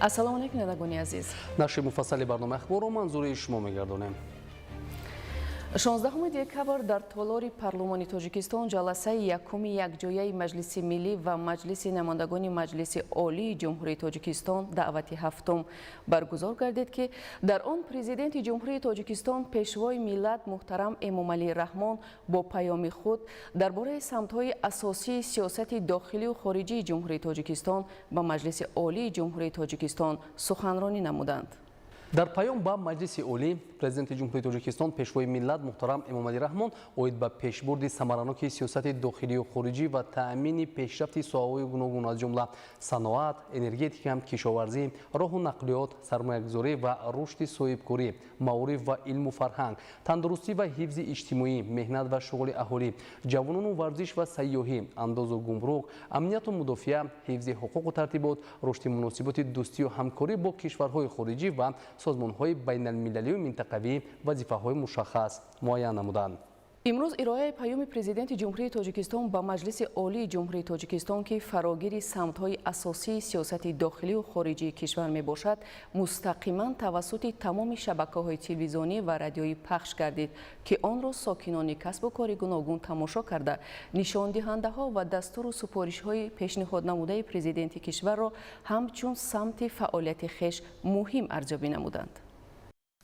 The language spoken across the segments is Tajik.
Ассалому алайкум, бинандагони азиз. Нашри муфассали барномаи ахборро манзури шумо мегардонем. 16 декабр дар толори Парлумони Тоҷикистон ҷаласаи якуми якҷояи Маҷлиси миллӣ ва Маҷлиси намояндагони Маҷлиси Олии Ҷумҳурии Тоҷикистон даъвати ҳафтум баргузор гардид, ки дар он Президенти Ҷумҳурии Тоҷикистон, Пешвои миллат муҳтарам Эмомалӣ Раҳмон бо паёми худ дар бораи самтҳои асосии сиёсати дохилию хориҷии Ҷумҳурии Тоҷикистон ба Маҷлиси Олии Ҷумҳурии Тоҷикистон суханронӣ намуданд. Дар паём ба Маҷлиси Олӣ Президенти Ҷумҳурии Тоҷикистон, Пешвои миллат муҳтарам Эмомалӣ Раҳмон оид ба пешбурди самараноки сиёсати дохилию хориҷӣ ва таъмини пешрафти соҳаҳои гуногун, аз ҷумла саноат, энергетика, кишоварзӣ, роҳу нақлиёт, сармоягузорӣ ва рушди соҳибкорӣ, маориф ва илму фарҳанг, тандурустӣ ва ҳифзи иҷтимоӣ, меҳнат ва шуғли аҳолӣ, ҷавонону варзиш ва сайёҳӣ, андозу гумрук, амнияту мудофиа, ҳифзи ҳуқуқу тартибот, рушди муносиботи дӯстию ҳамкорӣ бо кишварҳои хориҷӣ ва созмонҳои байналмилалию минтақавӣ вазифаҳои мушаххас муайян намуданд. Имрӯз ироаи паёми Президенти Ҷумҳурии Тоҷикистон ба Маҷлиси Олии Ҷумҳурии Тоҷикистон, ки фарогири самтҳои асосии сиёсати дохилию хориҷии кишвар мебошад, мустақиман тавассути тамоми шабакаҳои телевизионӣ ва радиоӣ пахш гардид, ки онро сокинони касбу кори гуногун тамошо карда, нишондиҳандаҳо ва дастуру супоришҳои пешниҳоднамудаи президенти кишварро ҳамчун самти фаъолияти хеш муҳим арзёбӣ намуданд.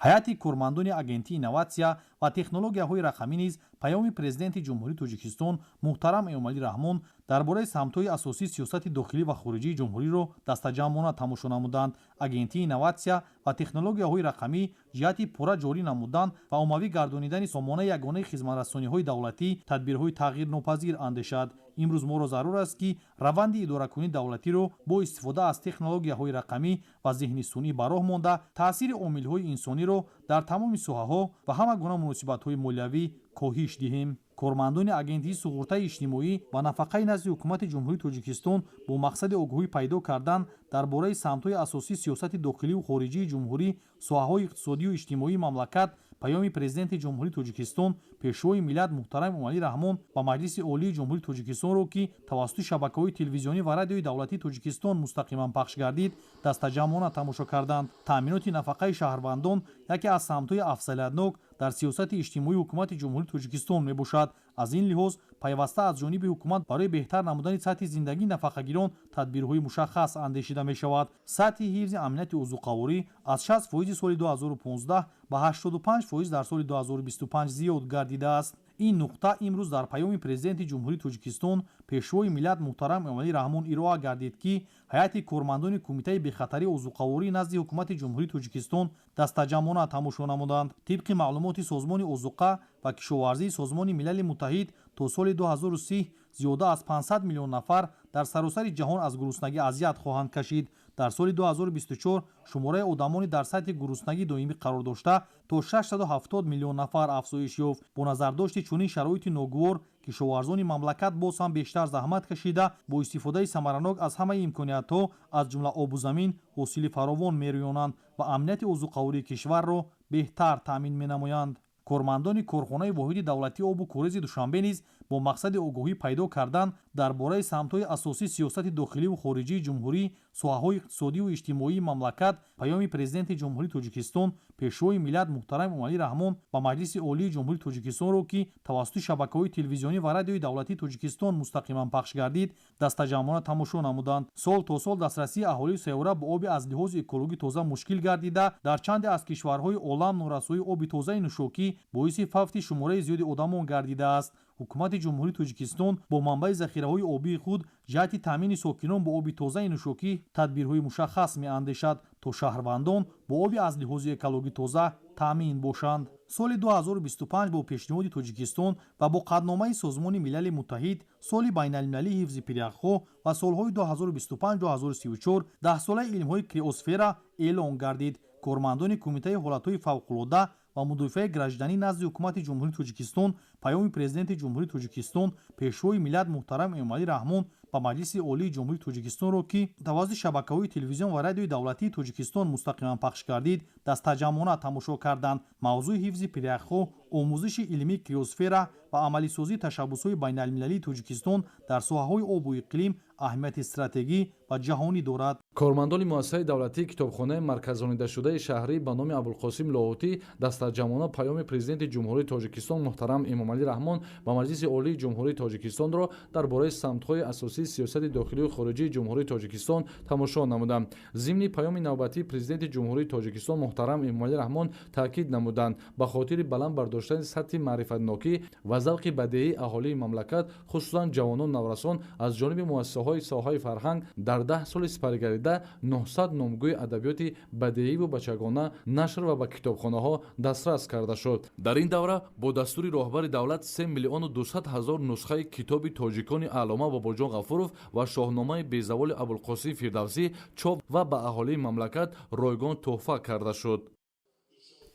Ҳайати кормандони Агентии инноватсия ва технологияҳои рақамӣ низ паёми Президенти Ҷумҳурии Тоҷикистон муҳтарам Эмомалӣ Раҳмон дар бораи самтҳои асосии сиёсати дохилӣ ва хориҷии ҷумҳуриро дастаҷамъона тамошо намуданд. Агентии инноватсия ва технологияҳои рақамӣ ҷиҳати пурра ҷорӣ намудан ва оммавӣ гардонидани сомонаи ягонаи хизматрасониҳои давлатӣ тадбирҳои тағйирнопазир андешад. Имрӯз моро зарур аст, ки раванди идоракунии давлатиро бо истифода аз технологияҳои рақамӣ ва зеҳни сунъӣ ба роҳ монда, таъсири омилҳои инсониро дар тамоми соҳаҳо ва ҳама гуна муносибатҳои молиявӣ коҳиш диҳем. Кормандони Агентии суғуртаи иҷтимоӣ ва нафақаи назди Ҳукумати Ҷумҳурии Тоҷикистон бо мақсади огоҳӣ пайдо кардан дар бораи самтҳои асосии сиёсати дохилию хориҷии ҷумҳурӣ, соҳаҳои иқтисодию иҷтимоии мамлакат паёми Президенти Ҷумҳурии Тоҷикистон, Пешвои миллат муҳтарам Эмомалӣ Раҳмон ба Маҷлиси Олии Ҷумҳурии Тоҷикистонро, ки тавассути шабакаҳои телевизионӣ ва радиои давлатии Тоҷикистон мустақиман пахш гардид, дастаҷамъона тамошо карданд. Таъминоти нафақаи шаҳрвандон яке аз самтҳои афзалиятнок дар сиёсати иҷтимоии Ҳукумати Ҷумҳурии Тоҷикистон мебошад. Аз ин лиҳоз пайваста аз ҷониби ҳукумат барои беҳтар намудани сатҳи зиндагии нафақагирон тадбирҳои мушаххас андешида мешавад. Сатҳи ҳифзи амнияти озуқаворӣ аз 60 фоизи соли 2015 ба 85 фоиз дар соли 2025 зиёд гардидааст. Ин нуқта имрӯз дар паёми Президенти Ҷумҳурии Тоҷикистон, Пешвои миллат муҳтарам Эмомалӣ Раҳмон ироа гардид, ки ҳайати кормандони Кумитаи бехатарии озуқаворӣ назди Ҳукумати Ҷумҳурии Тоҷикистон дастаҷамъона тамошо намуданд. Тибқи маълумоти Созмони озуқа ва кишоварзии Созмони Милали Муттаҳид, то соли 2030 зиёда аз 500 миллион нафар дар саросари ҷаҳон аз гуруснагӣ азият хоҳанд кашид. Дар соли 2024 шумораи одамони дар сатҳи гуруснагӣ доимӣ қарор дошта то 670 миллион нафар афзоиш ёфт. Бо назардошти чунин шароити ногувор, кишоварзони мамлакат боз ҳам бештар заҳмат кашида, бо истифодаи самаранок аз ҳамаи имкониятҳо, аз ҷумла обу замин, ҳосили фаровон мерӯёнанд ва амнияти озуқавории кишварро беҳтар таъмин менамоянд. Кормандони корхонаи воҳиди давлатии обу корези Душанбе низ бо мақсади огоҳӣ пайдо кардан дар бораи самтҳои асосии сиёсати дохиливу хориҷии ҷумҳурӣ, соҳаҳои иқтисодиву иҷтимоии мамлакат паёми Президенти Ҷумҳурии Тоҷикистон, Пешвои миллат муҳтарам Эмомалӣ Раҳмон ба Маҷлиси Олии Ҷумҳурии Тоҷикистонро, ки тавассути шабакаҳои телевизионӣ ва радиои давлатии Тоҷикистон мустақиман пахш гардид, дастаҷамъона тамошо намуданд. Сол то сол дастрасии аҳолии сайёра ба оби аз лиҳози экологӣ тоза мушкил гардида, дар чанде аз кишварҳои олам норасоии оби тозаи нӯшокӣ боиси фавти шумораи зиёди одамон гардидааст. Ҳукумати Ҷумҳурии Тоҷикистон бо манбаи захираҳои обии худ ҷиҳати таъмини сокинон бо оби тозаи нӯшокӣ тадбирҳои мушаххас меандешад, то шаҳрвандон бо оби аз лиҳози экологӣ тоза таъмин бошанд. Соли 2025 бо пешниҳоди Тоҷикистон ва бо қатъномаи Созмони Милали Муттаҳид соли байналмилалии ҳифзи пиряхҳо ва солҳои 2025-2034 Даҳсолаи илмҳои криосфера эълон гардид. Кормандони Кумитаи ҳолатҳои фавқулода ва мудофиаи гражданӣ назди Ҳукумати Ҷумҳурии Тоҷикистон паёми Президенти Ҷумҳурии Тоҷикистон, Пешвои миллат муҳтарам Эмомалӣ Раҳмон ба Маҷлиси Олии Ҷумҳурии Тоҷикистонро, ки тавассути шабакаҳои телевизион ва радиои давлатии Тоҷикистон мустақиман пахш гардид, дастаҷамъона тамошо карданд. Мавзӯи ҳифзи пиряхҳо, Омӯзиши илмии криосфера ва амалисозии ташаббусҳои байналмилалии Тоҷикистон дар соҳаҳои обу иқлим аҳамияти стратегӣ ва ҷаҳонӣ дорад. Кормандони муассисаи давлатии китобхонаи марказонидашудаи шаҳрӣ ба номи Абулқосим Лоҳутӣ дастаҷамъона паёми Президенти Ҷумҳурии Тоҷикистон муҳтарам Эмомалӣ Раҳмон ба Маҷлиси Олии Ҷумҳурии Тоҷикистонро дар бораи самтҳои асосии сиёсати дохилию хориҷии Ҷумҳурии Тоҷикистон тамошо намуданд. Зимни паёми навбатии Президенти Ҷумҳурии Тоҷикистон муҳтарам Эмомалӣ Раҳмон таъкид намуданд: ба хотири баланд бардоштани сатҳи маърифатнокӣ ва завқи бадеии аҳолии мамлакат, хусусан ҷавонон, наврасон, аз ҷониби муассисаҳои соҳаи фарҳанг дар 10 соли сипаригардида 900 номгӯи адабиёти бадеиву бачагона нашр ва ба китобхонаҳо дастрас карда шуд. Дар ин давра бо дастури роҳбари давлат 3 миллиону 200 ҳазор нусхаи китоби тоҷикони аллома Бобоҷон Ғафуров ва Шоҳномаи безаволи Абулқосим Фирдавсӣ чоп ва ба аҳолии мамлакат ройгон тӯҳфа карда шуд.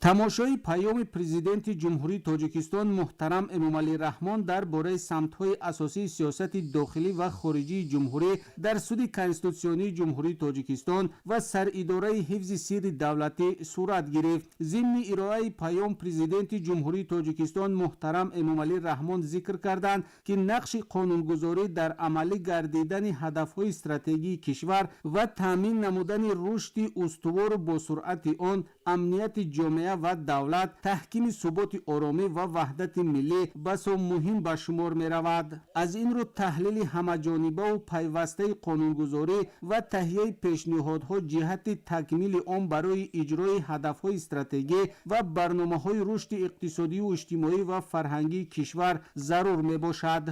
Тамошои паёми Президенти Ҷумҳурии Тоҷикистон муҳтарам Эмомалӣ Раҳмон дар бораи самтҳои асосии сиёсати дохилӣ ва хориҷии ҷумҳурӣ дар Суди Конститутсионии Ҷумҳурии Тоҷикистон ва Саридораи ҳифзи сирри давлатӣ сурат гирифт. Зимни ироаи паём Президенти Ҷумҳурии Тоҷикистон муҳтарам Эмомалӣ Раҳмон зикр карданд, ки нақши қонунгузорӣ дар амалӣ гардидани ҳадафҳои стратегии кишвар ва таъмин намудани рушди устувору босуръати он, амнияти ҷомеа ва давлат, таҳкими суботи оромӣ ва ваҳдати миллӣ басо муҳим ба шумор меравад. Аз ин рӯ таҳлили ҳамаҷонибаву пайвастаи қонунгузорӣ ва таҳияи пешниҳодҳо ҷиҳати такмили он барои иҷрои ҳадафҳои стратегӣ ва барномаҳои рушди иқтисодию иҷтимоӣ ва фарҳангии кишвар зарур мебошад.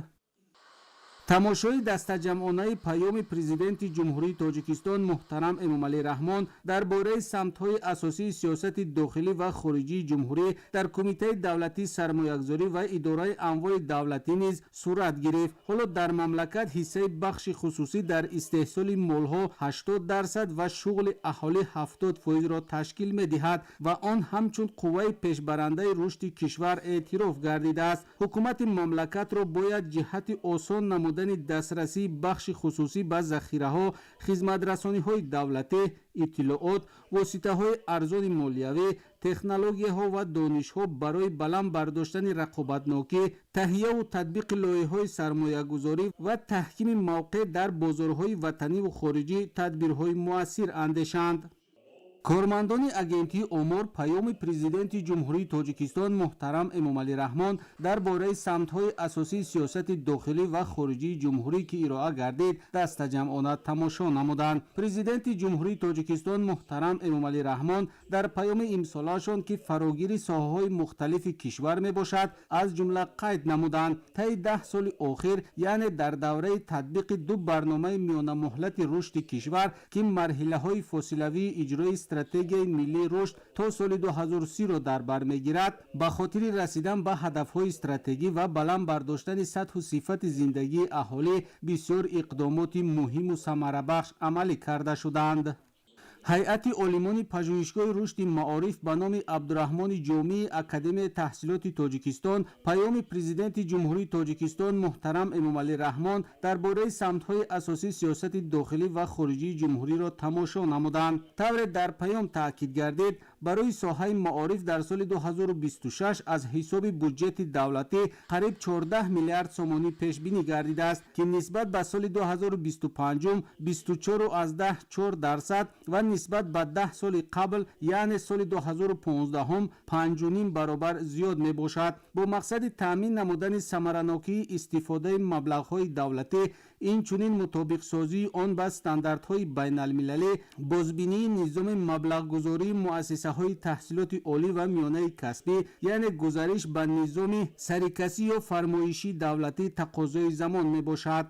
Тамошои дастаҷамъонаи паёми Президенти Ҷумҳурии Тоҷикистон муҳтарам Эмомалӣ Раҳмон дар бораи самтҳои асосии сиёсати дохилӣ ва хориҷии ҷумҳурӣ дар Кумитаи давлатии сармоягузорӣ ва идораи амволи давлатӣ низ сурат гирифт. Ҳоло дар мамлакат ҳиссаи бахши хусусӣ дар истеҳсоли молҳо 80% ва шуғли аҳолӣ 70 фоизро ташкил медиҳад ва он ҳамчун қувваи пешбарандаи рушди кишвар эътироф гардидааст. Ҳукумати мамлакатро бояд ҷиҳати осон намудани дастрасии бахши хусусӣ ба захираҳо, хизматрасониҳои давлатӣ, иттилоот, воситаҳои арзони молиявӣ, технологияҳо ва донишҳо барои баланд бардоштани рақобатнокӣ, таҳияву татбиқи лоиҳаҳои сармоягузорӣ ва таҳкими мавқеъ дар бозорҳои ватаниву хориҷӣ тадбирҳои муассир андешанд. Кормандони Агентии омор паёми Президенти Ҷумҳурии Тоҷикистон муҳтарам Эмомалӣ Раҳмон дар бораи самтҳои асосии сиёсати дохилӣ ва хориҷии ҷумҳурӣ, ки ироа гардид, дастаҷамъона тамошо намуданд. Президенти Ҷумҳурии Тоҷикистон муҳтарам Эмомалӣ Раҳмон дар паёми имсолаашон, ки фарогири соҳаҳои мухталифи кишвар мебошад, аз ҷумла қайд намуданд: таи 10 соли охир, яъне дар давраи татбиқи ду барномаи миёнамуҳлати рушди кишвар, ки марҳилаҳои фосилавии иҷрои Стратегияи миллии рушд то соли 2030-ро дар бар мегирад, ба хотири расидан ба ҳадафҳои стратегӣ ва баланд бардоштани сатҳу сифати зиндагии аҳолӣ бисёр иқдомоти муҳиму самарабахш амалӣ карда шуданд. Ҳайати олимони Пажӯҳишгоҳи рушди маориф ба номи Абдураҳмони Ҷомии Академияи таҳсилоти Тоҷикистон паёми Президенти Ҷумҳурии Тоҷикистон муҳтарам Эмомалӣ Раҳмон дар бораи самтҳои асосии сиёсати дохилӣ ва хориҷии ҷумҳуриро тамошо намуданд. Тавре дар паём таъкид гардид, барои соҳаи маориф дар соли 2026 аз ҳисоби буҷети давлатӣ қариб 14 миллиард сомонӣ пешбинӣ гардидааст, ки нисбат ба соли 2025 24,4% ва нисбат ба 10 соли қабл, яъне соли 2015, 5,5 баробар зиёд мебошад. Бо мақсади таъмин намудани самаранокии истифодаи маблағҳои давлатӣ, инчунин мутобиқсозии он ба стандартҳои байналмилалӣ, бозбинии низоми маблағгузории муассисаҳои таҳсилоти олӣ ва миёнаи касбӣ, яъне гузариш ба низоми сарикасӣ ё фармоишии давлатӣ тақозои замон мебошад.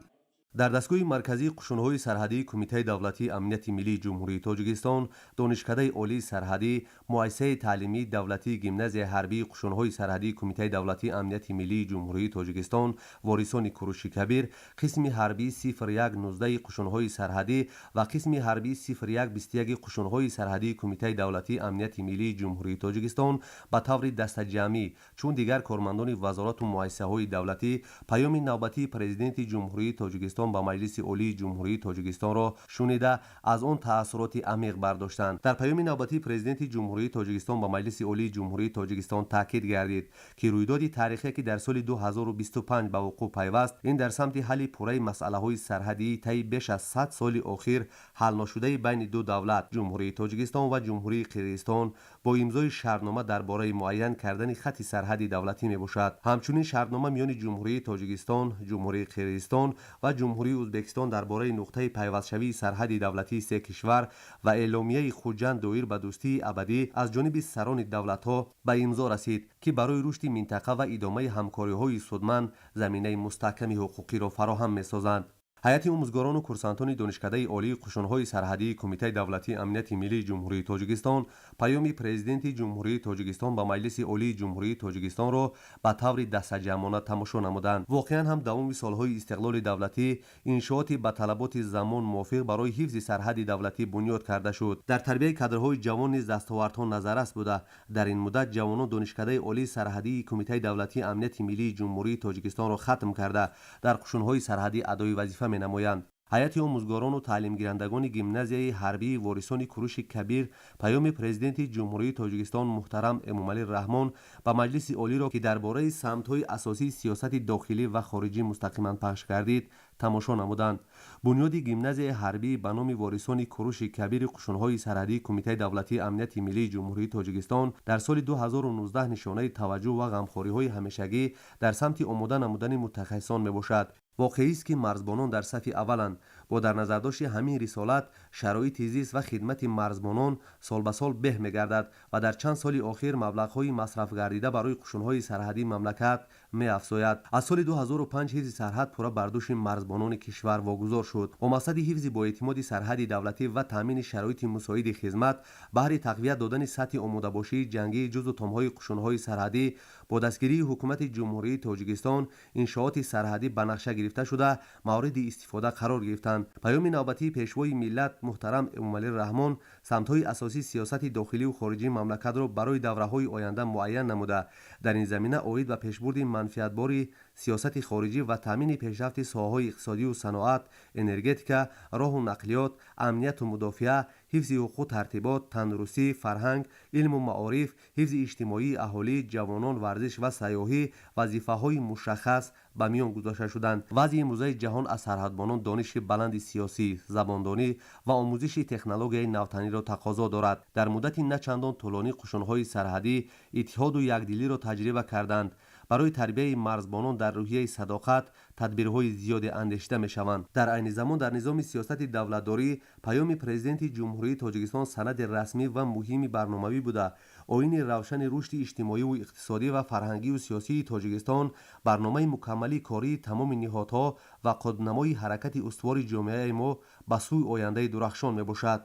Дар дастгоҳи марказии қушунҳои сарҳадии Кумитаи давлатии амнияти миллии Ҷумҳурии Тоҷикистон, Донишкадаи олии сарҳадӣ, Муассисаи таълимии давлатии гимназияи ҳарбии қушунҳои сарҳадии Кумитаи давлатии амнияти миллии Ҷумҳурии Тоҷикистон ворисони Куруши Кабир, қисми ҳарбии 0119 қушунҳои сарҳадӣ ва қисми ҳарбии 0121 қушунҳои сарҳадии Кумитаи давлатии амнияти миллии Ҷумҳурии Тоҷикистон ба таври дастаҷамъӣ, чун дигар кормандони вазорату муассисаҳои давлатӣ, паёми навбатии Президенти Ҷумҳурии Тоҷикистон. Тоҷикистон ба Маҷлиси Олии Ҷумҳурии Тоҷикистонро шунида, аз он таассуроти амиқ бардоштанд. Дар паёми навбатии Президенти Ҷумҳурии Тоҷикистон ба Маҷлиси Олии Ҷумҳурии Тоҷикистон таъкид гардид, ки рӯйдоди таърихе, ки дар соли 2025 ба вуқӯъ пайваст, ин дар самти ҳалли пурраи масъалаҳои сарҳадии таи беш аз 100 соли охир ҳалношудаи байни ду давлат, Ҷумҳурии Тоҷикистон ва Ҷумҳурии Қирғизистон, бо имзои шартнома дар бораи муайян кардани хатти сарҳади давлатӣ мебошад. Ҳамчунин шартнома миёни Ҷумҳурии Тоҷикистон, Ҷумҳурии Қирғизистон ва Ҷумҳурии Ӯзбекистон дар бораи нуқтаи пайвастшавии сарҳади давлатии се кишвар ва эъломияи Хуҷанд доир ба дӯстии абадӣ аз ҷониби сарони давлатҳо ба имзо расид, ки барои рушди минтақа ва идомаи ҳамкориҳои судманд заминаи мустаҳками ҳуқуқиро фароҳам месозанд. Ҳайати омӯзгорону курсантони Донишкадаи Олии Қушунҳои сарҳадии Кумитаи давлатии амнияти миллии Ҷумҳурии Тоҷикистон паёми Президенти Ҷумҳурии Тоҷикистон ба Маҷлиси Олии Ҷумҳурии Тоҷикистонро ба таври дастаҷамъона тамошо намуданд. Воқеан ҳам давоми солҳои истиқлоли давлатӣ иншооти ба талаботи замон мувофиқ барои ҳифзи сарҳади давлатӣ бунёд карда шуд. Дар тарбияи кадрҳои ҷавон низ дастовардҳо назаррас буда, дар ин муддат ҷавонон Донишкадаи Олии сарҳадии Кумитаи давлатии амнияти миллии Ҷумҳурии Тоҷикистонро хатм карда, дар қушунҳои сарҳадӣ адои вазифа менамоянд. Ҳайати омӯзгорону таълимгирандагони гимназияи ҳарбии ворисони Куруши Кабир паёми Президенти Ҷумҳурии Тоҷикистон муҳтарам Эмомалӣ Раҳмон ба Маҷлиси Олиро, ки дар бораи самтҳои асосии сиёсати дохилӣ ва хориҷӣ мустақиман пахш гардид, тамошо намуданд. Бунёди гимназияи ҳарбӣ ба номи ворисони Куруши Кабири қушунҳои сарҳадии Кумитаи давлатии амнияти миллии Ҷумҳурии Тоҷикистон дар соли 2019 нишонаи таваҷҷӯҳ ва ғамхориҳои ҳамешагӣ дар самти омода намудани мутахассисон мебошад. Воқеист, ки марзбонон дар сафи авваланд. Бо дар назардошти ҳамин рисолат, шароити зист ва хидмати марзбонон сол ба сол беҳ мегардад ва дар чанд соли охир маблағҳои масрафгардида барои қушунҳои сарҳадии мамлакат меафзояд. Аз соли 2005 ҳифзи сарҳад пурра бар дӯши марзбонони кишвар вогузор шуд. Бо мақсади ҳифзи боэътимоди сарҳади давлатӣ ва таъмини шароити мусоиди хизмат баҳри тақвият додани сатҳи омодабошии ҷангии ҷузу томҳои қушунҳои сарҳадӣ бо дастгирии Ҳукумати Ҷумҳурии Тоҷикистон иншооти сарҳадӣ ба нақша гирифта шуда, мавриди истифода қарор гирифтанд. Паёми навбатии Пешвои миллат муҳтарам Эмомалӣ Раҳмон самтҳои асосии сиёсати дохилию хориҷии мамлакатро барои давраҳои оянда муайян намуда, дар ин замина оид ба пешбурди манфиатбори сиёсати хориҷӣ ва таъмини пешрафти соҳаҳои иқтисодию саноат, энергетика, роҳу нақлиёт, амнияту мудофиа, ҳифзи ҳуқуқу тартибот, тандурустӣ, фарҳанг, илму маориф, ҳифзи иҷтимоии аҳолӣ, ҷавонон, варзиш ва сайёҳӣ вазифаҳои мушаххас ба миён гузошта шуданд. Вазъи имрӯзаи ҷаҳон аз сарҳадбонон дониши баланди сиёсӣ, забондонӣ ва омӯзиши технологияи навтаниро тақозо дорад. Дар муддати на чандон тӯлонӣ қушунҳои сарҳадӣ иттиҳоду якдилиро таҷриба карданд. Барои тарбияи марзбонон дар рӯҳияи садоқат тадбирҳои зиёде андешида мешаванд. Дар айни замон дар низоми сиёсати давлатдорӣ паёми Президенти Ҷумҳурии Тоҷикистон санади расмӣ ва муҳими барномавӣ буда, оини равшани рушди иҷтимоиву иқтисодӣ ва фарҳангию сиёсии Тоҷикистон, барномаи мукаммали кории тамоми ниҳодҳо ва қутбнамои ҳаракати устувори ҷомеаи мо ба сӯи ояндаи дурахшон мебошад.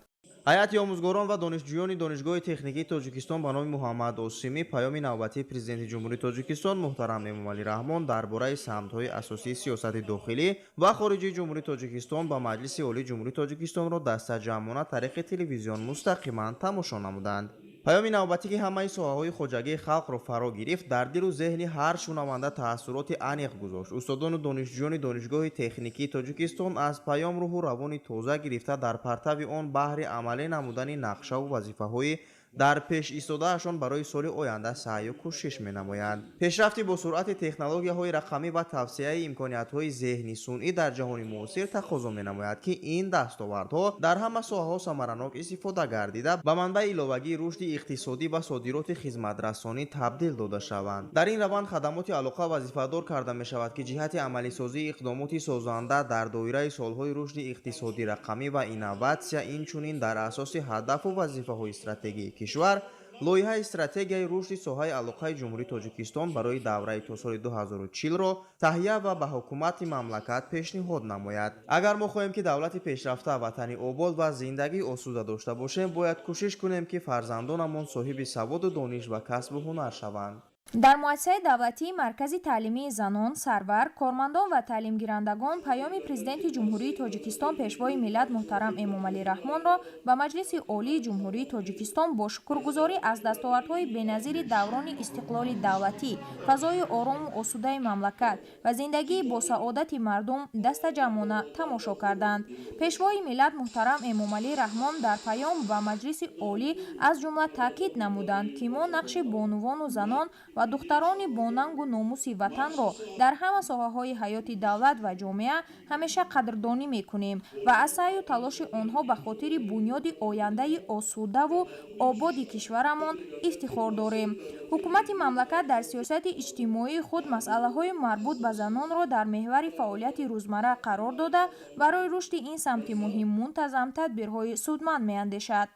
Ҳайати омӯзгорон ва донишҷӯёни Донишгоҳи техникии Тоҷикистон ба номи Муҳаммад Осимӣ паёми навбатии Президенти Ҷумҳурии Тоҷикистон муҳтарам Эмомалӣ Раҳмон дар бораи самтҳои асосии сиёсати дохилӣ ва хориҷии Ҷумҳурии Тоҷикистон ба Маҷлиси Олии Ҷумҳурии Тоҷикистонро дастаҷамъона тариқи телевизион мустақиман тамошо намуданд. Паёми навбатӣ, ки ҳамаи соҳаҳои хоҷагии халқро фаро гирифт, дар дилу зеҳни ҳар шунаванда таассуроти аниқ гузошт. Устодону донишҷӯёни Донишгоҳи техникии Тоҷикистон аз паём рӯҳу равони тоза гирифта, дар партави он баҳри амалӣ намудани нақшаву вазифаҳои дар пеш истодаашон барои соли оянда саъю кӯшиш менамоянд. Пешрафти бо суръати технологияҳои рақамӣ ва тавсеаи имкониятҳои зеҳни сунъӣ дар ҷаҳони муосир тақозо менамояд, ки ин дастовардҳо дар ҳама соҳаҳо самаранок истифода гардида, ба манбаи иловагии рушди иқтисодӣ ва содироти хизматрасонӣ табдил дода шаванд. Дар ин раванд хадамоти алоқа вазифадор карда мешавад, ки ҷиҳати амалисозии иқдомоти созанда дар доираи солҳои рушди иқтисодӣ, рақамӣ ва инноватсия, инчунин дар асоси ҳадафу вазифаҳои стратегии кишвар лоиҳаи стратегияи рушди соҳаи алоқаи Ҷумҳурии Тоҷикистон барои давраи то соли 2040-ро таҳия ва ба ҳукумати мамлакат пешниҳод намояд. Агар мо хоҳем, ки давлати пешрафта, ватани обод ва зиндагии осуда дошта бошем, бояд кӯшиш кунем, ки фарзандонамон соҳиби саводу дониш ва касбу ҳунар шаванд. Дар муассисаи давлатии Маркази таълимии занон Сарвар кормандон ва таълимгирандагон Паёми Президенти Ҷумҳурии Тоҷикистон, Пешвои миллат муҳтарам Эмомалӣ Раҳмонро ба Маҷлиси Олии Ҷумҳурии Тоҷикистон бо шукргузорӣ аз дастовардҳои беназири даврони истиқлоли давлатӣ, фазои орому осудаи мамлакат ва зиндагии босаодати мардум дастаҷамъона тамошо карданд. Пешвои миллат муҳтарам Эмомалӣ Раҳмон дар паём ба Маҷлиси Олӣ аз ҷумла таъкид намуданд, ки мо нақши бонувону занон ва духтарони бонангу номуси ватанро дар ҳама соҳаҳои ҳаёти давлат ва ҷомеа ҳамеша қадрдонӣ мекунем ва аз саъю талоши онҳо ба хотири бунёди ояндаи осудаву ободи кишварамон ифтихор дорем. Ҳукумати мамлакат дар сиёсати иҷтимоии худ масъалаҳои марбут ба занонро дар меҳвари фаъолияти рӯзмарра қарор дода, барои рушди ин самти муҳим мунтазам тадбирҳои судманд меандешад.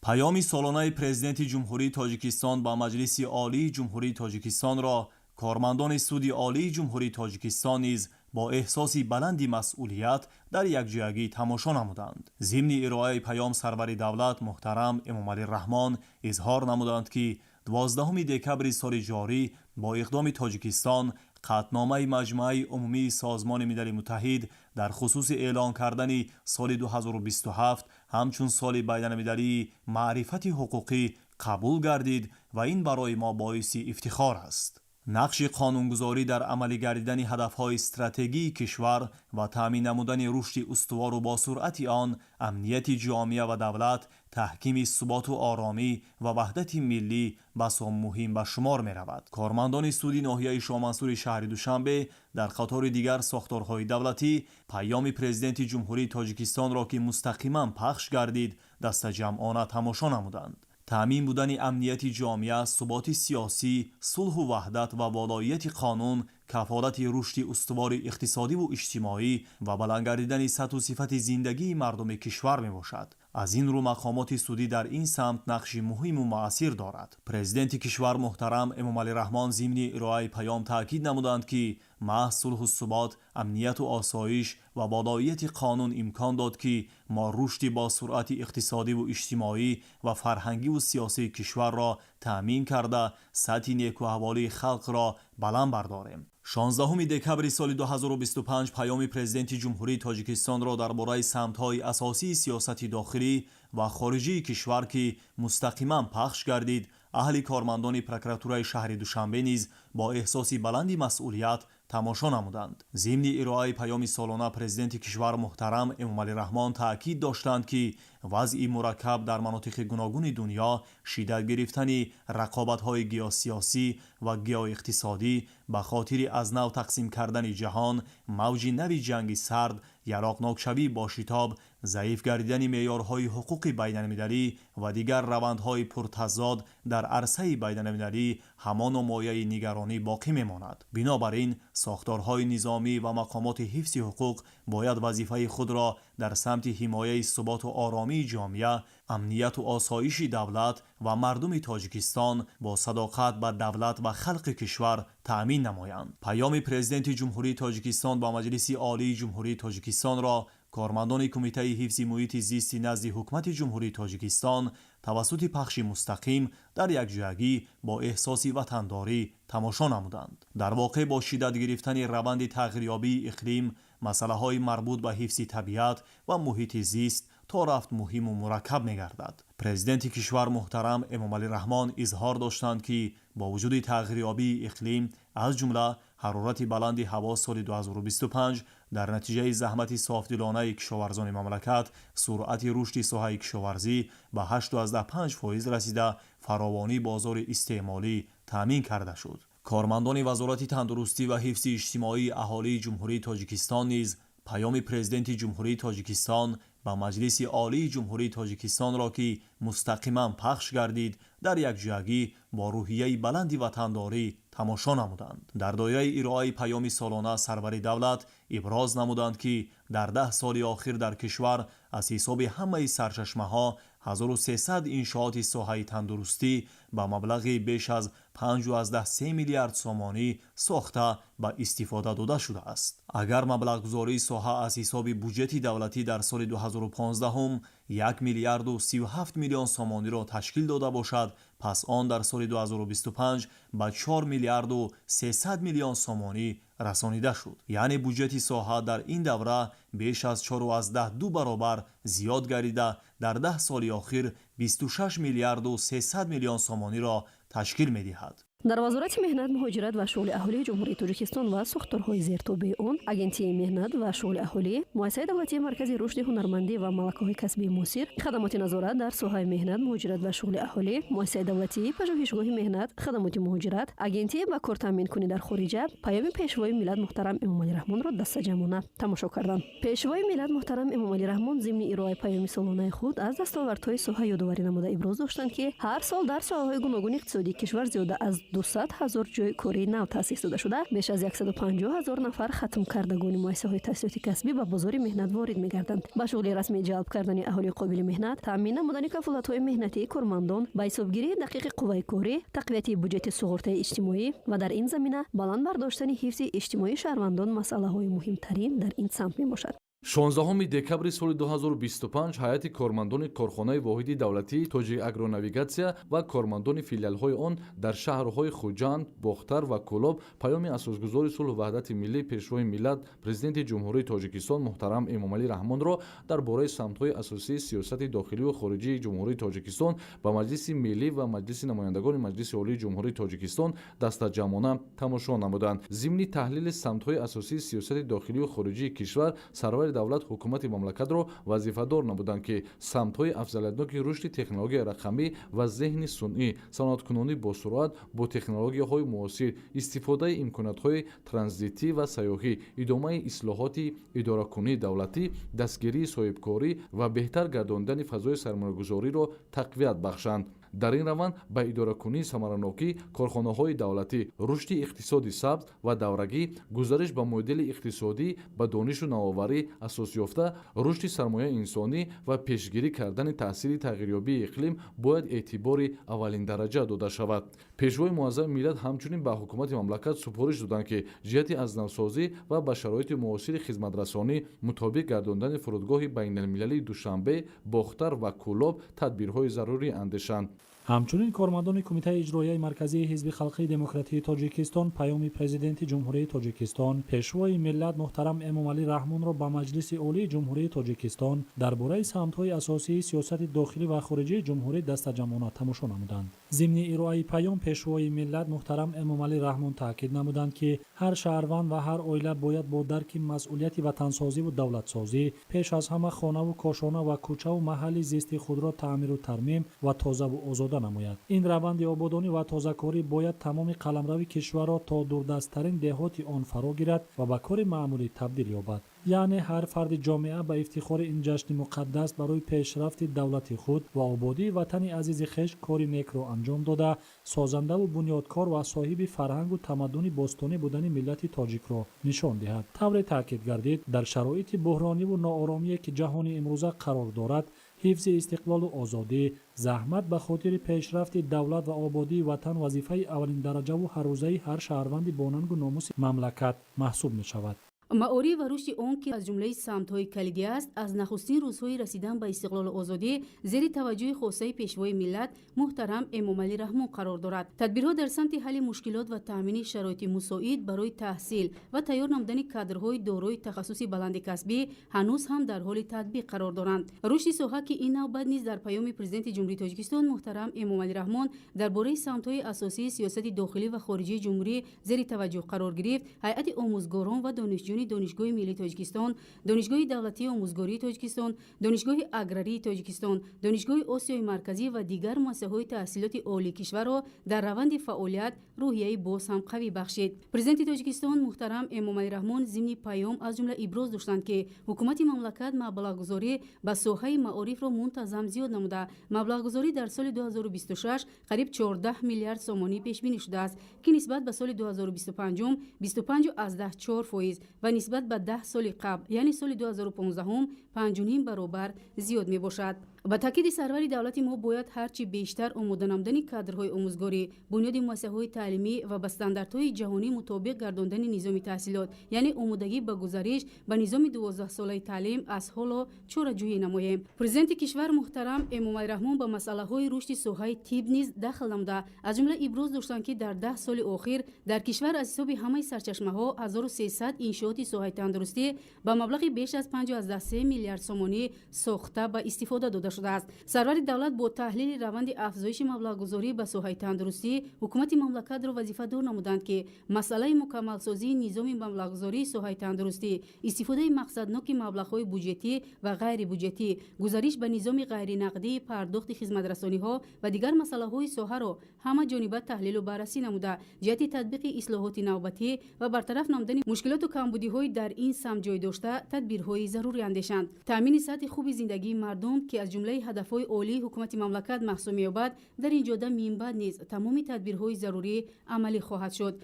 Паёми солонаи Президенти Ҷумҳурии Тоҷикистон ба Маҷлиси Олии Ҷумҳурии Тоҷикистонро кормандони Суди Олии Ҷумҳурии Тоҷикистон низ бо эҳсоси баланди масъулият дар якҷоягӣ тамошо намуданд. Зимни ироаи паём сарвари давлат муҳтарам Эмомалӣ Раҳмон изҳор намуданд, ки 12 декабри соли ҷорӣ бо иқдоми Тоҷикистон қатъномаи Маҷмӯаи Умумии Созмони Милали Муттаҳид дар хусуси эълон кардани соли 2027 ҳамчун соли байналмилалии маърифати ҳуқуқӣ қабул гардид ва ин барои мо боиси ифтихор аст. Нақши қонунгузорӣ дар амалӣ гардидани ҳадафҳои стратегии кишвар ва таъмин намудани рушди устувору босуръати он, амнияти ҷомеа ва давлат, таҳкими суботу оромӣ ва ваҳдати миллӣ басо муҳим ба шумор меравад. Кормандони суди ноҳияи Шоҳмансури шаҳри Душанбе дар қатори дигар сохторҳои давлатӣ Паёми Президенти Ҷумҳурии Тоҷикистонро, ки мустақиман пахш гардид, дастаҷамъона тамошо намуданд. Таъмин будани амнияти ҷомеа, суботи сиёсӣ, сулҳу ваҳдат ва волоияти қонун кафолати рушди устувори иқтисодиву иҷтимоӣ ва баланд гардидани сатҳу сифати зиндагии мардуми кишвар мебошад. Аз ин рӯ мақомоти судӣ дар ин самт нақши муҳиму муассир дорад. Президенти кишвар муҳтарам Эмомалӣ Раҳмон зимни ироаи паём таъкид намуданд, ки маҳз сулҳу субот, амнияту осоиш ва волоияти қонун имкон дод, ки мо рушди босуръати иқтисодиву иҷтимоӣ ва фарҳангиву сиёсии кишварро таъмин карда, сатҳи некуаҳволии халқро баланд бардорем. 16 декабри соли 2025 Паёми Президенти Ҷумҳурии Тоҷикистонро дар бораи самтҳои асосии сиёсати дохилӣ ва хориҷии кишвар, ки мустақиман пахш гардид, аҳли кормандони прокуратураи шаҳри Душанбе низ бо эҳсоси баланди масъулият тамошо намуданд. Зимни ироаи паёми солона президенти кишвар муҳтарам Эмомалӣ Раҳмон таъкид доштанд, ки вазъи мураккаб дар манотиқи гуногуни дунё, шиддат гирифтани рақобатҳои геосиёсӣ ва геоиқтисодӣ ба хотири аз нав тақсим кардани ҷаҳон, мавҷи нави ҷанги сард, яроқнокшавӣ бо шитоб, заиф гардидани меъёрҳои ҳуқуқи байналмилалӣ ва дигар равандҳои пуртазод дар арсаи байналмилалӣ ҳамоно мояи нигаронӣ боқӣ мемонад. Бинобар ин сохторҳои низомӣ ва мақомоти ҳифзи ҳуқуқ бояд вазифаи худро дар самти ҳимояи суботу оромии ҷомеа, амнияту осоиши давлат ва мардуми Тоҷикистон бо садоқат ба давлат ва халқи кишвар таъмин намоянд. Паёми Президенти Ҷумҳурии Тоҷикистон ба Маҷлиси Олии Ҷумҳурии Тоҷикистонро кормандони Кумитаи ҳифзи муҳити зисти назди Ҳукумати Ҷумҳурии Тоҷикистон тавассути пахши мустақим дар якҷоягӣ бо эҳсоси ватандорӣ тамошо намуданд. Дар воқеъ, бо шиддат гирифтани раванди тағйирёбии иқлим масъалаҳои марбут ба ҳифзи табиат ва муҳити зист то рафт муҳиму мураккаб мегардад. Президенти кишвар муҳтарам Эмомалӣ Раҳмон изҳор доштанд, ки бо вуҷуди тағйирёбии иқлим, аз ҷумла ҳарорати баланди ҳаво соли 2025, дар натиҷаи заҳмати софдилонаи кишоварзони мамлакат суръати рушди соҳаи кишоварзӣ ба 8,5% расида, фаровонии бозори истеъмолӣ таъмин карда шуд. Кормандони Вазорати тандурустӣ ва ҳифзи иҷтимоии аҳолии Ҷумҳурии Тоҷикистон низ Паёми Президенти Ҷумҳурии Тоҷикистон ба Маҷлиси Олии Ҷумҳурии Тоҷикистонро, ки мустақиман пахш гардид, дар якҷоягӣ бо рӯҳияи баланди ватандорӣ тамошо намуданд. Дар доираи ироаи паёми солона сарвари давлат иброз намуданд, ки дар 10 соли охир дар кишвар аз ҳисоби ҳамаи сарчашмаҳо 1300 иншооти соҳаи тандурустӣ ба маблағи беш аз 5,3 миллиард сомонӣ сохта ба истифода дода шудааст. Агар маблағгузории соҳа аз ҳисоби буҷети давлатӣ дар соли 2015 1 миллиарду 37 миллион сомониро ташкил дода бошад, пас он дар соли 2025 ба 4 миллиарду 300 миллион сомонӣ расонида шуд. Яъне буҷети соҳа дар ин давра беш аз 4,2 баробар зиёд гардида, дар 10 соли охир 26 миллиарду 300 миллион сомониро ташкил медиҳад. Дар Вазорати меҳнат, муҳоҷират ва шуғли аҳолии Ҷумҳурии Тоҷикистон ва сохторҳои зертобеи он, Агентии меҳнат ва шуғли аҳолӣ, Муассисаи давлатии Маркази рушди ҳунармандӣ ва малакаҳои касбии муосир, хадамоти назорат дар соҳаи меҳнат, муҳоҷират ва шуғли аҳолӣ, Муассисаи давлатии Пажӯҳишгоҳи меҳнат, хадамоти муҳоҷират, Агентии ба кор таъминкунӣ дар хориҷа паёми Пешвои миллат муҳтарам Эмомалӣ Раҳмонро дастаҷамъона тамошо карданд. Пешвои миллат муҳтарам Эмомалӣ Раҳмон зимни ироаи паёми солонаи худ аз дастовардҳои соҳа ёдоварӣ намуда, иброз доштанд, ки ҳар сол дар соҳаҳои гуногуни иқтисодии кишвар зиёда аз 200 ҳазор ҷойи кории нав таъсис дода шуда, беш аз 150 ҳазор нафар хатмкардагони муассисаҳои таҳсилоти касбӣ ба бозори меҳнат ворид мегарданд. Ба шуғли расмӣ ҷалб кардани аҳолии қобили меҳнат, таъмин намудани кафолатҳои меҳнатии кормандон, ба ҳисобгирии дақиқи қувваи корӣ, тақвияти буҷети суғуртаи иҷтимоӣ ва дар ин замина баланд бардоштани ҳифзи иҷтимоии шаҳрвандон масъалаҳои муҳимтарин дар ин самт мебошад. 16 декабри соли 2025 ҳайати кормандони корхонаи воҳиди давлатии Тоҷикагронавигатсия ва кормандони филиалҳои он дар шаҳрҳои Хуҷанд, Бохтар ва Кӯлоб паёми асосгузори сулҳу ваҳдати миллӣ, Пешвои миллат, Президенти Ҷумҳурии Тоҷикистон муҳтарам Эмомалӣ Раҳмонро дар бораи самтҳои асосии сиёсати дохиливу хориҷии Ҷумҳурии Тоҷикистон ба Маҷлиси Миллӣ ва Маҷлиси намояндагони Маҷлиси Олии Ҷумҳурии Тоҷикистон дастаҷамъона тамошо намуданд. Зимни таҳлили самтҳои асосии сиёсати дохиливу хориҷии кишвар, сарвари давлат ҳукумати мамлакатро вазифадор намуданд, ки самтҳои афзалиятноки рушди технологияи рақамӣ ва зеҳни сунъӣ, саноаткунонӣ босуръат бо технологияҳои муосир, истифодаи имкониятҳои транзитӣ ва сайёҳӣ, идомаи ислоҳоти идоракунии давлатӣ, дастгирии соҳибкорӣ ва беҳтар гардондани фазои сармоягузориро тақвият бахшанд. Дар ин раванд ба идоракунии самаранокӣ корхонаҳои давлатӣ, рушди иқтисоди сабз ва даврагӣ, гузариш ба модели иқтисодӣ ба донишу навоварӣ асос ёфта, рушди сармояи инсонӣ ва пешгирӣ кардани таъсири тағйирёбии иқлим бояд эътибори аввалиндараҷа дода шавад. Пешвои муаззами миллат ҳамчунин ба ҳукумати мамлакат супориш доданд, ки ҷиҳати аз навсозӣ ва ба шароити муосири хизматрасонӣ мутобиқ гардондани фурудгоҳи байналмилалии Душанбе, Бохтар ва Кӯлоб тадбирҳои зарурӣ андешанд. Ҳамчунин кормандони Кумитаи иҷроияи марказии Ҳизби халқии демократии Тоҷикистон паёми Президенти Ҷумҳурии Тоҷикистон, Пешвои миллат муҳтарам Эмомалӣ Раҳмонро ба Маҷлиси Олии Ҷумҳурии Тоҷикистон дар бораи самтҳои асосии сиёсати дохилӣ ва хориҷии ҷумҳурӣ дастаҷамъона тамошо намуданд. Зимни ироаи паём Пешвои миллат муҳтарам Эмомалӣ Раҳмон таъкид намуданд, ки ҳар шаҳрванд ва ҳар оила бояд бо дарки масъулияти ватансозиву давлатсозӣ пеш аз ҳама хонаву кошона ва кӯчаву маҳалли зисти худро таъмиру тармим ва тозаву озода намояд. Ин раванди ободонӣ ва тозакорӣ бояд тамоми қаламрави кишварро то дурдасттарин деҳоти он фаро гирад ва ба кори маъмулӣ табдил ёбад. Яъне ҳар фарди ҷомеа ба ифтихори ин ҷашни муқаддас барои пешрафти давлати худ ва ободии ватани азизи хеш кори некро анҷом дода, созандаву бунёдкор ва соҳиби фарҳангу тамаддуни бостонӣ будани миллати тоҷикро нишон диҳад. Тавре таъкид гардид, дар шароити буҳрониву нооромие ки ҷаҳони имрӯза қарор дорад, ҳифзи истиқлолу озодӣ, заҳмат ба хотири пешрафти давлат ва ободии ватан вазифаи аввалиндараҷаву ҳаррӯзаи ҳар шаҳрванди бонангу номуси мамлакат маҳсуб мешавад. Маориф ва рушди он, ки аз ҷумлаи самтҳои калидӣ аст, аз нахустин рӯзҳои расидан ба истиқлолу озодӣ зери таваҷҷӯҳи хосаи Пешвои миллат муҳтарам Эмомалӣ Раҳмон қарор дорад. Тадбирҳо дар самти ҳалли мушкилот ва таъмини шароити мусоид барои таҳсил ва тайёр намудани кадрҳои дорои тахассуси баланди касбӣ ҳанӯз ҳам дар ҳоли татбиқ қарор доранд. Рушди соҳа, ки ин навбат низ дар паёми Президенти Ҷумҳурии Тоҷикистон муҳтарам Эмомалӣ Раҳмон дар бораи самтҳои асосии сиёсати дохилӣ ва хориҷии ҷумҳурӣ зери таваҷҷӯҳ қарор гирифт, ҳайати омӯзгорон ва донишҷӯёни Донишгоҳи миллии Тоҷикистон, Донишгоҳи давлатии омӯзгории Тоҷикистон, Донишгоҳи аграрии Тоҷикистон, Донишгоҳи Осиёи Марказӣ ва дигар муассисаҳои таҳсилоти олии кишварро дар раванди фаъолият рӯҳияи боз ҳам қавӣ бахшид. Президенти Тоҷикистон муҳтарам Эмомалӣ Раҳмон зимни паём аз ҷумла иброз доштанд, ки ҳукумати мамлакат маблағгузорӣ ба соҳаи маорифро мунтазам зиёд намуда, маблағгузорӣ дар соли 2026 қариб 14 миллиард сомонӣ пешбинӣ шудааст, ки нисбат ба соли 2025 25,4% ва нисбат ба 10 соли қабл, яъне соли 2015, 5,5 баробар зиёд мебошад. Ба таъкиди сарвари давлати мо, бояд ҳарчи бештар омода намудани кадрҳои омӯзгорӣ, бунёди муассисаҳои таълимӣ ва ба стандартҳои ҷаҳонӣ мутобиқ гардондани низоми таҳсилот, яъне омодагӣ ба гузариш ба низоми 12-солаи таълим аз ҳоло чораҷӯӣ намоем. Президенти кишвар муҳтарам Эмомалӣ Раҳмон ба масъалаҳои рушди соҳаи тиб низ дахл намуда, аз ҷумла иброз доштанд, ки дар 10 соли охир дар кишвар аз ҳисоби ҳамаи сарчашмаҳо 1300 иншооти соҳаи тандурустӣ ба маблағи беш аз 5,3 миллиард сомонӣ сохта ба истифода дода шудааст. Сарвари давлат бо таҳлили раванди афзоиши маблағгузорӣ ба соҳаи тандурустӣ ҳукумати мамлакатро вазифадор намуданд, ки масъалаи мукаммалсозии низоми маблағгузории соҳаи тандурустӣ, истифодаи мақсадноки маблағҳои буҷетӣ ва ғайрибуҷетӣ, гузариш ба низоми ғайринақдии пардохти хизматрасониҳо ва дигар масъалаҳои соҳаро ҳамаҷониба таҳлилу баррасӣ намуда, ҷиҳати татбиқи ислоҳоти навбатӣ ва бартараф намудани мушкилоту камбудиҳои дар ин самт ҷой дошта тадбирҳои зарурӣ андешанд. Таъмини сатҳи хуби зиндагии мардум, ки аз ҷумлаи ҳадафҳои олии ҳукумати мамлакат маҳсуб меёбад, дар ин ҷода минбаъд низ тамоми тадбирҳои зарурӣ амалӣ хоҳад шуд.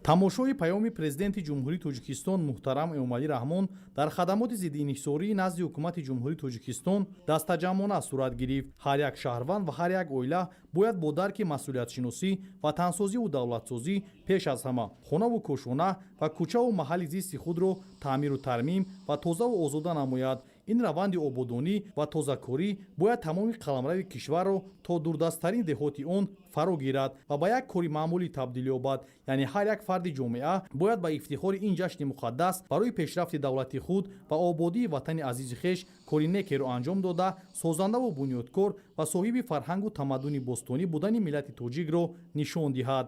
Тамошои паёми Президенти Ҷумҳурии Тоҷикистон муҳтарам Эмомалӣ Раҳмон дар хадамоти зиддиинҳисории назди Ҳукумати Ҷумҳурии Тоҷикистон дастаҷамъона сурат гирифт. Ҳар як шаҳрванд ва ҳар як оила бояд бо дарки масъулиятшиносӣ, ватансозиву давлатсозӣ пеш аз ҳама хонаву кошона ва кӯчаву маҳалли зисти худро таъмиру тармим ва тозаву озода намояд. Ин раванди ободонӣ ва тозакорӣ бояд тамоми қаламрави кишварро то дурдасттарин деҳоти он фаро гирад ва ба як кори маъмулӣ табдил ёбад. Яъне ҳар як фарди ҷомеа бояд ба ифтихори ин ҷашни муқаддас барои пешрафти давлати худ ва ободии ватани азизи хеш кори некеро анҷом дода, созандаву бунёдкор ва соҳиби фарҳангу тамаддуни бостонӣ будани миллати тоҷикро нишон диҳад.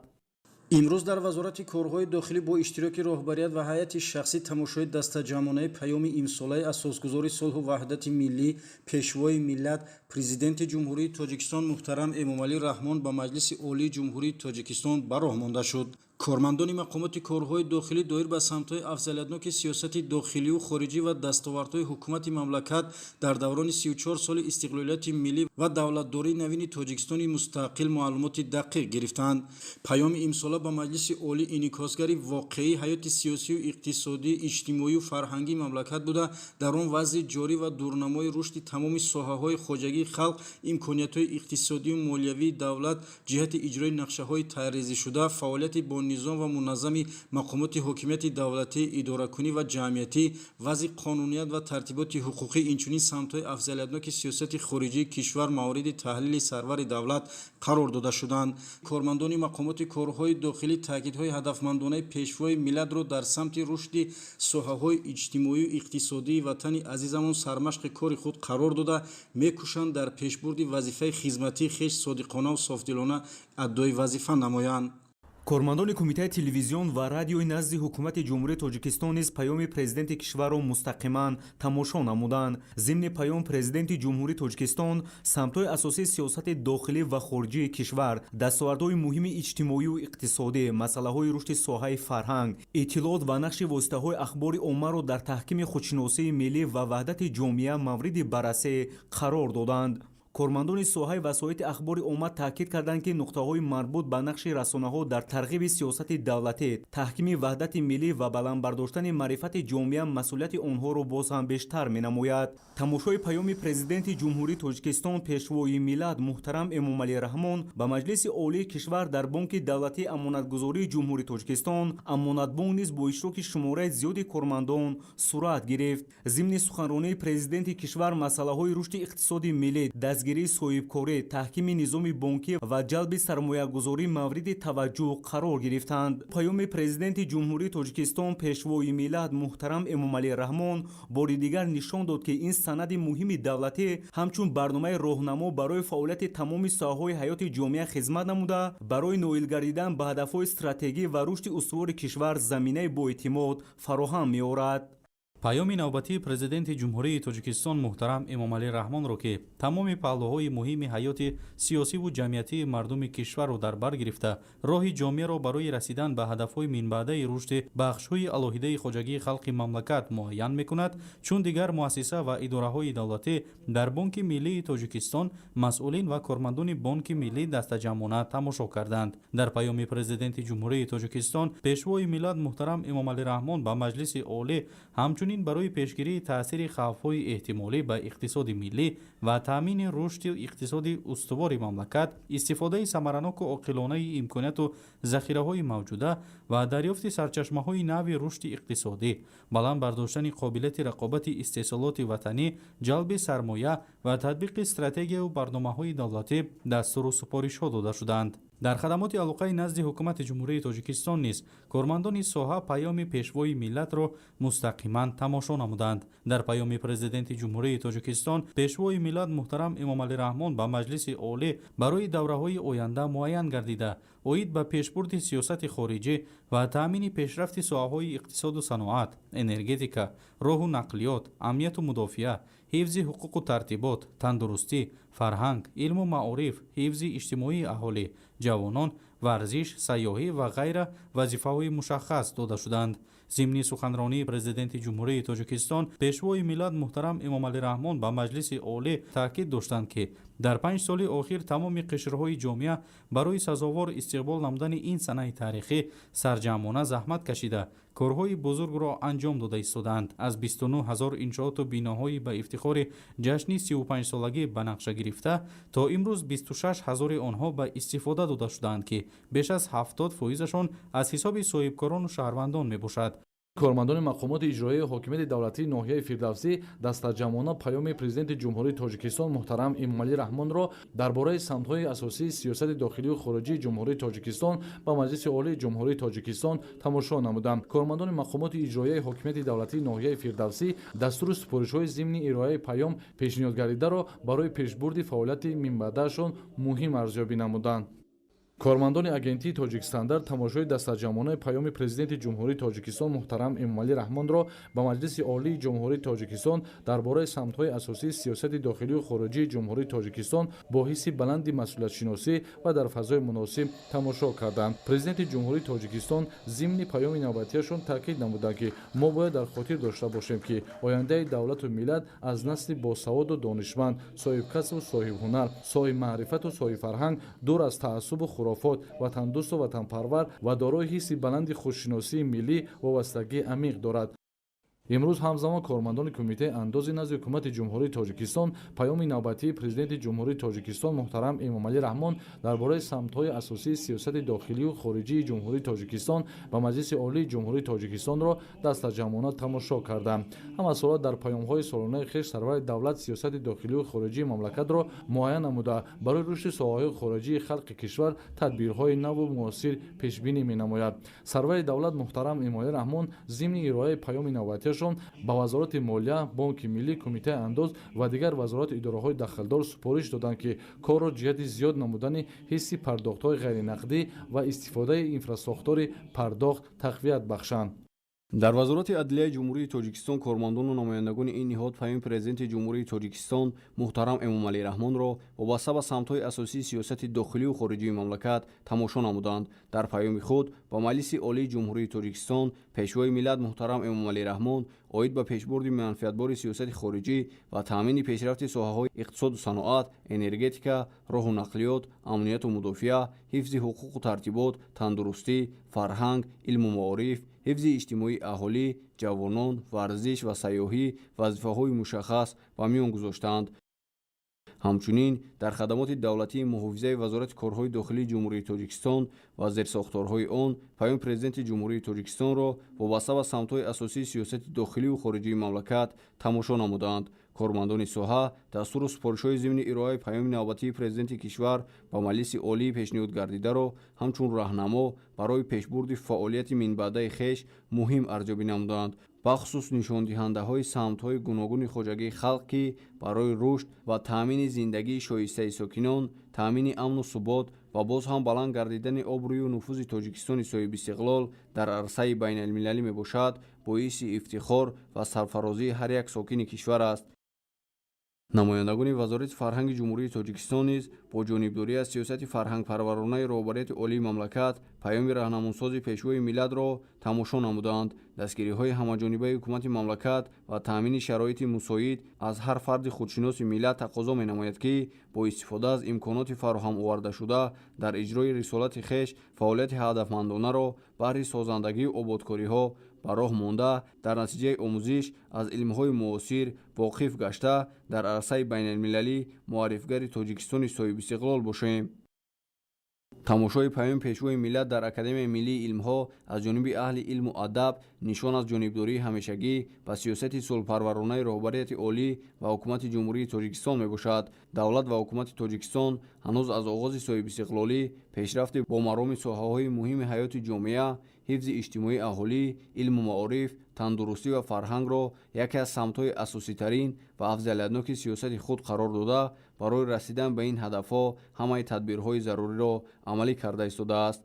Имрӯз дар Вазорати корҳои дохилӣ бо иштироки роҳбарият ва ҳайати шахсӣ тамошои дастаҷамъонаи паёми имсолаи асосгузори сулҳу ваҳдати миллӣ, Пешвои миллат, Президенти Ҷумҳурии Тоҷикистон муҳтарам Эмомалӣ Раҳмон ба Маҷлиси Олии Ҷумҳурии Тоҷикистон ба роҳ монда шуд. Кормандони мақомоти корҳои дохилӣ доир ба самтҳои афзалиятноки сиёсати дохилию хориҷӣ ва дастовардҳои ҳукумати мамлакат дар даврони 34 соли истиқлолияти миллӣ ва давлатдории навини Тоҷикистони мустақил маълумоти дақиқ гирифтанд. Паёми имсола ба Маҷлиси Олӣ инъикосгари воқеии ҳаёти сиёсию иқтисодӣ, иҷтимоию фарҳангии мамлакат буда, дар он вазъи ҷорӣ ва дурнамои рушди тамоми соҳаҳои хоҷагии халқ, имкониятҳои иқтисодию молиявии давлат ҷиҳати иҷрои нақшаҳои тарҳрезишуда, фаъолияти бо низом ва муназзами мақомоти ҳокимияти давлатӣ, идоракунӣ ва ҷамъиятӣ, вазъи қонуният ва тартиботи ҳуқуқӣ, инчунин самтҳои афзалиятноки сиёсати хориҷии кишвар мавриди таҳлили сарвари давлат қарор дода шуданд. Кормандони мақомоти корҳои дохилӣ таъкидҳои ҳадафмандонаи Пешвои миллатро дар самти рушди соҳаҳои иҷтимоию иқтисодии ватани азизамон сармашқи кори худ қарор дода, мекӯшанд дар пешбурди вазифаи хизматии хеш содиқонаву софдилона адои вазифа намоянд. Кормандони Кумитаи телевизион ва радиои назди Ҳукумати Ҷумҳурии Тоҷикистон низ паёми президенти кишварро мустақиман тамошо намуданд. Зимни паём Президенти Ҷумҳурии Тоҷикистон самтҳои асосии сиёсати дохилӣ ва хориҷии кишвар, дастовардҳои муҳими иҷтимоию иқтисодӣ, масъалаҳои рушди соҳаи фарҳанг, иттилоот ва нақши воситаҳои ахбори оммаро дар таҳкими худшиносии миллӣ ва ваҳдати ҷомеа мавриди баррасӣ қарор доданд. Кормандони соҳаи васоити ахбори омма таъкид карданд, ки нуқтаҳои марбут ба нақши расонаҳо дар тарғиби сиёсати давлатӣ, таҳкими ваҳдати миллӣ ва баланд бардоштани маърифати ҷомеа масъулияти онҳоро боз ҳам бештар менамояд. Тамошои паёми Президенти Ҷумҳурии Тоҷикистон, Пешвои миллат муҳтарам Эмомалӣ Раҳмон ба Маҷлиси Олии кишвар дар Бонки давлатии амонатгузории Ҷумҳурии Тоҷикистон «Амонатбонк» низ бо иштироки шумораи зиёди кормандон сурат гирифт. Зимни суханронии президенти кишвар масъалаҳои рушди иқтисоди миллӣ, дастгирии соҳибкорӣ, таҳкими низоми бонкӣ ва ҷалби сармоягузорӣ мавриди таваҷҷӯҳ қарор гирифтанд. Паёми Президенти Ҷумҳурии Тоҷикистон, Пешвои миллат муҳтарам Эмомалӣ Раҳмон бори дигар нишон дод, ки ин санади муҳими давлатӣ ҳамчун барномаи роҳнамо барои фаъолияти тамоми соҳаҳои ҳаёти ҷомеа хизмат намуда, барои ноил гардидан ба ҳадафҳои стратегӣ ва рушди устувори кишвар заминаи боэътимод фароҳам меорад. Паёми навбатии Президенти Ҷумҳурии Тоҷикистон муҳтарам Эмомалӣ Раҳмонро, ки тамоми паҳлӯҳои муҳими ҳаёти сиёсиву ҷамъиятии мардуми кишварро дар бар гирифта, роҳи ҷомеаро барои расидан ба ҳадафҳои минбаъдаи рушди бахшҳои алоҳидаи хоҷагии халқи мамлакат муайян мекунад, чун дигар муассиса ва идораҳои давлатӣ дар Бонки миллии Тоҷикистон масъулин ва кормандони Бонки миллӣ дастаҷамъона тамошо карданд. Дар паёми Президенти Ҷумҳурии Тоҷикистон, Пешвои миллат муҳтарам Эмомалӣ Раҳмон ба Маҷлиси Олӣ ҳамчунин Инчунин барои пешгирии таъсири хавфҳои эҳтимолӣ ба иқтисоди миллӣ ва таъмини рушди иқтисоди устувори мамлакат, истифодаи самараноку оқилонаи имконияту захираҳои мавҷуда ва дарёфти сарчашмаҳои нави рушди иқтисодӣ, баланд бардоштани қобилияти рақобати истеҳсолоти ватанӣ, ҷалби сармоя ва татбиқи стратегияю барномаҳои давлатӣ дастуру супоришҳо дода шуданд. Дар хадамоти алоқаи назди Ҳукумати Ҷумҳурии Тоҷикистон низ кормандони соҳа паёми Пешвои миллатро мустақиман тамошо намуданд. Дар паёми Президенти Ҷумҳурии Тоҷикистон, Пешвои миллат муҳтарам Эмомалӣ Раҳмон ба Маҷлиси Олӣ барои давраҳои оянда муайян гардида, оид ба пешбурди сиёсати хориҷӣ ва таъмини пешрафти соҳаҳои иқтисоду саноат, энергетика, роҳу нақлиёт, амнияту мудофиа, ҳифзи ҳуқуқу тартибот, тандурустӣ, фарҳанг, илму маориф, ҳифзи иҷтимоии аҳолӣ, ҷавонон, варзиш, сайёҳӣ ва ғайра вазифаҳои мушаххас дода шуданд. Зимни суханронии Президенти Ҷумҳурии Тоҷикистон, Пешвои миллат муҳтарам Эмомалӣ Раҳмон ба Маҷлиси Олӣ таъкид доштанд, ки дар 5 соли охир тамоми қишрҳои ҷомеа барои сазовор истиқбол намудани ин санаи таърихӣ сарҷамъона заҳмат кашида, корҳои бузургро анҷом дода истодаанд. Аз 29 ҳазор иншооту биноҳои ба ифтихори ҷашни 35-солагӣ ба нақша гирифта, то имрӯз 26 ҳазори онҳо ба истифода дода шудаанд, ки беш аз 70 фоизашон аз ҳисоби соҳибкорону шаҳрвандон мебошад. Кормандони мақомоти иҷроияи ҳокимияти давлатии ноҳияи Фирдавсӣ дастаҷамъона паёми Президенти Ҷумҳурии Тоҷикистон муҳтарам Эмомалӣ Раҳмонро дар бораи самтҳои асосии сиёсати дохилию хориҷии Ҷумҳурии Тоҷикистон ба Маҷлиси Олии Ҷумҳурии Тоҷикистон тамошо намуданд. Кормандони мақомоти иҷроияи ҳокимияти давлатии ноҳияи Фирдавсӣ дастуру супоришҳои зимни ироаи паём пешниҳодгардидаро барои пешбурди фаъолияти минбаъдаашон муҳим арзёбӣ намуданд. Кормандони Агентии Тоҷикстандарт тамошои дастаҷамъонаи паёми Президенти Ҷумҳурии Тоҷикистон муҳтарам Эмомалӣ Раҳмонро ба Маҷлиси Олии Ҷумҳурии Тоҷикистон дар бораи самтҳои асосии сиёсати дохилию хориҷии Ҷумҳурии Тоҷикистон бо ҳисси баланди масъулиятшиносӣ ва дар фазои муносиб тамошо карданд. Президенти Ҷумҳурии Тоҷикистон зимни паёми навбатиашон таъкид намуданд, ки мо бояд дар хотир дошта бошем, ки ояндаи давлату миллат аз насли босаводу донишманд, соҳибкасбу соҳибҳунар, соҳибмаърифату соҳибфарҳанг, дур аз таассубу хурофот, ватандӯсту ватанпарвар ва дорои ҳисси баланди худшиносии миллӣ вобастагии амиқ дорад. Имрӯз ҳамзамон кормандони Кумитаи андози назди Ҳукумати Ҷумҳурии Тоҷикистон паёми навбатии Президенти Ҷумҳурии Тоҷикистон муҳтарам Эмомалӣ Раҳмон дар бораи самтҳои асосии сиёсати дохилию хориҷии Ҷумҳурии Тоҷикистон ба Маҷлиси Олии Ҷумҳурии Тоҷикистонро дастаҷамъона тамошо карданд. Ҳамасола дар паёмҳои солонаи хеш сарвари давлат сиёсати дохилию хориҷии мамлакатро муайян намуда, барои рушди соҳаҳои хориҷии халқи кишвар тадбирҳои наву муосир пешбинӣ менамояд. Сарвари давлат муҳтарам Эмомалӣ Раҳмон зимни ироаи паёми навбатиаш ба Вазорати молия, Бонки миллӣ, Кумитаи андоз ва дигар вазорату идораҳои дахлдор супориш доданд, ки корро ҷиҳати зиёд намудани ҳисси пардохтҳои ғайринақдӣ ва истифодаи инфрасохтори пардохт тақвият бахшанд. Дар Вазорати адлияи Ҷумҳурии Тоҷикистон кормандону намояндагони ин ниҳод паёми Президенти Ҷумҳурии Тоҷикистон муҳтарам Эмомалӣ Раҳмонро вобаста ба самтҳои асосии сиёсати дохилию хориҷии мамлакат тамошо намуданд. Дар паёми худ ба Маҷлиси Олии Ҷумҳурии Тоҷикистон Пешвои миллат муҳтарам Эмомалӣ Раҳмон оид ба пешбурди манфиатбори сиёсати хориҷӣ ва таъмини пешрафти соҳаҳои иқтисоду саноат, энергетика, роҳу нақлиёт, амнияту мудофиа, ҳифзи ҳуқуқу тартибот, тандурустӣ, фарҳанг, илму маориф, ҳифзи иҷтимоии аҳолӣ, ҷавонон, варзиш ва сайёҳӣ вазифаҳои мушаххас ба миён гузоштаанд. Ҳамчунин дар хадамоти давлатии муҳофизаи Вазорати корҳои дохилии Ҷумҳурии Тоҷикистон ва зерсохторҳои он паёми Президенти Ҷумҳурии Тоҷикистонро вобаста ба самтҳои асосии сиёсати дохилию хориҷии мамлакат тамошо намуданд. Кормандони соҳа дастуру супоришҳои зимни ироаи паёми навбатии Президенти кишвар ба Маҷлиси Олӣ пешниҳод гардидаро ҳамчун раҳнамо барои пешбурди фаъолияти минбаъдаи хеш муҳим арзёбӣ намуданд. Бахусус нишондиҳандаҳои самтҳои гуногуни хоҷагии халқ, ки барои рушд ва таъмини зиндагии шоистаи сокинон, таъмини амну субот ва боз ҳам баланд гардидани обрӯю нуфузи Тоҷикистони соҳибистиқлол дар арсаи байналмилалӣ мебошад, боиси ифтихор ва сарфарозии ҳар як сокини кишвар аст. Намояндагони Вазорати фарҳанги Ҷумҳурии Тоҷикистон низ бо ҷонибдорӣ аз сиёсати фарҳангпарваронаи роҳбарияти олии мамлакат паёми раҳнамунсози Пешвои миллатро тамошо намуданд. Дастгириҳои ҳамаҷонибаи ҳукумати мамлакат ва таъмини шароити мусоид аз ҳар фарди худшиноси миллат тақозо менамояд, ки бо истифода аз имконоти фароҳам овардашуда дар иҷрои рисолати хеш фаъолияти ҳадафмандонаро баҳри созандагию ободкориҳо ба роҳ монда, дар натиҷаи омӯзиш аз илмҳои муосир воқиф гашта, дар арсаи байналмилалӣ муаррифгари Тоҷикистони соҳибистиқлол бошем. Тамошои паёми Пешвои миллат дар Академияи миллии илмҳо аз ҷониби аҳли илму адаб нишон аз ҷонибдории ҳамешагӣ ба сиёсати сулҳпарваронаи роҳбарияти олӣ ва Ҳукумати Ҷумҳурии Тоҷикистон мебошад. Давлат ва Ҳукумати Тоҷикистон ҳанӯз аз оғози соҳибистиқлолӣ пешрафти бо мароми соҳаҳои муҳими ҳаёти ҷомеа, ҳифзи иҷтимоии аҳолӣ, илму маориф, тандурустӣ ва фарҳангро яке аз самтҳои асоситарин ва афзалиятноки сиёсати худ қарор дода, барои расидан ба ин ҳадафҳо ҳамаи тадбирҳои заруриро амалӣ карда истодааст.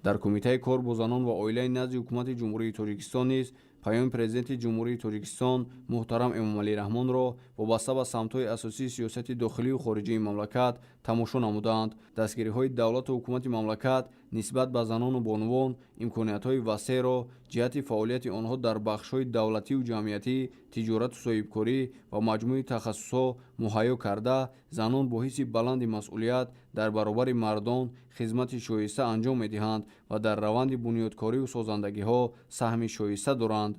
Дар Кумитаи кор бо занон ва оилаи назди Ҳукумати Ҷумҳурии Тоҷикистон низ паёми Президенти Ҷумҳурии Тоҷикистон муҳтарам Эмомалӣ Раҳмонро вобаста ба самтҳои асосии сиёсати дохилию хориҷии мамлакат тамошо намуданд. Дастгириҳои давлату ҳукумати мамлакат нисбат ба занону бонувон имкониятҳои васеъро ҷиҳати фаъолияти онҳо дар бахшҳои давлатию ҷамъиятӣ, тиҷорату соҳибкорӣ ва маҷмӯи тахассусҳо муҳайё карда, занон бо ҳисси баланди масъулият дар баробари мардон хизмати шоиста анҷом медиҳанд ва дар раванди бунёдкорию созандагиҳо саҳми шоиста доранд.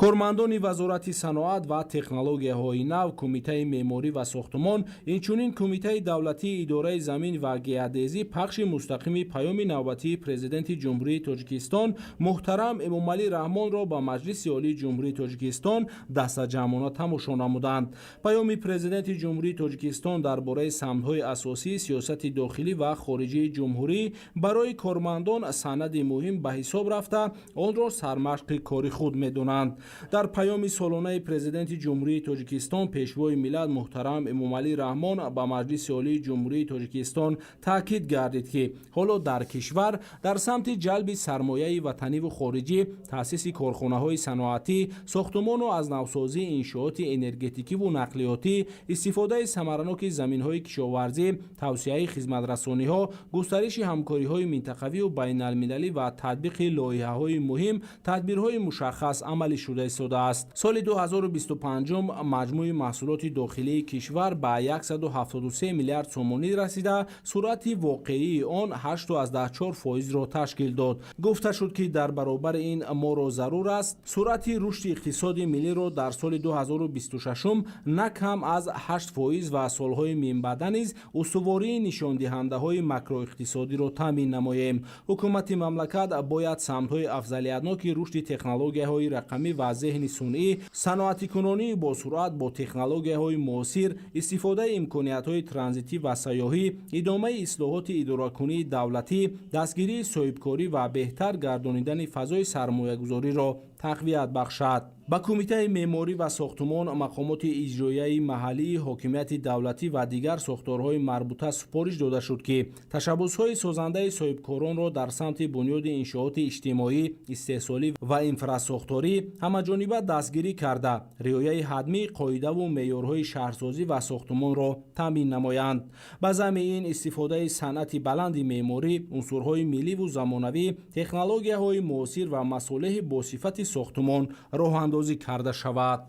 Кормандони Вазорати саноат ва технологияҳои нав, Кумитаи меъморӣ ва сохтумон, инчунин Кумитаи давлатии идораи замин ва геодезӣ пахши мустақими паёми навбатии Президенти Ҷумҳурии Тоҷикистон муҳтарам Эмомалӣ Раҳмонро ба Маҷлиси Олии Ҷумҳурии Тоҷикистон дастаҷамъона тамошо намуданд. Паёми Президенти Ҷумҳурии Тоҷикистон дар бораи самтҳои асосии сиёсати дохилӣ ва хориҷии ҷумҳурӣ барои кормандон санади муҳим ба ҳисоб рафта, онро сармашқи кори худ медонанд. Дар паёми солонаи Президенти Ҷумҳурии Тоҷикистон, Пешвои миллат муҳтарам Эмомалӣ Раҳмон ба Маҷлиси Олии Ҷумҳурии Тоҷикистон таъкид гардид, ки ҳоло дар кишвар дар самти ҷалби сармояи ватаниву хориҷӣ, таъсиси корхонаҳои саноатӣ, сохтумону аз навсозии иншооти энергетикиву нақлиётӣ, истифодаи самараноки заминҳои кишоварзӣ, тавсеаи хизматрасониҳо, густариши ҳамкориҳои минтақавию байналмилалӣ ва татбиқи лоиҳаҳои муҳим тадбирҳои мушаххас амалӣ шуда истодааст. Соли 2025 маҷмӯи маҳсулоти дохилии кишвар ба 173 миллиард сомонӣ расида, суръати воқеии он 8,4 фоизро ташкил дод. Гуфта шуд, ки дар баробари ин моро зарур аст суръати рушди иқтисоди миллиро дар соли 2026 на кам аз 8 фоиз ва солҳои минбаъда низ устувории нишондиҳандаҳои макроиқтисодиро таъмин намоем. Ҳукумати мамлакат бояд самтҳои афзалиятноки рушди технологияҳои рақамӣ ва зеҳни сунъӣ, саноатикунонии босуръат бо технологияҳои муосир, истифодаи имкониятҳои транзитӣ ва сайёҳӣ, идомаи ислоҳоти идоракунии давлатӣ, дастгирии соҳибкорӣ ва беҳтар гардонидани фазои сармоягузориро тақвият бахшад. Ба Кумитаи меъморӣ ва сохтумон, мақомоти иҷроияи маҳаллии ҳокимияти давлатӣ ва дигар сохторҳои марбута супориш дода шуд, ки ташаббусҳои созандаи соҳибкоронро дар самти бунёди иншооти иҷтимоӣ, истеҳсолӣ ва инфрасохторӣ ҳамаҷониба дастгирӣ карда, риояи ҳатмии қоидаву меъёрҳои шаҳрсозӣ ва сохтумонро таъмин намоянд. Ба замми ин истифодаи санъати баланди меъморӣ, унсурҳои милливу замонавӣ, технологияҳои муосир ва масолеҳи босифати сохтумон роҳандозӣ карда шавад.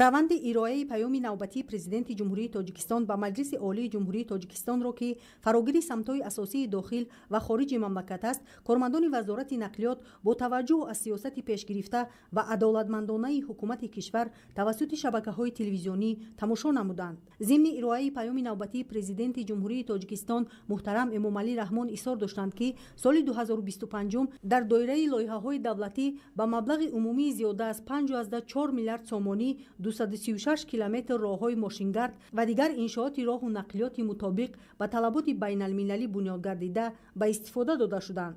Раванди ироаи паёми навбатии Президенти Ҷумҳурии Тоҷикистон ба Маҷлиси Олии Ҷумҳурии Тоҷикистонро, ки фарогири самтҳои асосии дохил ва хориҷи мамлакат аст, кормандони Вазорати нақлиёт бо таваҷҷӯҳ аз сиёсати пешгирифта ва адолатмандонаи ҳукумати кишвар тавассути шабакаҳои телевизионӣ тамошо намуданд. Зимни ироаи паёми навбатии Президенти Ҷумҳурии Тоҷикистон муҳтарам Эмомалӣ Раҳмон изҳор доштанд, ки соли 2025 дар доираи лоиҳаҳои давлатӣ ба маблағи умумии зиёда аз 5,4 миллиард сомонӣ 236 километр роҳҳои мошингард ва дигар иншооти роҳу нақлиёти мутобиқ ба талаботи байналмилалӣ бунёд гардида ба истифода дода шуданд.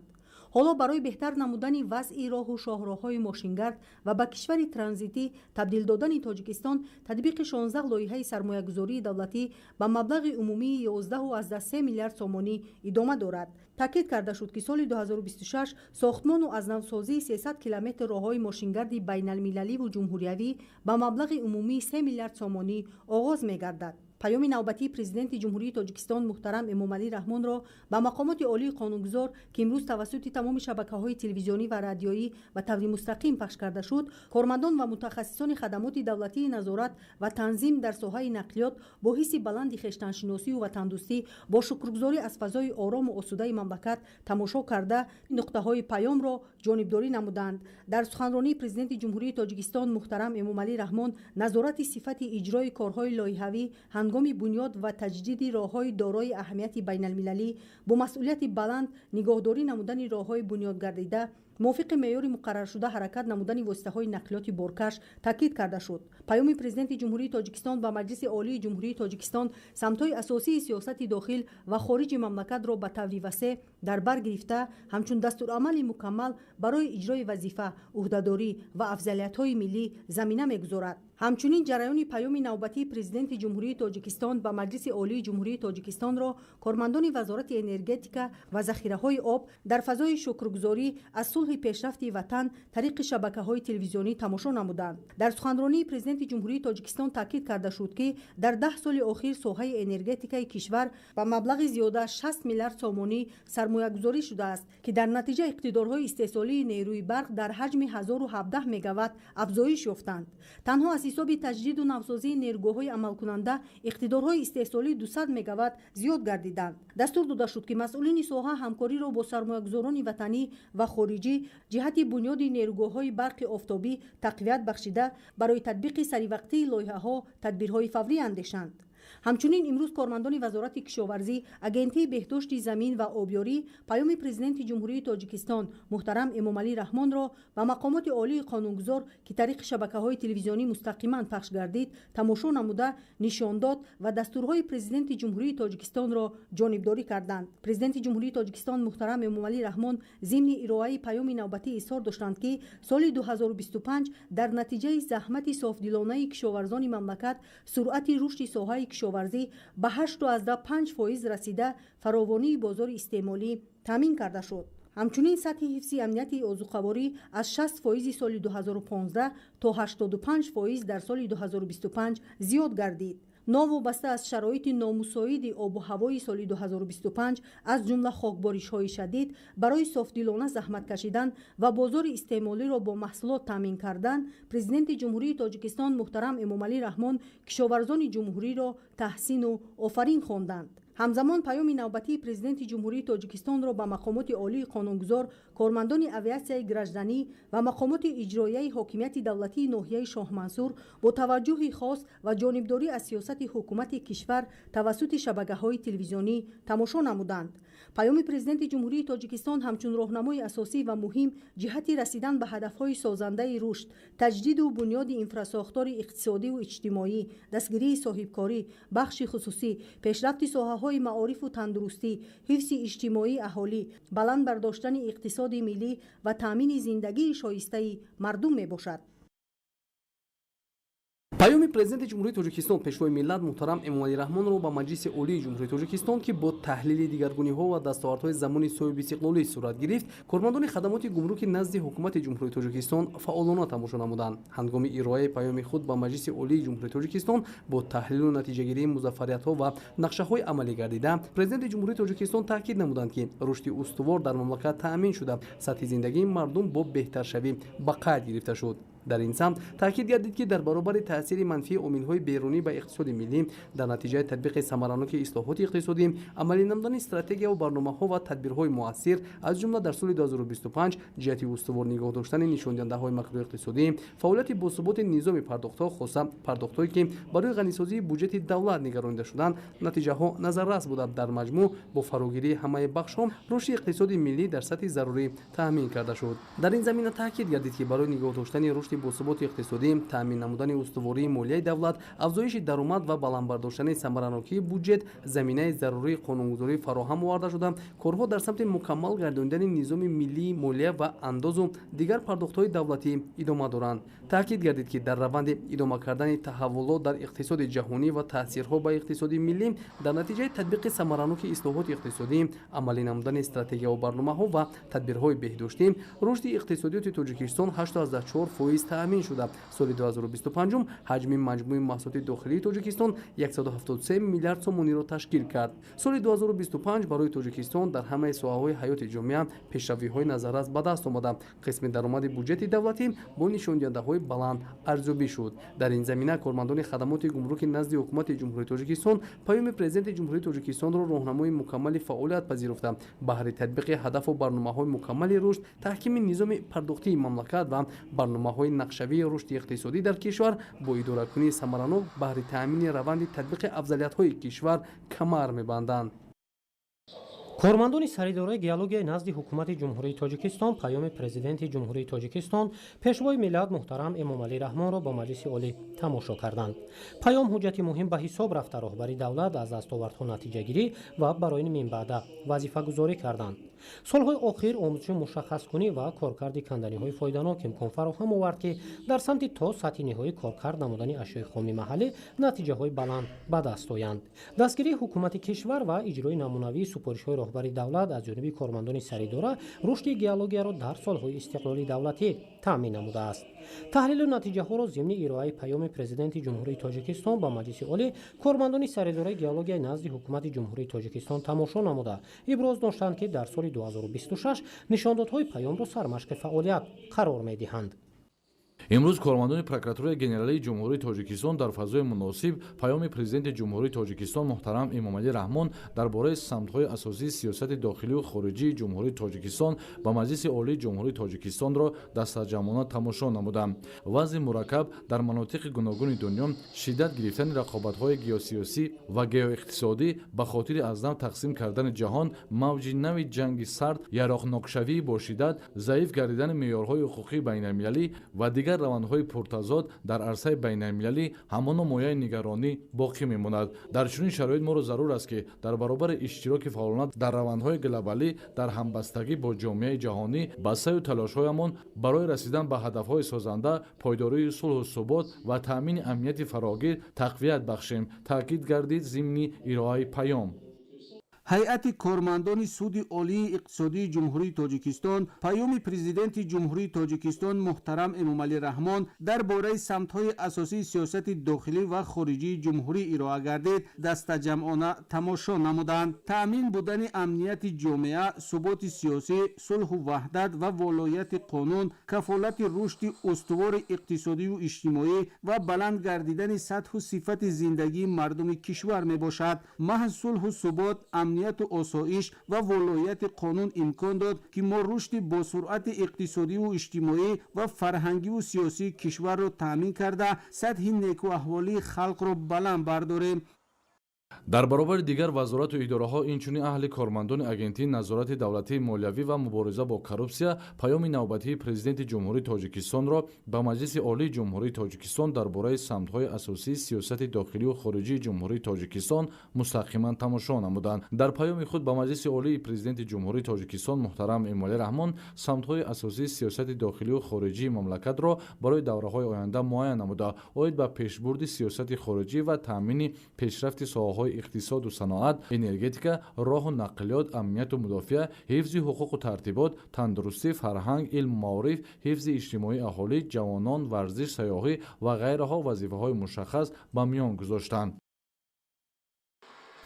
Ҳоло барои беҳтар намудани вазъи роҳу шоҳроҳҳои мошингард ва ба кишвари транзитӣ табдил додани Тоҷикистон татбиқи 16 лоиҳаи сармоягузории давлатӣ ба маблағи умумии 11,3 миллиард сомонӣ идома дорад. Таъкид карда шуд, ки соли 2026 сохтмону аз навсозии 300 километр роҳҳои мошингарди байналмилаливу ҷумҳуриявӣ ба маблағи умумии 3 миллиард сомонӣ оғоз мегардад. Паёми навбатии Президенти Ҷумҳурии Тоҷикистон муҳтарам Эмомалӣ Раҳмонро ба мақомоти олии қонунгузор, ки имрӯз тавассути тамоми шабакаҳои телевизионӣ ва радиоӣ ба таври мустақим пахш карда шуд, кормандон ва мутахассисони хадамоти давлатии назорат ва танзим дар соҳаи нақлиёт бо ҳисси баланди хештаншиносию ватандӯстӣ, бо шукргузорӣ аз фазои орому осудаи мамлакат тамошо карда, нуқтаҳои паёмро ҷонибдорӣ намуданд. Дар суханронии Президенти Ҷумҳурии Тоҷикистон муҳтарам Эмомалӣ Раҳмон назорати сифати иҷрои корҳои лоиҳавӣ ҳангоми бунёд ва таҷдиди роҳҳои дорои аҳамияти байналмилалӣ, бо масъулияти баланд нигоҳдорӣ намудани роҳҳои бунёдгардида, мувофиқи меъёри муқарраршуда ҳаракат намудани воситаҳои нақлиёти боркаш таъкид карда шуд. Паёми Президенти Ҷумҳурии Тоҷикистон ба Маҷлиси Олии Ҷумҳурии Тоҷикистон самтҳои асосии сиёсати дохил ва хориҷи мамлакатро ба таври васеъ дар бар гирифта, ҳамчун дастурамали мукаммал барои иҷрои вазифа, ӯҳдадорӣ ва афзалиятҳои миллӣ замина мегузорад. Ҳамчунин ҷараёни паёми навбатии Президенти Ҷумҳурии Тоҷикистон ба Маҷлиси Олии Ҷумҳурии Тоҷикистонро кормандони Вазорати энергетика ва захираҳои об дар фазои шукргузорӣ аз сулҳи пешрафти ватан тариқи шабакаҳои телевизионӣ тамошо намуданд. Дар суханронии Президенти Ҷумҳурии Тоҷикистон таъкид карда шуд, ки дар 10 соли охир соҳаи энергетикаи кишвар ба маблағи зиёда аз 60 миллиард сомонӣ сармоягузорӣ шудааст, ки дар натиҷа иқтидорҳои истеҳсолии нерӯи барқ дар ҳаҷми 1017 мегаватт афзоиш ёфтанд. Танҳо аз ҳисоби таҷдиду навсозии нерӯгоҳҳои амалкунанда иқтидорҳои истеҳсолии 200 мегаватт зиёд гардиданд. Дастур дода шуд, ки масъулини соҳа ҳамкориро бо сармоягузорони ватанӣ ва хориҷӣ ҷиҳати бунёди нерӯгоҳҳои барқи офтобӣ тақвият бахшида, барои татбиқи саривақтии лоиҳаҳо тадбирҳои фаврӣ андешанд. Ҳамчунин имрӯз кормандони Вазорати кишоварзӣ, Агентии беҳдошти замин ва обёрӣ паёми Президенти Ҷумҳурии Тоҷикистон муҳтарам Эмомалӣ Раҳмонро ба мақомоти олии қонунгузор, ки тариқи шабакаҳои телевизионӣ мустақиман пахш гардид, тамошо намуда, нишон дод ва дастурҳои Президенти Ҷумҳурии Тоҷикистонро ҷонибдорӣ карданд. Президенти Ҷумҳурии Тоҷикистон муҳтарам Эмомалӣ Раҳмон зимни ироаи паёми навбатӣ изҳор доштанд, ки соли 2025 дар натиҷаи заҳмати софдилонаи кишоварзони мамлакат суръати рушди соҳаи кишоварзӣ ба 8,5% расида, фаровонии бозори истеъмолӣ таъмин карда шуд. Ҳамчунин сатҳи ҳифзи амнияти озуқаворӣ аз 60% соли 2015 то 85% дар соли 2025 зиёд гардид. Новобаста аз шароити номусоиди обу ҳавои соли 2025, аз ҷумла хокборишҳои шадид, барои софдилона заҳмат кашидан ва бозори истеъмолиро бо маҳсулот таъмин кардан, Президенти Ҷумҳурии Тоҷикистон муҳтарам Эмомалӣ Раҳмон кишоварзони ҷумҳуриро таҳсину офарин хонданд. Ҳамзамон паёми навбатии Президенти Ҷумҳурии Тоҷикистонро ба мақомоти олии қонунгузор, кормандони авиатсияи гражданӣ ва мақомоти иҷроияи ҳокимияти давлатии ноҳияи Шоҳмансур бо таваҷҷӯҳи хос ва ҷонибдорӣ аз сиёсати ҳукумати кишвар тавассути шабакаҳои телевизионӣ тамошо намуданд. Паёми Президенти Ҷумҳурии Тоҷикистон ҳамчун роҳнамои асосӣ ва муҳим ҷиҳати расидан ба ҳадафҳои созандаи рушд, таҷдиду бунёди инфрасохтори иқтисодиву иҷтимоӣ, дастгирии соҳибкорӣ, бахши хусусӣ, пешрафти соҳаҳои маорифу тандурустӣ, ҳифзи иҷтимоии аҳолӣ, баланд бардоштани иқтисоди миллӣ ва таъмини зиндагии шоистаи мардум мебошад. Паёми Президенти Ҷумҳурии Тоҷикистон, Пешвои миллат муҳтарам Эмомалӣ Раҳмонро ба Маҷлиси Олии Ҷумҳурии Тоҷикистон, ки бо таҳлили дигаргуниҳо ва дастовардҳои замони соҳибистиқлолӣ сурат гирифт, кормандони хадамоти гумруки назди Ҳукумати Ҷумҳурии Тоҷикистон фаъолона тамошо намуданд. Ҳангоми ироаи паёми худ ба Маҷлиси Олии Ҷумҳурии Тоҷикистон бо таҳлилу натиҷагирии музаффариятҳо ва нақшаҳои амалӣ гардида, Президенти Ҷумҳурии Тоҷикистон таъкид намуданд, ки рушди устувор дар мамлакат таъмин шуда, сатҳи зиндагии мардум бо беҳтаршавӣ ба қайд гирифта шуд. Дар ин самт таъкид гардид, ки дар баробари таъсири манфии омилҳои берунӣ ба иқтисоди миллӣ, дар натиҷаи татбиқи самараноки ислоҳоти иқтисодӣ, амалӣ намудани стратегияву барномаҳо ва тадбирҳои муассир, аз ҷумла дар соли 2025 ҷиҳати устувор нигоҳ доштани нишондиҳандаҳои макроиқтисодӣ, фаъолияти босуботи низоми пардохтҳо, хоса пардохтҳое ки барои ғанисозии буҷети давлат нигаронида шуданд, натиҷаҳо назаррас буда, дар маҷмӯъ бо фарогирии ҳамаи бахшҳо рушди иқтисоди миллӣ дар сатҳи зарурӣ таъмин карда шуд. Дар ин замина таъкид гардид, ки барои нигоҳ доштани рушди босуботи иқтисодӣ, таъмин намудани устувории молияи давлат, афзоиши даромад ва баланд бардоштани самаранокии буҷет заминаи зарурии қонунгузорӣ фароҳам оварда шуда, корҳо дар самти мукаммал гардонидани низоми миллии молия ва андозу дигар пардохтҳои давлатӣ идома доранд. Таъкид гардид, ки дар раванди идома кардани таҳаввулот дар иқтисоди ҷаҳонӣ ва таъсирҳо ба иқтисоди миллӣ дар натиҷаи татбиқи самараноки ислоҳоти иқтисодӣ, амалӣ намудани стратегияву барномаҳо ва тадбирҳои беҳдоштӣ, рушди иқтисодиёти Тоҷикистон 8,4% таъмин шуда, соли 2025 ҳаҷми маҷмӯи маҳсулоти дохилии Тоҷикистон 173 миллиард сомониро ташкил кард. Соли 2025 барои Тоҷикистон дар ҳамаи соҳаҳои ҳаёти ҷомеа пешравиҳои назаррас ба даст омада, қисми даромади буҷети давлатӣ бо нишондиҳандаҳои баланд арзёбӣ шуд. Дар ин замина кормандони хадамоти гумруки назди Ҳукумати Ҷумҳурии Тоҷикистон паёми Президенти Ҷумҳурии Тоҷикистонро роҳнамои мукаммали фаъолият пазируфта, баҳри татбиқи ҳадафу барномаҳои мукаммали рушд, таҳкими низоми пардохтии мамлакат ва барномаҳои нақшавии рушди иқтисодӣ дар кишвар бо идоракунии самаранок баҳри таъмини раванди татбиқи афзалиятҳои кишвар камар мебанданд. Кормандони Саридораи геологияи назди Ҳукумати Ҷумҳурии Тоҷикистон паёми Президенти Ҷумҳурии Тоҷикистон, Пешвои миллат муҳтарам Эмомалӣ Раҳмонро ба Маҷлиси Олӣ тамошо карданд. Паём ҳуҷҷати муҳим ба ҳисоб рафта, роҳбари давлат аз дастовардҳо натиҷагирӣ ва барои минбаъда вазифагузорӣ карданд. Солҳои охир омӯзиши мушаххаскунӣ ва коркарди канданиҳои фоиданок имкон фароҳам овард, ки дар самти то сатҳи ниҳоӣ коркард намудани ашёи хоми маҳаллӣ натиҷаҳои баланд ба даст оянд. Дастгирии ҳукумати кишвар ва иҷрои намунавии супоришҳои роҳбари давлат аз ҷониби кормандони саридора рушди геологияро дар солҳои истиқлоли давлатӣ таъмин намудааст. Таҳлилу натиҷаҳоро зимни ироаи паёми Президенти Ҷумҳурии Тоҷикистон ба Маҷлиси Олӣ кормандони Саридораи геологияи назди Ҳукумати Ҷумҳурии Тоҷикистон тамошо намуда, иброз доштанд, ки дар соли 2026 нишондодҳои паёмро сармашқи фаъолият қарор медиҳанд. Имрӯз кормандони Прокуратураи Генералии Ҷумҳурии Тоҷикистон дар фазои муносиб паёми Президенти Ҷумҳурии Тоҷикистон муҳтарам Эмомалӣ Раҳмон дар бораи самтҳои асосии сиёсати дохилию хориҷии Ҷумҳурии Тоҷикистон ба Маҷлиси Олии Ҷумҳурии Тоҷикистонро дастаҷамъона тамошо намуданд. Вазъи мураккаб дар манотиқи гуногуни дунё, шиддат гирифтани рақобатҳои геосиёсӣ ва геоиқтисодӣ ба хотири аз нав тақсим кардани ҷаҳон, мавҷи нави ҷанги сард, яроқнокшавии бо шиддат, заиф гардидани меъёрҳои ҳуқуқии байналмилалӣ ва дигар равандҳои пуртазод дар арсаи байналмилалӣ ҳамоно мояи нигаронӣ боқӣ мемонад. Дар чунин шароит моро зарур аст, ки дар баробари иштироки фаъолона дар равандҳои глобалӣ, дар ҳамбастагӣ бо ҷомеаи ҷаҳонӣ ба саъю талошҳоямон барои расидан ба ҳадафҳои созанда, пойдории сулҳу субот ва таъмини амнияти фарогир тақвият бахшем, таъкид гардид зимни ироаи паём. Ҳайати кормандони Суди Олии иқтисодии Ҷумҳурии Тоҷикистон паёми Президенти Ҷумҳурии Тоҷикистон муҳтарам Эмомалӣ Раҳмон дар бораи самтҳои асосии сиёсати дохилӣ ва хориҷии ҷумҳурӣ ироа гардид, дастаҷамъона тамошо намуданд. Таъмин будани амнияти ҷомеа, суботи сиёсӣ, сулҳу ваҳдат ва волояти қонун кафолати рушди устувори иқтисодию иҷтимоӣ ва баланд гардидани сатҳу сифати зиндагии мардуми кишвар мебошад. Маҳз сулҳу субот, амнияту осоиш ва волояти қонун имкон дод, ки мо рушди босуръати иқтисодиву иҷтимоӣ ва фарҳангиву сиёсии кишварро таъмин карда, сатҳи некуаҳволии халқро баланд бардорем. Дар баробари дигар вазорату идораҳо, инчунин аҳли кормандони Агентии назорати давлатии молиявӣ ва мубориза бо коррупсия паёми навбатии Президенти Ҷумҳурии Тоҷикистонро ба Маҷлиси Олии Ҷумҳурии Тоҷикистон дар бораи самтҳои асосии сиёсати дохилию хориҷии Ҷумҳурии Тоҷикистон мустақиман тамошо намуданд. Дар паёми худ ба Маҷлиси Олии Президенти Ҷумҳурии Тоҷикистон муҳтарам Эмомалӣ Раҳмон самтҳои асосии сиёсати дохилию хориҷии мамлакатро барои давраҳои оянда муайян намуда, оид ба пешбурди сиёсати хориҷӣ ва таъмини пешрафти соҳаҳои иқтисоду саноат, энергетика, роҳу нақлиёт, амнияту мудофиа, ҳифзи ҳуқуқу тартибот, тандурустӣ, фарҳанг, илму маориф, ҳифзи иҷтимоии аҳолӣ, ҷавонон, варзиш, сайёҳӣ ва ғайраҳо вазифаҳои мушаххас ба миён гузоштанд.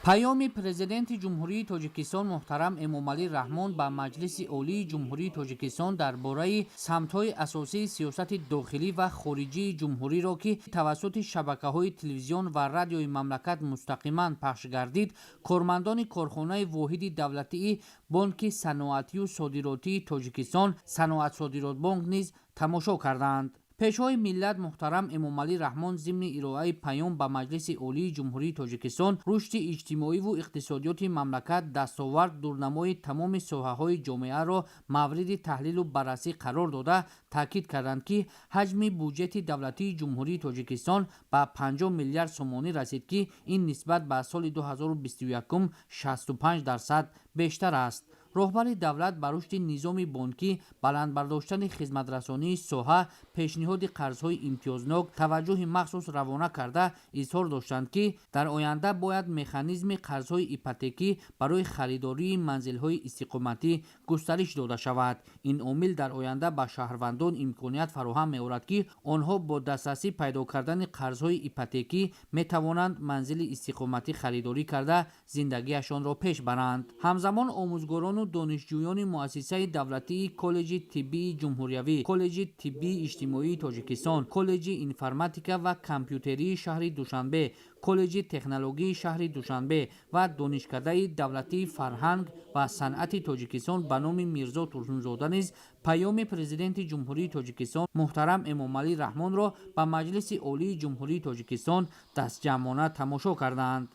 Паёми Президенти Ҷумҳурии Тоҷикистон муҳтарам Эмомалӣ Раҳмон ба Маҷлиси Олии Ҷумҳурии Тоҷикистон дар бораи самтҳои асосии сиёсати дохилӣ ва хориҷии ҷумҳуриро, ки тавассути шабакаҳои телевизион ва радиои мамлакат мустақиман пахш гардид, кормандони корхонаи воҳиди давлатии Бонки саноатию содиротии Тоҷикистон Саноатсодиротбонк низ тамошо карданд. Пешвои миллат муҳтарам Эмомалӣ Раҳмон зимни ироаи паём ба Маҷлиси Олии Ҷумҳурии Тоҷикистон рушди иҷтимоиву иқтисодиёти мамлакат, дастовард, дурнамои тамоми соҳаҳои ҷомеаро мавриди таҳлилу баррасӣ қарор дода, таъкид карданд, ки ҳаҷми буҷети давлатии Ҷумҳурии Тоҷикистон ба 50 миллиард сомонӣ расид, ки ин нисбат ба соли 2021 65% бештар аст. Роҳбари давлат ба рушди низоми бонкӣ, баланд бардоштани хизматрасонии соҳа, пешниҳоди қарзҳои имтиёзнок таваҷҷӯҳи махсус равона карда, изҳор доштанд, ки дар оянда бояд механизми қарзҳои ипотекӣ барои харидории манзилҳои истиқоматӣ густариш дода шавад. Ин омил дар оянда ба шаҳрвандон имконият фароҳам меорад, ки онҳо бо дастрасӣ пайдо кардани қарзҳои ипотекӣ метавонанд манзили истиқоматӣ харидорӣ карда, зиндагиашонро пеш баранд. Ҳамзамон омӯзгорону донишҷӯёни муассисаи давлатии Коллеҷи тиббии ҷумҳуриявӣ, Коллеҷи тиббии иҷтимоии Тоҷикистон, Коллеҷи информатика ва компютерии шаҳри Душанбе, Коллеҷи технологии шаҳри Душанбе ва Донишкадаи давлатии фарҳанг ва санъати Тоҷикистон ба номи Мирзо Турсунзода низ паёми Президенти Ҷумҳурии Тоҷикистон муҳтарам Эмомалӣ Раҳмонро ба Маҷлиси Олии Ҷумҳурии Тоҷикистон дастҷамъона тамошо карданд.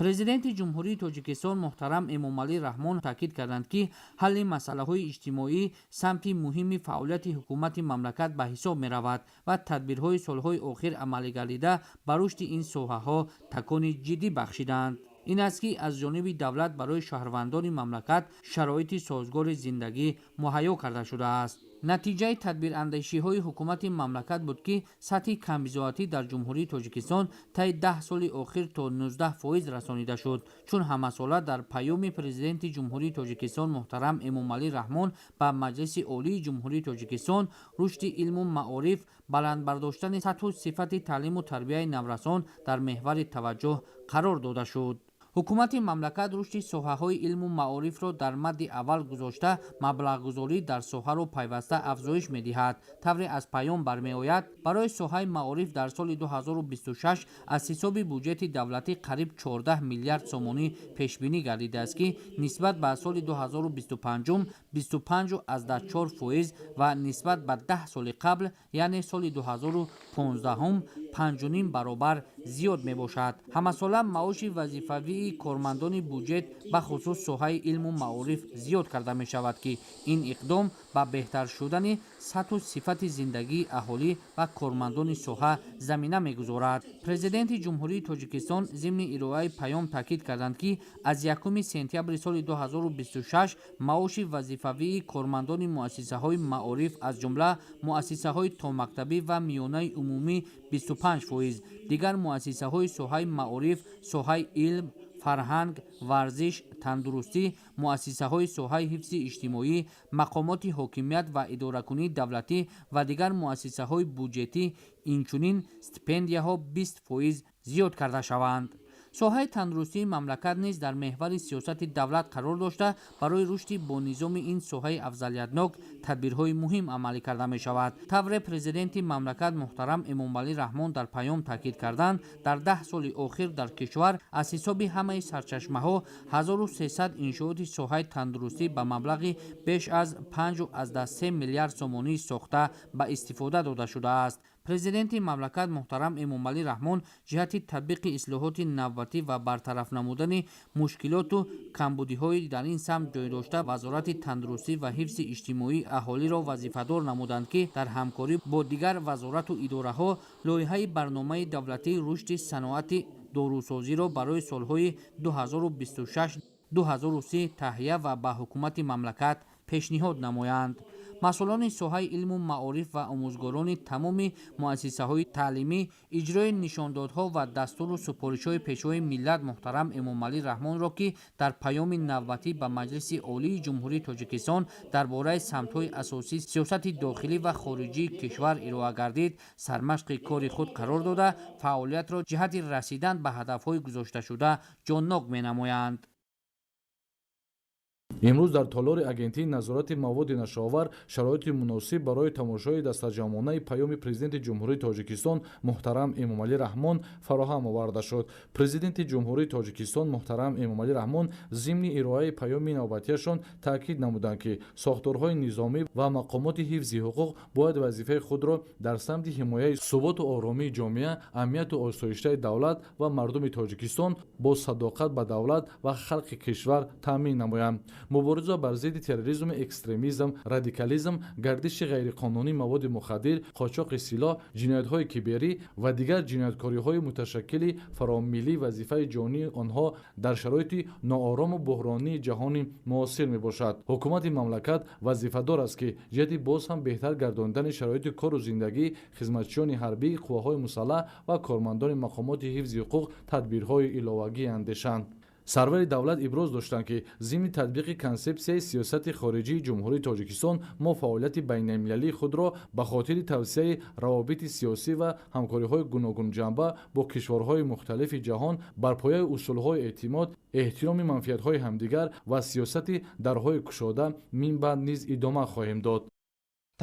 Президенти Ҷумҳурии Тоҷикистон муҳтарам Эмомалӣ Раҳмон таъкид карданд, ки ҳалли масъалаҳои иҷтимоӣ самти муҳими фаъолияти ҳукумати мамлакат ба ҳисоб меравад ва тадбирҳои солҳои охир амалигардида ба рушди ин соҳаҳо такони ҷиддӣ бахшиданд. Ин аст, ки аз ҷониби давлат барои шаҳрвандони мамлакат шароити созгори зиндагӣ муҳайё карда шудааст. Натиҷаи тадбирандешиҳои ҳукумати мамлакат буд, ки сатҳи камбизоатӣ дар Ҷумҳурии Тоҷикистон таи 10 соли охир то 19% расонида шуд. Чун ҳамасола дар паёми Президенти Ҷумҳурии Тоҷикистон муҳтарам Эмомалӣ Раҳмон ба Маҷлиси Олии Ҷумҳурии Тоҷикистон рушди илму маориф, баланд бардоштани сатҳу сифати таълиму тарбияи наврасон дар меҳвари таваҷҷӯҳ қарор дода шуд. Ҳукумати мамлакат рушди соҳаҳои илму маорифро дар мадди аввал гузошта, маблағгузорӣ дар соҳаро пайваста афзоиш медиҳад. Тавре аз паём бармеояд, барои соҳаи маориф дар соли 2026 аз ҳисоби буҷети давлатӣ қариб 14 миллиард сомонӣ пешбинӣ гардидааст, ки нисбат ба соли 2025 25,4% ва нисбат ба 10 соли қабл, яъне соли 2015, 5,5 баробар зиёд мебошад. Ҳамасола маоши вазифавии кормандони буҷет, бахусус соҳаи илму маориф, зиёд карда мешавад, ки ин иқдом ба беҳтар шудани сатҳу сифати зиндагии аҳолӣ ва кормандони соҳа замина мегузорад. Президенти Ҷумҳурии Тоҷикистон зимни ироаи паём таъкид карданд, ки аз 1 сентябри соли 2026 маоши вазифавии кормандони муассисаҳои маориф, аз ҷумла муассисаҳои томактабӣ ва миёнаи умумӣ 25%, дигар муассисаҳои соҳаи маориф, соҳаи илм, фарҳанг, варзиш, тандурустӣ, муассисаҳои соҳаи ҳифзи иҷтимоӣ, мақомоти ҳокимият ва идоракунии давлатӣ ва дигар муассисаҳои буҷетӣ, инчунин стипендияҳо 20% зиёд карда шаванд. Соҳаи тандурустии мамлакат низ дар меҳвари сиёсати давлат қарор дошта, барои рушди бо низоми ин соҳаи афзалиятнок тадбирҳои муҳим амалӣ карда мешавад. Тавре Президенти мамлакат муҳтарам Эмомалӣ Раҳмон дар паём таъкид карданд, дар 10 соли охир дар кишвар аз ҳисоби ҳамаи сарчашмаҳо 1300 иншооти соҳаи тандурустӣ ба маблағи беш аз 5,3 миллиард сомонӣ сохта ба истифода дода шудааст. Президенти мамлакат муҳтарам Эмомалӣ Раҳмон ҷиҳати татбиқи ислоҳоти навбатӣ ва бартараф намудани мушкилоту камбудиҳои дар ин самт ҷой дошта, Вазорати тандурустӣ ва ҳифзи иҷтимоии аҳолиро вазифадор намуданд, ки дар ҳамкорӣ бо дигар вазорату идораҳо лоиҳаи барномаи давлатии рушди саноати дорусозиро барои солҳои 2026-2030 таҳия ва ба ҳукумати мамлакат пешниҳод намоянд. Масъулони соҳаи илму маориф ва омӯзгорони тамоми муассисаҳои таълимӣ иҷрои нишондодҳо ва дастуру супоришҳои Пешвои миллат муҳтарам Эмомалӣ Раҳмонро, ки дар паёми навбатӣ ба Маҷлиси Олии Ҷумҳурии Тоҷикистон дар бораи самтҳои асосии сиёсати дохилӣ ва хориҷии кишвар ироа гардид, сармашқи кори худ қарор дода, фаъолиятро ҷиҳати расидан ба ҳадафҳои гузошташуда ҷоннок менамоянд. Имрӯз дар толори Агентии назорати маводи нашъаовар шароити муносиб барои тамошои дастаҷамъонаи паёми Президенти Ҷумҳурии Тоҷикистон муҳтарам Эмомалӣ Раҳмон фароҳам оварда шуд. Президенти Ҷумҳурии Тоҷикистон муҳтарам Эмомалӣ Раҳмон зимни ироаи паёми навбатиашон таъкид намуданд, ки сохторҳои низомӣ ва мақомоти ҳифзи ҳуқуқ бояд вазифаи худро дар самти ҳимояи суботу оромии ҷомеа, амнияту осоиштаи давлат ва мардуми Тоҷикистон бо садоқат ба давлат ва халқи кишвар таъмин намоянд. Мубориза бар зидди терроризму экстремизм, радикализм, гардиши ғайриқонунии маводи мухаддир, қочоқи силоҳ, ҷиноятҳои киберӣ ва дигар ҷинояткориҳои муташаккили фаромиллӣ вазифаи ҷонии онҳо дар шароити ноорому буҳронии ҷаҳони муосир мебошад. Ҳукумати мамлакат вазифадор аст, ки ҷиҳати боз ҳам беҳтар гардондани шароити кору зиндагӣ хизматчиёни ҳарбӣ, қувваҳои мусаллаҳ ва кормандони мақомоти ҳифзи ҳуқуқ тадбирҳои иловагӣ андешанд. Сарвари давлат иброз доштанд, ки зимни татбиқи консепсияи сиёсати хориҷии Ҷумҳурии Тоҷикистон мо фаъолияти байналмилалии худро ба хотири тавсеаи равобити сиёсӣ ва ҳамкориҳои гуногунҷанба бо кишварҳои мухталифи ҷаҳон бар пояи усулҳои эътимод, эҳтироми манфиатҳои ҳамдигар ва сиёсати дарҳои кушода минбаъд низ идома хоҳем дод.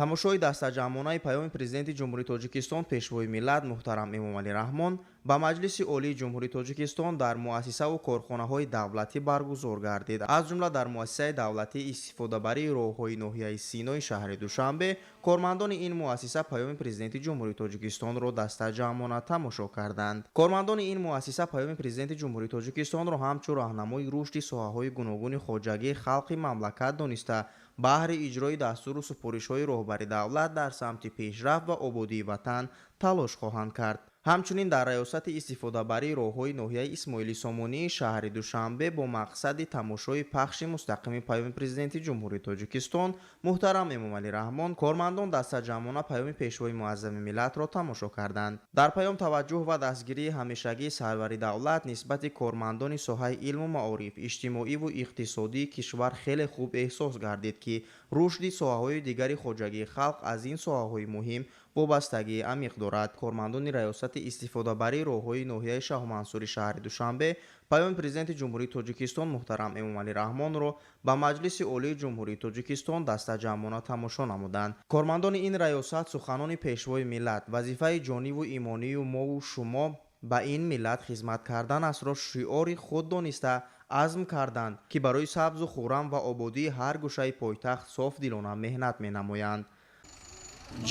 Тамошои дастаҷамъонаи Паёми Президенти Ҷумҳурии Тоҷикистон, Пешвои миллат муҳтарам Эмомалӣ Раҳмон ба Маҷлиси Олии Ҷумҳурии Тоҷикистон дар муассисаву корхонаҳои давлатӣ баргузор гардид. Аз ҷумла дар муассисаи давлатии истифодабарии роҳҳои ноҳияи Синои шаҳри Душанбе кормандони ин муассиса Паёми Президенти Ҷумҳурии Тоҷикистонро дастаҷамъона тамошо карданд. Кормандони ин муассиса Паёми Президенти Ҷумҳурии Тоҷикистонро ҳамчун роҳнамои рушди соҳаҳои гуногуни хоҷагии халқи мамлакат дониста, баҳри иҷрои дастуру супоришҳои роҳбари давлат дар самти пешрафт ва ободии ватан талош хоҳанд кард. Ҳамчунин дар раёсати истифодабарии роҳҳои ноҳияи Исмоили Сомонии шаҳри Душанбе бо мақсади тамошои пахши мустақими Паёми Президенти Ҷумҳурии Тоҷикистон муҳтарам Эмомалӣ Раҳмон кормандон дастаҷамъона Паёми Пешвои муаззами миллатро тамошо карданд. Дар паём таваҷҷӯҳ ва дастгирии ҳамешагии сарвари давлат нисбати кормандони соҳаи илму маориф, иҷтимоиву иқтисодии кишвар хеле хуб эҳсос гардид, ки рушди соҳаҳои дигари хоҷагии халқ аз ин соҳаҳои муҳим вобастагии амиқ дорад. Кормандони раёсати истифодабарии роҳҳои ноҳияи Шоҳмансури шаҳри Душанбе Паёми Президенти Ҷумҳурии Тоҷикистон муҳтарам Эмомалӣ Раҳмонро ба Маҷлиси Олии Ҷумҳурии Тоҷикистон дастаҷамъона тамошо намуданд. Кормандони ин раёсат суханони Пешвои миллат вазифаи ҷониву имонию мову шумо ба ин миллат хизмат кардан астро шиори худ дониста, азм карданд, ки барои сабзу хуррам ва ободии ҳар гӯшаи пойтахт софдилона меҳнат менамоянд.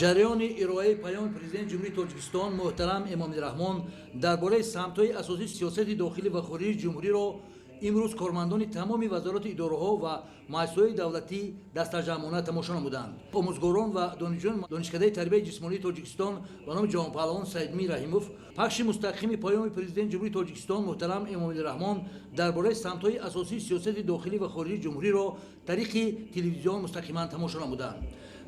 Ҷараёни ироаи Паёми Президенти Ҷумҳурии Тоҷикистон муҳтарам Эмомалӣ Раҳмон дар бораи самтҳои асосии сиёсати дохилӣ ва хориҷии ҷумҳуриро имрӯз кормандони тамоми вазорату идораҳо ва муассисаҳои давлатӣ дастаҷамъона тамошо намуданд. Омӯзгорон ва донишҷӯёни Донишкадаи тарбияи ҷисмонии Тоҷикистон ба номи ҷаҳонпаҳлавон Саидмир Раҳимов пахши мустақими Паёми Президенти Ҷумҳурии Тоҷикистон муҳтарам Эмомалӣ Раҳмон дар бораи самтҳои асосии сиёсати дохилӣ ва хориҷии ҷумҳуриро тариқи телевизион мустақиман тамошо намуданд.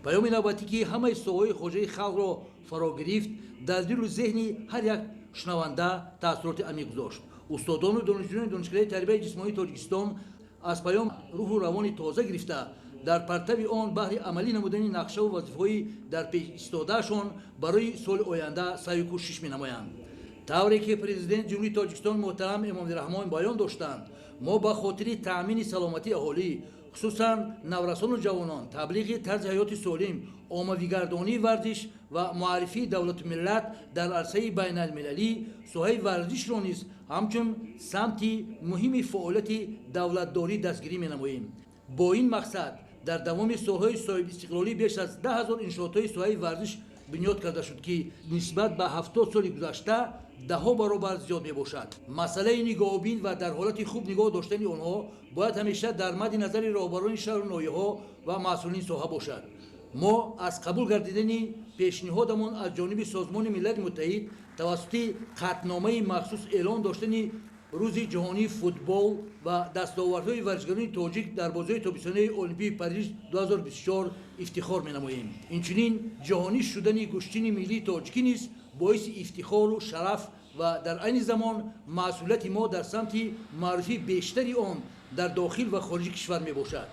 Паёми навбатӣ, ки ҳамаи соҳаҳои хоҷагии халқро фаро гирифт, дар дилу зеҳни ҳар як шунаванда таассуроти амиқ гузошт. Устодону донишҷӯёни Донишкадаи тарбияи ҷисмонии Тоҷикистон аз паём рӯҳу равони тоза гирифта, дар партави он баҳри амалӣ намудани нақшаву вазифаҳои дар пеш истодаашон барои соли оянда саъю кӯшиш менамоянд. Тавре ки Президенти Ҷумҳурии Тоҷикистон муҳтарам Эмомалӣ Раҳмон баён доштанд, мо ба хотири таъмини саломатии аҳолӣ, хусусан наврасону ҷавонон, таблиғи тарзи ҳаёти солим, оммавигардонии варзиш ва муаррифии давлату миллат дар арсаи байналмилалӣ соҳаи варзишро низ ҳамчун самти муҳими фаъолияти давлатдорӣ дастгирӣ менамоем. Бо ин мақсад дар давоми солҳои соҳибистиқлолӣ беш аз 10 000 иншоотҳои соҳаи варзиш бунёд карда шуд, ки нисбат ба 70 соли гузашта даҳҳо баробар зиёд мебошад. Масъалаи нигоҳубин ва дар ҳолати хуб нигоҳ доштани онҳо бояд ҳамеша дар мадди назари роҳбарони шаҳру ноҳияҳо ва масъулини соҳа бошад. Мо аз қабул гардидани пешниҳодамон аз ҷониби Созмони Милали Муттаҳид тавассути қатъномаи махсус эълон доштани Рӯзи ҷаҳонии футбол ва дастовардҳои варзишгарони тоҷик дар бозиҳои тобистонаи Олимпии Париж 2024 ифтихор менамоем. Инчунин ҷаҳонӣ шудани гӯштини миллии тоҷикӣ низ боиси ифтихору шараф ва дар айни замон масъулияти мо дар самти маърифии бештари он дар дохил ва хориҷи кишвар мебошад.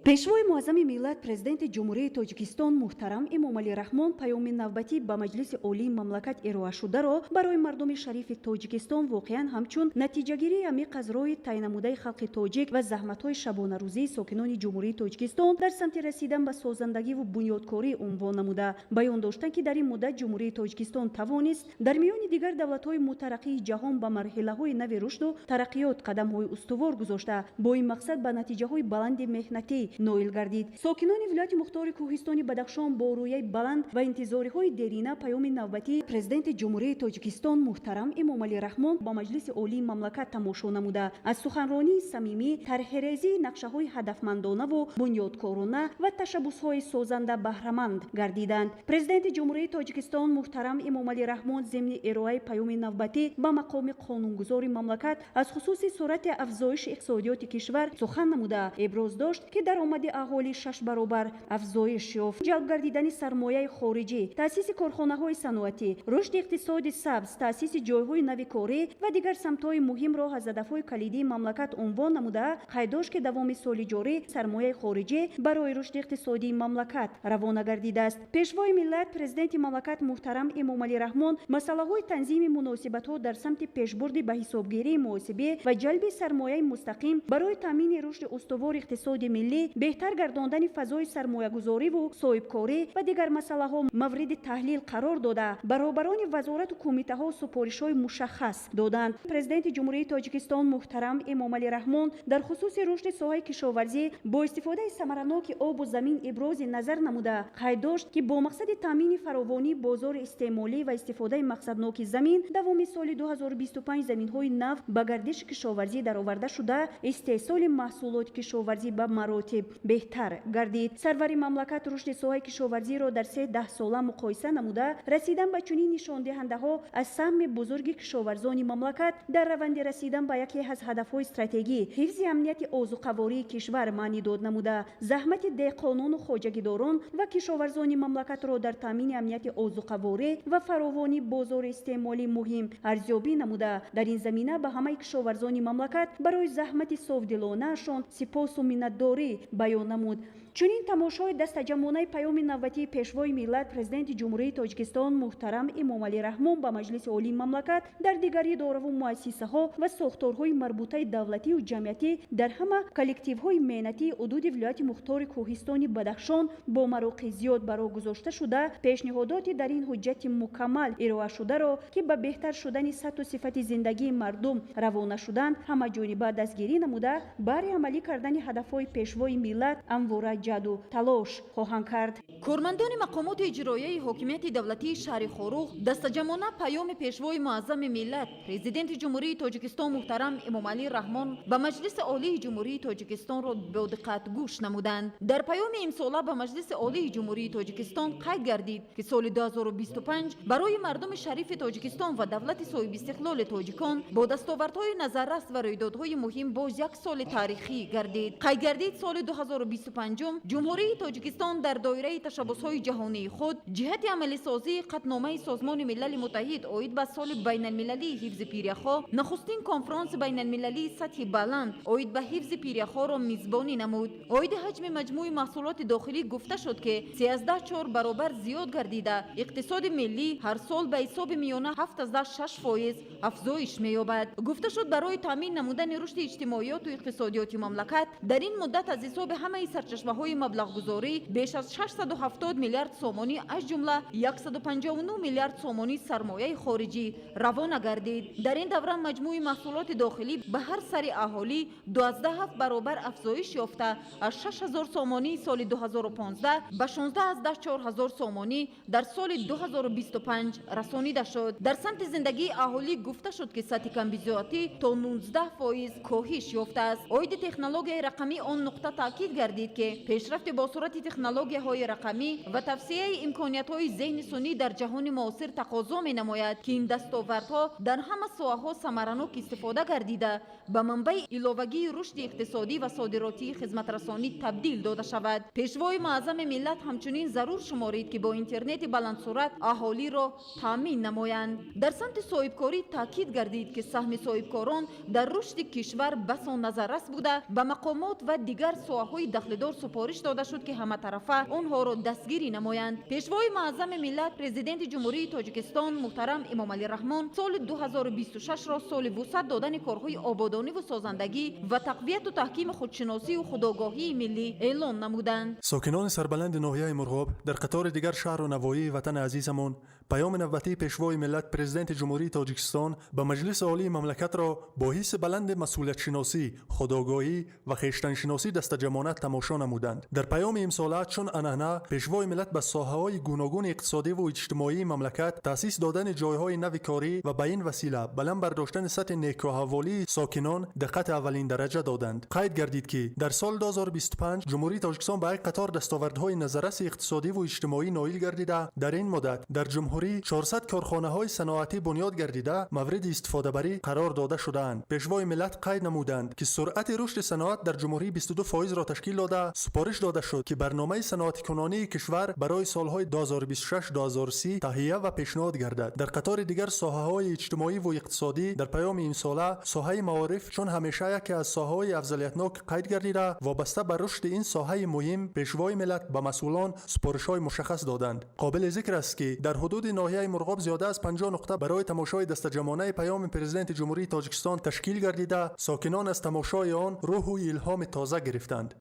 Пешвои муаззами миллат, Президенти Ҷумҳурии Тоҷикистон муҳтарам Эмомалӣ Раҳмон паёми навбатӣ ба Маҷлиси Олии мамлакат ироашударо барои мардуми шарифи Тоҷикистон воқеан ҳамчун натиҷагирии амиқ аз роҳи тайнамудаи халқи тоҷик ва заҳматҳои шабонарӯзии сокинони Ҷумҳурии Тоҷикистон дар самти расидан ба созандагиву бунёдкорӣ унвон намуда, баён доштанд, ки дар ин муддат Ҷумҳурии Тоҷикистон тавонист дар миёни дигар давлатҳои мутараққии ҷаҳон ба марҳилаҳои нави рушду тараққиёт қадамҳои устувор гузошта, бо ин мақсад ба натиҷаҳои баланди меҳнатӣ ноил гардид. Сокинони вилояти мухтори Кӯҳистони Бадахшон бо рӯяи баланд ва интизориҳои дерина паёми навбатии Президенти Ҷумҳурии Тоҷикистон муҳтарам Эмомалӣ Раҳмон ба Маҷлиси Олии мамлакат тамошо намуда, аз суханронии самимӣ, тарҳрезии нақшаҳои ҳадафмандонаву бунёдкорона ва ташаббусҳои созанда баҳраманд гардиданд. Президенти Ҷумҳурии Тоҷикистон муҳтарам Эмомалӣ Раҳмон зимни ироаи паёми навбатӣ ба мақоми қонунгузори мамлакат аз хусуси суръати афзоиши иқтисодиёти кишвар сухан намуда, иброз дошт, ки даромади аҳолӣ 6 баробар афзоиш ёфт. Ҷалб гардидани сармояи хориҷӣ, таъсиси корхонаҳои саноатӣ, рушди иқтисоди сабз, таъсиси ҷойҳои нави корӣ ва дигар самтҳои муҳимро аз ҳадафҳои калидии мамлакат унвон намуда, қайд дошт, ки давоми соли ҷорӣ сармояи хориҷӣ барои рушди иқтисодии мамлакат равона гардидааст. Пешвои миллат, Президенти мамлакат муҳтарам Эмомалӣ Раҳмон масъалаҳои танзими муносибатҳо дар самти пешбурди ба ҳисобгирии муҳосибӣ ва ҷалби сармояи мустақим барои таъмини рушди устувори иқтисоди миллӣ, беҳтар гардондани фазои сармоягузориву соҳибкорӣ ва дигар масъалаҳо мавриди таҳлил қарор дода, баробарони вазорату кумитаҳо супоришҳои мушаххас доданд. Президенти Ҷумҳурии Тоҷикистон муҳтарам Эмомалӣ Раҳмон дар хусуси рушди соҳаи кишоварзӣ бо истифодаи самараноки обу замин ибрози назар намуда, қайд дошт, ки бо мақсади таъмини фаровонии бозори истеъмолӣ ва истифодаи мақсадноки замин давоми соли 2025 заминҳои нав ба гардиши кишоварзӣ дароварда шуда, истеҳсоли маҳсулоти кишоварзӣ ба маротиб беҳтар гардид. Сарвари мамлакат рушди соҳаи кишоварзиро дар се даҳсола муқоиса намуда, расидан ба чунин нишондиҳандаҳо аз саҳми бузурги кишоварзони мамлакат дар раванди расидан ба яке аз ҳадафҳои стратегӣ, ҳифзи амнияти озуқавории кишвар маънӣ дод намуда, заҳмати деҳқонону хоҷагидорон ва кишоварзони мамлакатро дар таъмини амнияти озуқаворӣ ва фаровонии бозори истеъмолӣ муҳим арзёбӣ намуда, дар ин замина ба ҳамаи кишоварзони мамлакат барои заҳмати софдилонаашон сипосу миннатдорӣ баён намуд. Чунин тамошои дастаҷамъонаи паёми навбатии Пешвои миллат, Президенти Ҷумҳурии Тоҷикистон муҳтарам Эмомалӣ Раҳмон ба Маҷлиси Олии мамлакат дар дигар идораву муассисаҳо ва сохторҳои марбутаи давлатию ҷамъиятӣ, дар ҳама коллективҳои меҳнатии ҳудуди вилояти мухтори Кӯҳистони Бадахшон бо мароқи зиёд ба роҳ гузошта шуда, пешниҳодоти дар ин ҳуҷҷати мукаммал ироашударо, ки ба беҳтар шудани сатҳу сифати зиндагии мардум равона шуданд, ҳамаҷониба дастгирӣ намуда, баҳри амалӣ кардани ҳадафҳои Пешвои миллат амвора ҷаду талош хоҳанд кард. Кормандони мақомоти иҷроияи ҳокимияти давлатии шаҳри Хоруғ дастаҷамъона паёми Пешвои муаззами миллат, Президенти Ҷумҳурии Тоҷикистон муҳтарам Эмомалӣ Раҳмон ба Маҷлиси Олии Ҷумҳурии Тоҷикистонро бодиққат гӯш намуданд. Дар паёми имсола ба Маҷлиси Олии Ҷумҳурии Тоҷикистон қайд гардид, ки соли 2025 барои мардуми шарифи Тоҷикистон ва давлати соҳибистиқлоли тоҷикон бо дастовардҳои назаррас ва рӯйдодҳои муҳим боз як соли таърихӣ гардид. Қайд гардид, соли 2025 Ҷумҳурии Тоҷикистон дар доираи ташаббусҳои ҷаҳонии худ ҷиҳати амалисозии қатъномаи Созмони Милали Муттаҳид оид ба соли байналмилалии ҳифзи пиряхҳо нахустин конфронси байналмилалии сатҳи баланд оид ба ҳифзи пиряхҳоро мизбонӣ намуд. Оиди ҳаҷми маҷмӯи маҳсулоти дохилӣ гуфта шуд, ки 3,4 баробар зиёд гардида, иқтисоди миллӣ ҳар сол ба ҳисоби миёна 7,6% афзоиш меёбад. Гуфта шуд, барои таъмин намудани рушди иҷтимоиёту иқтисодиёти мамлакат дар ин муддат аз ҳисоби ҳамаи сарчашмаҳои маблағгузорӣ беш аз 670 миллиард сомонӣ, аз ҷумла 159 миллиард сомонӣ сармояи хориҷӣ равона гардид. Дар ин давра маҷмӯи маҳсулоти дохилӣ ба ҳар сари аҳолӣ 2,7 баробар афзоиш ёфта, аз 6 000 сомонии соли 2015 ба 16,4 ҳазор сомонӣ дар соли 2025 расонида шуд. Дар самти зиндагии аҳолӣ гуфта шуд, ки сатҳи камбизоатӣ то 19% коҳиш ёфтааст. Оиди технологияи рақамӣ он нуқта таъкид гардид, ки пешрафти босуръати технологияҳои рақамӣ ва тавсеаи имкониятҳои зеҳни сунъӣ дар ҷаҳони муосир тақозо менамояд, ки ин дастовардҳо дар ҳама соҳаҳо самаранок истифода гардида, ба манбаи иловагии рушди иқтисодӣ ва содиротии хизматрасонӣ табдил дода шавад. Пешвои муаззами миллат ҳамчунин зарур шуморид, ки бо интернети баландсуръат аҳолиро таъмин намоянд. Дар самти соҳибкорӣ таъкид гардид, ки саҳми соҳибкорон дар рушди кишвар басо назаррас буда, ба мақомот ва дигар соҳаҳои дахлдор супориш дода шуд, ки ҳаматарафа онҳоро дастгирӣ намоянд. Пешвои муаззами миллат, Президенти Ҷумҳурии Тоҷикистон муҳтарам Эмомалӣ Раҳмон соли 2026-ро соли вусъат додани корҳои ободониву созандагӣ ва тақвияту таҳкими худшиносию худогоҳии миллӣ эълон намуданд. Сокинони сарбаланди ноҳияи Мурғоб дар қатори дигар шаҳру навоии ватани азизамон паёми навбатии Пешвои миллат, Президенти Ҷумҳурии Тоҷикистон ба Маҷлиси Олии мамлакатро бо ҳисси баланди масъулиятшиносӣ, худогоҳӣ ва хештаншиносӣ дастаҷамъона тамошо намуданд. намуданд. Дар паёми имсола чун анъана Пешвои миллат ба соҳаҳои гуногуни иқтисодиву иҷтимоии мамлакат, таъсис додани ҷойҳои нави корӣ ва ба ин васила баланд бардоштани сатҳи некӯаҳволии сокинон диққати аввалиндараҷа доданд. Қайд гардид, ки дар соли 2025 Ҷумҳурии Тоҷикистон ба як қатор дастовардҳои назарраси иқтисодиву иҷтимоӣ ноил гардида, дар ин муддат дар ҷумҳурӣ 400 корхонаҳои саноатӣ бунёд гардида, мавриди истифодабарӣ қарор дода шудаанд. Пешвои миллат қайд намуданд, ки суръати рушди саноат дар ҷумҳурӣ 22 фоизро ташкил дода, супориш дода шуд, ки барномаи саноатикунонии кишвар барои солҳои 2026-2030 таҳия ва пешниҳод гардад. Дар қатори дигар соҳаҳои иҷтимоиву иқтисодӣ дар паёми имсола соҳаи маориф чун ҳамеша яке аз соҳаҳои афзалиятнок қайд гардида, вобаста ба рушди ин соҳаи муҳим Пешвои миллат ба масъулон супоришҳои мушаххас доданд. Қобили зикр аст, ки дар ҳудуди ноҳияи Мурғоб зиёда аз 50 нуқта барои тамошои дастаҷамонаи паёми Президенти Ҷумҳурии Тоҷикистон ташкил гардида, сокинон аз тамошои он рӯҳу илҳоми тоза гирифтанд.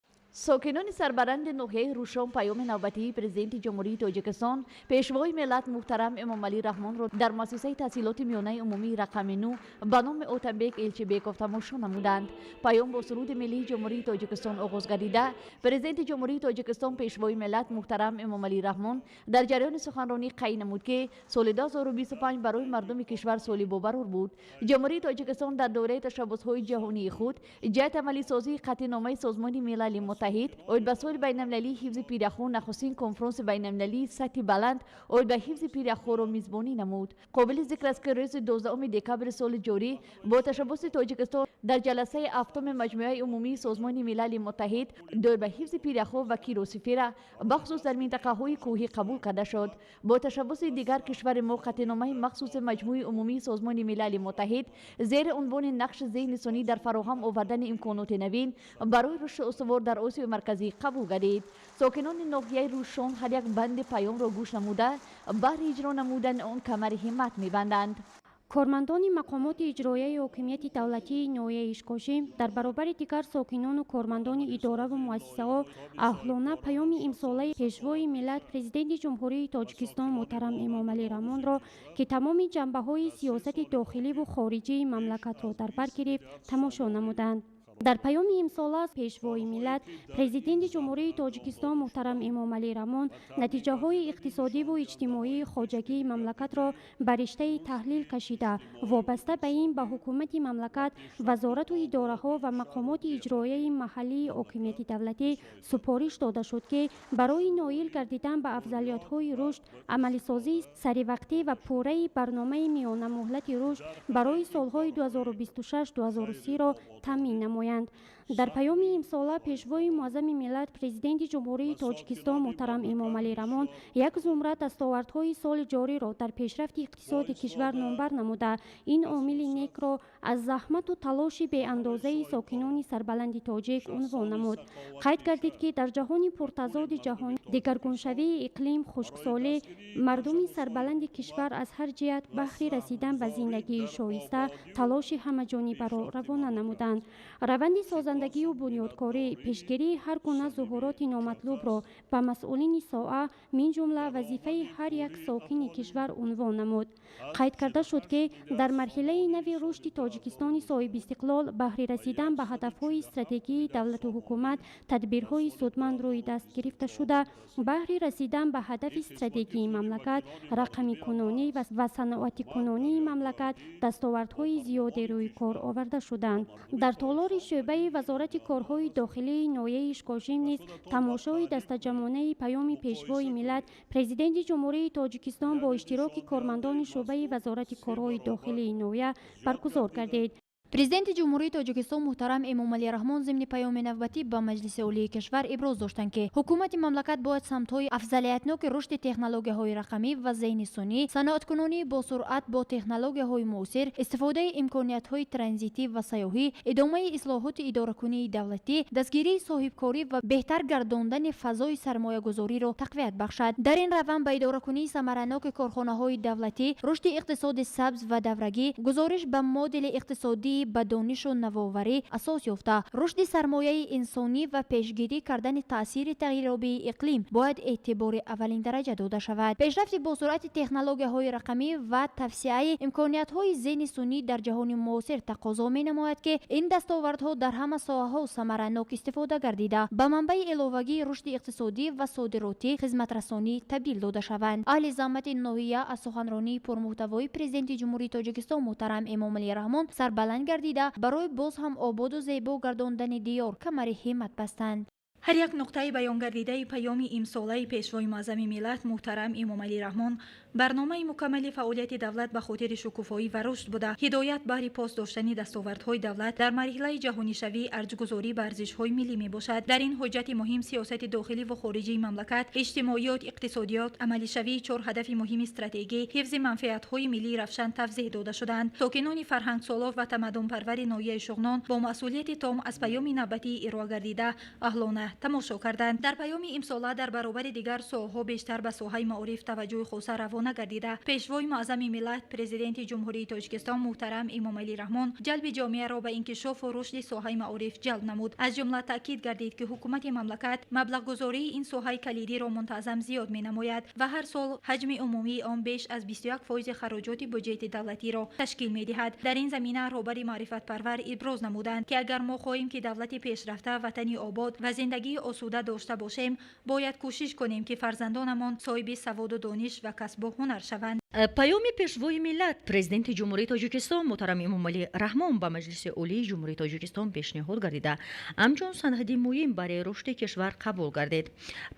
Сокинони сарбаланди ноҳияи Рӯшон паёми навбатии Президенти Ҷумҳурии Тоҷикистон, Пешвои миллат муҳтарам Эмомалӣ Раҳмонро дар муассисаи таҳсилоти миёнаи умумии рақами 9 ба номи Отамбек Элчибеков тамошо намуданд. Паём бо суруди миллии Ҷумҳурии Тоҷикистон оғоз гардида, Президенти Ҷумҳурии Тоҷикистон, Пешвои миллат муҳтарам Эмомалӣ Раҳмон дар ҷараёни суханронӣ қайд намуд, ки соли 2025 барои мардуми кишвар соли бобарур буд. Ҷумҳурии Тоҷикистон дар доираи ташаббусҳои ҷаҳонии худ ҷиҳати амалисозии Қатъномаи Созмони Милали Муттаҳид оид ба соли байналмилалии ҳифзи пиряхҳо нахустин конфронси байналмилалии сатҳи баланд оид ба ҳифзи пиряхҳоро мизбонӣ намуд. Қобили зикр аст, ки рӯзи 12 декабри соли ҷорӣ бо ташаббуси Тоҷикистон дар ҷаласаи ҳафтуми Маҷмӯаи умумии Созмони Милали Муттаҳид доир ба ҳифзи пиряхҳо ва криосфера, бахусус дар минтақаҳои кӯҳӣ, қабул карда шуд. Бо ташаббуси дигар кишвари мо қатъномаи махсуси Маҷмӯи умумии Созмони Милали Муттаҳид зери унвони «Нақши зеҳни сунъӣ дар фароҳам овардани имконоти навин барои рушди устувор дар Осиёи Марказӣ» қабул гардид. Сокинони ноҳияи Рӯшон ҳар як банди паёмро гӯш намуда, баҳри иҷро намудани он камари ҳиммат мебанданд. Кормандони мақомоти иҷроияи ҳокимияти давлатии ноҳияи Ишкошим дар баробари дигар сокинону кормандони идораву муассисаҳо аҳлона паёми имсолаи Пешвои миллат, Президенти Ҷумҳурии Тоҷикистон муҳтарам Эмомалӣ Раҳмонро, ки тамоми ҷанбаҳои сиёсати дохиливу хориҷии мамлакатро дар бар гирифт, тамошо намуданд. Дар паёми имсола Пешвои миллат, Президенти Ҷумҳурии Тоҷикистон муҳтарам Эмомалӣ Раҳмон натиҷаҳои иқтисодиву иҷтимоии хоҷагии мамлакатро ба риштаи таҳлил кашида, вобаста ба ин ба ҳукумати мамлакат, вазорату идораҳо ва мақомоти иҷроияи маҳаллии ҳокимияти давлатӣ супориш дода шуд, ки барои ноил гардидан ба афзалиятҳои рушд амалисозии саривақтӣ ва пурраи барномаи миёнамуҳлати рушд барои солҳои 2026-2030-ро таъмин намоянд. Дар паёми имсола Пешвои муаззами миллат, Президенти Ҷумҳурии Тоҷикистон муҳтарам Эмомалӣ Раҳмон як зумра дастовардҳои соли ҷориро дар пешрафти иқтисоди кишвар номбар намуда, ин омили некро аз заҳмату талоши беандозаи сокинони сарбаланди тоҷик унвон намуд. Қайд гардид, ки дар ҷаҳони пуртазоди ҷаҳон, дигаргуншавии иқлим, хушксолӣ мардуми сарбаланди кишвар аз ҳар ҷиҳат баҳри расидан ба зиндагии шоиста талоши ҳамаҷонибаро равона намуданд. Раванди созандагию бунёдкорӣ, пешгирии ҳар гуна зуҳуроти номатлубро ба масъулини соҳа, мин ҷумла вазифаи ҳар як сокини кишвар унвон намуд. Қайд карда шуд, ки дар марҳилаи нави рушди Тоҷикистони соҳибистиқлол баҳри расидан ба ҳадафҳои стратегии давлату ҳукумат тадбирҳои судманд рӯи даст гирифта шуда, баҳри расидан ба ҳадафи стратегии мамлакат, рақамикунонӣ ва саноатикунонии мамлакат дастовардҳои зиёде рӯи кор оварда шуданд. Дар толори шӯъбаи Вазорати корҳои дохилии ноҳияи Ишкошим низ тамошои дастаҷамонаи паёми Пешвои миллат, Президенти Ҷумҳурии Тоҷикистон бо иштироки кормандони шӯъбаи Вазорати корҳои дохилии ноҳия баргузор гардид. Президенти Ҷумҳурии Тоҷикистон муҳтарам Эмомалӣ Раҳмон зимни паёми навбатӣ ба Маҷлиси Олии кишвар иброз доштанд, ки ҳукумати мамлакат бояд самтҳои афзалиятноки рушди технологияҳои рақамӣ ва зеҳни сунъӣ, саноаткунонии босуръат бо технологияҳои муосир, истифодаи имкониятҳои транзитӣ ва сайёҳӣ, идомаи ислоҳоти идоракунии давлатӣ, дастгирии соҳибкорӣ ва беҳтар гардондани фазои сармоягузориро тақвият бахшад. Дар ин раванд ба идоракунии самараноки корхонаҳои давлатӣ, рушди иқтисоди сабз ва даврагӣ, гузориш ба модели иқтисодии стратегии ба донишу навоварӣ асос ёфта, рушди сармояи инсонӣ ва пешгирӣ кардани таъсири тағйирёбии иқлим бояд эътибори аввалиндараҷа дода шавад. Пешрафти босуръати технологияҳои рақамӣ ва тавсеаи имкониятҳои зеҳни сунъӣ дар ҷаҳони муосир тақозо менамояд, ки ин дастовардҳо дар ҳама соҳаҳо самаранок истифода гардида, ба манбаи иловагии рушди иқтисодӣ ва содиротӣ, хизматрасонӣ табдил дода шаванд. Аҳли заҳмати ноҳия аз суханронии пурмуҳтавои Президенти Ҷумҳурии Тоҷикистон муҳтарам Эмомалӣ Раҳмон сарбаланд гардида, барои боз ҳам ободу зебо гардондани диёр камари ҳиммат бастанд. Ҳар як нуқтаи баёнгардидаи паёми имсолаи Пешвои муаззами миллат муҳтарам Эмомалӣ Раҳмон барномаи мукаммали фаъолияти давлат ба хотири шукуфоӣ ва рушд буда, ҳидоят баҳри пос доштани дастовардҳои давлат дар марҳилаи ҷаҳонишавӣ, арҷгузорӣ ба арзишҳои миллӣ мебошад. Дар ин ҳуҷҷати муҳим сиёсати дохилӣ ва хориҷии мамлакат, иҷтимоиёт, иқтисодиёт, амалишавии чор ҳадафи муҳими стратегӣ, ҳифзи манфиатҳои миллии равшан тавзеҳ дода шудаанд. Сокинони фарҳангсолор ва тамаддунпарвари ноҳияи Шуғнон бо масъулияти том аз паёми навбатии ироа гардида аҳлона тамошо карданд. Дар паёми имсола дар баробари дигар соҳаҳо бештар ба соҳаи маориф таваҷҷӯҳи хоса равона гардида, Пешвои муаззами миллат, Президенти Ҷумҳурии Тоҷикистон муҳтарам Эмомалӣ Раҳмон ҷалби ҷомеаро ба инкишофу рушди соҳаи маориф ҷалб намуд. Аз ҷумла таъкид гардид, ки ҳукумати мамлакат маблағгузории ин соҳаи калидиро мунтазам зиёд менамояд ва ҳар сол ҳаҷми умумии он беш аз 21% хароҷоти буҷети давлатиро ташкил медиҳад. Дар ин замина роҳбари маърифатпарвар иброз намуданд, ки агар мо хоҳем, ки давлати пешрафта, ватани обод ва зиндагии осуда дошта бошем, бояд кӯшиш кунем, ки фарзандонамон соҳиби саводу дониш ва касбу ҳунар шаванд. Паёми Пешвои миллат, Президенти Ҷумҳурии Тоҷикистон муҳтарам Эмомалӣ Раҳмон ба Маҷлиси Олии Ҷумҳурии Тоҷикистон пешниҳод гардида, ҳамчун санади муҳим барои рушди кишвар қабул гардид.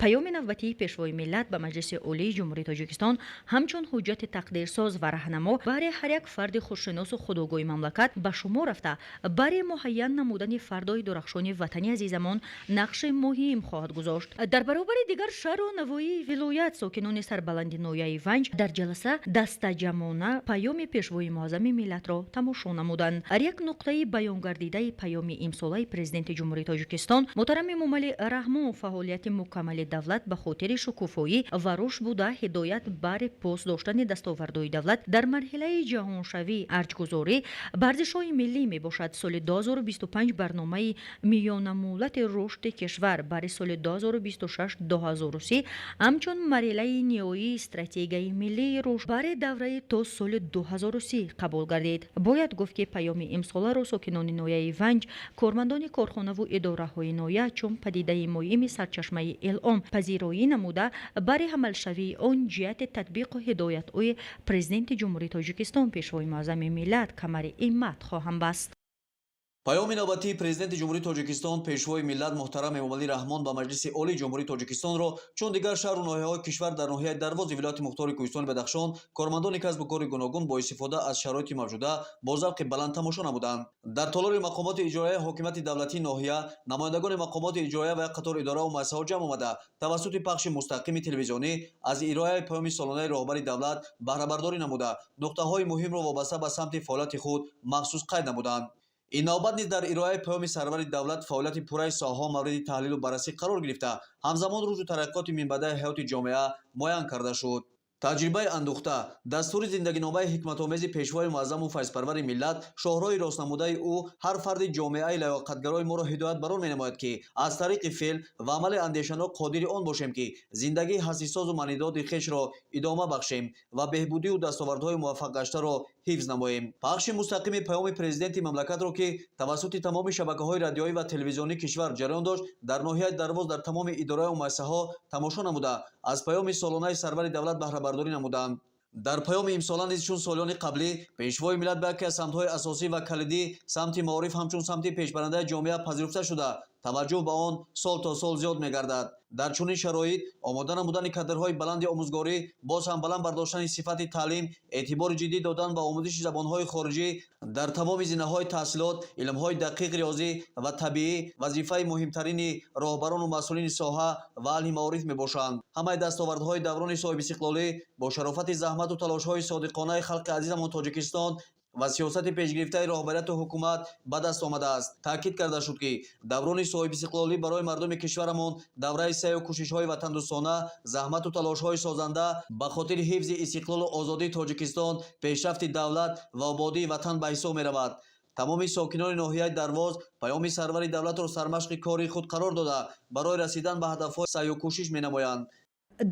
Паёми навбатии Пешвои миллат ба Маҷлиси Олии Ҷумҳурии Тоҷикистон ҳамчун ҳуҷҷати тақдирсоз ва раҳнамо барои ҳар як фарди худшиносу худогоҳи мамлакат ба шумор рафта, барои муҳайян намудани фардои дурахшони ватани азизамон нақши муҳим хоҳад гузошт. Дар баробари дигар шаҳру навоии вилоят, сокинони сарбаланди ноҳияи Ванҷ дар ҷаласа дастаҷамона паёми Пешвои муаззами миллатро тамошо намуданд. Ҳар як нуқтаи баёнгардидаи паёми имсолаи Президенти Ҷумҳурии Тоҷикистон муҳтарам Эмомалӣ Раҳмон фаъолияти мукаммали давлат ба хотири шукуфоӣ ва рушд буда, ҳидоят бари пос доштани дастовардҳои давлат дар марҳилаи ҷаҳоншавӣ, арҷгузорӣ ба арзишҳои миллӣ мебошад. Соли 2025 барномаи миёнамуҳлати рушди кишвар бари соли 2026-2030 ҳамчун марҳилаи ниҳоии стратегияи миллии рушд бари давраи то соли 2030 қабул гардид. Бояд гуфт, ки паёми имсоларо сокинони ноҳияи Ванҷ, кормандони корхонаву идораҳои ноҳия чун падидаи муҳими сарчашмаи илҳом пазироӣ намуда, бари ҳамалшавии он ҷиҳати татбиқу ҳидоятҳои Президенти Ҷумҳурии Тоҷикистон, Пешвои муаззами миллат камари ҳиммат хоҳанд баст. Паёми навбатии Президенти Ҷумҳурии Тоҷикистон, Пешвои миллат муҳтарам Эмомалӣ Раҳмон ба Маҷлиси Олии Ҷумҳурии Тоҷикистонро чун дигар шаҳру ноҳияҳои кишвар дар ноҳияи Дарвози вилояти мухтори Кӯҳистони Бадахшон кормандони касбу кори гуногун бо истифода аз шароити мавҷуда бо завқи баланд тамошо намуданд. Дар толори мақомоти иҷроияи ҳокимияти давлатии ноҳия намояндагони мақомоти иҷроия ва як қатор идораву муассисаҳо ҷамъ омада, тавассути пахши мустақими телевизионӣ аз ироаи паёми солонаи роҳбари давлат баҳрабардорӣ намуда, нуқтаҳои муҳимро вобаста ба самти фаъолияти худ махсус қайд намуданд. Ин навбат низ дар ироаи паёми сарвари давлат фаъолияти пурраи соҳаҳо мавриди таҳлилу баррасӣ қарор гирифта, ҳамзамон рушду тараққиёти минбаъдаи ҳаёти ҷомеа муайян карда шуд. Таҷрибаи андӯхта, дастури зиндагиномаи ҳикматомези Пешвои муаззаму файзпарвари миллат, шоҳроҳи ростнамудаи ӯ ҳар фарди ҷомеаи лаёқатгарои моро ҳидоят барор менамояд, ки аз тариқи феъл ва амали андешанок қодири он бошем, ки зиндагии ҳастисозу маънидоди хешро идома бахшем ва беҳбудию дастовардҳои муваффақгаштаро ҳифз намоем. Пахши мустақими паёми президенти мамлакатро, ки тавассути тамоми шабакаҳои радиоӣ ва телевизионии кишвар ҷараён дошт, дар ноҳияи Дарвоз дар тамоми идораҳо муассисаҳо тамошо намуда, аз паёми солонаи сарвари давлат баҳрабардорӣ намуданд. Дар паёми имсола низ чун солиёни қаблӣ Пешвои миллат ба яке аз самтҳои асосӣ ва калидӣ, самти маориф ҳамчун самти пешбарандаи ҷомеа пазируфта шуда, таваҷҷӯҳ ба он сол то сол зиёд мегардад. Дар чунин шароит омода намудани кадрҳои баланди омӯзгорӣ, боз ҳам баланд бардоштани сифати таълим, эътибори ҷиддӣ додан ба омӯзиши забонҳои хориҷӣ дар тамоми зинаҳои таҳсилот, илмҳои дақиқ, риёзӣ ва табиӣ вазифаи муҳимтарини роҳбарону масъулини соҳа ва аҳли маориф мебошанд. Ҳамаи дастовардҳои даврони соҳибистиқлолӣ бо шарофати заҳмату талошҳои содиқонаи халқи азизамон Тоҷикистон ва сиёсати пешгирифтаи роҳбарияту ҳукумат ба даст омадааст. Таъкид карда шуд, ки даврони соҳибистиқлолӣ барои мардуми кишварамон давраи саъю кӯшишҳои ватандӯстона, заҳмату талошҳои созанда ба хотири ҳифзи истиқлолу озодии Тоҷикистон, пешрафти давлат ва ободии ватан ба ҳисоб меравад. Тамоми сокинони ноҳияи Дарвоз паёми сарвари давлатро сармашқи кори худ қарор дода, барои расидан ба ҳадафҳо саъю кӯшиш менамоянд.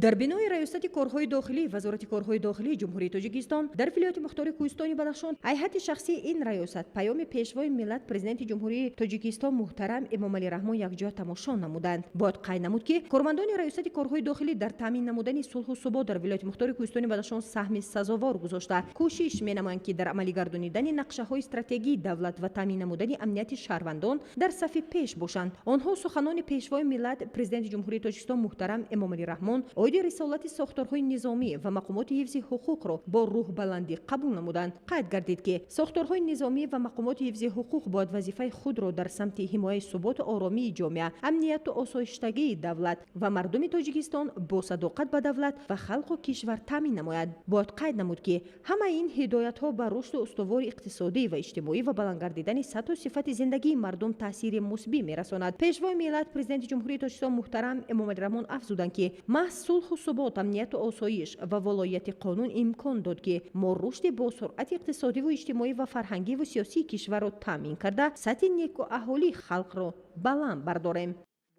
Дар бинои Раёсати корҳои дохилӣ Вазорати корҳои дохилии Ҷумҳурии Тоҷикистон дар вилояти мухтори Кӯҳистони Бадахшон ҳайати шахсии ин раёсат паёми Пешвои миллат, Президенти Ҷумҳурии Тоҷикистон муҳтарам Эмомалӣ Раҳмон якҷоя тамошо намуданд. Бояд қайд намуд, ки кормандони Раёсати корҳои дохилӣ дар таъмин намудани сулҳу субот дар вилояти мухтори Кӯҳистони Бадахшон саҳми сазовор гузошта, кӯшиш менамоянд, ки дар амалигардонидани нақшаҳои стратегии давлат ва таъмин намудани амнияти шаҳрвандон дар сафи пеш бошанд. Онҳо суханони Пешвои миллат, Президенти Ҷумҳурии Тоҷикистон муҳтарам Эмомалӣ Раҳмон оиди рисолати сохторҳои низомӣ ва мақомоти ҳифзи ҳуқуқро бо рӯҳбаландӣ қабул намуданд. Қайд гардид, ки сохторҳои низомӣ ва мақомоти ҳифзи ҳуқуқ бояд вазифаи худро дар самти ҳимояи суботу оромии ҷомеа, амнияту осоиштагии давлат ва мардуми Тоҷикистон бо садоқат ба давлат ва халқу кишвар таъмин намояд. Бояд қайд намуд, ки ҳамаи ин ҳидоятҳо ба рушду устувори иқтисодӣ ва иҷтимоӣ ва баланд гардидани сатҳу сифати зиндагии мардум таъсири мусбӣ мерасонад. Пешвои миллат, Президенти Ҷумҳурии Тоҷикистон муҳтарам Эмомалӣ Раҳмон афзуданд, ки маҳз сулҳу субот, амнияту осоиш ва волоияти қонун имкон дод, ки мо рушди босуръати иқтисодиву иҷтимоӣ ва фарҳангиву сиёсии кишварро таъмин карда, сатҳи некуаҳолии халқро баланд бардорем.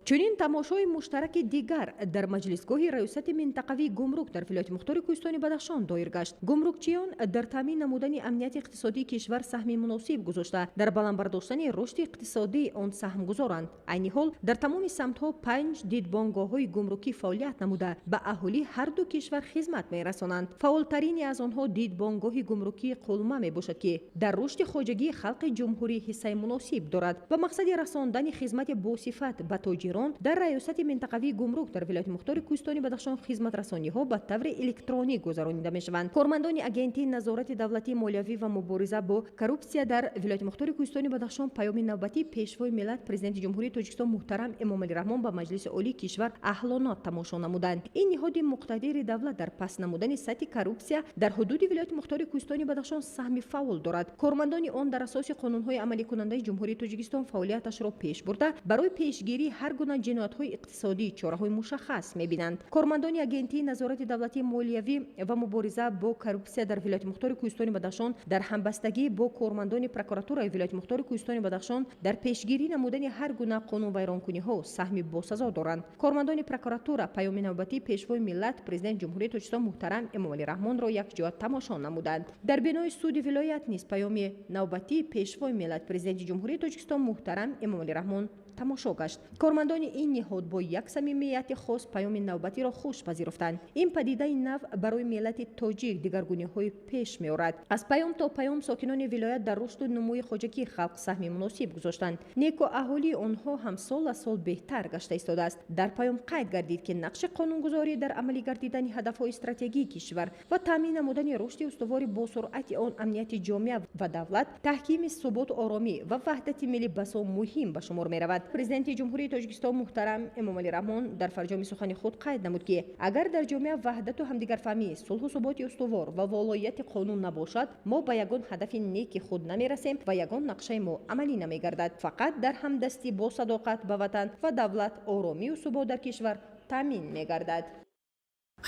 Чунин тамошои муштараки дигар дар маҷлисгоҳи Раёсати минтақавии гумрук дар вилояти мухтори Кӯҳистони Бадахшон доир гашт. Гумрукчиён дар таъмин намудани амнияти иқтисодии кишвар саҳми муносиб гузошта, дар баланд бардоштани рушди иқтисодии он саҳм гузоранд. Айни ҳол дар тамоми самтҳо 5 дидбонгоҳҳои гумрукӣ фаъолият намуда, ба аҳолии ҳарду кишвар хизмат мерасонанд. Фаъолтарини аз онҳо дидбонгоҳи гумрукии Қулма мебошад, ки дар рушди хоҷагии халқи ҷумҳурӣ ҳиссаи муносиб дорад. Ба мақсади расондани хизмати босифат ба тоҷирон дар Раёсати минтақавии гумрук дар вилояти мухтори Кӯҳистони Бадахшон хизматрасониҳо ба таври электронӣ гузаронида мешаванд. Кормандони Агентии назорати давлатии молиявӣ ва мубориза бо коррупсия дар вилояти мухтори Кӯҳистони Бадахшон паёми навбатии Пешвои миллат, Президенти Ҷумҳурии Тоҷикистон муҳтарам Эмомалӣ Раҳмон ба Маҷлиси Олии кишвар аҳлона тамошо намуданд. Ин ниҳоди муқтадири давлат дар паст намудани сатҳи коррупсия дар ҳудуди вилояти мухтори Кӯҳистони Бадахшон саҳми фаъол дорад. Кормандони он дар асоси қонунҳои амаликунандаи Ҷумҳурии Тоҷикистон фаъолияташро пеш бурда, барои пешгирии ҳар гуна ҷиноятҳои иқтисодӣ чораҳои мушаххас мебинанд. Кормандони Агентии назорати давлатии молиявӣ ва мубориза бо коррупсия дар вилояти мухтори Кӯҳистони Бадахшон дар ҳамбастагӣ бо кормандони прокуратураи вилояти мухтори Кӯҳистони Бадахшон дар пешгирӣ намудани ҳар гуна қонунвайронкуниҳо саҳми босазо доранд. Кормандони прокуратура паёми навбатии Пешвои миллат, Президенти Ҷумҳурии Тоҷикистон муҳтарам Эмомалӣ Раҳмонро якҷоя тамошо намуданд. Дар бинои суди вилоят низ паёми навбатии Пешвои миллат, Президенти Ҷумҳурии Тоҷикистон муҳтарам Эмомалӣ Раҳмон тамошо гашт. Кормандони ин ниҳод бо як самимияти хос паёми навбатиро хуш пазируфтанд. Ин падидаи нав барои миллати тоҷик дигаргуниҳои пеш меорад. Аз паём то паём сокинони вилоят дар рушду нумӯи хоҷагии халқ саҳми муносиб гузоштанд. Неку аҳолии онҳо ҳам сол аз сол беҳтар гашта истодааст. Дар паём қайд гардид, ки нақши қонунгузорӣ дар амалӣ гардидани ҳадафҳои стратегии кишвар ва таъмин намудани рушди устувори босуръати он, амнияти ҷомеа ва давлат, таҳкими суботу оромӣ ва ваҳдати миллӣ басо муҳим ба шумор меравад. Президенти Ҷумҳурии Тоҷикистон муҳтарам Эмомалӣ Раҳмон дар фарҷоми сухани худ қайд намуд, ки агар дар ҷомеа ваҳдату ҳамдигарфаҳмӣ, сулҳу суботи устувор ва волоияти қонун набошад, мо ба ягон ҳадафи неки худ намерасем ва ягон нақшаи мо амалӣ намегардад. Фақат дар ҳамдастӣ бо садоқат ба ватан ва давлат оромию субот дар кишвар таъмин мегардад.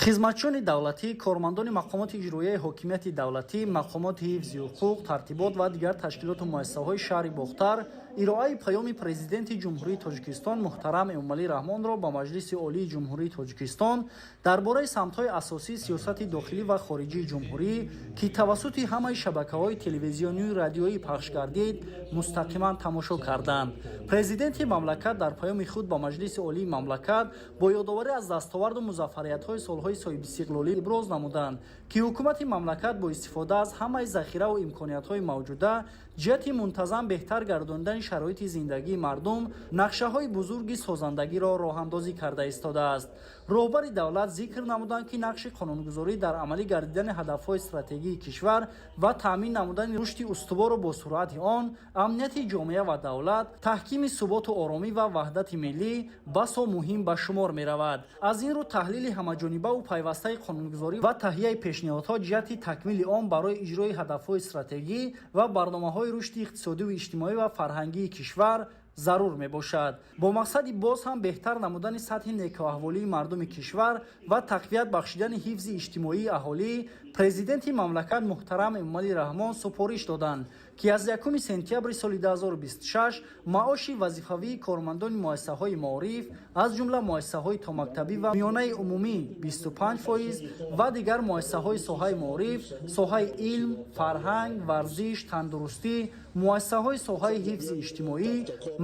Хизматчиёни давлатӣ, кормандони мақомоти иҷроияи ҳокимияти давлатӣ, мақомоти ҳифзи ҳуқуқ, тартибот ва дигар ташкилоту муассисаҳои шаҳри Бохтар ироаи паёми Президенти Ҷумҳурии Тоҷикистон муҳтарам Эмомалӣ Раҳмонро ба Маҷлиси Олии Ҷумҳурии Тоҷикистон дар бораи самтҳои асосии сиёсати дохилӣ ва хориҷии ҷумҳурӣ, ки тавассути ҳамаи шабакаҳои телевизионию радиоӣ пахш гардид, мустақиман тамошо карданд. Президенти мамлакат дар паёми худ ба Маҷлиси Олии мамлакат бо ёдоварӣ аз дастоварду музаффариятҳои солҳои соҳибистиқлолӣ иброз намуданд, ки ҳукумати мамлакат бо истифода аз ҳамаи захираву имкониятҳои мавҷуда ҷиҳати мунтазам беҳтар гардонидани шароити зиндагии мардум нақшаҳои бузурги созандагиро роҳандозӣ карда истодааст. Роҳбари давлат зикр намуданд, ки нақши қонунгузорӣ дар амалӣ гардидани ҳадафҳои стратегии кишвар ва таъмин намудани рушди устувору босуръати он, амнияти ҷомеа ва давлат, таҳкими суботу оромӣ ва ваҳдати миллӣ басо муҳим ба шумор меравад. Аз ин рӯ таҳлили ҳамаҷонибаву пайвастаи қонунгузорӣ ва таҳияи пешниҳодҳо ҷиҳати такмили он барои иҷрои ҳадафҳои стратегӣ ва барномаҳои рушди иқтисодиву иҷтимоӣ ва фарҳангии кишвар зарур мебошад. Бо мақсади боз ҳам беҳтар намудани сатҳи некуаҳволии мардуми кишвар ва тақвият бахшидани ҳифзи иҷтимоии аҳолӣ, Президенти мамлакат муҳтарам Эмомалӣ Раҳмон супориш доданд, ки аз 1 сентябри соли 2026 маоши вазифавии кормандони муассисаҳои маориф, аз ҷумла муассисаҳои томактабӣ ва миёнаи умумӣ 25% ва дигар муассисаҳои соҳаи маориф, соҳаи илм, фарҳанг, варзиш, тандурустӣ, муассисаҳои соҳаи ҳифзи иҷтимоӣ,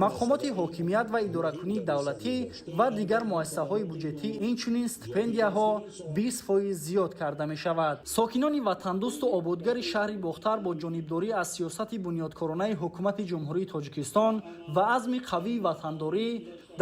мақомоти ҳокимият ва идоракунии давлатӣ ва дигар муассисаҳои буҷетӣ, инчунин стипендияҳо 20% зиёд карда мешавад. Сокинони ватандӯсту ободгари шаҳри Бохтар бо ҷонибдорӣ аз сиёсати бунёдкоронаи ҳукумати Ҷумҳурии Тоҷикистон ва азми қавии ватандорӣ,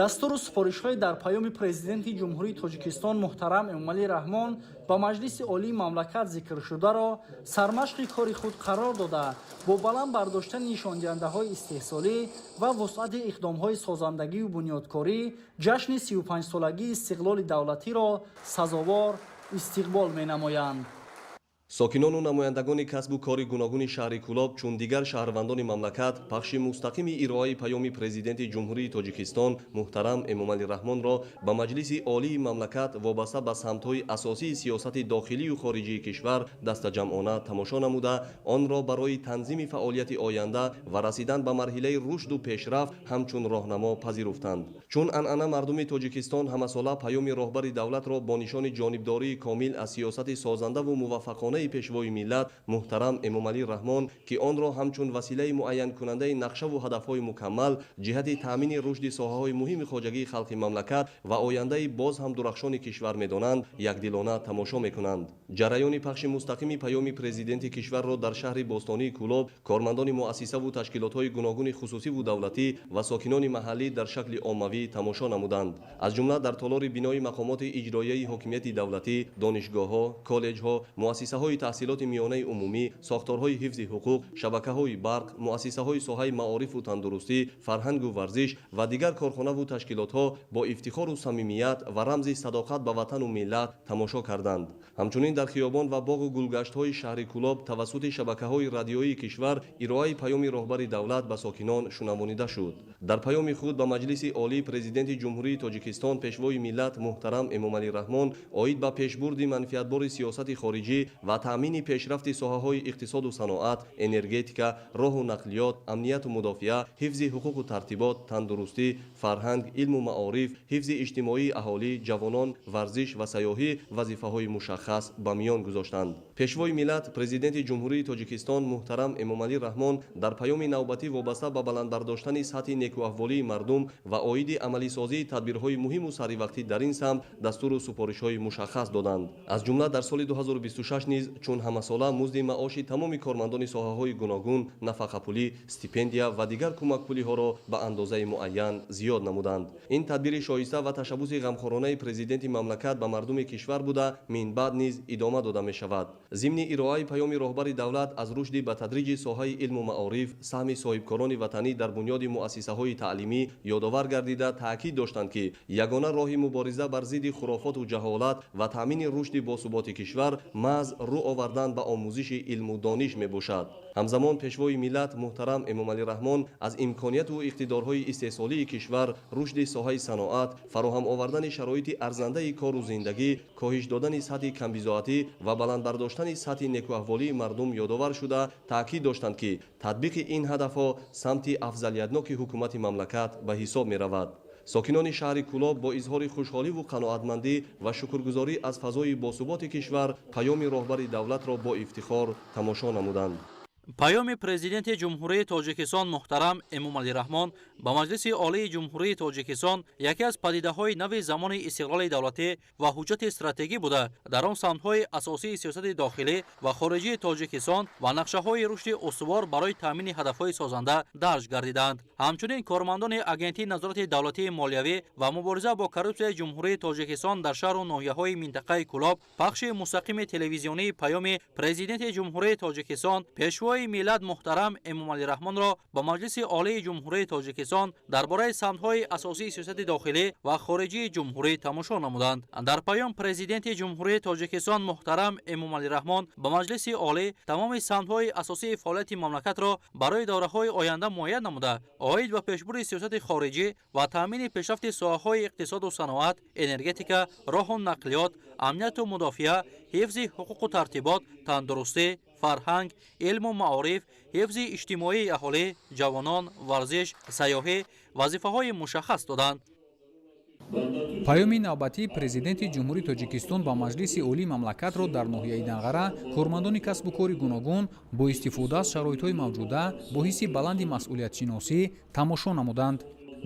дастуру супоришҳои дар паёми Президенти Ҷумҳурии Тоҷикистон муҳтарам Эмомалӣ Раҳмон ба Маҷлиси Олии мамлакат зикршударо сармашқи кори худ қарор дода, бо баланд бардоштани нишондиҳандаҳои истеҳсолӣ ва вусъати иқдомҳои созандагию бунёдкорӣ ҷашни 35-солагии истиқлоли давлатиро сазовор истиқбол менамоянд. Сокинону намояндагони касбу кори гуногуни шаҳри Кӯлоб, чун дигар шаҳрвандони мамлакат, пахши мустақими ироаи паёми Президенти Ҷумҳурии Тоҷикистон муҳтарам Эмомалӣ Раҳмонро ба Маҷлиси Олии мамлакат вобаста ба самтҳои асосии сиёсати дохилию хориҷии кишвар дастаҷамъона тамошо намуда, онро барои танзими фаъолияти оянда ва расидан ба марҳилаи рушду пешрафт ҳамчун роҳнамо пазируфтанд. Чун анъана, мардуми Тоҷикистон ҳамасола паёми роҳбари давлатро бо нишони ҷонибдории комил аз сиёсати созандаву муваффақона Пешвои миллат муҳтарам Эмомалӣ Раҳмон, ки онро ҳамчун василаи муайянкунандаи нақшаву ҳадафҳои мукаммал ҷиҳати таъмини рушди соҳаҳои муҳими хоҷагии халқи мамлакат ва ояндаи боз ҳам дурахшони кишвар медонанд, якдилона тамошо мекунанд. Ҷараёни пахши мустақими паёми президенти кишварро дар шаҳри бостонии Кӯлоб кормандони муассисаву ташкилотҳои гуногуни хусусиву давлатӣ ва сокинони маҳаллӣ дар шакли оммавӣ тамошо намуданд. Аз ҷумла дар толори бинои мақомоти иҷроияи ҳокимияти давлатӣ, донишгоҳҳо, коллеҷҳо, муассисаҳои таҳсилоти миёнаи умумӣ, сохторҳои ҳифзи ҳуқуқ, шабакаҳои барқ, муассисаҳои соҳаи маорифу тандурустӣ, фарҳангу варзиш ва дигар корхонаву ташкилотҳо бо ифтихору самимият ва рамзи садоқат ба ватану миллат тамошо карданд. Ҳамчунин дар хиёбон ва боғу гулгаштҳои шаҳри Кӯлоб тавассути шабакаҳои радиоии кишвар ироаи паёми роҳбари давлат ба сокинон шунавонида шуд. Дар паёми худ ба Маҷлиси Олӣ Президенти Ҷумҳурии Тоҷикистон Пешвои миллат муҳтарам Эмомалӣ Раҳмон оид ба пешбурди манфиатбори сиёсати хориҷӣ ва таъмини пешрафти соҳаҳои иқтисоду саноат, энергетика, роҳу нақлиёт, амнияту мудофиа, ҳифзи ҳуқуқу тартибот, тандурустӣ, фарҳанг, илму маориф, ҳифзи иҷтимоии аҳолӣ, ҷавонон, варзиш ва сайёҳӣ вазифаҳои мушаххас ба миён гузоштанд. Пешвои миллат Президенти Ҷумҳурии Тоҷикистон муҳтарам Эмомалӣ Раҳмон дар паёми навбатӣ вобаста ба баланд бардоштани сатҳи некӯаҳволии мардум ва оиди амалисозии тадбирҳои муҳиму саривақтӣ дар ин самт дастуру супоришҳои мушаххас доданд. Аз ҷумла дар соли 2026 низ чун ҳамасола музди маоши тамоми кормандони соҳаҳои гуногун, нафақапулӣ, стипендия ва дигар кӯмакпулиҳоро ба андозаи муайян зиёд намуданд. Ин тадбири шоиста ва ташаббуси ғамхоронаи президенти мамлакат ба мардуми кишвар буда, минбаъд низ идома дода мешавад. Зимни ироаи паёми роҳбари давлат аз рушди ба тадриҷи соҳаи илму маориф, саҳми соҳибкорони ватанӣ дар бунёди муассисаҳои таълимӣ ёдовар гардида, таъкид доштанд, ки ягона роҳи мубориза бар зидди хурофоту ҷаҳолат ва таъмини рушди босуботи кишвар маҳз рӯ овардан ба омӯзиши илму дониш мебошад. Ҳамзамон Пешвои миллат муҳтарам Эмомалӣ Раҳмон аз имконияту иқтидорҳои истеҳсолии кишвар, рушди соҳаи саноат, фароҳам овардани шароити арзандаи кору зиндагӣ, коҳиш додани сатҳи камбизоатӣ ва баланд бардоштани сатҳи некӯаҳволии мардум ёдовар шуда, таъкид доштанд, ки татбиқи ин ҳадафҳо самти афзалиятноки ҳукумати мамлакат ба ҳисоб меравад. Сокинони шаҳри Кӯлоб бо изҳори хушҳоливу қаноатмандӣ ва шукргузорӣ аз фазои босуботи кишвар паёми роҳбари давлатро бо ифтихор тамошо намуданд. Паёми Президенти Ҷумҳурии Тоҷикистон муҳтарам Эмомалӣ Раҳмон ба Маҷлиси Олии Ҷумҳурии Тоҷикистон яке аз падидаҳои нави замони истиқлоли давлатӣ ва ҳуҷҷати стратегӣ буда, дар он самтҳои асосии сиёсати дохилӣ ва хориҷии Тоҷикистон ва нақшаҳои рушди устувор барои таъмини ҳадафҳои созанда дарҷ гардиданд. Ҳамчунин кормандони Агентии назорати давлатии молиявӣ ва мубориза бо коррупсияи Ҷумҳурии Тоҷикистон дар шаҳру ноҳияҳои минтақаи Кӯлоб пахши мустақими телевизионии паёми Президенти Ҷумҳурии Тоҷикистон Пешвои миллат муҳтарам Эмомалӣ Раҳмонро ба Маҷлиси Олии Ҷумҳурии Тоҷикистон дар бораи самтҳои асосии сиёсати дохилӣ ва хориҷии ҷумҳурӣ тамошо намуданд. Дар паём Президенти Ҷумҳурии Тоҷикистон муҳтарам Эмомалӣ Раҳмон ба Маҷлиси Олӣ тамоми самтҳои асосии фаъолияти мамлакатро барои давраҳои оянда муайян намуда, оид ба пешбурди сиёсати хориҷӣ ва таъмини пешрафти соҳаҳои иқтисоду саноат, энергетика, роҳу нақлиёт, амнияту мудофиа, ҳифзи ҳуқуқу тартибот, Тандурустӣ, фарҳанг, илму маориф, ҳифзи иҷтимоии аҳолӣ, ҷавонон, варзиш, сайёҳӣ вазифаҳои мушаххас доданд. Паёми навбатии Президенти Ҷумҳурии Тоҷикистон ба Маҷлиси Олии мамлакатро дар ноҳияи Данғара кормандони касбу кори гуногун бо истифода аз шароитҳои мавҷуда бо ҳисси баланди масъулиятшиносӣ тамошо намуданд.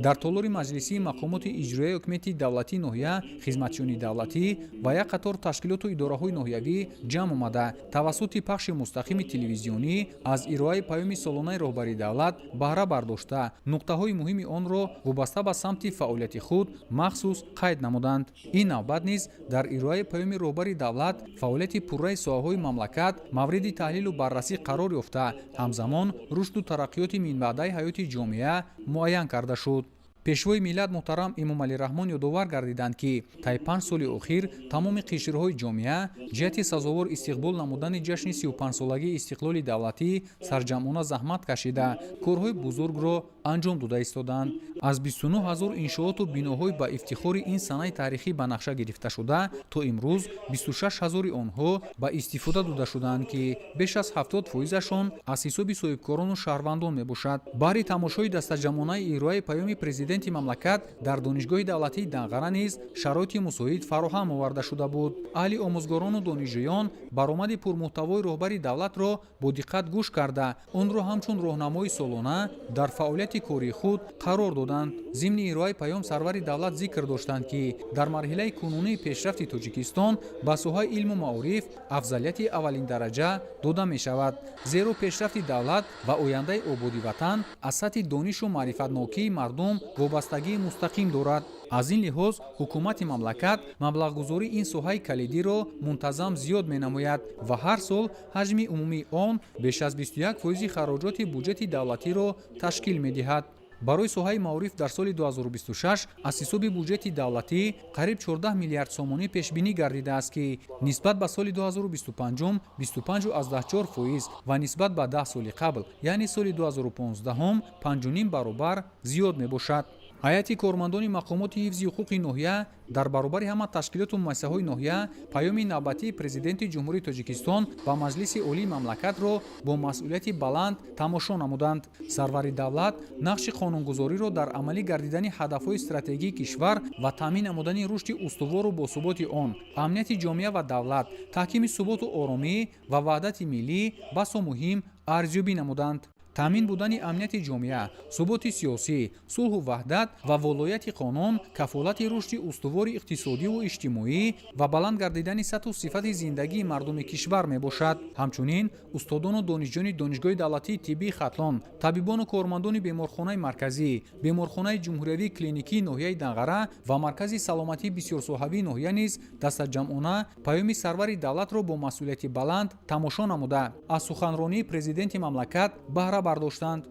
Дар толори маҷлисии мақомоти иҷроияи ҳукумати давлатии ноҳия, хизматчиёни давлатӣ ва як қатор ташкилоту идораҳои ноҳиявӣ ҷамъ омада, тавассути пахши мустақими телевизионӣ аз ироаи паёми солонаи роҳбари давлат баҳра бардошта, нуқтаҳои муҳими онро вобаста ба самти фаъолияти худ махсус қайд намуданд. Ин навбат низ дар ироаи паёми роҳбари давлат фаъолияти пурраи соҳаҳои мамлакат мавриди таҳлилу баррасӣ қарор ёфта, ҳамзамон рушду тараққиёти минбаъдаи ҳаёти ҷомеа муайян карда шуд. Пешвои миллат муҳтарам Эмомалӣ Раҳмон ёдовар гардиданд, ки таи 5 соли охир тамоми қишрҳои ҷомеа ҷиҳати сазовор истиқбол намудани ҷашни 35-солагии истиқлоли давлатӣ сарҷамъона заҳмат кашида, корҳои бузургро анҷом дода истоданд. Аз 29 ҳазор иншооту биноҳои ба ифтихори ин санаи таърихӣ ба нақша гирифташуда, то имрӯз 26 ҳазори онҳо ба истифода дода шудаанд, ки беш аз 70 фоизашон аз ҳисоби соҳибкорону шаҳрвандон мебошад. Баҳри тамошои дастаҷамъонаи ироаи паёми президенти мамлакат дар Донишгоҳи давлатии Данғара низ шароити мусоид фароҳам оварда шуда буд. Аҳли омӯзгорону донишҷӯён баромади пурмуҳтавои роҳбари давлатро бо диққат гӯш карда, онро ҳамчун роҳнамои солона дар фаъолияти кории худ қарор доданд. Зимни ироаи паём сарвари давлат зикр доштанд, ки дар марҳилаи кунунии пешрафти Тоҷикистон ба соҳаи илму маориф афзалияти аввалиндараҷа дода мешавад, зеро пешрафти давлат ва ояндаи ободи ватан аз сатҳи донишу маърифатнокии мардум вобастагии мустақим дорад. Аз ин лиҳоз ҳукумати мамлакат маблағгузории ин соҳаи калидиро мунтазам зиёд менамояд ва ҳар сол ҳаҷми умумии он беш аз 21 фоизи хароҷоти буҷети давлатиро ташкил медиҳад. Барои соҳаи маориф дар соли 2026 аз ҳисоби буҷети давлатӣ қариб 14 миллиард сомонӣ пешбинӣ гардидааст, ки нисбат ба соли 2025 25,4 фоиз ва нисбат ба 10 соли қабл, яъне соли 2015, 5,5 баробар зиёд мебошад. Ҳайати кормандони мақомоти ҳифзи ҳуқуқи ноҳия дар баробари ҳама ташкилоту муассисаҳои ноҳия паёми навбатии Президенти Ҷумҳурии Тоҷикистон ба Маҷлиси Олии мамлакатро бо масъулияти баланд тамошо намуданд. Сарвари давлат нақши қонунгузориро дар амалӣ гардидани ҳадафҳои стратегии кишвар ва таъмин намудани рушди устувору босуботи он, амнияти ҷомеа ва давлат, таҳкими суботу оромӣ ва ваҳдати миллӣ басо муҳим арзёбӣ намуданд. Таъмин будани амнияти ҷомеа, суботи сиёсӣ, сулҳу ваҳдат ва волояти қонун кафолати рушди устувори иқтисодиву иҷтимоӣ ва баланд гардидани сатҳу сифати зиндагии мардуми кишвар мебошад. Ҳамчунин устодону донишҷӯёни Донишгоҳи давлатии тиббии Хатлон, табибону кормандони беморхонаи марказӣ, беморхонаи ҷумҳуриявии клиникии ноҳияи Данғара ва маркази саломатии бисёрсоҳавии ноҳия низ дастаҷамъона паёми сарвари давлатро бо масъулияти баланд тамошо намуда, аз суханронии президенти мамлакат баҳра бардоштанд.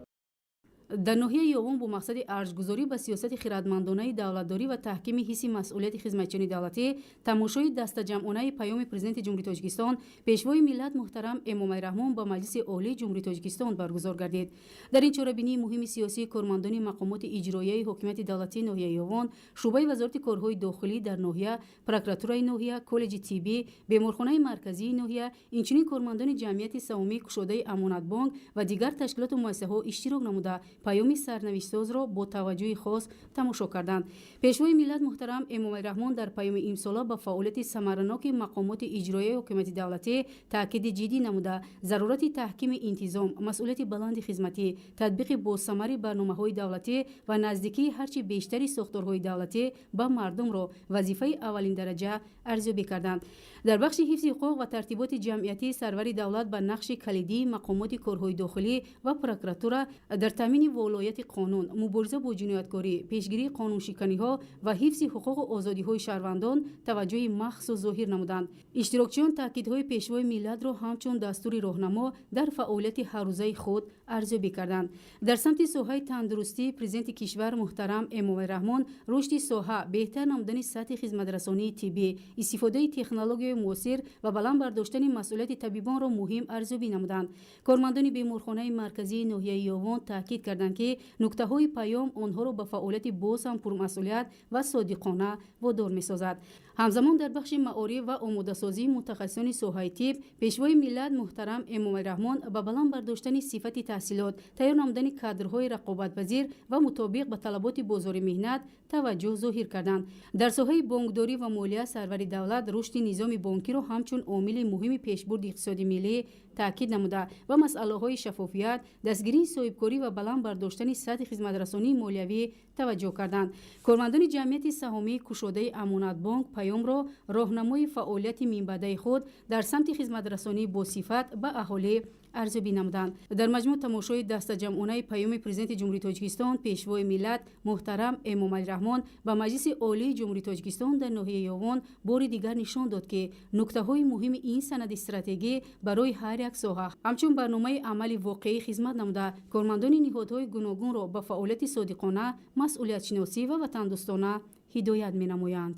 Дар ноҳияи Ёвон бо мақсади арҷгузорӣ ба сиёсати хирадмандонаи давлатдорӣ ва таҳкими ҳисси масъулияти хизматчиёни давлатӣ тамошои дастаҷамъонаи паёми Президенти Ҷумҳурии Тоҷикистон, Пешвои миллат муҳтарам Эмомалӣ Раҳмон ба Маҷлиси Олии Ҷумҳурии Тоҷикистон баргузор гардид. Дар ин чорабинии муҳими сиёсӣ кормандони мақомоти иҷроияи ҳокимияти давлатии ноҳияи Ёвон, шӯъбаи Вазорати корҳои дохилӣ дар ноҳия, прокуратураи ноҳия, коллеҷи тиббӣ, беморхонаи марказии ноҳия, инчунин кормандони ҷамъияти саҳомии кушодаи Амонатбонк ва дигар ташкилоту муассисаҳо иштирок намуда, паёми сарнавиштсозро бо таваҷҷӯҳи хос тамошо карданд. Пешвои миллат муҳтарам Эмомалӣ Раҳмон дар паёми имсола ба фаъолияти самараноки мақомоти иҷроияи ҳокимияти давлатӣ таъкиди ҷиддӣ намуда, зарурати таҳкими интизом, масъулияти баланди хизматӣ, татбиқи босамари барномаҳои давлатӣ ва наздикии ҳарчи бештари сохторҳои давлатӣ ба мардумро вазифаи аввалиндараҷа арзёбӣ карданд. Дар бахши ҳифзи ҳуқуқ ва тартиботи ҷамъиятӣ сарвари давлат ба нақши калидии мақомоти корҳои дохилӣ ва прокуратура дар таъмини волояти қонун, мубориза бо ҷинояткорӣ, пешгирии қонуншиканиҳо ва ҳифзи ҳуқуқу озодиҳои шаҳрвандон таваҷҷӯҳи махсус зоҳир намуданд. Иштирокчиён таъкидҳои пешвои миллатро ҳамчун дастури роҳнамо дар фаъолияти ҳаррӯзаи худ арзёбӣ карданд. Дар самти соҳаи тандурустӣ президенти кишвар муҳтарам Эмомалӣ Раҳмон рушди соҳа, беҳтар намудани сатҳи хизматрасонии тиббӣ, истифодаи технологияи муосир ва баланд бардоштани масъулияти табибонро муҳим арзёбӣ намуданд. Кормандони беморхонаи марказии ноҳияи Ёвон таъкид карданд, карданд, ки нуктаҳои паём онҳоро ба фаъолияти боз ҳам пурмасъулият ва содиқона водор месозад. Ҳамзамон дар бахши маориф ва омодасозии мутахассисони соҳаи тиб Пешвои миллат муҳтарам Эмомалӣ Раҳмон ба баланд бардоштани сифати таҳсилот, тайёр намудани кадрҳои рақобатпазир ва мутобиқ ба талаботи бозори меҳнат таваҷҷӯҳ зоҳир карданд. Дар соҳаи бонкдорӣ ва молия сарвари давлат рушди низоми бонкиро ҳамчун омили муҳими пешбурди иқтисоди миллӣ таъкид намуда ва масъалаҳои шаффофият, дастгирии соҳибкорӣ ва баланд бардоштани сатҳи хизматрасонии молиявӣ таваҷҷӯҳ карданд. Кормандони ҷамъияти саҳомии кушодаи Амонатбонк паёмро роҳнамои фаъолияти минбаъдаи худ дар самти хизматрасонии босифат ба аҳолӣ арзёбӣ намуданд. Дар маҷмӯъ тамошои дастаҷамъонаи паёми Президенти Ҷумҳурии Тоҷикистон, Пешвои миллат муҳтарам Эмомалӣ Раҳмон ба Маҷлиси Олии Ҷумҳурии Тоҷикистон дар ноҳияи Ёвон бори дигар нишон дод, ки нуктаҳои муҳими ин санади стратегӣ барои ҳар як соҳа ҳамчун барномаи амали воқеӣ хизмат намуда, кормандони ниҳодҳои гуногунро ба фаъолияти содиқона, масъулиятшиносӣ ва ватандӯстона ҳидоят менамоянд.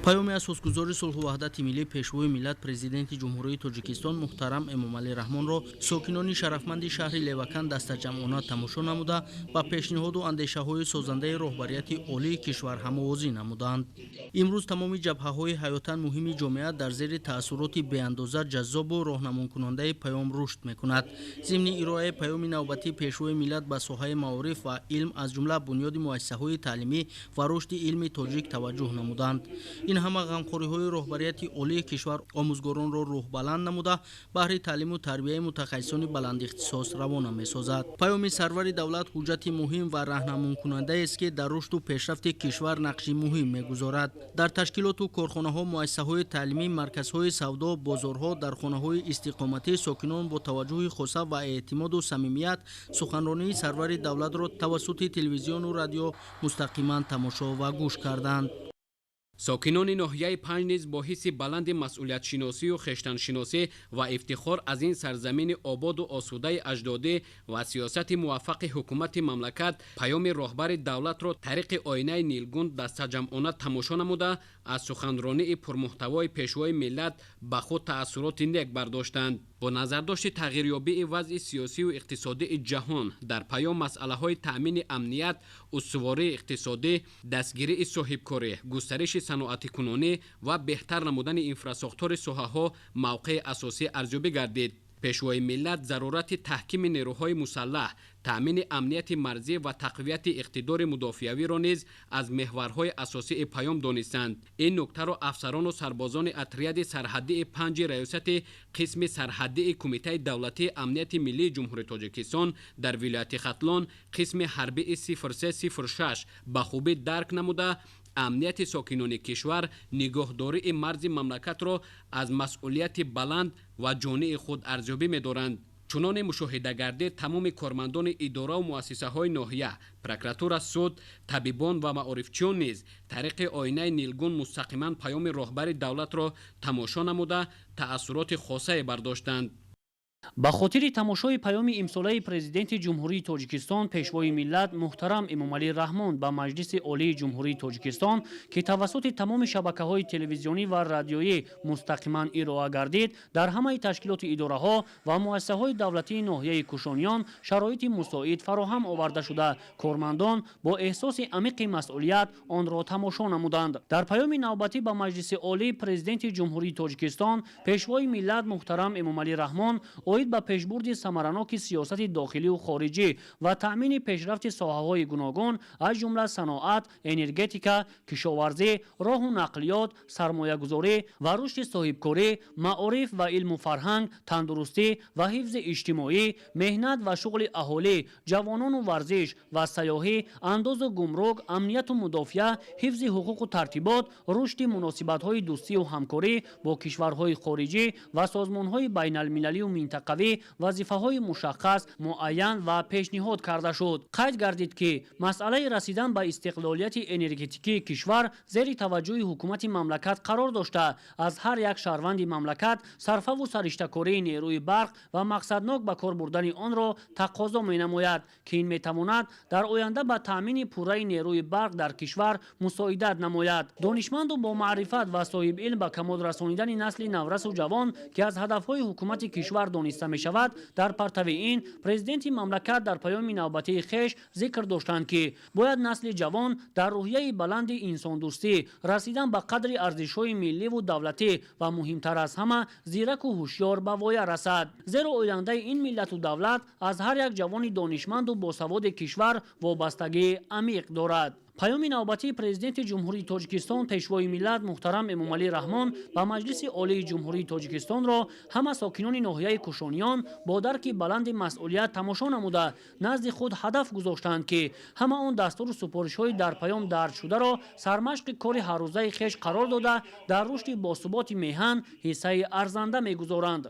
Паёми асосгузори сулҳу ваҳдати миллӣ, Пешвои миллат, Президенти Ҷумҳурии Тоҷикистон муҳтарам Эмомалӣ Раҳмонро сокинони шарафманди шаҳри Левакан дастаҷамъона тамошо намуда, ба пешниҳоду андешаҳои созандаи роҳбарияти олии кишвар ҳамовозӣ намуданд. Имрӯз тамоми ҷабҳаҳои ҳаётан муҳими ҷомеа дар зери таассуроти беандоза ҷаззобу роҳнамонкунандаи паём рушд мекунад. Зимни ироаи паёми навбатӣ Пешвои миллат ба соҳаи маориф ва илм, аз ҷумла бунёди муассисаҳои таълимӣ ва рушди илми тоҷик таваҷҷӯҳ намуданд. Ин ҳама ғамхориҳои роҳбарияти олии кишвар омӯзгоронро рӯҳбаланд намуда, баҳри таълиму тарбияи мутахассисони баландихтисос равона месозад. Паёми сарвари давлат ҳуҷҷати муҳим ва раҳнамонкунандаест, ки дар рушду пешрафти кишвар нақши муҳим мегузорад. Дар ташкилоту корхонаҳо, муассисаҳои таълимӣ, марказҳои савдо, бозорҳо, дар хонаҳои истиқоматӣ сокинон бо таваҷҷӯҳи хоса ва эътимоду самимият суханронии сарвари давлатро тавассути телевизиону радио мустақиман тамошо ва гӯш карданд. Сокинони ноҳияи Панҷ низ бо ҳисси баланди масъулиятшиносию хештаншиносӣ ва ифтихор аз ин сарзамини ободу осудаи аҷдодӣ ва сиёсати муваффақи ҳукумати мамлакат паёми роҳбари давлатро тариқи оинаи нилгун дастаҷамъона тамошо намуда, аз суханронии пурмуҳтавои Пешвои миллат ба худ таассуроти нек бардоштанд. Бо назардошти тағйирёбии вазъи сиёсию иқтисодии ҷаҳон дар паём масъалаҳои таъмини амният, устувории иқтисодӣ, дастгирии соҳибкорӣ, густариши саноатикунонӣ ва беҳтар намудани инфрасохтори соҳаҳо мавқеи асосӣ арзёбӣ гардид. Пешвои миллат зарурати таҳкими нерӯҳои мусаллаҳ, таъмини амнияти марзӣ ва тақвияти иқтидори мудофиавиро низ аз меҳварҳои асосии паём донистанд. Ин нуктаро афсарону сарбозони отряди сарҳаддии панҷи раёсати қисми сарҳаддии Кумитаи давлатии амнияти миллии Ҷумҳурии Тоҷикистон дар вилояти Хатлон, қисми ҳарбии 0306 ба хубӣ дарк намуда, амнияти сокинони кишвар, нигоҳдории марзи мамлакатро аз масъулияти баланд ва ҷонии худ арзёбӣ медоранд. Чуноне мушоҳида гардид, тамоми кормандони идораву муассисаҳои ноҳия, прокуратура, суд, табибон ва маорифчиён низ тариқи оинаи нилгун мустақиман паёми роҳбари давлатро тамошо намуда, таассуроти хосае бардоштанд. Ба хотири тамошои паёми имсолаи Президенти Ҷумҳурии Тоҷикистон, Пешвои миллат муҳтарам Эмомалӣ Раҳмон ба Маҷлиси Олии Ҷумҳурии Тоҷикистон, ки тавассути тамоми шабакаҳои телевизионӣ ва радиоӣ мустақиман ироа гардид, дар ҳамаи ташкилоти идораҳо ва муассисаҳои давлатии ноҳияи Кушониён шароити мусоид фароҳам оварда шуда, кормандон бо эҳсоси амиқи масъулият онро тамошо намуданд. Дар паёми навбатӣ ба Маҷлиси Олӣ Президенти Ҷумҳурии Тоҷикистон, Пешвои миллат муҳтарам Эмомалӣ Раҳмон оид ба пешбурди самараноки сиёсати дохилию хориҷӣ ва таъмини пешрафти соҳаҳои гуногун, аз ҷумла саноат, энергетика, кишоварзӣ, роҳу нақлиёт, сармоягузорӣ ва рушди соҳибкорӣ, маориф ва илму фарҳанг, тандурустӣ ва ҳифзи иҷтимоӣ, меҳнат ва шуғли аҳолӣ, ҷавонону варзиш ва сайёҳӣ, андозу гумрук, амнияту мудофиа, ҳифзи ҳуқуқу тартибот, рушди муносибатҳои дӯстию ҳамкорӣ бо кишварҳои хориҷӣ ва созмонҳои байналмилалию минтақавӣ вазифаҳои мушаххас муайян ва пешниҳод карда шуд. Қайд гардид, ки масъалаи расидан ба истиқлолияти энергетикии кишвар зери таваҷҷӯҳи ҳукумати мамлакат қарор дошта, аз ҳар як шаҳрванди мамлакат сарфаву сариштакории нерӯи барқ ва мақсаднок ба кор бурдани онро тақозо менамояд, ки ин метавонад дар оянда ба таъмини пурраи нерӯи барқ дар кишвар мусоидат намояд. Донишманду бомаърифат ва соҳибилм ба камол расонидани насли наврасу ҷавон, ки аз ҳадафҳои ҳукумати кишвар дониста дониста мешавад. Дар партави ин президенти мамлакат дар паёми навбатии хеш зикр доштанд, ки бояд насли ҷавон дар рӯҳияи баланди инсондӯстӣ, расидан ба қадри арзишҳои милливу давлатӣ ва муҳимтар аз ҳама зираку ҳушёр ба воя расад, зеро ояндаи ин миллату давлат аз ҳар як ҷавони донишманду босаводи кишвар вобастагии амиқ дорад. Паёми навбатии президенти Ҷумҳурии Тоҷикистон, Пешвои миллат муҳтарам Эмомалӣ Раҳмон ба Маҷлиси Олии Ҷумҳурии Тоҷикистонро ҳама сокинони ноҳияи Кушониён бо дарки баланди масъулият тамошо намуда, назди худ ҳадаф гузоштанд, ки ҳама он дастуру супоришҳои дар паём дарҷ шударо сармашқи кори ҳаррӯзаи хеш қарор дода, дар рушди босуботи меҳан ҳиссаи арзанда мегузоранд.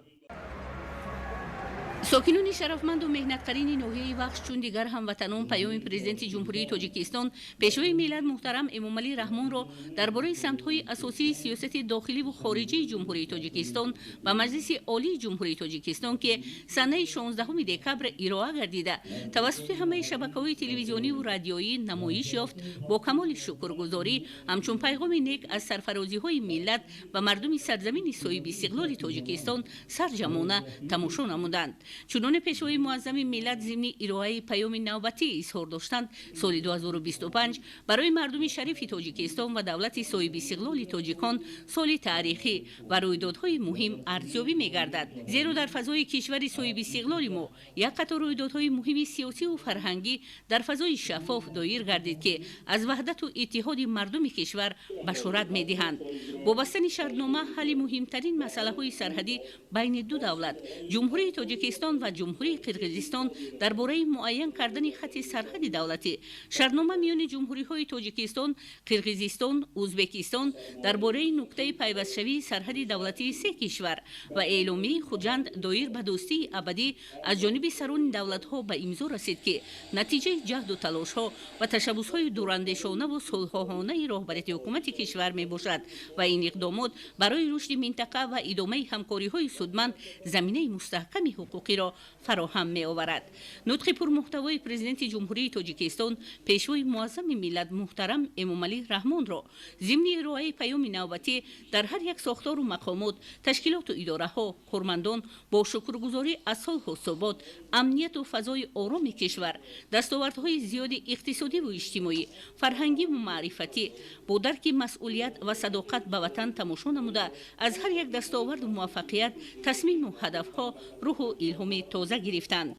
Сокинони шарафманду меҳнатқарини ноҳияи Вахш, чун дигар ҳамватанон, паёми президенти Ҷумҳурии Тоҷикистон, Пешвои миллат муҳтарам Эмомалӣ Раҳмонро дар бораи самтҳои асосии сиёсати дохиливу хориҷии Ҷумҳурии Тоҷикистон ба Маҷлиси Олии Ҷумҳурии Тоҷикистон, ки санаи 16 декабр ироа гардида, тавассути ҳамаи шабакаҳои телевизиониву радиоӣ намоиш ёфт, бо камоли шукргузорӣ ҳамчун пайғоми нек аз сарфарозиҳои миллат ба мардуми сарзамини соҳибистиқлоли Тоҷикистон сарҷамъона тамошо намуданд. Чуноне Пешвои муаззами миллат зимни ироаи паёми навбатӣ изҳор доштанд, соли 2025 барои мардуми шарифи Тоҷикистон ва давлати соҳибистиқлоли тоҷикон соли таърихӣ ва рӯйдодҳои муҳим арзёбӣ мегардад, зеро дар фазои кишвари соҳибистиқлоли мо як қатор рӯйдодҳои муҳими сиёсиву фарҳангӣ дар фазои шаффоф доир гардид, ки аз ваҳдату иттиҳоди мардуми кишвар башорат медиҳанд. Бо бастани шартнома ҳалли муҳимтарин масъалаҳои сарҳадӣ байни ду давлат, Ҷумҳурии Тоҷикистон ва Ҷумҳурии Қирғизистон, дар бораи муайян кардани хатти сарҳади давлатӣ, шартнома миёни ҷумҳуриҳои Тоҷикистон, Қирғизистон, Ӯзбекистон дар бораи нуқтаи пайвастшавии сарҳади давлатии се кишвар ва эъломияи Хуҷанд доир ба дӯстии абадӣ аз ҷониби сарони давлатҳо ба имзо расид, ки натиҷаи ҷаҳду талошҳо ва ташаббусҳои дурандешонаву сулҳхоҳонаи роҳбарияти ҳукумати кишвар мебошад ва ин иқдомот барои рушди минтақа ва идомаи ҳамкориҳои судманд заминаи мустаҳками ҳуқуқиро фароҳам меоварад. Нутқи пурмуҳтавои президенти Ҷумҳурии Тоҷикистон, Пешвои муаззами миллат муҳтарам Эмомалӣ Раҳмонро зимни ироаи паёми навбатӣ дар ҳар як сохтору мақомот, ташкилоту идораҳо кормандон бо шукргузорӣ аз сулҳу субот, амнияту фазои ороми кишвар, дастовардҳои зиёди иқтисодиву иҷтимоӣ, фарҳангиву маърифатӣ бо дарки масъулият ва садоқат ба ватан тамошо намуда, аз ҳар як дастоварду муваффақият, тасмиму ҳадафҳо рӯҳу илҳоми тоза гирифтанд.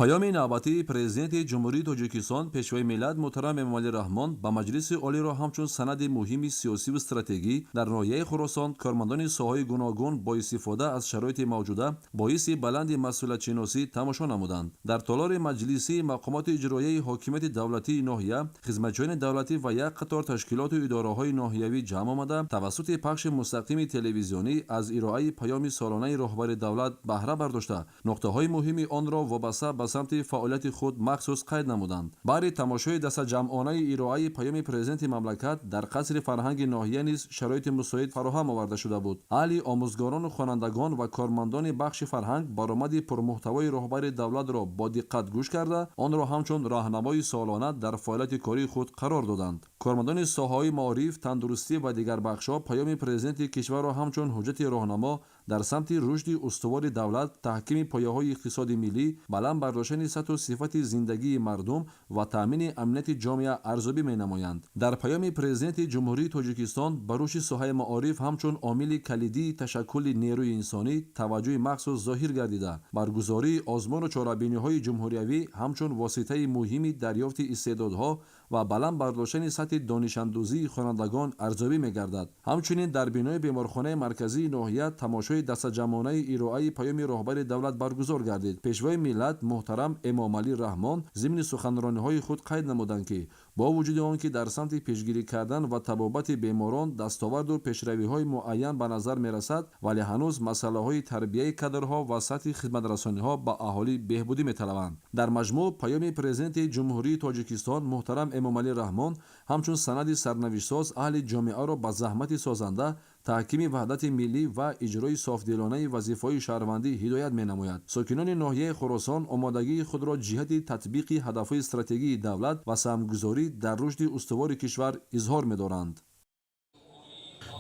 Паёми навбатии президенти Ҷумҳурии Тоҷикистон, Пешвои миллат муҳтарам Эмомалӣ Раҳмон ба Маҷлиси Олиро ҳамчун санади муҳими сиёсиву стратегӣ дар ноҳияи Хуросон кормандони соҳаҳои гуногун бо истифода аз шароити мавҷуда бо ҳисси баланди масъулиятшиносӣ тамошо намуданд. Дар толори маҷлисии мақомоти иҷроияи ҳокимияти давлатии ноҳия хизматчиёни давлатӣ ва як қатор ташкилоту идораҳои ноҳиявӣ ҷамъ омада, тавассути пахши мустақими телевизионӣ аз ироаи паёми солонаи роҳбари давлат баҳра бардошта, нуқтаҳои муҳими онро вобаста ба самти фаъолияти худ махсус қайд намуданд. Баъди тамошои дастаҷамъонаи ироаи паёми президенти мамлакат дар қасри фарҳанги ноҳия низ шароити мусоид фароҳам оварда шуда буд. Аҳли омӯзгорону хонандагон ва кормандони бахши фарҳанг баромади пурмуҳтавои роҳбари давлатро бо диққат гӯш карда, онро ҳамчун роҳнамои солона дар фаъолияти кории худ қарор доданд. Кормандони соҳаҳои маориф, тандурустӣ ва дигар бахшҳо паёми президенти кишварро ҳамчун ҳуҷҷати роҳнамо дар самти рушди устувори давлат, таҳкими пояҳои иқтисоди миллӣ, баланд бардоштани сатҳу сифати зиндагии мардум ва таъмини амнияти ҷомеа арзёбӣ менамоянд. Дар паёми президенти Ҷумҳурии Тоҷикистон ба рушди соҳаи маориф ҳамчун омили калидии ташаккули нерӯи инсонӣ таваҷҷӯҳи махсус зоҳир гардида, баргузории озмуну чорабиниҳои ҷумҳуриявӣ ҳамчун воситаи муҳими дарёфти истеъдодҳо ва баланд бардоштани сатҳи донишандӯзии хонандагон арзёбӣ мегардад. Ҳамчунин дар бинои беморхонаи марказии ноҳия тамошои дастаҷамъонаи ироаи паёми роҳбари давлат баргузор гардид. Пешвои миллат муҳтарам Эмомалӣ Раҳмон зимни суханрониҳои худ қайд намуданд, ки бо вуҷуди он ки дар самти пешгирӣ кардан ва табобати беморон дастоварду пешравиҳои муайян ба назар мерасад, вале ҳанӯз масъалаҳои тарбияи кадрҳо ва сатҳи хизматрасониҳо ба аҳолӣ беҳбудӣ металабанд. Дар маҷмӯъ паёми президенти Ҷумҳурии Тоҷикистон муҳтарам Эмомалӣ Раҳмон ҳамчун санади сарнавиштсоз аҳли ҷомеаро ба заҳмати созанда, таҳкими ваҳдати миллӣ ва иҷрои софдилонаи вазифаҳои шаҳрвандӣ ҳидоят менамояд. Сокинони ноҳияи Хуросон омодагии худро ҷиҳати татбиқи ҳадафҳои стратегии давлат ва саҳмгузорӣ дар рушди устувори кишвар изҳор медоранд.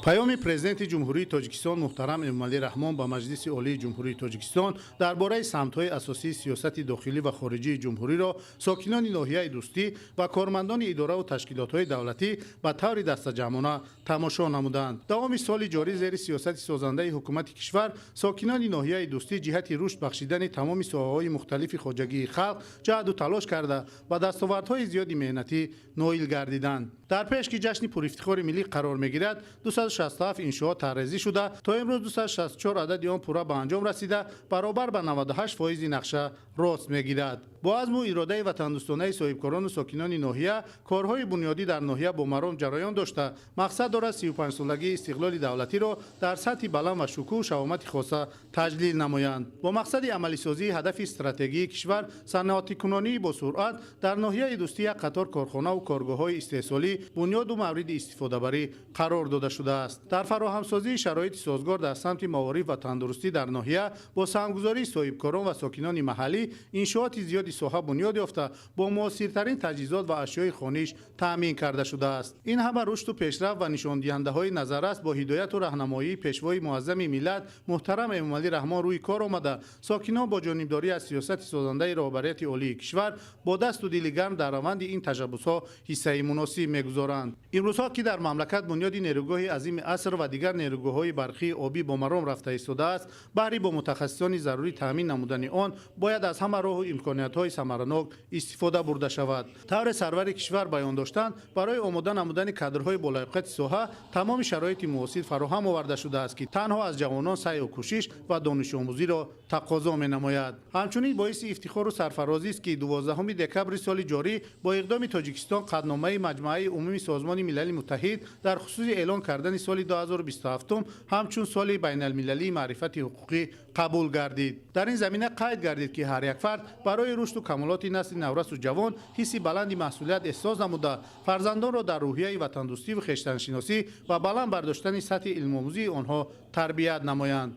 Паёми Президенти Ҷумҳурии Тоҷикистон муҳтарам Эмомалӣ Раҳмон ба Маҷлиси Олии Ҷумҳурии Тоҷикистон дар бораи самтҳои асосии сиёсати дохилӣ ва хориҷии ҷумҳуриро сокинони ноҳияи Дӯстӣ ва кормандони идораву ташкилотҳои давлатӣ ба таври дастаҷамъона тамошо намуданд. Давоми соли ҷорӣ зери сиёсати созандаи ҳукумати кишвар сокинони ноҳияи Дӯстӣ ҷиҳати рушд бахшидани тамоми соҳаҳои мухталифи хоҷагии халқ ҷаҳду талош карда, ба дастовардҳои зиёди меҳнатӣ ноил гардиданд. Дар пеш ки ҷашни пурифтихори миллӣ қарор мегирад, 267 иншоот тарҳрезӣ шуда, то имрӯз 264 адади он пурра ба анҷом расида, баробар ба 98% нақша рост мегирад. Бо азму иродаи ватандӯстонаи соҳибкорону сокинони ноҳия корҳои бунёдӣ дар ноҳия бо маром ҷараён дошта, мақсад дорад 35-солагии истиқлоли давлатиро дар сатҳи баланд ва шукӯҳу шаҳомати хоса таҷлил намоянд. Бо мақсади амалисозии ҳадафи стратегии кишвар саноатикунонии бо суръат дар ноҳияи Дӯстӣ як қатор корхонаву коргоҳҳои истеҳсолӣ бунёду мавриди истифодабарӣ қарор дода шудааст. Дар фароҳамсозии шароити созгор дар самти маориф ва тандурустӣ дар ноҳия бо саҳмгузории соҳибкорон ва сокинони маҳаллӣ иншооти зиёди соҳа бунёд ёфта, бо муосиртарин таҷҳизот ва ашёи хониш таъмин карда шудааст. Ин ҳама рушду пешрафт ва нишондиҳандаҳои назаррас бо ҳидояту раҳнамоии Пешвои муаззами миллат муҳтарам Эмомалӣ Раҳмон рӯи кор омада, сокинон бо ҷонибдорӣ аз сиёсати созандаи роҳбарияти олии кишвар бо дасту дили гарм дар раванди ин ташаббусҳо ҳиссаи муносиб мегузоранд. Имрӯзҳо ки дар мамлакат бунёди нерӯгоҳи азими аср ва дигар нерӯгоҳҳои барқии обӣ бо маром рафта истодааст, баҳри бо мутахассисони зарурӣ таъмин намудани он бояд аз ҳама роҳу имкониятҳои самаранок истифода бурда шавад. Тавре сарвари кишвар баён доштанд, барои омода намудани кадрҳои болаёқати соҳа тамоми шароити муосир фароҳам оварда шудааст, ки танҳо аз ҷавонон саъю кӯшиш ва донишомӯзиро тақозо менамояд. Ҳамчунин боиси ифтихору сарфарозист, ки 12 декабри соли ҷорӣ бо иқдоми Тоҷикистон қатъномаи Маҷмааи умумии Созмони Милали Муттаҳид дар хусуси эълон кардани соли 2027 ҳамчун соли байналмилалии маърифати ҳуқуқӣ қабул гардид. Дар ин замина қайд гардид, ки ҳар як фард барои рушду камолоти насли наврасу ҷавон ҳисси баланди масъулият эҳсос намуда, фарзандонро дар рӯҳияи ватандӯстиву хештаншиносӣ ва баланд бардоштани сатҳи илмомӯзии онҳо тарбият намоянд.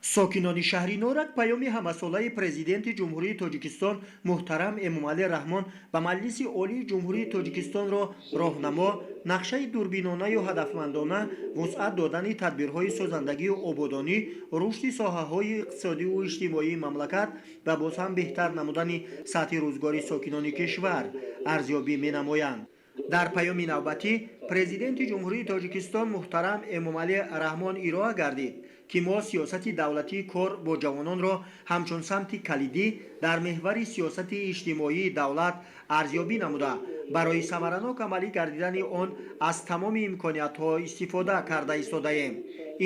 Сокинони шаҳри Норак паёми ҳамасолаи Президенти Ҷумҳурии Тоҷикистон муҳтарам Эмомалӣ Раҳмон ба Маҷлиси Олии Ҷумҳурии Тоҷикистонро роҳнамо, нақшаи дурбинонаю ҳадафмандона, вусъат додани тадбирҳои созандагию ободонӣ, рушди соҳаҳои иқтисодиву иҷтимоии мамлакат ва боз ҳам беҳтар намудани сатҳи рӯзгори сокинони кишвар арзёбӣ менамоянд. Дар паёми навбатӣ Президенти Ҷумҳурии Тоҷикистон муҳтарам Эмомалӣ Раҳмон ироа гардид, ки мо сиёсати давлатии кор бо ҷавононро ҳамчун самти калидӣ дар меҳвари сиёсати иҷтимоии давлат арзёбӣ намуда, барои самаранок амалӣ гардидани он аз тамоми имкониятҳо истифода карда истодаем.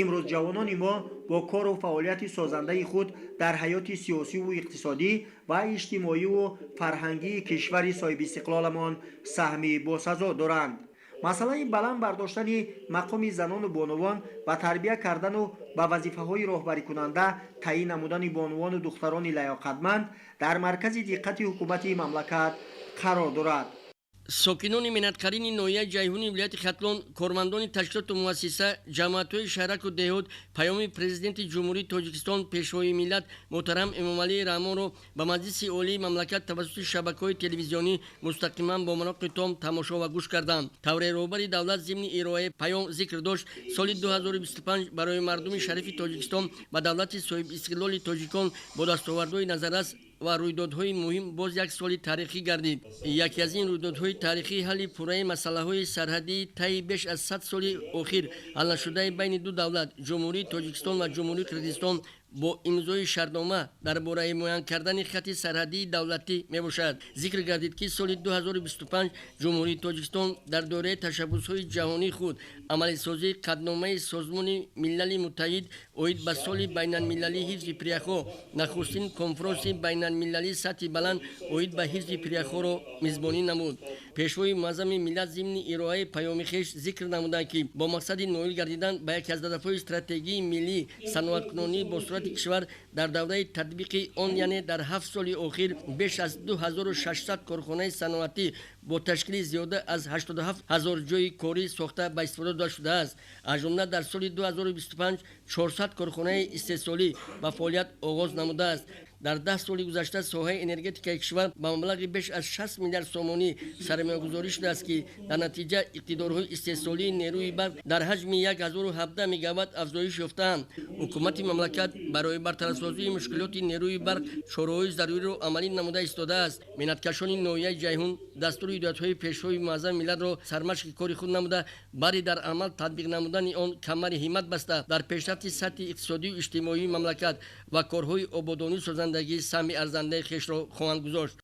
Имрӯз ҷавонони мо бо кору фаъолияти созандаи худ дар ҳаёти сиёсиву иқтисодӣ ва иҷтимоиву фарҳангии кишвари соҳибистиқлоламон саҳми босазо доранд. Масъалаи баланд бардоштани мақоми занону бонувон ва тарбия кардану ба вазифаҳои роҳбарикунанда таъин намудани бонувану духтарони лаёқатманд дар маркази диққати ҳукумати мамлакат қарор дорад. Сокинони меҳнаткарини ноҳияи Ҷайҳуни вилояти Хатлон, кормандони ташкилоту муассиса, ҷамоатҳои шаҳраку деҳот паёми Президенти Ҷумҳурии Тоҷикистон Пешвои миллат муҳтарам Эмомалӣ Раҳмонро ба Маҷлиси Олии мамлакат тавассути шабакаҳои телевизионӣ мустақиман бо мароқи том тамошо ва гӯш карданд. Тавре роҳбари давлат зимни ироаи паём зикр дошт, соли 2025 барои мардуми шарифи Тоҷикистон ва давлати соҳибистиқлоли тоҷикон бо дастовардҳои назаррас ва рӯйдодҳои муҳим боз як соли таърихӣ гардид. Яке аз ин рӯйдодҳои таърихӣ ҳалли пурраи масъалаҳои сарҳадии таи беш аз 100 соли охир ҳалнашудаи байни ду давлат, Ҷумҳурии Тоҷикистон ва Ҷумҳурии Қирғизистон, бо имзои шартнома дар бораи муайян кардани хати сарҳадии давлатӣ мебошад. Зикр гардид, ки соли 2025 Ҷумҳурии Тоҷикистон дар доираи ташаббусҳои ҷаҳонии худ амалисозии қатъномаи Созмони Милали Муттаҳид оид ба соли байналмилалии ҳифзи пиряхҳо нахустин конфронси байналмилалии сатҳи баланд оид ба ҳифзи пиряхҳоро мизбонӣ намуд. Пешвои муаззами миллат зимни ироаи паёми хеш зикр намуданд, ки бо мақсади ноил гардидан ба яке аз ҳадафҳои стратегии миллӣ саноаткунонӣ бо суръати кишвар дар давраи татбиқи он, яъне дар 7 соли охир, беш аз 2600 корхонаи саноатӣ Бо ташкили зиёда аз 87 ҳазор ҷойи корӣ сохта ба истифода дода шудааст. Аз ҷумла дар соли 2025 400 корхонаи истеҳсолӣ ба фаъолият оғоз намудааст. Дар 10 соли гузашта соҳаи энергетикаи кишвар ба маблағи беш аз 60 миллиард сомонӣ сармоягузорӣ шудааст, ки дар натиҷа иқтидорҳои истеҳсолии нерӯи барқ дар ҳаҷми 1017 мегаватт афзоиш ёфтаанд. Ҳукумати мамлакат барои бартарафсозии мушкилоти нерӯи барқ чораҳои заруриро амалӣ намуда истодааст. Меҳнаткашони ноҳияи Ҷайҳун дастуру ҳидоятҳои Пешвои муаззами миллатро сармашқи кори худ намуда, бари дар амал татбиқ намудани он камари ҳиммат баста, дар пешрафти сатҳи иқтисодию иҷтимоии мамлакат ва корҳои ободонию созандагӣ саҳми арзандаи хешро хоҳанд гузошт.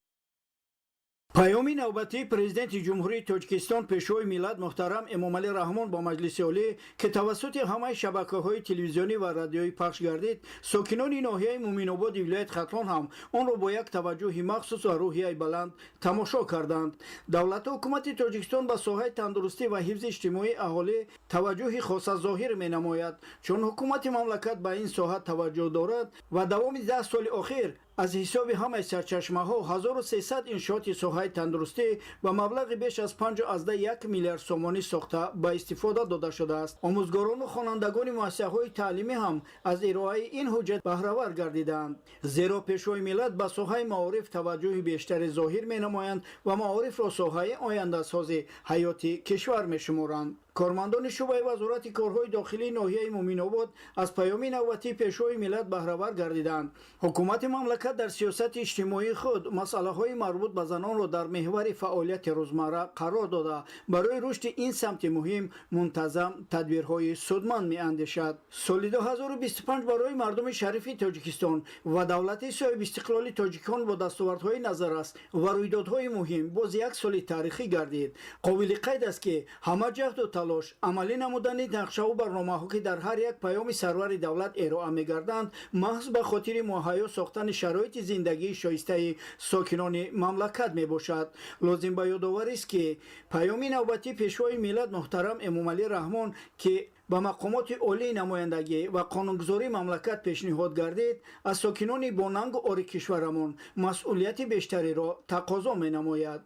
Паёми навбатии Президенти Ҷумҳурии Тоҷикистон, Пешвои миллат муҳтарам Эмомалӣ Раҳмон ба Маҷлиси Олӣ, ки тавассути ҳамаи шабакаҳои телевизионӣ ва радиоӣ пахш гардид, сокинони ноҳияи Муминободи вилояти Хатлон ҳам онро бо як таваҷҷӯҳи махсус ва рӯҳияи баланд тамошо карданд. Давлату ҳукумати Тоҷикистон ба соҳаи тандурустӣ ва ҳифзи иҷтимоии аҳолӣ таваҷҷӯҳи хоса зоҳир менамояд, чун ҳукумати мамлакат ба ин соҳа таваҷҷӯҳ дорад ва давоми 10 соли охир аз ҳисоби ҳамаи сарчашмаҳо 1300 иншооти соҳаи тандурустӣ ба маблағи беш аз 5,1 миллиард сомонӣ сохта ба истифода дода шудааст. Омӯзгорону хонандагони муассисаҳои таълимӣ ҳам аз ироаи ин ҳуҷҷат баҳравар гардидаанд, зеро Пешвои миллат ба соҳаи маориф таваҷҷӯҳи бештаре зоҳир менамоянд ва маорифро соҳаи ояндасози ҳаёти кишвар мешуморанд. Кормандони шӯъбаи Вазорати корҳои дохилии ноҳияи Муминобод аз паёми навбатии Пешвои миллат баҳравар гардиданд. Ҳукумати мамлакат дар сиёсати иҷтимоии худ масъалаҳои марбут ба занонро дар меҳвари фаъолияти рӯзмарра қарор дода, барои рушди ин самти муҳим мунтазам тадбирҳои судманд меандешад. Соли 2025 барои мардуми шарифи Тоҷикистон ва давлати соҳибистиқлоли тоҷикон бо дастовардҳои назаррас ва рӯйдодҳои муҳим боз як соли таърихӣ гардид. Қобили қайд аст, ки ҳама ҷаҳду талош, амалӣ намудани нақшаву барномаҳо, ки дар ҳар як паёми сарвари давлат эроа мегарданд, маҳз ба хотири муҳайё сохтани шароити зиндагии шоистаи сокинони мамлакат мебошад. Лозим ба ёдоварист, ки паёми навбатии Пешвои миллат муҳтарам Эмомалӣ Раҳмон, ки ба мақомоти олии намояндагӣ ва қонунгузории мамлакат пешниҳод гардид, аз сокинони бонангу ори кишварамон масъулияти бештареро тақозо менамояд.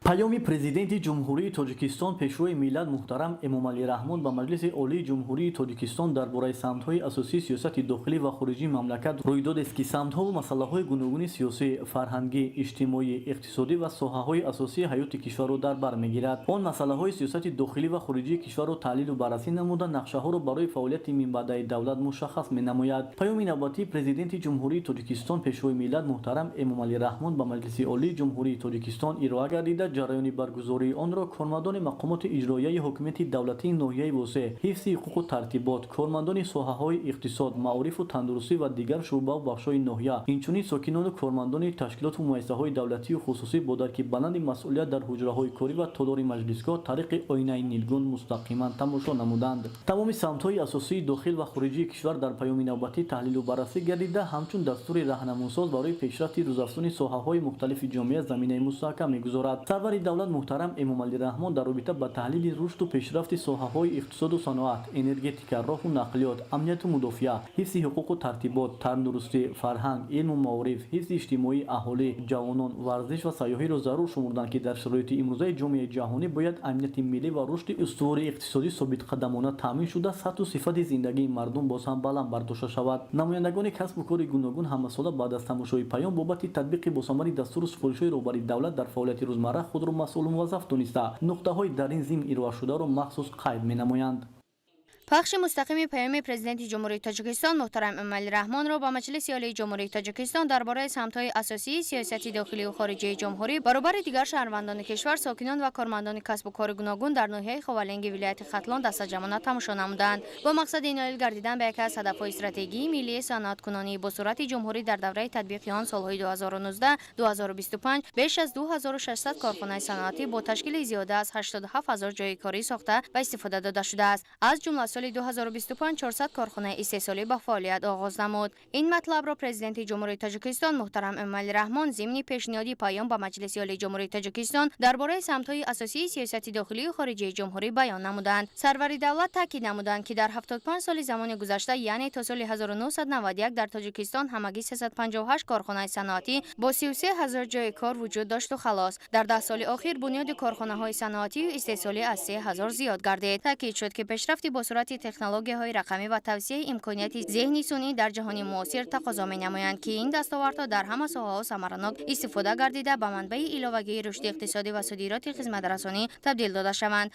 Паёми Президенти Ҷумҳурии Тоҷикистон, Пешвои миллат муҳтарам Эмомалӣ Раҳмон ба Маҷлиси Олии Ҷумҳурии Тоҷикистон дар бораи самтҳои асосии сиёсати дохилӣ ва хориҷии мамлакат рӯйдодест, ки самтҳову масъалаҳои гуногуни сиёсӣ, фарҳангӣ, иҷтимоӣ, иқтисодӣ ва соҳаҳои асосии ҳаёти кишварро дар бар мегирад. Он масъалаҳои сиёсати дохилӣ ва хориҷии кишварро таҳлилу баррасӣ намуда, нақшаҳоро барои фаъолияти минбаъдаи давлат мушаххас менамояд. Паёми навбатии Президенти Ҷумҳурии Тоҷикистон, Пешвои миллат муҳтарам Эмомалӣ Раҳмон ба Маҷлиси Олии Ҷумҳурии Тоҷикистон ироа гардида, ҷараёни баргузории онро кормандони мақомоти иҷроияи ҳокимияти давлатии ноҳияи Восеъ, ҳифзи ҳуқуқу тартибот, кормандони соҳаҳои иқтисод, маорифу тандурустӣ ва дигар шӯъбаву бахшҳои ноҳия, инчунин сокинону кормандони ташкилоту муассисаҳои давлатию хусусӣ бо дарки баланди масъулият дар ҳуҷраҳои корӣ ва толори маҷлисгоҳ тариқи оинаи нилгун мустақиман тамошо намуданд. Тамоми самтҳои асосии дохил ва хориҷии кишвар дар паёми навбатӣ таҳлилу баррасӣ гардида, ҳамчун дастури раҳнамунсоз барои пешрафти рӯзафзуни соҳаҳои мухталифи ҷомеа заминаи мустаҳкам мегузорад. Сарвари давлат муҳтарам Эмомалӣ Раҳмон дар робита ба таҳлили рушду пешрафти соҳаҳои иқтисоду саноат, энергетика, роҳу нақлиёт, амнияту мудофиа, ҳифзи ҳуқуқу тартибот, тандурустӣ, фарҳанг, илму маориф, ҳифзи иҷтимоии аҳолӣ, ҷавонон, варзиш ва сайёҳиро зарур шумурданд, ки дар шароити имрӯзаи ҷомеаи ҷаҳонӣ бояд амнияти миллӣ ва рушди устувори иқтисодӣ собитқадамона таъмин шуда, сатҳу сифати зиндагии мардум боз ҳам баланд бардошта шавад. Намояндагони касбу кори гуногун ҳамасола баъд аз тамошои паём бобати татбиқи босамари дастуру супоришҳои роҳбари давлат дар фаъолияти рӯзмарра худро масъулу муваззаф дониста, нуқтаҳои дар ин зимн ироашударо махсус қайд менамоянд. Пахши мустақими паёми Президенти Ҷумҳурии Тоҷикистон муҳтарам Эмомалӣ Раҳмонро ба Маҷлиси Олии Ҷумҳурии Тоҷикистон дар бораи самтҳои асосии сиёсати дохилию хориҷии ҷумҳурӣ баробари дигар шаҳрвандони кишвар, сокинон ва кормандони касбу кори гуногун дар ноҳияи Ховалинги вилояти Хатлон дастаҷамъона тамошо намуданд. Бо мақсади ноил гардидан ба яке аз ҳадафҳои стратегии миллии саноаткунонии босуръати ҷумҳурӣ дар давраи татбиқи он солҳои 2019-2025 беш аз 2600 корхонаи саноатӣ бо ташкили зиёда аз 87 ҳазор ҷойи корӣ сохта ба истифода дода шудааст. Аз ҷумла соли 2025 400 корхонаи истеҳсолӣ ба фаъолият оғоз намуд. Ин матлабро Президенти Ҷумҳурии Тоҷикистон муҳтарам Эмомалӣ Раҳмон зимни пешниҳоди паём ба Маҷлиси Олии Ҷумҳурии Тоҷикистон дар бораи самтҳои асосии сиёсати дохилию хориҷии ҷумҳурӣ баён намуданд. Сарвари давлат таъкид намуданд, ки дар 75 соли замони гузашта, яъне то соли 1991 дар Тоҷикистон ҳамагӣ 358 корхонаи саноатӣ бо 33 ҳазор ҷойи кор вуҷуд дошту халос. Дар 10 соли охир бунёди корхонаҳои саноатию истеҳсолӣ аз 3 ҳазор зиёд гардид. Таъкид шуд, ки пешрафти босуръати технологияҳои рақамӣ ва тавсеаи имконияти зеҳни сунъӣ дар ҷаҳони муосир тақозо менамоянд, ки ин дастовардҳо дар ҳама соҳаҳо самаранок истифода гардида, ба манбаи иловагии рушди иқтисодӣ ва содироти хизматрасонӣ табдил дода шаванд.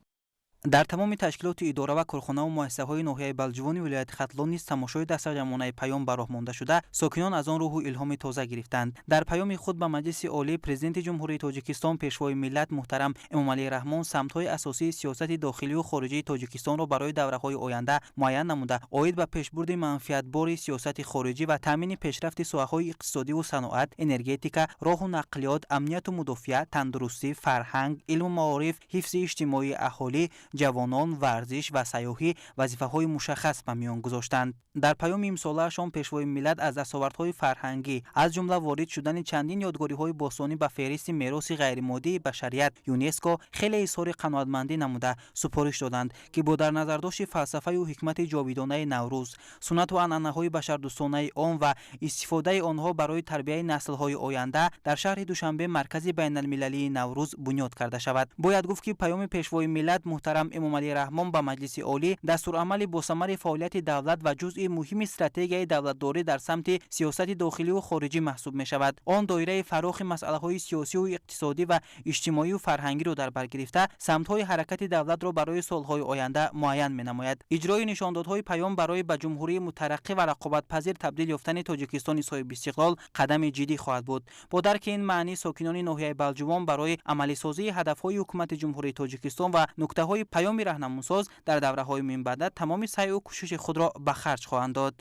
Дар тамоми ташкилоту идора ва корхонаву муассисаҳои ноҳияи Балҷувони вилояти Хатлон низ тамошои дастаҷамъонаи паём ба роҳ монда шуда, сокинон аз он рӯҳу илҳоми тоза гирифтанд. Дар паёми худ ба Маҷлиси Олӣ Президенти Ҷумҳурии Тоҷикистон, Пешвои миллат муҳтарам Эмомалӣ Раҳмон самтҳои асосии сиёсати дохилию хориҷии Тоҷикистонро барои давраҳои оянда муайян намуда, оид ба пешбурди манфиатбори сиёсати хориҷӣ ва таъмини пешрафти соҳаҳои иқтисодиву саноат, энергетика, роҳу нақлиёт, амнияту мудофиа, тандурустӣ, фарҳанг, илму маориф, ҳифзи иҷтимоии аҳолӣ, ҷавонон, варзиш ва сайёҳӣ вазифаҳои мушаххас ба миён гузоштанд. Дар паёми имсолаашон Пешвои миллат аз дастовардҳои фарҳангӣ, аз ҷумла ворид шудани чандин ёдгориҳои бостонӣ ба феҳристи мероси ғайримоддии башарият ЮНЕСКО хеле изҳори қаноатмандӣ намуда, супориш доданд, ки бо дар назардошти фалсафаю ҳикмати ҷовидонаи Наврӯз, суннату анъанаҳои башардӯстонаи он ва истифодаи онҳо барои тарбияи наслҳои оянда дар шаҳри Душанбе маркази байналмилалии Наврӯз бунёд карда шавад. Бояд гуфт, ки паёми Пешвои миллат муҳтарам Эмомалӣ Раҳмон ба Маҷлиси Олӣ дастурамали босамари фаъолияти давлат ва ҷузъи муҳими стратегияи давлатдорӣ дар самти сиёсати дохилию хориҷӣ маҳсуб мешавад. Он доираи фарохи масъалаҳои сиёсию иқтисодӣ ва иҷтимоию фарҳангиро дар бар гирифта, самтҳои ҳаракати давлатро барои солҳои оянда муайян менамояд. Иҷрои нишондодҳои паём барои ба ҷумҳурии мутараққӣ ва рақобатпазир табдил ёфтани Тоҷикистони соҳибистиқлол қадами ҷиддӣ хоҳад буд. Бо дарки ин маънӣ сокинони ноҳияи Балҷувон барои амалисозии ҳадафҳои ҳукумати Ҷумҳурии Тоҷикистон ва нуктаҳои паёми раҳнамунсоз дар давраҳои минбаъда тамоми саъю кӯшиши худро ба харҷ хоҳанд дод.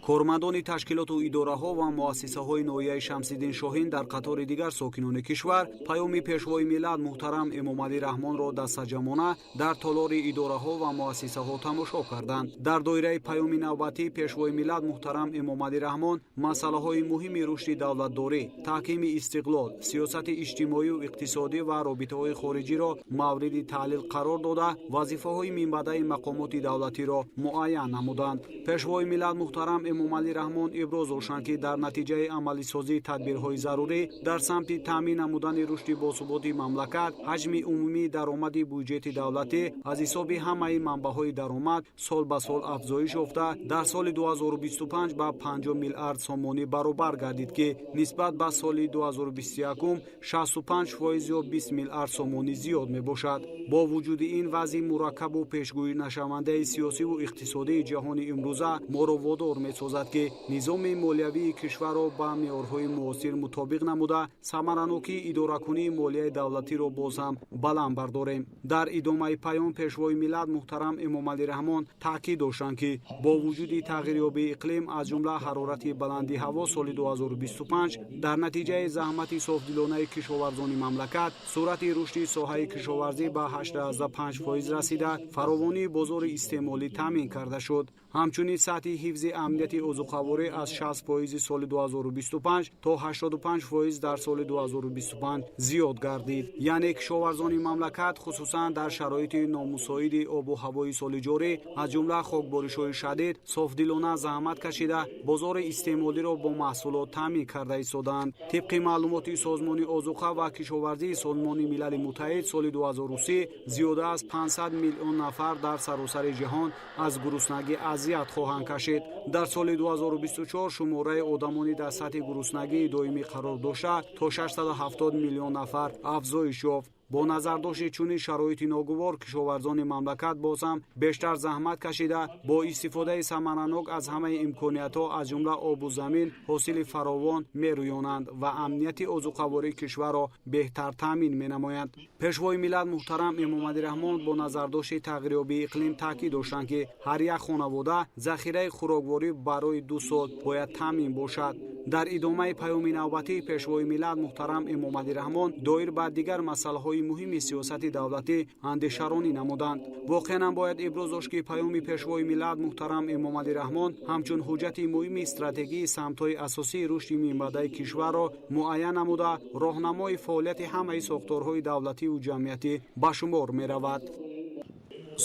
Кормандони ташкилоту идораҳо ва муассисаҳои ноҳияи Шамсиддин Шоҳин дар қатори дигар сокинони кишвар паёми Пешвои миллат муҳтарам Эмомалӣ Раҳмонро дастаҷамъона дар толори идораҳо ва муассисаҳо тамошо карданд. Дар доираи паёми навбатӣ Пешвои миллат муҳтарам Эмомалӣ Раҳмон масъалаҳои муҳими рушди давлатдорӣ, таҳкими истиқлол, сиёсати иҷтимоию иқтисодӣ ва робитаҳои хориҷиро мавриди таҳлил қарор дода, вазифаҳои минбаъдаи мақомоти давлатиро муайян намуданд. Пешвои миллат муҳтарам Эмомалӣ Раҳмон иброз доштанд, ки дар натиҷаи амалисозии тадбирҳои зарурӣ дар самти таъмин намудани рушди босуботи мамлакат, ҳаҷми умумии даромади буҷети давлатӣ аз ҳисоби ҳамаи манбаъҳои даромад сол ба сол афзоиш ёфта, дар соли 2025 ба 50 миллиард сомонӣ баробар гардид, ки нисбат ба соли 2021 65% ё 20 миллиард сомонӣ зиёд мебошад. Бо вуҷуди ин, вазъи мураккабу пешгӯӣ нашавандаи сиёсиву иқтисодии ҷаҳони имрӯза моро водор месозад, ки низоми молиявии кишварро ба меъёрҳои муосир мутобиқ намуда, самаранокии идоракунии молияи давлатиро боз ҳам баланд бардорем. Дар идомаи паём Пешвои миллат муҳтарам Эмомалӣ Раҳмон таъкид доштанд, ки бо вуҷуди тағйирёбии иқлим, аз ҷумла ҳарорати баланди ҳаво соли 2025 дар натиҷаи заҳмати софдилонаи кишоварзони мамлакат суръати рушди соҳаи кишоварзӣ ба 8,5% расида, фаровонии бозори истеъмолӣ таъмин карда шуд. Ҳамчунин сатҳи ҳифзи амнияти озуқаворӣ аз 60% соли 2025 то 85% дар соли 2025 зиёд гардид. Яъне кишоварзони мамлакат хусусан дар шароити номусоиди обу ҳавои соли ҷорӣ, аз ҷумла хокборишҳои шадид, софдилона заҳмат кашида, бозори истеъмолиро бо маҳсулот таъмин карда истодаанд. Тибқи маълумоти Созмони озуқа ва кишоварзии Созмони Милали Муттаҳид, соли 2030 зиёда аз 500 миллион нафар дар саросари ҷаҳон аз гуруснагӣ азият хоҳанд кашид. Дар соли 2024 шумораи одамони дар сатҳи гуруснагии доимӣ қарор дошта то 670 миллион нафар афзоиш ёфт. Бо назардошти чунин шароити ногувор, кишоварзони мамлакат боз ҳам бештар заҳмат кашида, бо истифодаи самаранок аз ҳамаи имкониятҳо, аз ҷумла обу замин, ҳосили фаровон мерӯёнанд ва амнияти озуқавории кишварро беҳтар таъмин менамоянд. Пешвои миллат муҳтарам Эмомалӣ Раҳмон бо назардошти тағйирёбии иқлим таъкид доштанд, ки ҳар як хонавода захираи хӯрокворӣ барои 2 сол бояд таъмин бошад. Дар идомаи паёми навбатӣ Пешвои миллат муҳтарам Эмомалӣ Раҳмон доир ба дигар масъалаҳои самтҳои муҳими сиёсати давлатӣ андешаронӣ намуданд. Воқеан ҳам бояд иброз дошт, ки Паёми Пешвои миллат муҳтарам Эмомалӣ Раҳмон ҳамчун ҳуҷҷати муҳими стратегии самтҳои асосии рушди минбаъдаи кишварро муайян намуда, роҳнамои фаъолияти ҳамаи сохторҳои давлативу ҷамъиятӣ ба шумор меравад.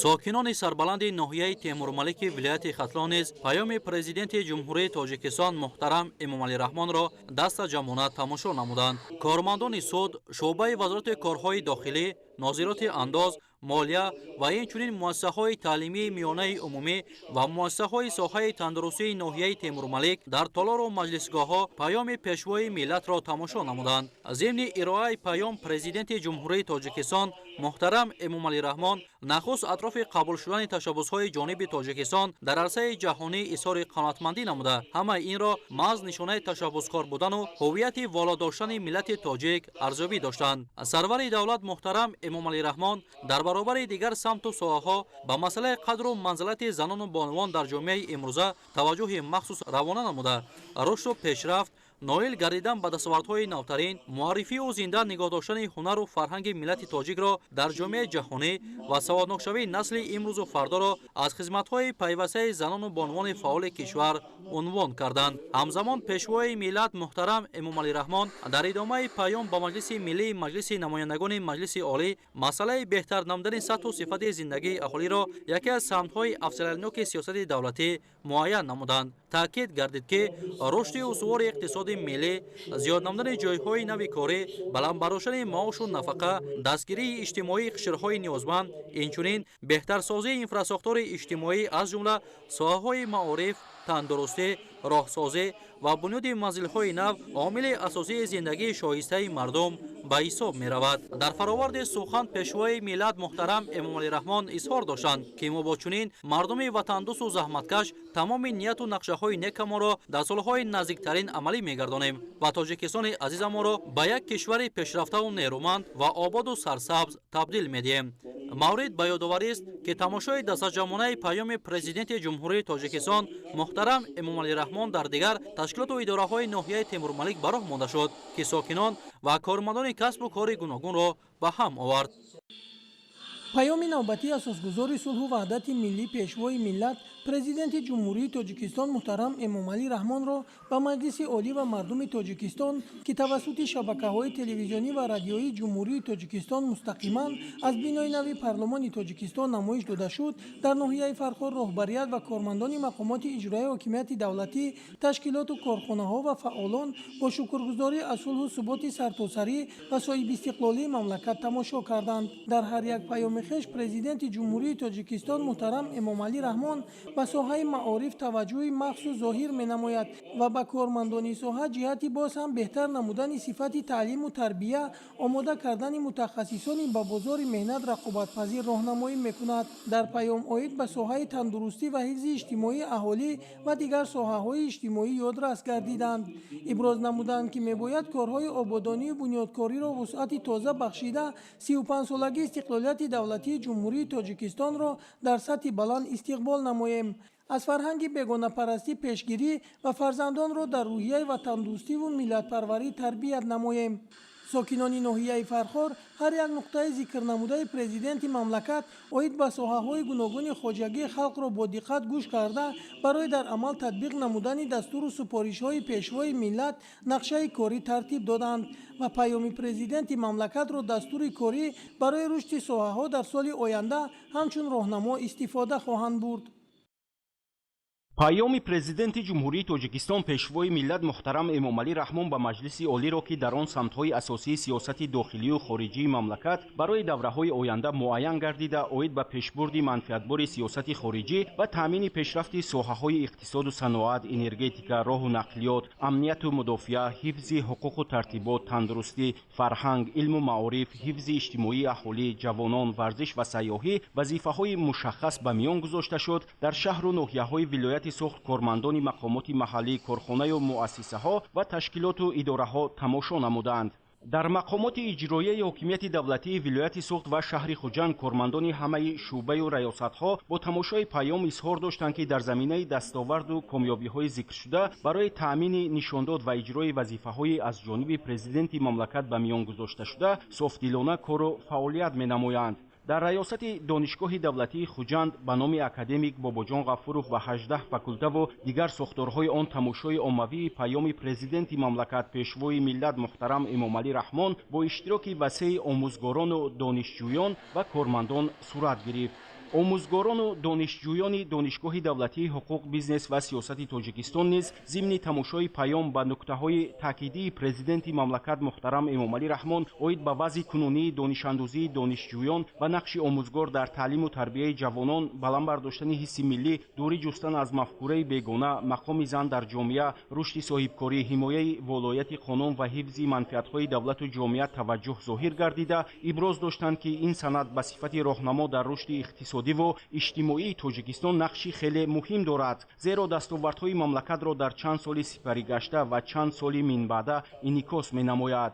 Сокинони сарбаланди ноҳияи Темурмалики вилояти Хатлон низ Паёми Президенти Ҷумҳурии Тоҷикистон муҳтарам Эмомалӣ Раҳмонро дастаҷамъона тамошо намуданд. Кормандони суд, шӯъбаи Вазорати корҳои дохилӣ, нозироти андоз, молия ва инчунин муассисаҳои таълимии миёнаи умумӣ ва муассисаҳои соҳаи тандурустии ноҳияи Темурмалик дар толору маҷлисгоҳҳо Паёми Пешвои миллатро тамошо намуданд. Зимни ироаи паём Президенти Ҷумҳурии Тоҷикистон муҳтарам Эмомалӣ Раҳмон нахуст атрофи қабул шудани ташаббусҳои ҷониби Тоҷикистон дар арсаи ҷаҳонӣ изҳори қаноатмандӣ намуда, ҳамаи инро маҳз нишонаи ташаббускор будану ҳуввияти воло доштани миллати тоҷик арзёбӣ доштанд. Сарвари давлат муҳтарам Эмомалӣ Раҳмон дар баробари дигар самту соҳаҳо ба масъалаи қадру манзилати занону бонувон дар ҷомеаи имрӯза таваҷҷӯҳи махсус равона намуда, рушду пешрафт, ноил гардидан ба дастовардҳои навтарин, муаррифию зинда нигоҳ доштани ҳунару фарҳанги миллати тоҷикро дар ҷомеаи ҷаҳонӣ ва саводнокшавии насли имрӯзу фардоро аз хизматҳои пайвастаи занону бонувони фаъоли кишвар унвон карданд. Ҳамзамон Пешвои миллат муҳтарам Эмомалӣ Раҳмон дар идомаи паём ба Маҷлиси Миллии Маҷлиси Намояндагони Маҷлиси Олӣ масъалаи беҳтар намудани сатҳу сифати зиндагии аҳолиро яке аз самтҳои афзалиятноки сиёсати давлатӣ муайян намуданд. Таъкид гардид, ки рушди устувори иқтисоди миллӣ, зиёд намудани ҷойҳои нави корӣ, баланд бардоштани маошу нафақа, дастгирии иҷтимоии қишрҳои ниёзманд, инчунин беҳтарсозии инфрасохтори иҷтимоӣ, аз ҷумла соҳаҳои маориф, тандурустӣ, роҳсозӣ ва бунёди манзилҳои нав омили асосии зиндагии шоистаи мардум ба ҳисоб меравад. Дар фароварди сухан Пешвои миллат муҳтарам Эмомалӣ Раҳмон изҳор доштанд, ки мо бо чунин мардуми ватандӯсту заҳматкаш тамоми нияту нақшаҳои некамонро дар солҳои наздиктарин амалӣ мегардонем ва Тоҷикистони азизамонро ба як кишвари пешрафтаву нерӯманд ва ободу сарсабз табдил медиҳем. Маврид ба ёдоварист, ки тамошои дастаҷамъонаи Паёми Президенти Ҷумҳурии Тоҷикистон муҳтарам Эмомалӣ Раҳмон дар дигар ташкилоту идораҳои ноҳияи Темурмалик ба роҳ монда шуд, ки сокинон ва кормандони касбу кори гуногунро ба ҳам овард. Паёми навбатии асосгузори сулҳу ваҳдати миллӣ, Пешвои миллат, Президенти Ҷумҳурии Тоҷикистон муҳтарам Эмомалӣ Раҳмонро ба Маҷлиси Олӣ ва мардуми Тоҷикистон, ки тавассути шабакаҳои телевизионӣ ва радиоии Ҷумҳурии Тоҷикистон мустақиман аз бинои нави Парлумони Тоҷикистон намоиш дода шуд, дар ноҳияи Фархор роҳбарият ва кормандони мақомоти иҷроияи ҳокимияти давлатӣ, ташкилоту корхонаҳо ва фаъолон бо шукргузорӣ аз сулҳу суботи сартосарӣ ва соҳибистиқлолии мамлакат тамошо карданд. Дар ҳар як паёми хеш Президенти Ҷумҳурии Тоҷикистон муҳтарам Эмомалӣ Раҳмон ба соҳаи маориф таваҷҷӯҳи махсус зоҳир менамояд ва ба кормандони соҳа ҷиҳати боз ҳам беҳтар намудани сифати таълиму тарбия, омода кардани мутахассисони ба бозори меҳнат рақобатпазир роҳнамоӣ мекунад. Дар паём оид ба соҳаи тандурустӣ ва ҳифзи иҷтимоии аҳолӣ ва дигар соҳаҳои иҷтимоӣ ёдрас гардиданд. Иброз намуданд, ки мебояд корҳои ободонию бунёдкориро вусъати тоза бахшида, 35-солагии истиқлолияти давлатии Ҷумҳурии Тоҷикистонро дар сатҳи баланд истиқбол намоем, аз фарҳанги бегонапарастӣ пешгирӣ ва фарзандонро дар рӯҳияи ватандӯстиву миллатпарварӣ тарбият намоем. Сокинони ноҳияи Фархор ҳар як нуқтаи зикрнамудаи президенти мамлакат оид ба соҳаҳои гуногуни хоҷагии халқро бо диққат гӯш карда, барои дар амал татбиқ намудани дастуру супоришҳои Пешвои миллат нақшаи корӣ тартиб доданд ва паёми президенти мамлакатро дастури корӣ барои рушди соҳаҳо дар соли оянда ҳамчун роҳнамо истифода хоҳанд бурд. Паёми Президенти Ҷумҳурии Тоҷикистон, Пешвои миллат муҳтарам Эмомалӣ Раҳмон ба Маҷлиси Олиро, ки дар он самтҳои асосии сиёсати дохилию хориҷии мамлакат барои давраҳои оянда муайян гардида, оид ба пешбурди манфиатбори сиёсати хориҷӣ ва таъмини пешрафти соҳаҳои иқтисоду саноат, энергетика, роҳу нақлиёт, амнияту мудофиа, ҳифзи ҳуқуқу тартибот, тандурустӣ, фарҳанг, илму маориф, ҳифзи иҷтимоии аҳолӣ, ҷавонон, варзиш ва сайёҳӣ вазифаҳои мушаххас ба миён гузошта шуд, дар шаҳру ноҳияҳои вилояти Суғд кормандони мақомоти маҳаллӣ, корхонаю муассисаҳо ва ташкилоту идораҳо тамошо намуданд. Дар мақомоти иҷроияи ҳокимияти давлатии вилояти Суғд ва шаҳри Хуҷанд кормандони ҳамаи шӯъбаю раёсатҳо бо тамошои паём изҳор доштанд, ки дар заминаи дастоварду комёбиҳои зикршуда барои таъмини нишондод ва иҷрои вазифаҳои аз ҷониби президенти мамлакат ба миён гузошташуда софдилона кору фаъолият менамоянд. Дар раёсати Донишгоҳи давлатии Хуҷанд ба номи академик Бобоҷон Ғафуров ва 18 факултаву дигар сохторҳои он тамошои оммавии паёми президенти мамлакат, Пешвои миллат муҳтарам Эмомалӣ Раҳмон бо иштироки васеи омӯзгорону донишҷӯён ва кормандон сурат гирифт. Омӯзгорону донишҷӯёни Донишгоҳи давлатии ҳуқуқ, бизнес ва сиёсати Тоҷикистон низ зимни тамошои паём ба нуктаҳои таъкидии президенти мамлакат муҳтарам Эмомалӣ Раҳмон оид ба вазъи кунунии донишандӯзии донишҷӯён ва нақши омӯзгор дар таълиму тарбияи ҷавонон, баланд бардоштани ҳисси миллӣ, дурӣ ҷустан аз мафкураи бегона, мақоми зан дар ҷомеа, рушди соҳибкорӣ, ҳимояи волояти қонун ва ҳифзи манфиатҳои давлату ҷомеа таваҷҷӯҳ зоҳир гардида, иброз доштанд, ки ин санад ба сифати роҳнамо дар рушди иқтисодӣ ва иҷтимоии Тоҷикистон нақши хеле муҳим дорад, зеро дастовардҳои мамлакатро дар чанд соли сипаригашта ва чанд соли минбаъда инъикос менамояд.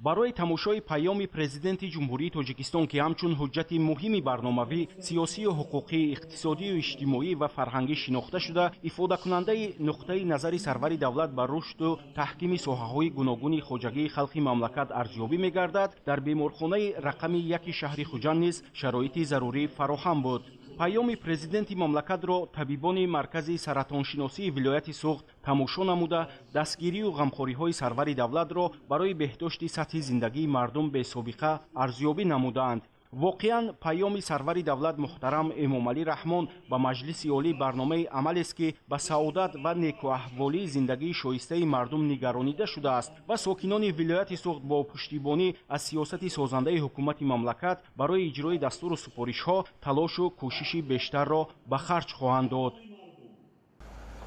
Барои тамошои паёми президенти Ҷумҳурии Тоҷикистон, ки ҳамчун ҳуҷҷати муҳими барномавӣ, сиёсию ҳуқуқӣ, иқтисодию иҷтимоӣ ва фарҳангӣ шинохта шуда, ифодакунандаи нуқтаи назари сарвари давлат ба рушду таҳкими соҳаҳои гуногуни хоҷагии халқи мамлакат арзёбӣ мегардад, дар беморхонаи рақами яки шаҳри Хуҷанд низ шароити зарурӣ фароҳам буд. Паёми президенти мамлакатро табибони маркази саратоншиносии вилояти Суғд тамошо намуда, дастгирию ғамхориҳои сарвари давлатро барои беҳдошти сатҳи зиндагии мардум бесобиқа арзёбӣ намуданд. Воқеан, паёми сарвари давлат муҳтарам Эмомалӣ Раҳмон ба Маҷлиси Олӣ барномаи амалест, ки ба саодат ва некуаҳволии зиндагии шоистаи мардум нигаронида шудааст ва сокинони вилояти Суғд бо пуштибонӣ аз сиёсати созандаи ҳукумати мамлакат барои иҷрои дастуру супоришҳо талошу кӯшиши бештарро ба харҷ хоҳанд дод.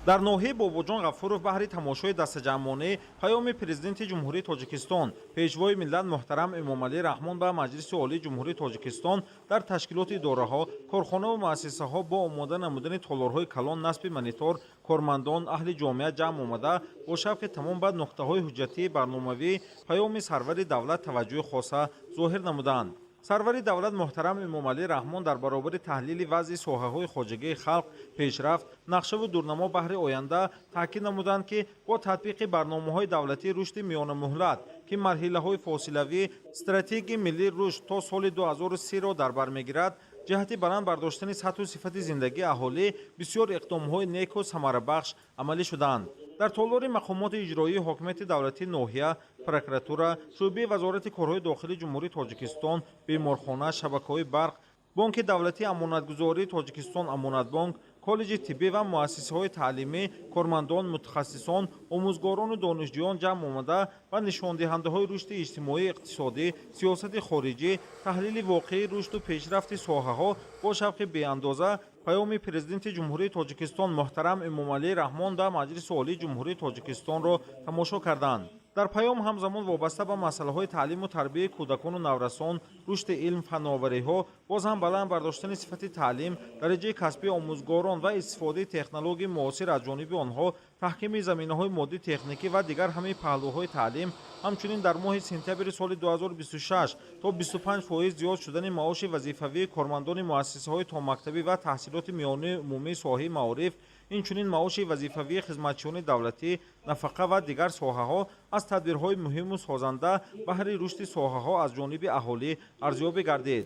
Дар ноҳияи Бобоҷон Ғафуров баҳри тамошои дастаҷамъонаи паёми президенти Ҷумҳурии Тоҷикистон, Пешвои миллат муҳтарам Эмомалӣ Раҳмон ба Маҷлиси Олии Ҷумҳурии Тоҷикистон дар ташкилоти идораҳо, корхонаву муассисаҳо бо омода намудани толорҳои калон, насби монитор, кормандон, аҳли ҷомеа ҷамъ омада, бо шавқи тамом ба нуқтаҳои ҳуҷҷатии барномавии паёми сарвари давлат таваҷҷӯҳи хоса зоҳир намуданд. Сарвари давлат муҳтарам Эмомалӣ Раҳмон дар баробари таҳлили вазъи соҳаҳои хоҷагии халқ, пешрафт, нақшаву дурнамо баҳри оянда таъкид намуданд, ки бо татбиқи барномаҳои давлатии рушди миёнамуҳлат, ки марҳилаҳои фосилавӣ, стратегияи миллии рушд то соли 2030-ро дар бар мегирад, ҷиҳати баланд бардоштани сатҳу сифати зиндагии аҳолӣ бисёр иқдомҳои неку самарабахш амалӣ шуданд. Дар толори мақомоти иҷроии ҳокимияти давлатии ноҳия, прокуратура, шӯъбаи Вазорати корҳои дохилии Ҷумҳурии Тоҷикистон, беморхона, шабакаҳои барқ, Бонки давлатии амонатгузории Тоҷикистон Амонатбонк, коллеҷи тиббӣ ва муассисаҳои таълимӣ кормандон, мутахассисон, омӯзгорону донишҷӯён ҷамъ омада ва нишондиҳандаҳои рушди иҷтимоӣ, иқтисодӣ, сиёсати хориҷӣ, таҳлили воқеии рушду пешрафти соҳаҳо бо шавқи беандоза паёми президенти Ҷумҳурии Тоҷикистон муҳтарам Эмомалӣ Раҳмон дар Маҷлиси Олии Ҷумҳурии Тоҷикистонро тамошо карданд. Дар паём ҳамзамон вобаста ба масъалаҳои таълиму тарбияи кӯдакону наврасон, рушди илм, фановариҳо, боз ҳам баланд бардоштани сифати таълим, дараҷаи касбии омӯзгорон ва истифодаи технологияи муосир аз ҷониби онҳо, таҳкими заминаҳои моддӣ техникӣ ва дигар ҳамаи паҳлӯҳои таълим, ҳамчунин дар моҳи сентябри соли 2026 то 25% зиёд шудани маоши вазифавии кормандони муассисаҳои томактабӣ ва таҳсилоти миёнаи умумии соҳаи маориф, инчунин маоши вазифавии хизматчиёни давлатӣ, нафақа ва дигар соҳаҳо аз тадбирҳои муҳиму созанда баҳри рушди соҳаҳо аз ҷониби аҳолӣ арзёбӣ гардид.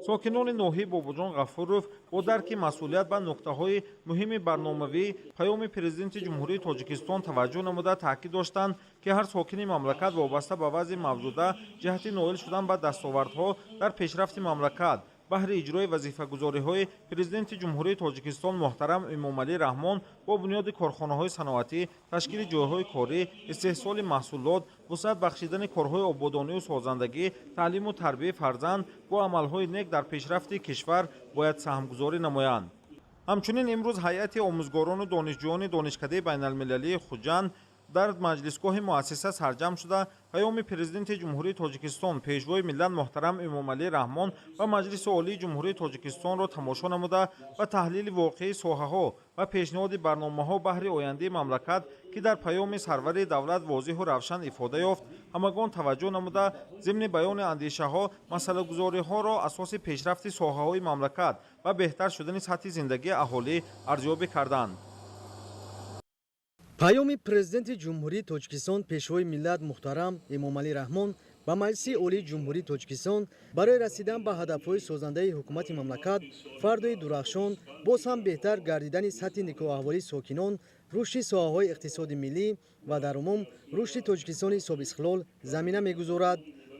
Сокинони ноҳияи Бобоҷон Ғафуров бо дарки масъулият ба нуқтаҳои муҳими барномавӣ паёми президенти Ҷумҳурии Тоҷикистон таваҷҷӯҳ намуда, таъкид доштанд, ки ҳар сокини мамлакат вобаста ба вазъи мавҷуда ҷиҳати ноил шудан ба дастовардҳо дар пешрафти мамлакат баҳри иҷрои вазифагузориҳои президенти Ҷумҳурии Тоҷикистон муҳтарам Эмомалӣ Раҳмон бо бунёди корхонаҳои саноатӣ, ташкили ҷойҳои корӣ, истеҳсоли маҳсулот, вусъат бахшидани корҳои ободонию созандагӣ, таълиму тарбияи фарзанд бо амалҳои нек дар пешрафти кишвар бояд саҳмгузорӣ намоянд. Ҳамчунин имрӯз ҳайати омӯзгорону донишҷӯёни Донишкадаи байналмилалии Хуҷанд Дар маҷлисгоҳи муассиса сарҷамъ шуда, Паёми Президенти Ҷумҳурии Тоҷикистон, Пешвои миллат муҳтарам Эмомалӣ Раҳмон ба Маҷлиси Олии Ҷумҳурии Тоҷикистонро тамошо намуда, ба таҳлили воқеии соҳаҳо ва пешниҳоди барномаҳо баҳри ояндаи мамлакат, ки дар паёми сарвари давлат возеҳу равшан ифода ёфт, ҳамагон таваҷҷӯҳ намуда, зимни баёни андешаҳо масъалагузориҳоро асоси пешрафти соҳаҳои мамлакат ва беҳтар шудани сатҳи зиндагии аҳолӣ арзёбӣ карданд. Паёми Президенти Ҷумҳурии Тоҷикистон, Пешвои миллат муҳтарам Эмомалӣ Раҳмон ба Маҷлиси Олии Ҷумҳурии Тоҷикистон барои расидан ба ҳадафҳои созандаи ҳукумати мамлакат, фардои дурахшон, боз ҳам беҳтар гардидани сатҳи никоҳаҳволии сокинон, рушди соҳаҳои иқтисоди миллӣ ва дар умум рушди Тоҷикистони соҳибистиқлол замина мегузорад.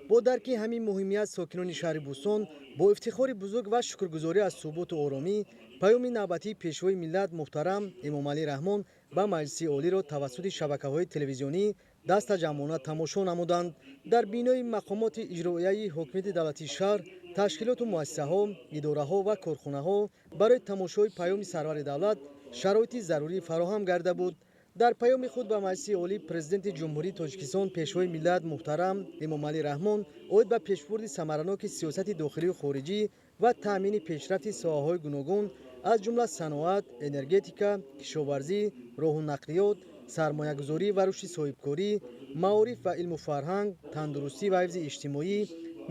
Бо дарки ҳамин муҳимият, сокинони шаҳри Бӯстон бо ифтихори бузург ва шукргузорӣ аз суботу оромӣ паёми навбатии Пешвои миллат муҳтарам Эмомалӣ Раҳмон ба Маҷлиси Олиро тавассути шабакаҳои телевизионӣ дастаҷамъона тамошо намуданд. Дар бинои мақомоти иҷроияи ҳокимияти давлатии шаҳр, ташкилоту муассисаҳо, идораҳо ва корхонаҳо барои тамошои паёми сарвари давлат шароити зарурӣ фароҳам гарда буд. Дар паёми худ ба Маҷлиси Олӣ Президенти Ҷумҳурии Тоҷикистон, Пешвои миллат муҳтарам Эмомалӣ Раҳмон оид ба пешбурди самараноки сиёсати дохилию хориҷӣ ва таъмини пешрафти соҳаҳои гуногун, аз ҷумла саноат, энергетика, кишоварзӣ, роҳу нақлиёт, сармоягузорӣ ва рушди соҳибкорӣ, маориф ва илму фарҳанг, тандурустӣ ва ҳифзи иҷтимоӣ,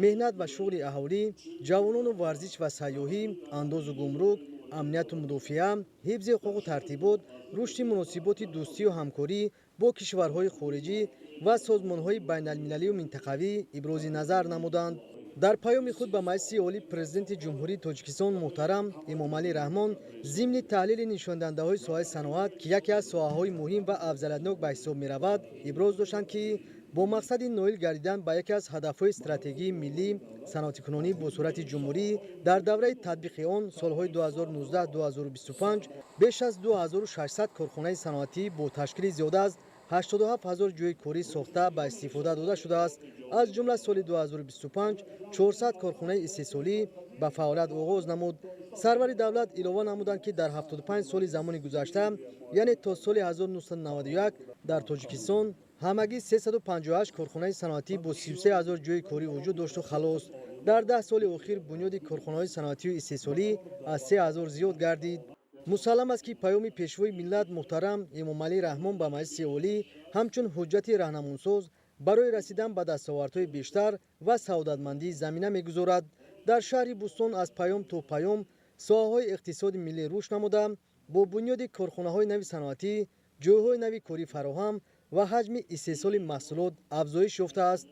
меҳнат ва шуғли аҳолӣ, ҷавонону варзиш ва сайёҳӣ, андозу гумрук, амнияту мудофиа, ҳифзи ҳуқуқу тартибот, рушди муносиботи дӯстию ҳамкорӣ бо кишварҳои хориҷӣ ва созмонҳои байналмилалию минтақавӣ ибрози назар намуданд. Дар паёми худ ба Маҷлиси Олӣ Президенти Ҷумҳурии Тоҷикистон муҳтарам Эмомалӣ Раҳмон зимни таҳлили нишондиҳандаҳои соҳаи саноат, ки яке аз соҳаҳои муҳим ва афзалиятнок ба ҳисоб меравад, иброз доштанд, ки бо мақсади ноил гардидан ба яке аз ҳадафҳои стратегии миллӣ, саноатикунонӣ бо суръати ҷумҳурӣ, дар давраи татбиқи он солҳои 2019-2025 беш аз 2600 корхонаи саноатӣ бо ташкили зиёда аз 87 ҳазор ҷойи корӣ сохта ба истифода дода шудааст. Аз ҷумла соли 2025 400 корхонаи истеҳсолӣ ба фаъолият оғоз намуд. Сарвари давлат илова намуданд, ки дар 75 соли замони гузашта, яъне то соли 1991, дар Тоҷикистон ҳамагӣ 358 корхонаи саноатӣ бо 33 ҳазор ҷойи корӣ вуҷуд дошту халос. Дар 10 соли охир бунёди корхонаҳои саноатию истеҳсолӣ аз 3 ҳазор зиёд гардид. Мусаллам аст, ки паёми Пешвои миллат муҳтарам Эмомалӣ Раҳмон ба Маҷлиси Олӣ ҳамчун ҳуҷҷати раҳнамунсоз барои расидан ба дастовардҳои бештар ва саодатмандӣ замина мегузорад. Дар шаҳри Бӯстон аз паём то паём соҳаҳои иқтисоди миллӣ рушд намуда, бо бунёди корхонаҳои нави саноатӣ ҷойҳои нави корӣ фароҳам ва ҳаҷми истеҳсоли маҳсулот афзоиш ёфтааст.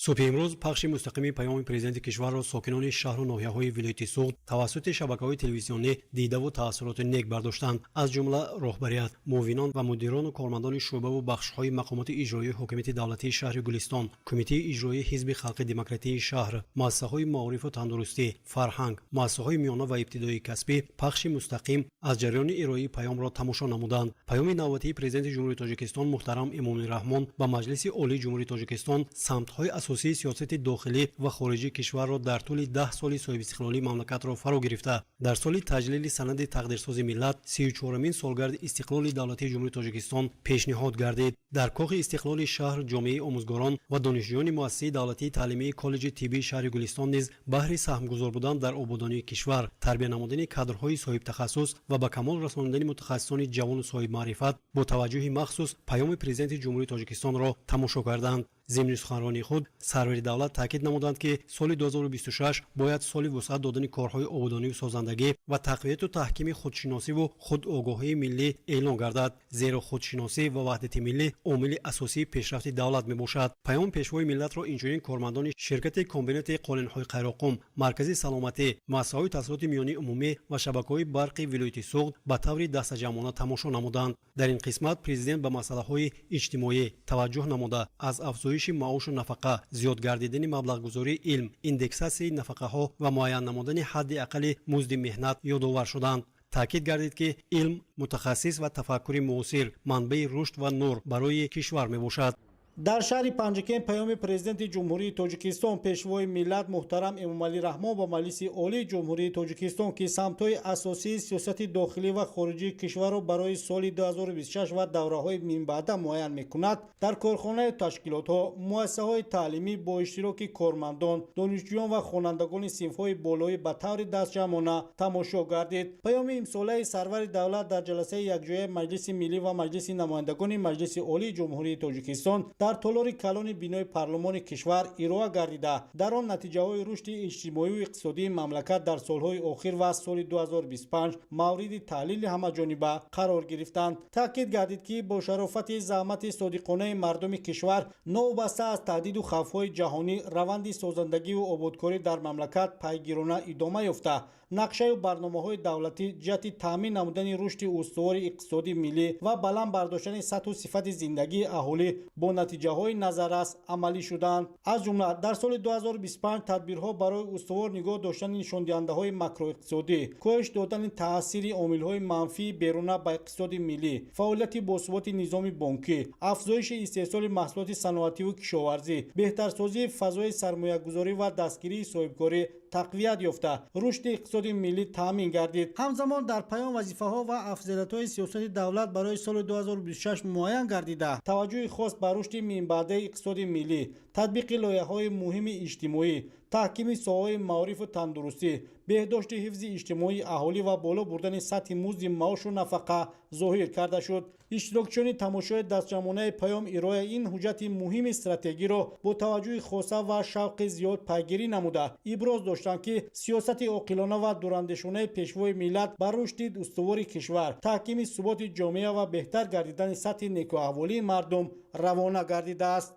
Субҳи имрӯз пахши мустақими паёми президенти кишварро сокинони шаҳру ноҳияҳои вилояти Суғд тавассути шабакаҳои телевизионӣ дидаву таассуроти нек бардоштанд. Аз ҷумла роҳбарият, муовинон ва мудирону кормандони шӯъбаву бахшҳои мақомоти иҷроии ҳокимияти давлатии шаҳри Гулистон, Кумитаи иҷроии Ҳизби халқи демократии шаҳр, муассисаҳои маорифу тандурустӣ, фарҳанг, муассисаҳои миёна ва ибтидоии касбӣ пахши мустақим аз ҷараёни ироаи паёмро тамошо намуданд. Паёми навбатии Президенти Ҷумҳурии Тоҷикистон муҳтарам Эмомалӣ Раҳмон ба Маҷлиси Олии Ҷумҳурии Тоҷикистон самтҳои асосии сиёсати дохилӣ ва хориҷии кишварро дар тӯли 10 соли соҳибистиқлолии мамлакатро фаро гирифта, дар соли таҷлили санади тақдирсози миллат, 34-умин солгарди истиқлоли давлатии Ҷумҳурии Тоҷикистон пешниҳод гардид. Дар Кохи Истиқлоли шаҳр ҷомеаи омӯзгорон ва донишҷӯёни муассисаи давлатии таълимии коллеҷи тиббии шаҳри Гулистон низ баҳри саҳмгузор будан дар ободонии кишвар, тарбия намудани кадрҳои соҳибтахассус ва ба камол расонидани мутахассисони ҷавону соҳибмаърифат бо таваҷҷӯҳи махсус паёми Президенти Ҷумҳурии Тоҷикистонро тамошо карданд. Зимни суханронии худ сарвари давлат таъкид намуданд, ки соли 2026 бояд соли вусъат додани корҳои ободонию созандагӣ ва тақвияту таҳкими худшиносиву худогоҳии миллӣ эълон гардад, зеро худшиносӣ ва ваҳдати миллӣ омили асосии пешрафти давлат мебошад. Паёми Пешвои миллатро инчунин кормандони ширкати комбинати қолинҳои Қайроқум, Маркази саломатӣ, муассисаҳои таҳсилоти миёнии умумӣ ва шабакаҳои барқи вилояти Суғд ба таври дастаҷамъона тамошо намуданд. Дар ин қисмат президент ба масъалаҳои иҷтимоӣ таваҷҷӯҳ намуда, аз афзоиши маошу нафақа, зиёд гардидани маблағгузории илм, индексатсияи нафақаҳо ва муайян намудани ҳадди аққали музди меҳнат ёдовар шуданд. Таъкид гардид, ки илм, мутахассис ва тафаккури муосир манбаи рушд ва нур барои кишвар мебошад. Дар шаҳри Панҷакент паёми Президенти Ҷумҳурии Тоҷикистон, Пешвои миллат муҳтарам Эмомалӣ Раҳмон ба Маҷлиси Олии Ҷумҳурии Тоҷикистон, ки самтҳои асосии сиёсати дохилӣ ва хориҷии кишварро барои соли 2026 ва давраҳои минбаъда муайян мекунад, дар корхонаю ташкилотҳо, муассисаҳои таълимӣ бо иштироки кормандон, донишҷӯён ва хонандагони синфҳои болоӣ ба таври дастҷамъона тамошо гардид. Паёми имсолаи сарвари давлат дар ҷаласаи якҷояи Маҷлиси Миллӣ ва Маҷлиси намояндагони Маҷлиси Олии Ҷумҳурии Тоҷикистон дар толори калони бинои парлумони кишвар ироа гардида, дар он натиҷаҳои рушди иҷтимоию иқтисодии мамлакат дар солҳои охир ва соли 2025 мавриди таҳлили ҳамаҷониба қарор гирифтанд. Таъкид гардид, ки бо шарофати заҳмати содиқонаи мардуми кишвар, новобаста аз таҳдиду хавфҳои ҷаҳонӣ, раванди созандагиву ободкорӣ дар мамлакат пайгирона идома ёфта, нақшаю барномаҳои давлатӣ ҷиҳати таъмин намудани рушди устувори иқтисодии миллӣ ва баланд бардоштани сатҳу сифати зиндагии аҳолӣ бо натиҷаҳои назаррас амалӣ шуданд. Аз ҷумла, дар соли 2025 тадбирҳо барои устувор нигоҳ доштани нишондиҳандаҳои макроиқтисодӣ, коҳиш додани таъсири омилҳои манфии беруна ба иқтисоди миллӣ, фаъолияти босуботи низоми бонкӣ, афзоиши истеҳсоли маҳсулоти саноативу кишоварзӣ, беҳтарсозии фазои сармоягузорӣ ва дастгирии соҳибкорӣ тақвият ёфта, рушди иқтисоди миллӣ таъмин гардид. Ҳамзамон дар паём вазифаҳо ва афзалиятҳои сиёсати давлат барои соли 2026 муайян гардида, таваҷҷӯҳи хос ба рушди минбаъдаи иқтисоди миллӣ, татбиқи лоиҳаҳои муҳими иҷтимоӣ, таҳкими соҳаҳои маорифу тандурустӣ, беҳдошти ҳифзи иҷтимоии аҳолӣ ва боло бурдани сатҳи музди маошу нафақа зоҳир карда шуд. Иштирокчиёни тамошои дастҷамъонаи паём ироаи ин ҳуҷҷати муҳими стратегиро бо таваҷҷӯҳи хоса ва шавқи зиёд пайгирӣ намуда, иброз доштанд, ки сиёсати оқилона ва дурандешонаи Пешвои миллат ба рушди устувори кишвар, таҳкими суботи ҷомеа ва беҳтар гардидани сатҳи некӯаҳволии мардум равона гардидааст.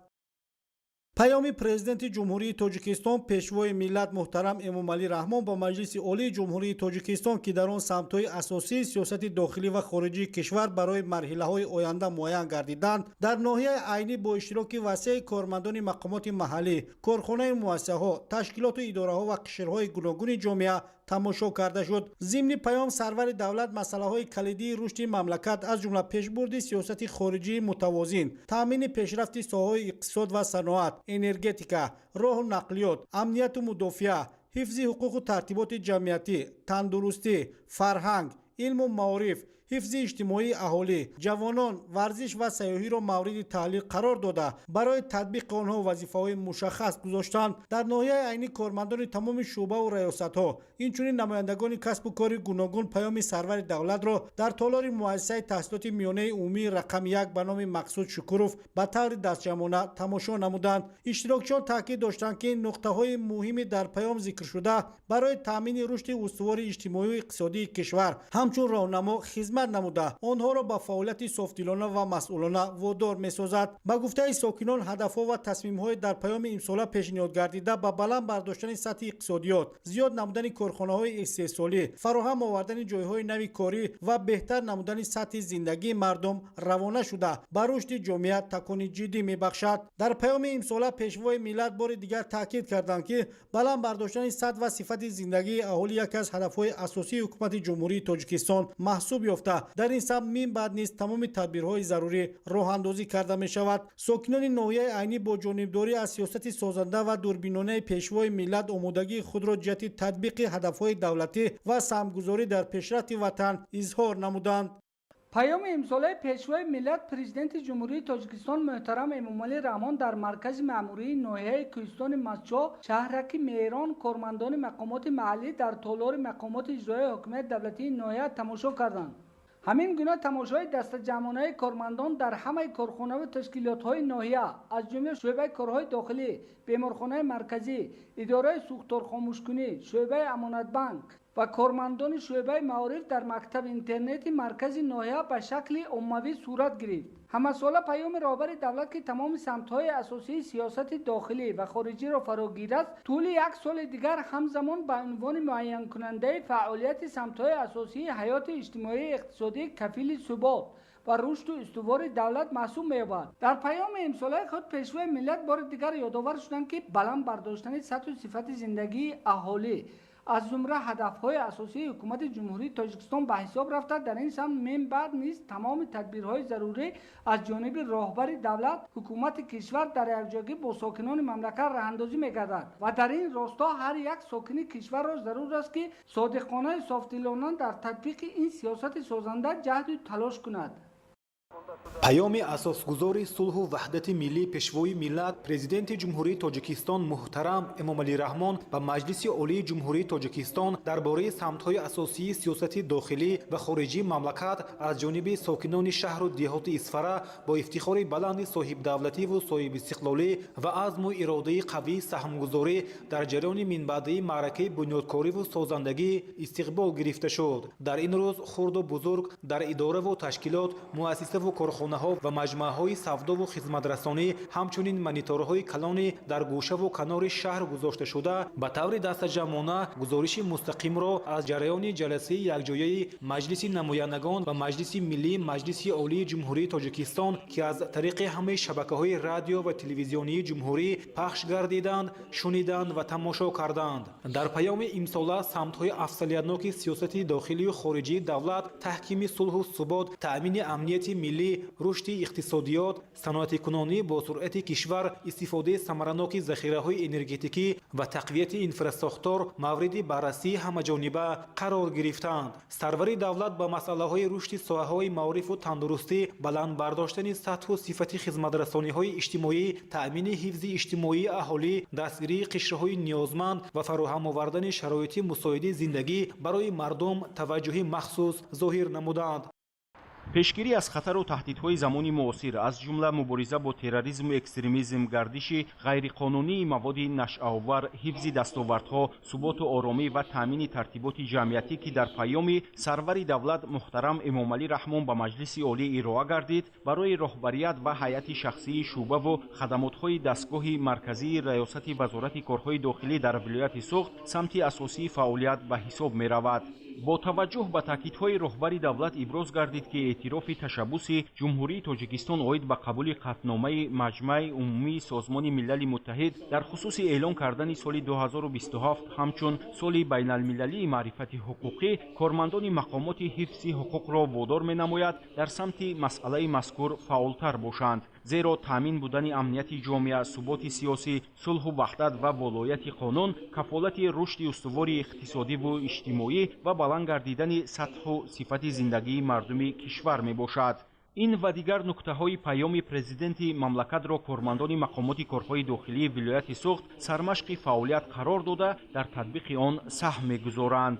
Паёми Президенти Ҷумҳурии Тоҷикистон, Пешвои миллат муҳтарам Эмомалӣ Раҳмон ба Маҷлиси Олии Ҷумҳурии Тоҷикистон, ки дар он самтҳои асосии сиёсати дохилӣ ва хориҷии кишвар барои марҳилаҳои оянда муайян гардиданд, дар ноҳияи Айнӣ бо иштироки васеи кормандони мақомоти маҳаллӣ, корхонаи муассисаҳо, ташкилоту идораҳо ва қишрҳои гуногуни ҷомеа тамошо карда шуд. Зимни паём сарвари давлат масъалаҳои калидии рушди мамлакат, аз ҷумла пешбурди сиёсати хориҷии мутавозин, таъмини пешрафти соҳаҳои иқтисод ва саноат, энергетика, роҳу нақлиёт, амнияту мудофиа, ҳифзи ҳуқуқу тартиботи ҷамъиятӣ, тандурустӣ, фарҳанг, илму маориф, ҳифзи иҷтимоии аҳолӣ, ҷавонон, варзиш ва сайёҳиро мавриди таҳлил қарор дода, барои татбиқи онҳо вазифаҳои мушаххас гузоштанд. Дар ноҳияи Айнӣ кормандони тамоми шӯъбаву раёсатҳо, инчунин намояндагони касбу кори гуногун паёми сарвари давлатро дар толори муассисаи таҳсилоти миёнаи умумии рақами 1 ба номи Мақсуд Шукуров ба таври дастҷамъона тамошо намуданд. Иштирокчиён таъкид доштанд, ки нуқтаҳои муҳими дар паём зикршуда барои таъмини рушди устувори иҷтимоию иқтисодии кишвар ҳамчун роҳнамо хизмат намуда, онҳоро ба фаъолияти софдилона ва масъулона водор месозад. Ба гуфтаи сокинон, ҳадафҳо ва тасмимҳои дар паёми имсола пешниҳод гардида ба баланд бардоштани сатҳи иқтисодиёт, зиёд намудани корхонаҳои истеҳсолӣ, фароҳам овардани ҷойҳои нави корӣ ва беҳтар намудани сатҳи зиндагии мардум равона шуда, ба рушди ҷомеа такони ҷиддӣ мебахшад. Дар паёми имсола Пешвои миллат бори дигар таъкид карданд, ки баланд бардоштани сатҳ ва сифати зиндагии аҳолӣ яке аз ҳадафҳои асосии ҳукумати Ҷумҳурии Тоҷикистон маҳсуб ёфта, дар ин самт мин баъд низ тамоми тадбирҳои зарурӣ роҳандозӣ карда мешавад. Сокинони ноҳияи Айнӣ бо ҷонибдорӣ аз сиёсати созанда ва дурбинонаи Пешвои миллат омодагии худро ҷиҳати татбиқи ҳадафҳои давлатӣ ва саҳмгузорӣ дар пешрафти ватан изҳор намуданд. Паёми имсолаи Пешвои миллат, Президенти Ҷумҳурии Тоҷикистон муҳтарам Эмомалӣ Раҳмон дар маркази маъмурии ноҳияи Кӯҳистони Мастчоҳ, шаҳраки Меҳрон, кормандони мақомоти маҳаллӣ дар толори мақомоти иҷроияи ҳокимияти давлатии ноҳия тамошо карданд. Ҳамин гуна тамошои дастаҷамъонаи кормандон дар ҳамаи корхонаву ташкилотҳои ноҳия, аз ҷумла шӯъбаи корҳои дохилӣ, беморхонаи марказӣ, идораи сӯхторхомӯшкунӣ, шӯъбаи Амонатбанк ва кормандони шӯъбаи маориф дар мактаби интернети маркази ноҳия ба шакли оммавӣ сурат гирифт. Ҳамасола паёми роҳбари давлат, ки тамоми самтҳои асосии сиёсати дохилӣ ва хориҷиро фарогирааст, тӯли як соли дигар ҳамзамон ба унвони муайянкунандаи фаъолияти самтҳои асосии ҳаёти иҷтимоию иқтисодӣ, кафили субот ва рушду устувори давлат маҳсуб меёбад. Дар паёми имсолаи худ Пешвои миллат бори дигар ёдовар шуданд, ки баланд бардоштани сатҳу сифати зиндагии аҳолӣ, аз зумра ҳадафҳои асосии ҳукумати Ҷумҳурии Тоҷикистон ба ҳисоб рафта, дар ин самт минбаъд низ тамоми тадбирҳои зарурӣ аз ҷониби роҳбари давлат, ҳукумати кишвар дар якҷоягӣ бо сокинони мамлакат роҳандозӣ мегардад ва дар ин росто ҳар як сокини кишварро зарур аст, ки содиқонаи софдилона дар татбиқи ин сиёсати созанда ҷаҳду талош кунад. Паёми асосгузори сулҳу ваҳдати миллӣ, Пешвои миллат, Президенти Ҷумҳурии Тоҷикистон муҳтарам Эмомалӣ Раҳмон ба Маҷлиси Олии Ҷумҳурии Тоҷикистон дар бораи самтҳои асосии сиёсати дохилӣ ва хориҷии мамлакат аз ҷониби сокинони шаҳру деҳоти Исфара бо ифтихори баланди соҳибдавлативу соҳибистиқлолӣ ва азму иродаи қавии саҳмгузорӣ дар ҷараёни минбаъдаи маъракаи бунёдкориву созандагӣ истиқбол гирифта шуд. Дар ин рӯз хурду бузург дар идораву ташкилот, муассисаву корхонаҳо ва маҷмӯаҳои савдову хизматрасонӣ, ҳамчунин мониторҳои калони дар гӯшаву канори шаҳр гузошташуда ба таври дастаҷамъона гузориши мустақимро аз ҷараёни ҷаласаи якҷояи Маҷлиси намояндагон ва Маҷлиси миллии Маҷлиси Олии Ҷумҳурии Тоҷикистон, ки аз тариқи ҳамаи шабакаҳои радио ва телевизионии ҷумҳурӣ пахш гардиданд, шуниданд ва тамошо карданд. Дар паёми имсола самтҳои афзалиятноки сиёсати дохилию хориҷии давлат, таҳкими сулҳу субот, таъмини амнияти миллӣ, рушди иқтисодиёт, саноатикунонӣ бо суръати кишвар, истифодаи самараноки захираҳои энергетикӣ ва тақвияти инфрасохтор мавриди баррасии ҳамаҷониба қарор гирифтанд. Сарвари давлат ба масъалаҳои рушди соҳаҳои маорифу тандурустӣ, баланд бардоштани сатҳу сифати хизматрасониҳои иҷтимоӣ, таъмини ҳифзи иҷтимоии аҳолӣ, дастгирии қишрҳои ниёзманд ва фароҳам овардани шароити мусоиди зиндагӣ барои мардум таваҷҷӯҳи махсус зоҳир намуданд. Пешгирӣ аз хатару таҳдидҳои замони муосир, аз ҷумла мубориза бо терроризму экстремизм, гардиши ғайриқонунии маводи нашъаовар, ҳифзи дастовардҳо, суботу оромӣ ва таъмини тартиботи ҷамъиятӣ, ки дар паёми сарвари давлат муҳтарам Эмомалӣ Раҳмон ба Маҷлиси Олӣ ироа гардид, барои роҳбарият ва ҳайати шахсии шӯъбаву хадамотҳои дастгоҳи марказии Раёсати Вазорати корҳои дохилӣ дар вилояти Суғд самти асосии фаъолият ба ҳисоб меравад. Бо таваҷҷӯҳ ба таъкидҳои роҳбари давлат иброз гардид, ки эътирофи ташаббуси Ҷумҳурии Тоҷикистон оид ба қабули қатъномаи Маҷмаи Умумии Созмони Милали Муттаҳид дар хусуси эълон кардани соли 2027 ҳамчун соли байналмилалии маърифати ҳуқуқӣ кормандони мақомоти ҳифзи ҳуқуқро водор менамояд дар самти масъалаи мазкур фаъолтар бошанд, зеро таъмин будани амнияти ҷомеа, суботи сиёсӣ, сулҳу ваҳдат ва волояти қонун кафолати рушди устувори иқтисодиву иҷтимоӣ ва баланд гардидани сатҳу сифати зиндагии мардуми кишвар мебошад. Ин ва дигар нуктаҳои паёми президенти мамлакатро кормандони мақомоти корҳои дохилии вилояти Суғд сармашқи фаъолият қарор дода, дар татбиқи он саҳм мегузоранд.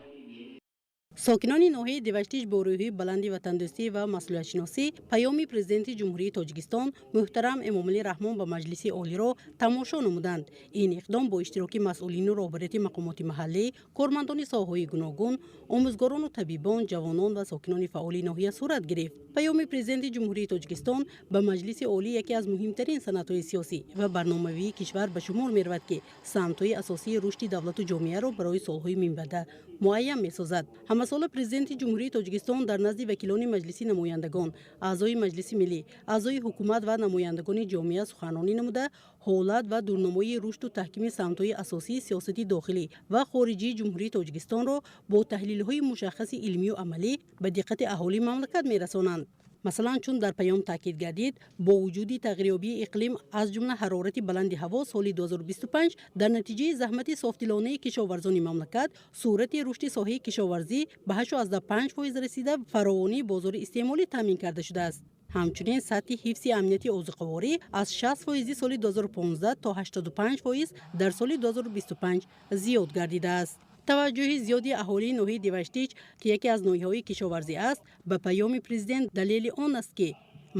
Сокинони ноҳияи Деваштич бо рӯҳии баланди ватандӯстӣ ва масъулиятшиносӣ паёми Президенти Ҷумҳурии Тоҷикистон муҳтарам Эмомалӣ Раҳмон ба Маҷлиси Олиро тамошо намуданд. Ин иқдом бо иштироки масъулину роҳбарияти мақомоти маҳаллӣ, кормандони соҳаҳои гуногун, омӯзгорону табибон, ҷавонон ва сокинони фаъоли ноҳия сурат гирифт. Паёми Президенти Ҷумҳурии Тоҷикистон ба Маҷлиси Олӣ яке аз муҳимтарин санадҳои сиёсӣ ва барномавии кишвар ба шумор меравад, ки самтҳои асосии рушди давлату ҷомеаро барои солҳои минбаъда муайян месозад. Ҳамасола Президенти Ҷумҳурии Тоҷикистон дар назди вакилони Маҷлиси намояндагон, аъзои Маҷлиси миллӣ, аъзои ҳукумат ва намояндагони ҷомеа суханронӣ намуда, ҳолат ва дурнамои рушду таҳкими самтҳои асосии сиёсати дохилӣ ва хориҷии Ҷумҳурии Тоҷикистонро бо таҳлилҳои мушаххаси илмию амалӣ ба диққати аҳолии мамлакат мерасонанд. Масалан, чун дар паём таъкид гардид, бо вуҷуди тағйирёбии иқлим, аз ҷумла ҳарорати баланди ҳаво, соли 2025 дар натиҷаи заҳмати софдилонаи кишоварзони мамлакат суръати рушди соҳаи кишоварзӣ ба 8,5% расида, фаровонии бозори истеъмолӣ таъмин карда шудааст. Ҳамчунин сатҳи ҳифзи амнияти озуқаворӣ аз 60% соли 2015 то 85% дар соли 2025 зиёд гардидааст. Таваҷҷӯҳи зиёди аҳолии ноҳияи Деваштич, ки яке аз ноҳияҳои кишоварзӣ аст, ба паёми президент далели он аст, ки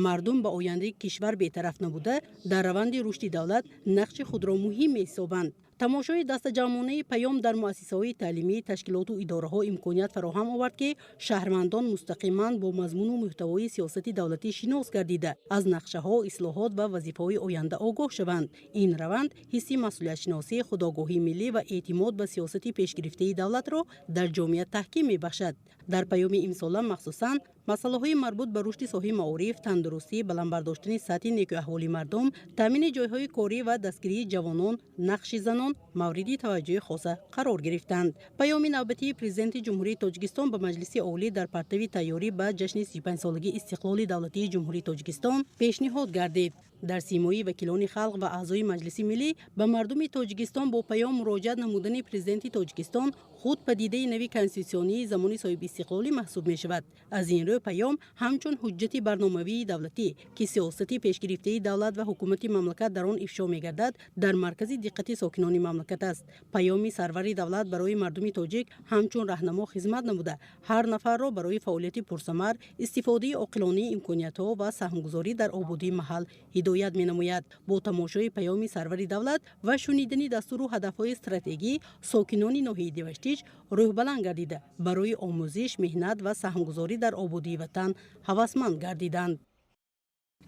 мардум ба ояндаи кишвар бетараф набуда, дар раванди рушди давлат нақши худро муҳим меҳисобанд. Тамошои дастаҷамъонаи паём дар муассисаҳои таълимӣ, ташкилоту идораҳо имконият фароҳам овард, ки шаҳрвандон мустақиман бо мазмуну муҳтавои сиёсати давлатӣ шинос гардида, аз нақшаҳо, ислоҳот ва вазифаҳои оянда огоҳ шаванд. Ин раванд ҳисси масъулиятшиносӣ, худогоҳии миллӣ ва эътимод ба сиёсати пешгирифтаи давлатро дар ҷомеа таҳким мебахшад. Дар паёми имсола махсусан Масъалаҳои марбут ба рушди соҳаи маориф, тандурустӣ, баланд бардоштани сатҳи некӯаҳволи мардум, таъмини ҷойҳои корӣ ва дастгирии ҷавонон, нақши занон мавриди таваҷҷӯҳи хоса қарор гирифтанд. Паёми навбатии Президенти Ҷумҳурии Тоҷикистон ба Маҷлиси Олӣ дар партави тайёрӣ ба ҷашни 35-солагии истиқлоли давлатии Ҷумҳурии Тоҷикистон пешниҳод гардид. Дар симои вакилони халқ ва аъзои Маҷлиси Миллӣ ба мардуми Тоҷикистон бо паём муроҷиат намудани Президенти Тоҷикистон худ падидаи нави конститутсионии замони соҳибистиқлолӣ маҳсуб мешавад. Аз ин рӯ паём ҳамчун ҳуҷҷати барномавии давлатӣ, ки сиёсати пешгирифтаи давлат ва ҳукумати мамлакат дар он ифшо мегардад, дар маркази диққати сокинони мамлакат аст. Паёми сарвари давлат барои мардуми тоҷик ҳамчун раҳнамо хизмат намуда, ҳар нафарро барои фаъолияти пурсамар, истифодаи оқилонаи имкониятҳо ва саҳмгузорӣ дар ободии маҳал ҳидоят менамояд. Бо тамошои паёми сарвари давлат ва шунидани дастуру ҳадафҳои стратегӣ, сокинони ноҳияи Деваштич рӯҳбаланд гардида, барои омӯзиш, меҳнат ва саҳмгузорӣ дар ободии ватан ҳавасманд гардиданд.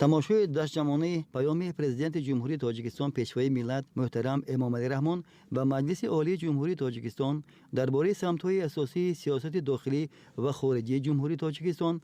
Тамошои дастҷамъонаи паёми Президенти Ҷумҳурии Тоҷикистон, Пешвои миллат муҳтарам Эмомалӣ Раҳмон ба Маҷлиси Олии Ҷумҳурии Тоҷикистон дар бораи самтҳои асосии сиёсати дохилӣ ва хориҷии Ҷумҳурии Тоҷикистон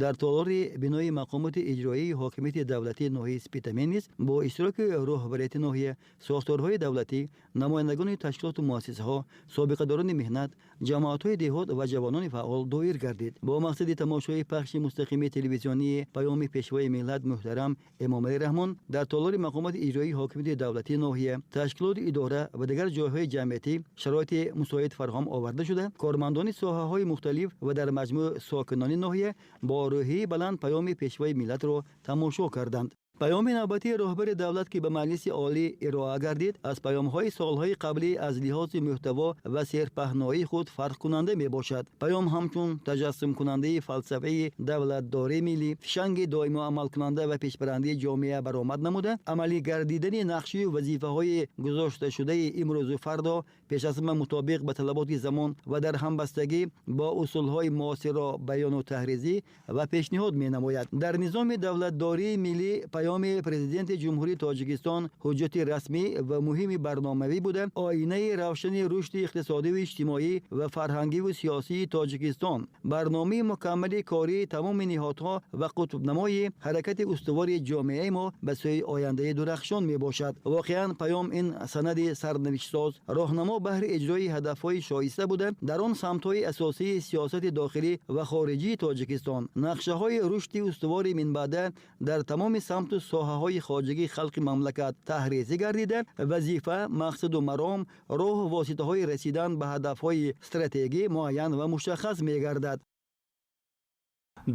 дар толори бинои мақомоти иҷроии ҳокимияти давлатии ноҳияи Спитамен низ бо иштироки роҳбарияти ноҳия, сохторҳои давлатӣ, намояндагони ташкилоту муассисаҳо, собиқадорони меҳнат, ҷамоатҳои деҳот ва ҷавонони фаъол доир гардид. Бо мақсади тамошои пахши мустақими телевизионии паёми Пешвои миллат муҳтарам Эмомалӣ Раҳмон дар толори мақомоти иҷроии ҳокимияти давлатии ноҳия, ташкилоти идора ва дигар ҷойҳои ҷамъиятӣ шароити мусоид фароҳам оварда шуда, кормандони соҳаҳои мухталиф ва дар маҷмӯъ сокинони ноҳия бо рӯҳияи баланд паёми Пешвои миллатро тамошо карданд. Паёми навбатии роҳбари давлат, ки ба Маҷлиси Олӣ ироа гардид, аз паёмҳои солҳои қаблӣ аз лиҳози муҳтаво ва серпаҳноии худ фарқкунанда мебошад. Паём ҳамчун таҷассумкунандаи фалсафаи давлатдории миллӣ, фишанги доимо амалкунанда ва пешбарандаи ҷомеа баромад намуда, амалӣ гардидани нақшию вазифаҳои гузошташудаи имрӯзу фардо пеш аз ҳама мутобиқ ба талаботи замон ва дар ҳамбастагӣ бо усулҳои муосирро баёну таҳризӣ ва пешниҳод менамояд. Дар низоми давлатдории миллӣ паёми Президенти Ҷумҳурии Тоҷикистон ҳуҷҷати расмӣ ва муҳими барномавӣ буда, оинаи равшани рушди иқтисодиву иҷтимоӣ ва фарҳангиву сиёсии Тоҷикистон, барномаи мукаммали кории тамоми ниҳодҳо ва қутбнамои ҳаракати устувори ҷомеаи мо ба сӯи ояндаи дурахшон мебошад. Воқеан, паём ин санади сарнавиштсоз, роҳнамо баҳри иҷрои ҳадафҳои шоиста буда, дар он самтҳои асосии сиёсати дохилӣ ва хориҷии Тоҷикистон, нақшаҳои рушди устувори минбаъда дар тамоми самту соҳаҳои хоҷагии халқи мамлакат таҳризӣ гардида, вазифа, мақсаду маром, роҳу воситаҳои расидан ба ҳадафҳои стратегӣ муайян ва мушаххас мегардад.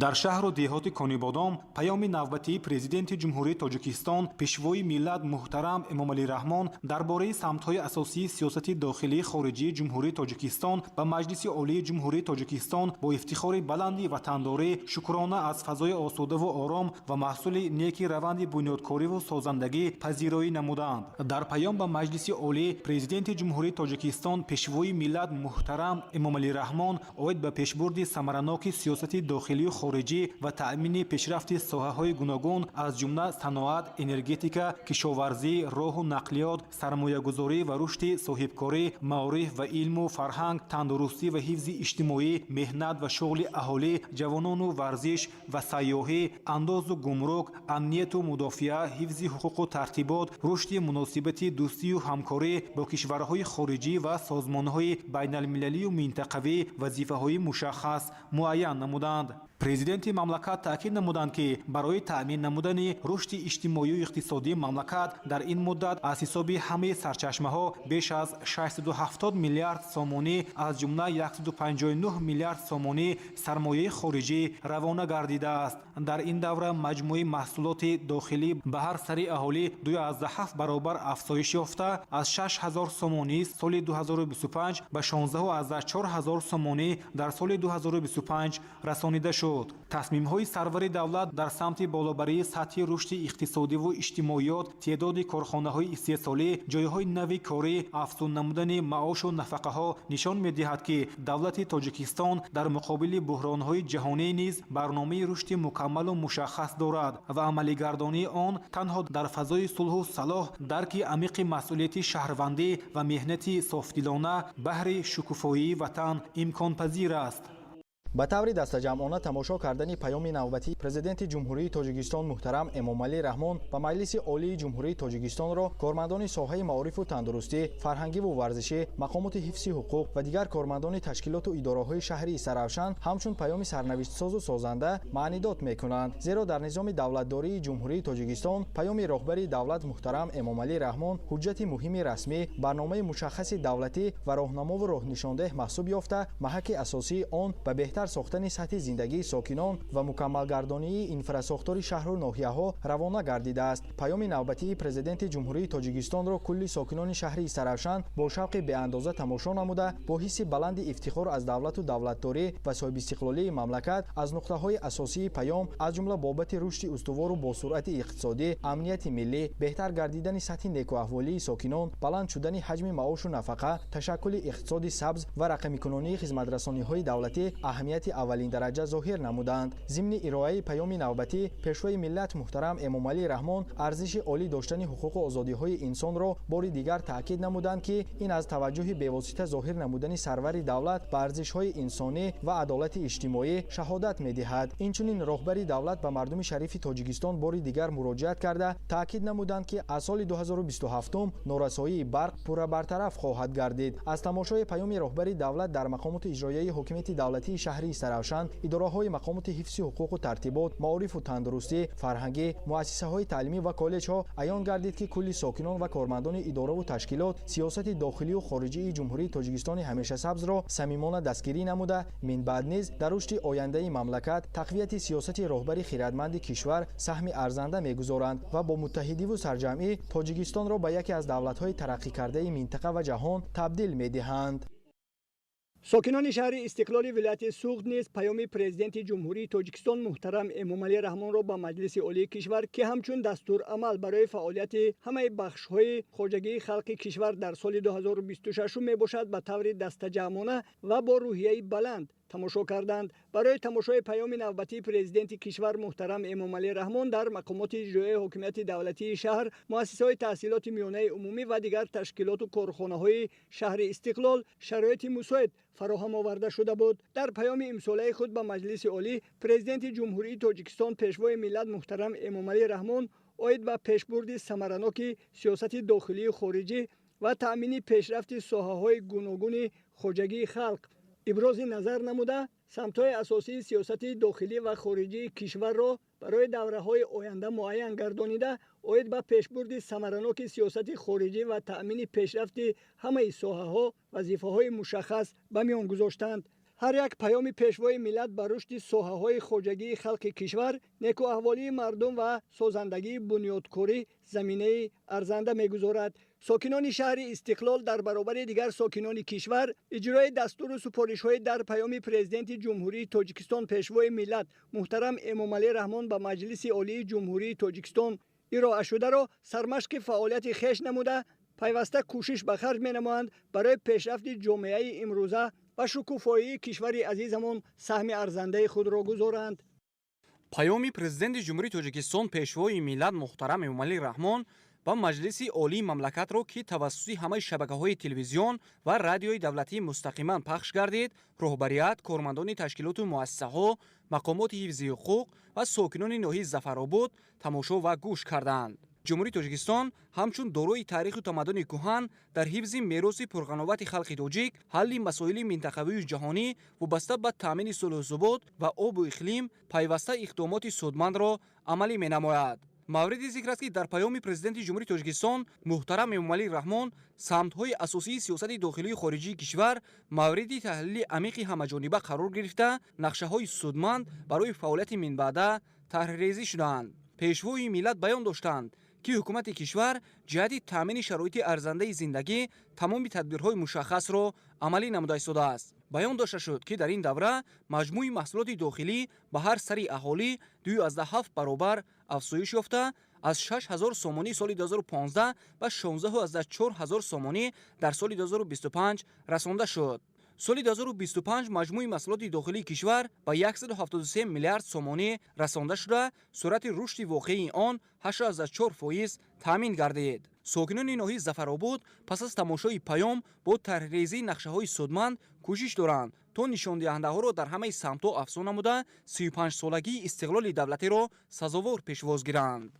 Дар шаҳру деҳоти Конибодом паёми навбатии Президенти Ҷумҳурии Тоҷикистон, Пешвои миллат муҳтарам Эмомалӣ Раҳмон дар бораи самтҳои асосии сиёсати дохилии хориҷии Ҷумҳурии Тоҷикистон ба Маҷлиси Олии Ҷумҳурии Тоҷикистон бо ифтихори баланди ватандорӣ, шукрона аз фазои осудаву ором ва маҳсули неки раванди бунёдкориву созандагӣ пазироӣ намуданд. Дар паём ба Маҷлиси Олӣ Президенти Ҷумҳурии Тоҷикистон, Пешвои миллат муҳтарам Эмомалӣ Раҳмон оид ба пешбурди самараноки сиёсати дохилию хориҷӣ ва таъмини пешрафти соҳаҳои гуногун, аз ҷумла саноат, энергетика, кишоварзӣ, роҳу нақлиёт, сармоягузорӣ ва рушди соҳибкорӣ, маориф ва илму фарҳанг, тандурустӣ ва ҳифзи иҷтимоӣ, меҳнат ва шуғли аҳолӣ, ҷавонону варзиш ва сайёҳӣ, андозу гумрук, амнияту мудофиа, ҳифзи ҳуқуқу тартибот, рушди муносибати дӯстию ҳамкорӣ бо кишварҳои хориҷӣ ва созмонҳои байналмилалию минтақавӣ вазифаҳои мушаххас муайян намуданд. Президенти мамлакат таъкид намуданд, ки барои таъмин намудани рушди иҷтимоию иқтисодии мамлакат дар ин муддат аз ҳисоби ҳамаи сарчашмаҳо беш аз 670 миллиард сомонӣ, аз ҷумла 159 миллиард сомонӣ сармояи хориҷӣ равона гардидааст. Дар ин давра маҷмӯи маҳсулоти дохилӣ ба ҳар сари аҳолӣ 2,7 баробар афзоиш ёфта, аз 6 ҳазор сомонӣ соли 2025 ба 16,4 ҳазор сомонӣ дар соли 2025 расонида шуд. Тасмимҳои сарвари давлат дар самти болобарии сатҳи рушди иқтисодиву иҷтимоиёт, теъдоди корхонаҳои истеҳсолӣ, ҷойҳои нави корӣ, афзун намудани маошу нафақаҳо нишон медиҳад, ки давлати Тоҷикистон дар муқобили буҳронҳои ҷаҳонӣ низ барномаи рушди мукаммалу мушаххас дорад ва амалигардонии он танҳо дар фазои сулҳу салоҳ, дарки амиқи масъулияти шаҳрвандӣ ва меҳнати софдилона баҳри шукуфоии ватан имконпазир аст. Ба таври дастаҷамъона тамошо кардани паёми навбатии Президенти Ҷумҳурии Тоҷикистон муҳтарам Эмомалӣ Раҳмон ба Маҷлиси Олии Ҷумҳурии Тоҷикистонро кормандони соҳаи маорифу тандурустӣ, фарҳангиву варзишӣ, мақомоти ҳифзи ҳуқуқ ва дигар кормандони ташкилоту идораҳои шаҳри Истаравшан ҳамчун паёми сарнавиштсозу созанда маънидод мекунанд. Зеро дар низоми давлатдории Ҷумҳурии Тоҷикистон паёми роҳбари давлат муҳтарам Эмомалӣ Раҳмон ҳуҷҷати муҳими расмӣ, барномаи мушаххаси давлатӣ ва роҳнамову роҳнишондеҳ маҳсуб ёфта, маҳаки асосии он ба беҳтар сохтани сатҳи зиндагии сокинон ва мукаммалгардонии инфрасохтори шаҳру ноҳияҳо равона гардидааст. Паёми навбатии Президенти Ҷумҳурии Тоҷикистонро кулли сокинони шаҳри Истаравшан бо шавқи беандоза тамошо намуда, бо ҳисси баланди ифтихор аз давлату давлатдорӣ ва соҳибистиқлолии мамлакат аз нуқтаҳои асосии паём, аз ҷумла бобати рушди устувору босуръати иқтисодӣ, амнияти миллӣ, беҳтар гардидани сатҳи некуаҳволии сокинон, баланд шудани ҳаҷми маошу нафақа, ташаккули иқтисоди сабз ва рақамикунонии хизматрасониҳои давлатӣ аҳамияти аввалиндараҷа зоҳир намуданд. Зимни ироаи паёми навбатӣ Пешвои миллат муҳтарам Эмомалӣ Раҳмон арзиши олӣ доштани ҳуқуқу озодиҳои инсонро бори дигар таъкид намуданд, ки ин аз таваҷҷӯҳи бевосита зоҳир намудани сарвари давлат ба арзишҳои инсонӣ ва адолати иҷтимоӣ шаҳодат медиҳад. Инчунин роҳбари давлат ба мардуми шарифи Тоҷикистон бори дигар муроҷиат карда таъкид намуданд, ки аз соли 2027 норасоии барқ пурра бартараф хоҳад гардид. Аз тамошои паёми роҳбари давлат дар мақомоти иҷроияи ҳокимияти давлатии шаҳри Истаравшан, идораҳои мақомоти ҳифзи ҳуқуқу тартибот, маорифу тандурустӣ, фарҳангӣ, муассисаҳои таълимӣ ва коллеҷҳо аён гардид, ки кулли сокинон ва кормандони идораву ташкилот сиёсати дохилию хориҷии Ҷумҳурии Тоҷикистони ҳамешасабзро самимона дастгирӣ намуда, минбаъд низ дар рушди ояндаи мамлакат, тақвияти сиёсати роҳбари хирадманди кишвар саҳми арзанда мегузоранд ва бо муттаҳидиву сарҷамъӣ Тоҷикистонро ба яке аз давлатҳои тараққикардаи минтақа ва ҷаҳон табдил медиҳанд. Сокинони шаҳри Истиқлоли вилояти Суғд низ паёми Президенти Ҷумҳурии Тоҷикистон муҳтарам Эмомалӣ Раҳмонро ба Маҷлиси Олии кишвар, ки ҳамчун дастурамал барои фаъолияти ҳамаи бахшҳои хоҷагии халқи кишвар дар соли 2026 мебошад, ба таври дастаҷамъона ва бо рӯҳияи баланд тамошо карданд. Барои тамошои паёми навбатии Президенти кишвар муҳтарам Эмомалӣ Раҳмон дар мақомоти иҷроияи ҳокимияти давлатии шаҳр, муассисаҳои таҳсилоти миёнаи умумӣ ва дигар ташкилоту корхонаҳои шаҳри Истиқлол шароити мусоид фароҳам оварда шуда буд. Дар паёми имсолаи худ ба Маҷлиси Олӣ Президенти Ҷумҳурии Тоҷикистон Пешвои миллат муҳтарам Эмомалӣ Раҳмон оид ба пешбурди самараноки сиёсати дохилию хориҷӣ ва таъмини пешрафти соҳаҳои гуногуни хоҷагии халқ ибрози назар намуда, самтҳои асосии сиёсати дохилӣ ва хориҷии кишварро барои давраҳои оянда муайян гардонида, оид ба пешбурди самараноки сиёсати хориҷӣ ва таъмини пешрафти ҳамаи соҳаҳо вазифаҳои мушаххас ба миён гузоштанд. Ҳар як паёми Пешвои миллат ба рушди соҳаҳои хоҷагии халқи кишвар, некуаҳволии мардум ва созандагии бунёдкорӣ заминаи арзанда мегузорад. Сокинони шаҳри Истиқлол дар баробари дигар сокинони кишвар иҷрои дастуру супоришҳои дар паёми Президенти Ҷумҳурии Тоҷикистон Пешвои миллат муҳтарам Эмомалӣ Раҳмон ба Маҷлиси Олии Ҷумҳурии Тоҷикистон ироашударо сармашқи фаъолияти хеш намуда, пайваста кӯшиш ба харҷ менамоянд барои пешрафти ҷомеаи имрӯза ва шукуфоии кишвари азизамон саҳми арзандаи худро гузоранд. Паёми Президенти Ҷумҳурии Тоҷикистон Пешвои миллат муҳтарам Эмомалӣ Раҳмон ба Маҷлиси Олии мамлакатро, ки тавассути ҳамаи шабакаҳои телевизион ва радиои давлатӣ мустақиман пахш гардид, роҳбарият, кормандони ташкилоту муассисаҳо, мақомоти ҳифзи ҳуқуқ ва сокинони ноҳияи Зафаробод тамошо ва гӯш карданд. Ҷумҳурии Тоҷикистон ҳамчун дорои таъриху тамаддуни кӯҳан дар ҳифзи мероси пурғановати халқи тоҷик, ҳалли масоили минтақавию ҷаҳонӣ вобаста ба таъмини сулҳу субот ва обу иқлим пайваста иқдомоти судмандро амалӣ менамояд. Мавриди зикр аст, ки дар паёми Президенти Ҷумҳурии Тоҷикистон муҳтарам Эмомалӣ Раҳмон самтҳои асосии сиёсати дохилию хориҷии кишвар мавриди таҳлили амиқи ҳамаҷониба қарор гирифта, нақшаҳои судманд барои фаъолияти минбаъда таҳриррезӣ шудаанд. Пешвои миллат баён доштанд, ки ҳукумати кишвар ҷиҳати таъмини шароити арзандаи зиндагӣ тамоми тадбирҳои мушаххасро амалӣ намуда истодааст. Баён дошта шуд, ки дар ин давра маҷмӯи маҳсулоти дохилӣ ба ҳар сари аҳолӣ 2,7 баробар афзоиш ёфта, аз 6 000 сомонӣ соли 2015 ба 16,4 ҳазор сомонӣ дар соли 2025 расонда шуд. Соли 2025 маҷмӯи маҳсулоти дохилии кишвар ба 173 миллиард сомонӣ расонда шуда, суръати рушди воқеии он 8,4% таъмин гардид. Сокинони ноҳияи Зафаробод пас аз тамошои паём бо тарҳрезии нақшаҳои судманд кӯшиш доранд то нишондиҳандаҳоро дар ҳамаи самтҳо афзун намуда 35-солагии истиқлоли давлатиро сазовор пешвоз гиранд.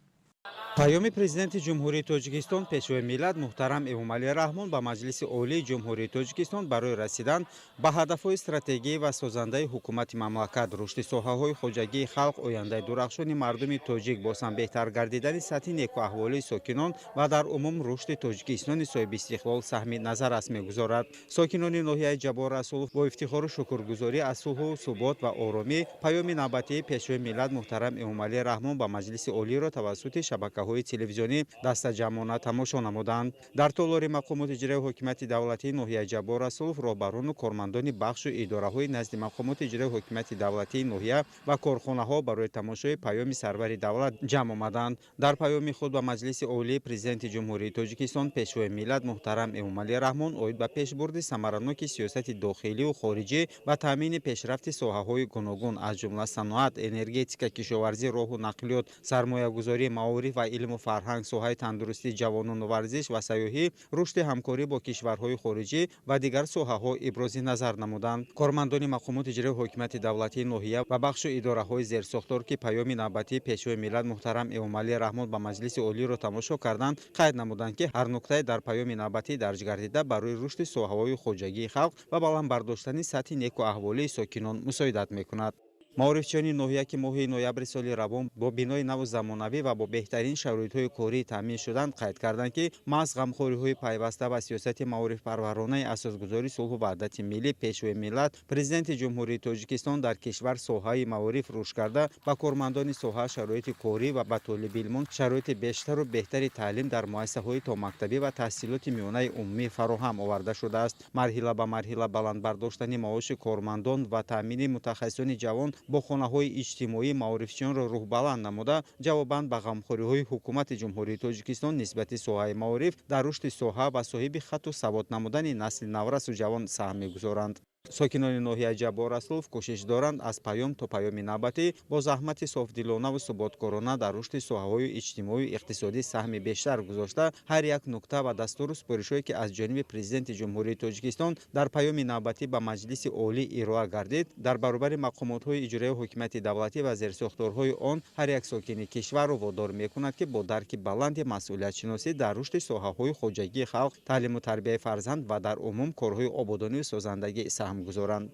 Паёми Президенти Ҷумҳурии Тоҷикистон Пешвои миллат муҳтарам Эмомалӣ Раҳмон ба Маҷлиси Олии Ҷумҳурии Тоҷикистон барои расидан ба ҳадафҳои стратегӣ ва созандаи ҳукумати мамлакат, рушди соҳаҳои хоҷагии халқ, ояндаи дурахшони мардуми тоҷик, боз ҳам беҳтар гардидани сатҳи некуаҳволии сокинон ва дар умум рушди Тоҷикистони соҳибистиқлол саҳми назаррас мегузорад. Сокинони ноҳияи Ҷаббор Расулов бо ифтихору шукргузорӣ аз сулҳу субот ва оромӣ паёми навбатии Пешвои миллат муҳтарам Эмомалӣ Раҳмон ба Маҷлиси Олиро тавассути шабакаҳои телевизионӣ дастаҷамъона тамошо намуданд. Дар толори мақомоти иҷроии ҳокимияти давлатии ноҳияи Ҷаббор Расулов роҳбарону кормандони бахшу идораҳои назди мақомоти иҷроии ҳокимияти давлатии ноҳия ва корхонаҳо барои тамошои паёми сарвари давлат ҷамъ омаданд. Дар паёми худ ба Маҷлиси Олии Президенти Ҷумҳурии Тоҷикистон Пешвои миллат муҳтарам Эмомалӣ Раҳмон оид ба пешбурди самараноки сиёсати дохилию хориҷӣ ва таъмини пешрафти соҳаҳои гуногун, аз ҷумла саноат, энергетика, кишоварзӣ, роҳу нақлиёт, сармоягузорӣ, маориф ва илму фарҳанг, соҳаи тандурустӣ, ҷавонону варзиш ва сайёҳӣ, рушди ҳамкорӣ бо кишварҳои хориҷӣ ва дигар соҳаҳо ибрози назар намуданд. Кормандони мақомоти иҷроии ҳокимияти давлатии ноҳия ва бахшу идораҳои зерсохтор, ки паёми навбатии Пешвои миллат муҳтарам Эмомалӣ Раҳмон ба Маҷлиси Олиро тамошо карданд, қайд намуданд, ки ҳар нуктае дар паёми навбатӣ дарҷ гардида барои рушди соҳаҳои хоҷагии халқ ва баланд бардоштани сатҳи некуаҳволии сокинон мусоидат мекунад. Маорифчиёни ноҳия, ки моҳи ноябри соли равон бо бинои наву замонавӣ ва бо беҳтарин шароитҳои корӣ таъмин шуданд, қайд карданд, ки маҳз ғамхориҳои пайваста ва сиёсати маорифпарваронаи асосгузори сулҳу ваҳдати миллӣ, Пешвои миллат, Президенти Ҷумҳурии Тоҷикистон дар кишвар соҳаи маориф рушд карда, ба кормандони соҳа шароити корӣ ва ба толибилмон шароити бештару беҳтари таълим дар муассисаҳои томактабӣ ва таҳсилоти миёнаи умумӣ фароҳам оварда шудааст. Марҳила ба марҳила баланд бардоштани маоши кормандон ва таъмини мутахассисони ҷавон бо хонаҳои иҷтимоӣ маорифчиёнро рӯҳбаланд намуда, ҷавобан ба ғамхориҳои ҳукумати Ҷумҳурии Тоҷикистон нисбати соҳаи маориф дар рушди соҳа ва соҳиби хатту савод намудани насли наврасу ҷавон саҳм мегузоранд. Сокинони ноҳияи Ҷаббор Расулов кӯшиш доранд аз паём то паёми навбатӣ бо заҳмати софдилонаву суботкорона дар рушди соҳаҳои иҷтимоию иқтисодӣ саҳми бештар гузошта, ҳар як нукта ва дастуру супоришҳое, ки аз ҷониби Президенти Ҷумҳурии Тоҷикистон дар паёми навбатӣ ба Маҷлиси Олӣ ироа гардид, дар баробари мақомотҳои иҷроии ҳокимияти давлатӣ ва зерсохторҳои он ҳар як сокини кишварро водор мекунад, ки бо дарки баланди масъулиятшиносӣ дар рушди соҳаҳои хоҷагии халқ, таълиму тарбияи фарзанд ва дар умум корҳои ободонию созандагӣ саҳм гузоранд.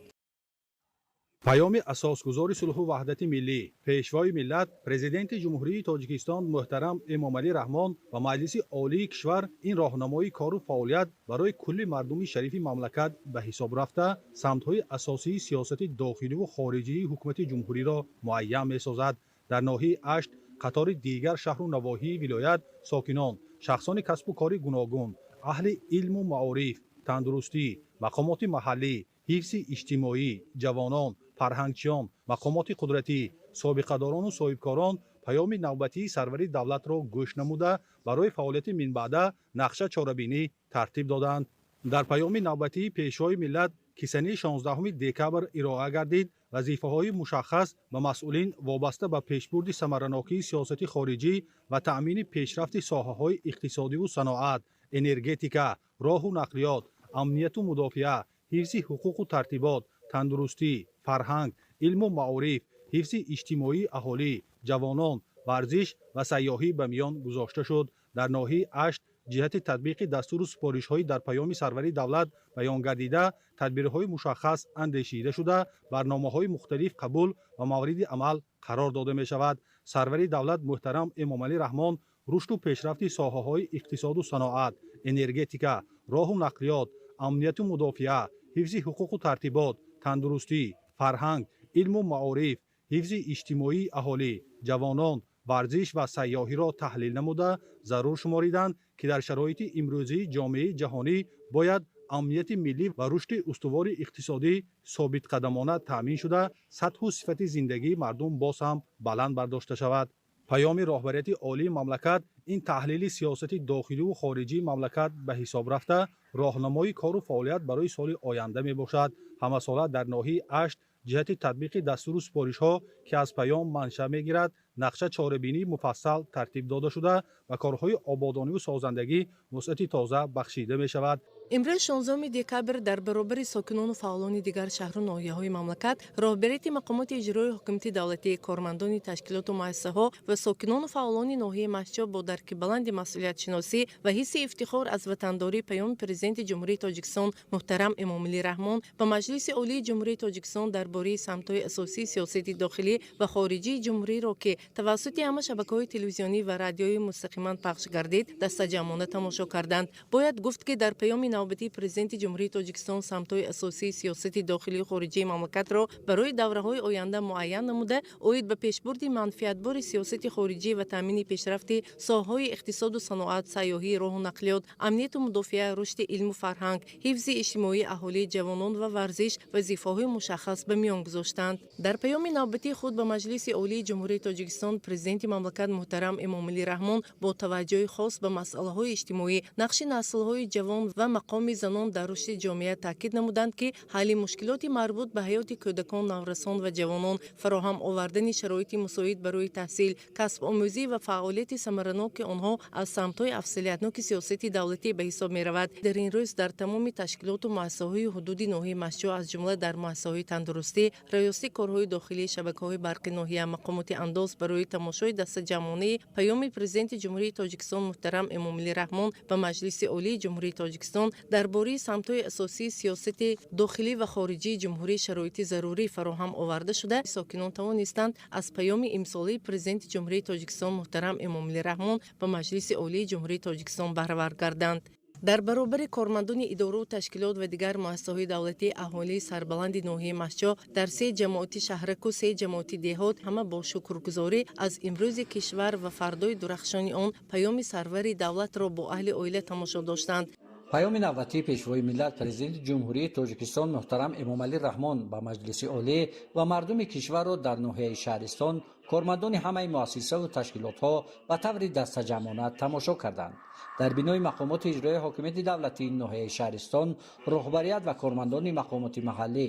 Паёми асосгузори сулҳу ваҳдати миллӣ, Пешвои миллат, Президенти Ҷумҳурии Тоҷикистон муҳтарам Эмомалӣ Раҳмон ба Маҷлиси Олии кишвар ин роҳнамои кору фаъолият барои кулли мардуми шарифи мамлакат ба ҳисоб рафта, самтҳои асосии сиёсати дохиливу хориҷии ҳукумати ҷумҳуриро муайян месозад. Дар ноҳияи Ашт, қатори дигар шаҳру навоҳии вилоят, сокинон, шахсони касбу кори гуногун, аҳли илму маориф, тандурустӣ, мақомоти маҳаллӣ, ҳифзи иҷтимоӣ, ҷавонон, фарҳангчиён, мақомоти қудратӣ, собиқадорону соҳибкорон паёми навбатии сарвари давлатро гӯш намуда, барои фаъолияти минбаъда нақша чорабинӣ тартиб доданд. Дар паёми навбатии Пешвои миллат, ки санаи 16 декабр ироа гардид, вазифаҳои мушаххас ба масъулин вобаста ба пешбурди самаранокии сиёсати хориҷӣ ва таъмини пешрафти соҳаҳои иқтисодиву саноат, энергетика, роҳу нақлиёт, амнияту мудофиа, ҳифзи ҳуқуқу тартибот, тандурустӣ, фарҳанг, илму маориф, ҳифзи иҷтимоии аҳолӣ, ҷавонон, варзиш ва сайёҳӣ ба миён гузошта шуд. Дар ноҳияи Ашт ҷиҳати татбиқи дастуру супоришҳои дар паёми сарвари давлат баён гардида, тадбирҳои мушаххас андешида шуда, барномаҳои мухталиф қабул ва мавриди амал қарор дода мешавад. Сарвари давлат муҳтарам Эмомалӣ Раҳмон рушду пешрафти соҳаҳои иқтисоду саноат, энергетика, роҳу нақлиёт, амнияту мудофиа, ҳифзи ҳуқуқу тартибот, тандурустӣ, фарҳанг, илму маориф, ҳифзи иҷтимоии аҳолӣ, ҷавонон, варзиш ва сайёҳиро таҳлил намуда, зарур шумориданд, ки дар шароити имрӯзии ҷомеаи ҷаҳонӣ бояд амнияти миллӣ ва рушди устувори иқтисодӣ собитқадамона таъмин шуда, сатҳу сифати зиндагии мардум боз ҳам баланд бардошта шавад. Паёми роҳбарияти олии мамлакат ин таҳлили сиёсати дохиливу хориҷии мамлакат ба ҳисоб рафта, роҳнамои кору фаъолият барои соли оянда мебошад. Ҳамасола дар ноҳияи Ашт ҷиҳати татбиқи дастуру супоришҳо, ки аз паём маншаъ мегирад, нақша чорабинии муфассал тартиб дода шуда, ба корҳои ободониву созандагӣ вусъати тоза бахшида мешавад. Имрӯз 16 декабр дар баробари сокинону фаъолони дигар шаҳру ноҳияҳои мамлакат, роҳбарияти мақомоти иҷроии ҳокимияти давлатӣ, кормандони ташкилоту муассисаҳо ва сокинону фаъолони ноҳияи Мастчоҳ бо дарки баланди масъулиятшиносӣ ва ҳисси ифтихор аз ватандорӣ паёми Президенти Ҷумҳурии Тоҷикистон муҳтарам Эмомалӣ Раҳмон ба Маҷлиси Олии Ҷумҳурии Тоҷикистон дар бораи самтҳои асосии сиёсати дохилӣ ва хориҷии ҷумҳуриро, ки тавассути ҳама шабакаҳои телевизионӣ ва радиоӣ мустақиман пахш гардид, дастаҷамъона тамошо карданд. Бояд гуфт, ки дар паёми навбатии Президенти Ҷумҳурии Тоҷикистон самтҳои асосии сиёсати дохилию хориҷии мамлакатро барои давраҳои оянда муайян намуда, оид ба пешбурди манфиатбори сиёсати хориҷӣ ва таъмини пешрафти соҳаҳои иқтисоду саноат, сайёҳӣ, роҳу нақлиёт, амнияту мудофиа, рушди илму фарҳанг, ҳифзи иҷтимоии аҳолӣ, ҷавонон ва варзиш вазифаҳои мушаххас ба миён гузоштанд. Дар паёми навбатии худ ба Маҷлиси Олии Ҷумҳурии Тоҷикистон Президенти мамлакат муҳтарам Эмомалӣ Раҳмон бо таваҷҷӯҳи хос ба масъалаҳои иҷтимоӣ, нақши наслҳои ҷавон ва мақоми занон дар рушди ҷомеа таъкид намуданд, ки ҳалли мушкилоти марбут ба ҳаёти кӯдакон, наврасон ва ҷавонон, фароҳам овардани шароити мусоид барои таҳсил, касбомӯзӣ ва фаъолияти самараноки онҳо аз самтҳои афзалиятноки сиёсати давлатӣ ба ҳисоб меравад. Дар ин рӯз дар тамоми ташкилоту муассисаҳои ҳудуди ноҳияи Мастчоҳ, аз ҷумла дар муассисаҳои тандурустӣ, раёсати корҳои дохилӣ, шабакаҳои барқи ноҳия, мақомоти андоз барои тамошои дастаҷамъонаи паёми Президенти Ҷумҳурии Тоҷикистон муҳтарам Эмомалӣ Раҳмон ба Маҷлиси Олии Ҷумҳурии Тоҷикистон дар бораи самтҳои асосии сиёсати дохилӣ ва хориҷии ҷумҳурӣ шароити зарурӣ фароҳам оварда шуда, сокинон тавонистанд аз паёми имсолаи Президенти Ҷумҳурии Тоҷикистон муҳтарам Эмомалӣ Раҳмон ба Маҷлиси Олии Ҷумҳурии Тоҷикистон баҳравар гарданд. Дар баробари кормандони идору ташкилот ва дигар муассисаҳои давлатӣ, аҳолии сарбаланди ноҳияи Мастчоҳ дар се ҷамоати шаҳраку се ҷамоати деҳот ҳама бо шукргузорӣ аз имрӯзи кишвар ва фардои дурахшони он паёми сарвари давлатро бо аҳли оила тамошо доштанд. Паёми навбатии Пешвои миллат, Президенти Ҷумҳурии Тоҷикистон муҳтарам Эмомалӣ Раҳмон ба Маҷлиси Олӣ ва мардуми кишварро дар ноҳияи Шаҳристон кормандони ҳамаи муассисаву ташкилотҳо ба таври дастаҷамъона тамошо карданд. Дар бинои мақомоти иҷроии ҳокимияти давлатии ноҳияи Шаҳристон роҳбарият ва кормандони мақомоти маҳаллӣ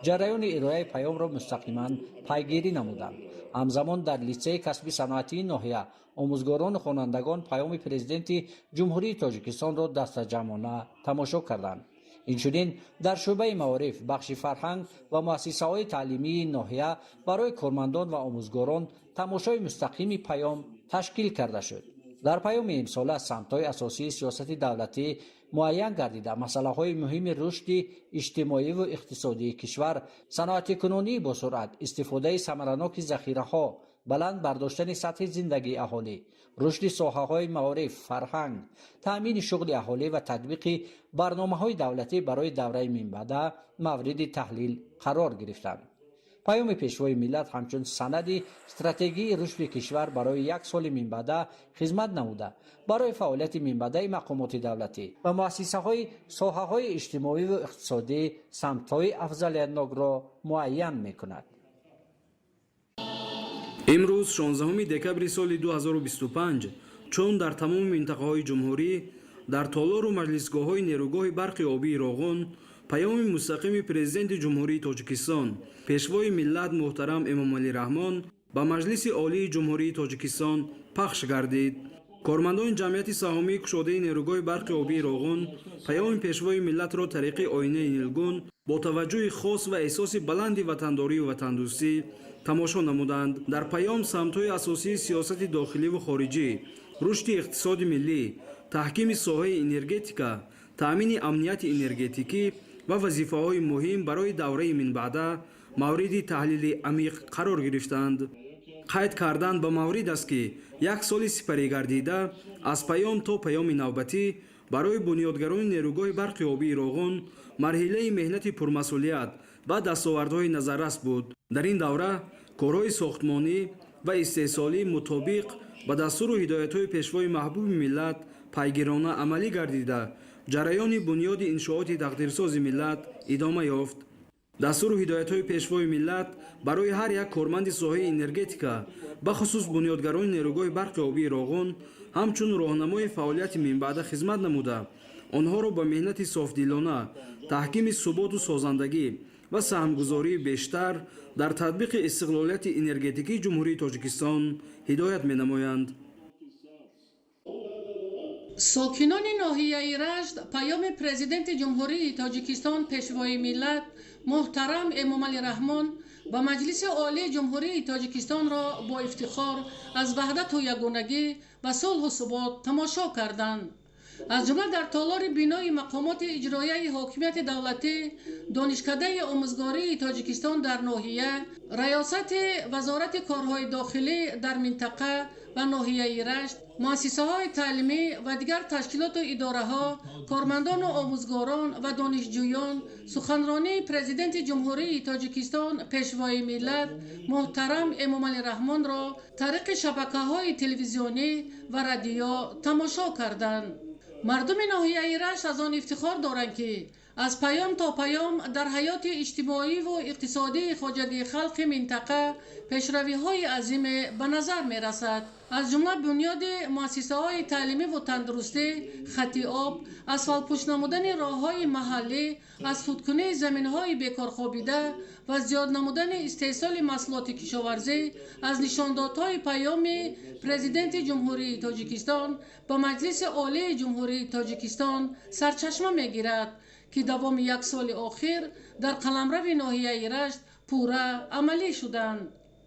ҷараёни ироаи паёмро мустақиман пайгирӣ намуданд. Ҳамзамон дар литсеи касби саноатии ноҳия омӯзгорону хонандагон паёми Президенти Ҷумҳурии Тоҷикистонро дастаҷамъона тамошо карданд. Инчунин дар шӯъбаи маориф, бахши фарҳанг ва муассисаҳои таълимии ноҳия барои кормандон ва омӯзгорон тамошои мустақими паём ташкил карда шуд. Дар паёми имсола самтҳои асосии сиёсати давлатӣ муайян гардида, масъалаҳои муҳими рушди иҷтимоиву иқтисодии кишвар, саноатикунонии босуръат, истифодаи самараноки захираҳо, баланд бардоштани сатҳи зиндагии аҳолӣ, рушди соҳаҳои маориф, фарҳанг, таъмини шуғли аҳолӣ ва татбиқи барномаҳои давлатӣ барои давраи минбаъда мавриди таҳлил қарор гирифтанд. Паёми Пешвои миллат ҳамчун санади стратегии рушди кишвар барои як соли минбаъда хизмат намуда, барои фаъолияти минбаъдаи мақомоти давлатӣ ва муассисаҳои соҳаҳои иҷтимоиву иқтисодӣ самтҳои афзалиятнокро муайян мекунад. Имрӯз 16 декабри соли 2025, чун дар тамоми минтақаҳои ҷумҳурӣ дар толору маҷлисгоҳҳои нерӯгоҳи барқи обии Роғун паёми мустақими Президенти Ҷумҳурии Тоҷикистон, Пешвои миллат муҳтарам Эмомалӣ Раҳмон ба Маҷлиси Олии Ҷумҳурии Тоҷикистон пахш гардид. Кормандони ҷамъияти саҳомии кушодаи нерӯгоҳи барқи обии Роғун паёми Пешвои миллатро тариқи оинаи нилгун бо таваҷҷӯҳи хос ва эҳсоси баланди ватандорию ватандӯстӣ тамошо намуданд. Дар паём самтҳои асосии сиёсати дохиливу хориҷӣ, рушди иқтисоди миллӣ, таҳкими соҳаи энергетика, таъмини амнияти энергетикӣ ва вазифаҳои муҳим барои давраи минбаъда мавриди таҳлили амиқ қарор гирифтанд. Қайд кардан ба маврид аст, ки як соли сипаригардида аз паём то паёми навбатӣ барои бунёдгарони нерӯгоҳи барқи обии Роғун марҳилаи меҳнати пурмасъулият ва дастовардҳои назаррас буд. Дар ин давра корҳои сохтмонӣ ва истеҳсолӣ мутобиқ ба дастуру ҳидоятҳои Пешвои маҳбуби миллат пайгирона амалӣ гардида, ҷараёни бунёди иншооти тақдирсози миллат идома ёфт. Дастуру ҳидоятҳои Пешвои миллат барои ҳар як корманди соҳаи энергетика, бахусус бунёдгарони нерӯгоҳи барқи обии Роғун, ҳамчун роҳнамои фаъолияти минбаъда хизмат намуда, онҳоро ба меҳнати софдилона, таҳкими суботу созандагӣ ва саҳмгузории бештар дар татбиқи истиқлолияти энергетикии Ҷумҳурии Тоҷикистон ҳидоят менамоянд. Сокинони ноҳияи Рашт паёми Президенти Ҷумҳурии Тоҷикистон Пешвои миллат муҳтарам Эмомалӣ Раҳмон ба Маҷлиси Олии Ҷумҳурии Тоҷикистонро бо ифтихор аз ваҳдату ягонагӣ ва сулҳу субот тамошо карданд. Аз ҷумла дар толори бинои мақомоти иҷроияи ҳокимияти давлатӣ, Донишкадаи омӯзгории Тоҷикистон дар ноҳия, Раёсати Вазорати корҳои дохилӣ дар минтақа ва ноҳияи Рашт, муассисаҳои таълимӣ ва дигар ташкилоту идораҳо, кормандону омӯзгорон ва донишҷӯён суханронии Президенти Ҷумҳурии Тоҷикистон Пешвои миллат муҳтарам Эмомалӣ Раҳмонро тариқи шабакаҳои телевизионӣ ва радио тамошо карданд. Мардуми ноҳияи Рашт аз он ифтихор доранд, ки аз паём то паём дар ҳаёти иҷтимоиву иқтисодии хоҷагии халқи минтақа пешравиҳои азиме ба назар мерасад. Аз ҷумла бунёди муассисаҳои таълимиву тандурустӣ, хати об, асфалтпӯш намудани роҳҳои маҳаллӣ, аз худкунии заминҳои бекорхобида ва зиёд намудани истеҳсоли маҳсулоти кишоварзӣ аз нишондодҳои паёми Президенти Ҷумҳурии Тоҷикистон ба Маҷлиси Олии Ҷумҳурии Тоҷикистон сарчашма мегирад, ки давоми як соли охир дар қаламрави ноҳияи Рашт пурра амалӣ шуданд.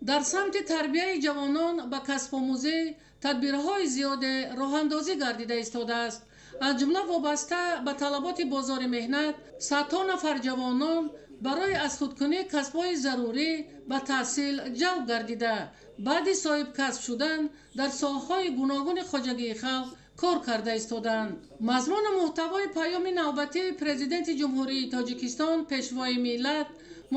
Дар самти тарбияи ҷавонон ба касбомӯзӣ тадбирҳои зиёде роҳандозӣ гардида истодааст. Аз ҷумла вобаста ба талаботи бозори меҳнат садҳо нафар ҷавонон барои аз худкунии касбҳои зарурӣ ба таҳсил ҷалб гардида, баъди соҳибкасб шудан дар соҳаҳои гуногуни хоҷагии халқ кор карда истоданд. Мазмуну муҳтавои паёми навбатии Президенти Ҷумҳурии Тоҷикистон Пешвои миллат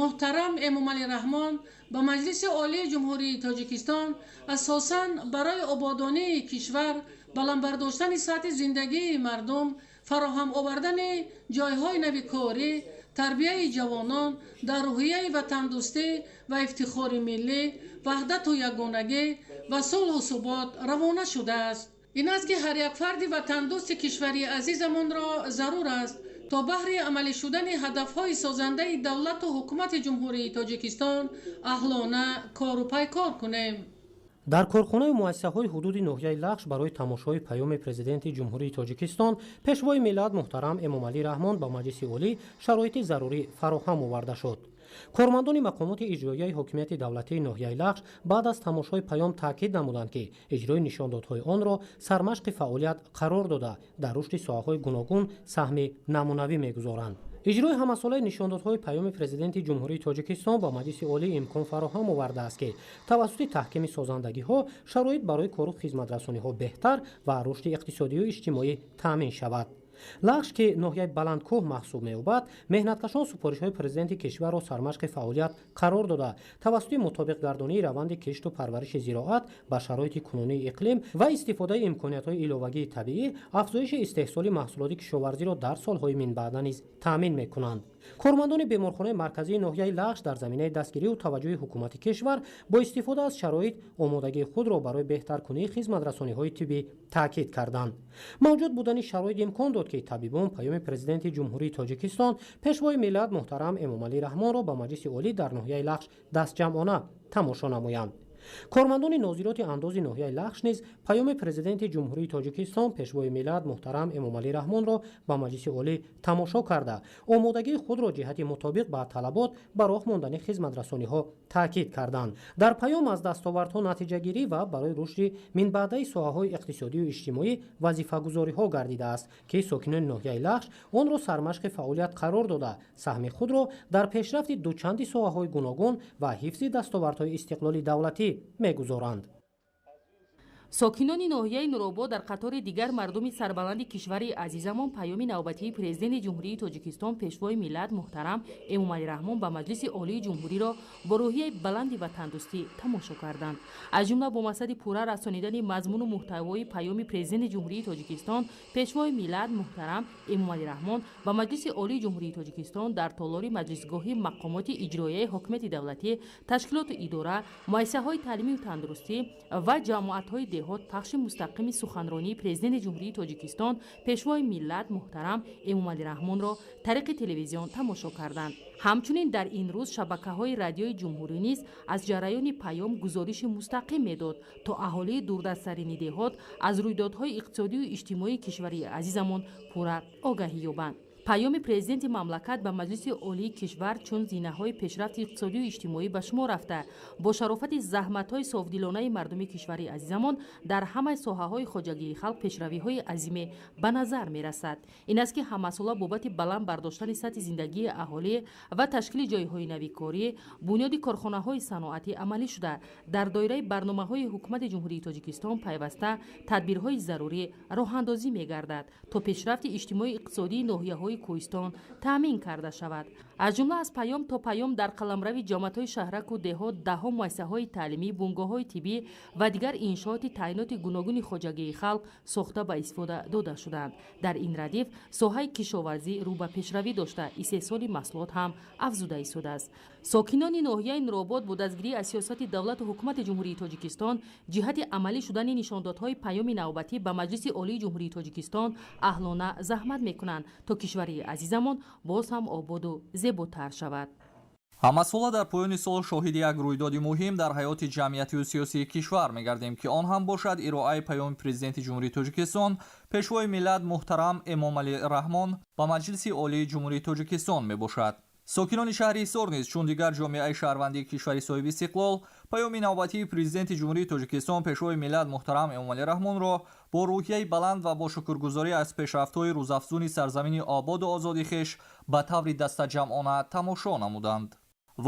муҳтарам Эмомалӣ Раҳмон ба Маҷлиси Олии Ҷумҳурии Тоҷикистон асосан барои ободонии кишвар, баланд бардоштани сатҳи зиндагии мардум, фароҳам овардани ҷойҳои нави корӣ, тарбияи ҷавонон дар рӯҳияи ватандӯстӣ ва ифтихори миллӣ, ваҳдату ягонагӣ ва сулҳу субот равона шудааст. Ин аст, ки ҳар як фарди ватандӯсти кишвари азизамонро зарур аст, то баҳри амалӣ шудани ҳадафҳои созандаи давлату ҳукумати Ҷумҳурии Тоҷикистон аҳлона кору пайкор кунем. Дар корхонаю муассисаҳои ҳудуди ноҳияи Лахш барои тамошои паёми Президенти Ҷумҳурии Тоҷикистон Пешвои миллат муҳтарам Эмомалӣ Раҳмон ба Маҷлиси Олӣ шароити зарурӣ фароҳам оварда шуд. Кормандони мақомоти иҷроияи ҳокимияти давлатии ноҳияи Лахш баъд аз тамошои паём таъкид намуданд, ки иҷрои нишондодҳои онро сармашқи фаъолият қарор дода, дар рушди соҳаҳои гуногун саҳми намунавӣ мегузоранд. Иҷрои ҳамасолаи нишондодҳои паёми Президенти Ҷумҳурии Тоҷикистон ба Маҷлиси Олӣ имкон фароҳам овардааст, ки тавассути таҳкими созандагиҳо шароит барои кору хизматрасониҳо беҳтар ва рушди иқтисодию иҷтимоӣ таъмин шавад. Лахш, ки ноҳияи баландкӯҳ маҳсуб меёбад, меҳнаткашон супоришҳои президенти кишварро сармашқи фаъолият қарор дода, тавассути мутобиқгардонии раванди кишту парвариши зироат ба шароити кунунии иқлим ва истифодаи имкониятҳои иловагии табиӣ афзоиши истеҳсоли маҳсулоти кишоварзиро дар солҳои минбаъда низ таъмин мекунанд. Кормандони беморхонаи марказии ноҳияи Лахш дар заминаи дастгириву таваҷҷӯҳи ҳукумати кишвар бо истифода аз шароит омодагии худро барои беҳтаркунии хизматрасониҳои тиббӣ таъкид карданд. Мавҷуд будани шароит имкон дод, ки табибон паёми Президенти Ҷумҳурии Тоҷикистон Пешвои миллат муҳтарам Эмомалӣ Раҳмонро ба Маҷлиси Олӣ дар ноҳияи Лахш дастҷамъона тамошо намоянд. Кормандони нозироти андози ноҳияи Лахш низ паёми Президенти Ҷумҳурии Тоҷикистон Пешвои миллат муҳтарам Эмомалӣ Раҳмонро ба Маҷлиси Олӣ тамошо карда, омодагии худро ҷиҳати мутобиқ ба талабот ба роҳ мондани хизматрасониҳо таъкид карданд. Дар паём аз дастовардҳо натиҷагирӣ ва барои рушди минбаъдаи соҳаҳои иқтисодию иҷтимоӣ вазифагузориҳо гардидааст, ки сокинони ноҳияи Лахш онро сармашқи фаъолият қарор дода, саҳми худро дар пешрафти дучанди соҳаҳои гуногун ва ҳифзи дастовардҳои истиқлоли давлатӣ мегузоранд. Сокинони ноҳияи Нуробод дар қатори дигар мардуми сарбаланди кишвари азизамон паёми навбатии Президенти Ҷумҳурии Тоҷикистон Пешвои миллат муҳтарам Эмомалӣ Раҳмон ба Маҷлиси Олии Ҷумҳуриро бо рӯҳияи баланди ватандӯстӣ тамошо карданд. Аз ҷумла бо мақсади пурра расонидани мазмуну муҳтавои паёми Президенти Ҷумҳурии Тоҷикистон Пешвои миллат муҳтарам Эмомалӣ Раҳмон ба Маҷлиси Олии Ҷумҳурии Тоҷикистон дар толори маҷлисгоҳи мақомоти иҷроияи ҳокимияти давлатӣ, ташкилоту идора, муассисаҳои таълимию тандурустӣ ва ҷамоатҳои деҳот деҳот пахши мустақими суханронии Президенти Ҷумҳурии Тоҷикистон, Пешвои миллат муҳтарам Эмомалӣ Раҳмонро тариқи телевизион тамошо карданд. Ҳамчунин дар ин рӯз шабакаҳои радиои ҷумҳурӣ низ аз ҷараёни паём гузориши мустақим медод, то аҳолии дурдасттарини деҳот аз рӯйдодҳои иқтисодию иҷтимоии кишвари азизамон пурра огаҳӣ ёбанд. Паёми президенти мамлакат ба Маҷлиси Олии кишвар чун зинаҳои пешрафти иқтисодию иҷтимоӣ ба шумор рафта, бо шарофати заҳматҳои софдилонаи мардуми кишвари азизамон дар ҳамаи соҳаҳои хоҷагии халқ пешравиҳои азиме ба назар мерасад. Ин аст, ки ҳамасола бобати баланд бардоштани сатҳи зиндагии аҳолӣ ва ташкили ҷойҳои нави корӣ, бунёди корхонаҳои саноатӣ амалӣ шуда, дар доираи барномаҳои Ҳукумати Ҷумҳурии Тоҷикистон пайваста тадбирҳои зарурӣ роҳандозӣ мегардад, то пешрафти иҷтимоию иқтисодии ноҳияҳои кӯҳистон таъмин карда шавад. Аз ҷумла аз паём то паём дар қаламрави ҷамоатҳои шаҳраку деҳот даҳҳо муассисаҳои таълимӣ, бунгоҳҳои тиббӣ ва дигар иншооти таъиноти гуногуни хоҷагии халқ сохта ба истифода дода шуданд. Дар ин радиф соҳаи кишоварзӣ рӯ ба пешравӣ дошта, истеҳсоли маҳсулот ҳам афзуда истодааст. Сокинони ноҳияи Нуробод бо дастгирӣ аз сиёсати давлату Ҳукумати Ҷумҳурии Тоҷикистон ҷиҳати амалӣ шудани нишондодҳои паёми навбатӣ ба Маҷлиси Олии Ҷумҳурии Тоҷикистон аҳлона заҳмат мекунанд, то кишвари азизамон боз ҳам ободу зеботар шавад. Ҳамасола дар поёни сол шоҳиди як рӯйдоди муҳим дар ҳаёти ҷамъиятию сиёсии кишвар мегардем, ки он ҳам бошад ироаи паёми Президенти Ҷумҳурии Тоҷикистон, Пешвои миллат муҳтарам Эмомалӣ Раҳмон ба Маҷлиси Олии Ҷумҳурии Тоҷикистон мебошад. Сокинони шаҳри Ҳисор низ, чун дигар ҷомеаи шаҳрвандии кишвари соҳиби истиқлол, паёми навбатии Президенти Ҷумҳурии Тоҷикистон, Пешвои миллат муҳтарам Эмомалӣ Раҳмонро бо рӯҳияи баланд ва бо шукргузорӣ аз пешрафтҳои рӯзафзуни сарзамини ободу озоди хеш ба таври дастаҷамъона тамошо намуданд.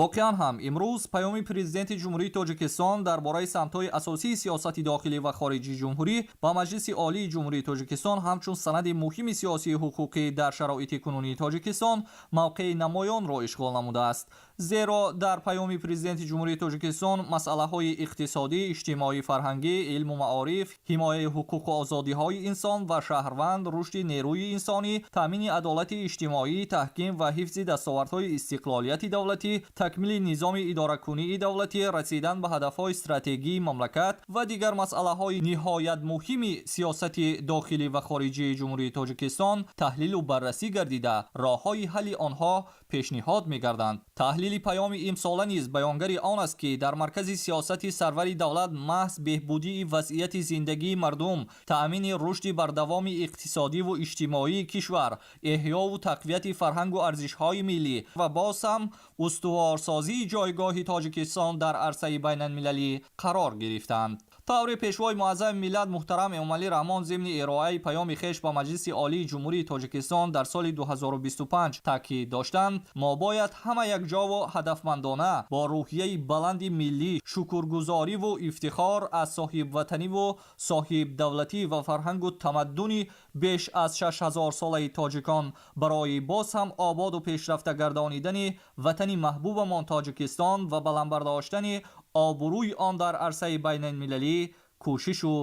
Воқеан ҳам имрӯз паёми Президенти Ҷумҳурии Тоҷикистон дар бораи самтҳои асосии сиёсати дохилӣ ва хориҷии ҷумҳурӣ ба Маҷлиси Олии Ҷумҳурии Тоҷикистон ҳамчун санади муҳими сиёсию ҳуқуқӣ дар шароити кунунии Тоҷикистон мавқеи намоёнро ишғол намудааст. Зеро дар паёми Президенти Ҷумҳурии Тоҷикистон масъалаҳои иқтисодӣ, иҷтимоӣ, фарҳангӣ, илму маориф, ҳимояи ҳуқуқу озодиҳои инсон ва шаҳрванд, рушди нерӯи инсонӣ, таъмини адолати иҷтимоӣ, таҳким ва ҳифзи дастовардҳои истиқлолияти давлатӣ, такмили низоми идоракунии давлатӣ, расидан ба ҳадафҳои стратегии мамлакат ва дигар масъалаҳои ниҳоят муҳими сиёсати дохилӣ ва хориҷии Ҷумҳурии Тоҷикистон таҳлилу баррасӣ гардида, роҳҳои ҳалли онҳо пешниҳод мегарданд. Таҳлили паёми имсола низ баёнгари он аст, ки дар маркази сиёсати сарвари давлат маҳз беҳбудии вазъияти зиндагии мардум, таъмини рушди бардавоми иқтисодиву иҷтимоии кишвар, эҳёву тақвияти фарҳангу арзишҳои миллӣ ва боз ҳам устуворсозии ҷойгоҳи Тоҷикистон дар арсаи байналмилалӣ қарор гирифтанд. Тавре Пешвои муаззами миллат муҳтарам Эмомалӣ Раҳмон зимни ироаи паёми хеш ба Маҷлиси Олии Ҷумҳурии Тоҷикистон дар соли 2025 таъкид доштанд, мо бояд ҳама якҷову ҳадафмандона бо рӯҳияи баланди миллӣ, шукргузориву ифтихор аз соҳибватаниву соҳибдавлатӣ ва фарҳангу тамаддуни беш аз 6000-солаи тоҷикон барои боз ҳам ободу пешрафта гардонидани ватани маҳбубамон Тоҷикистон ва баланд бардоштани обрӯи он дар арсаи байналмилалӣ кӯшишу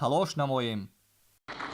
талош намоем.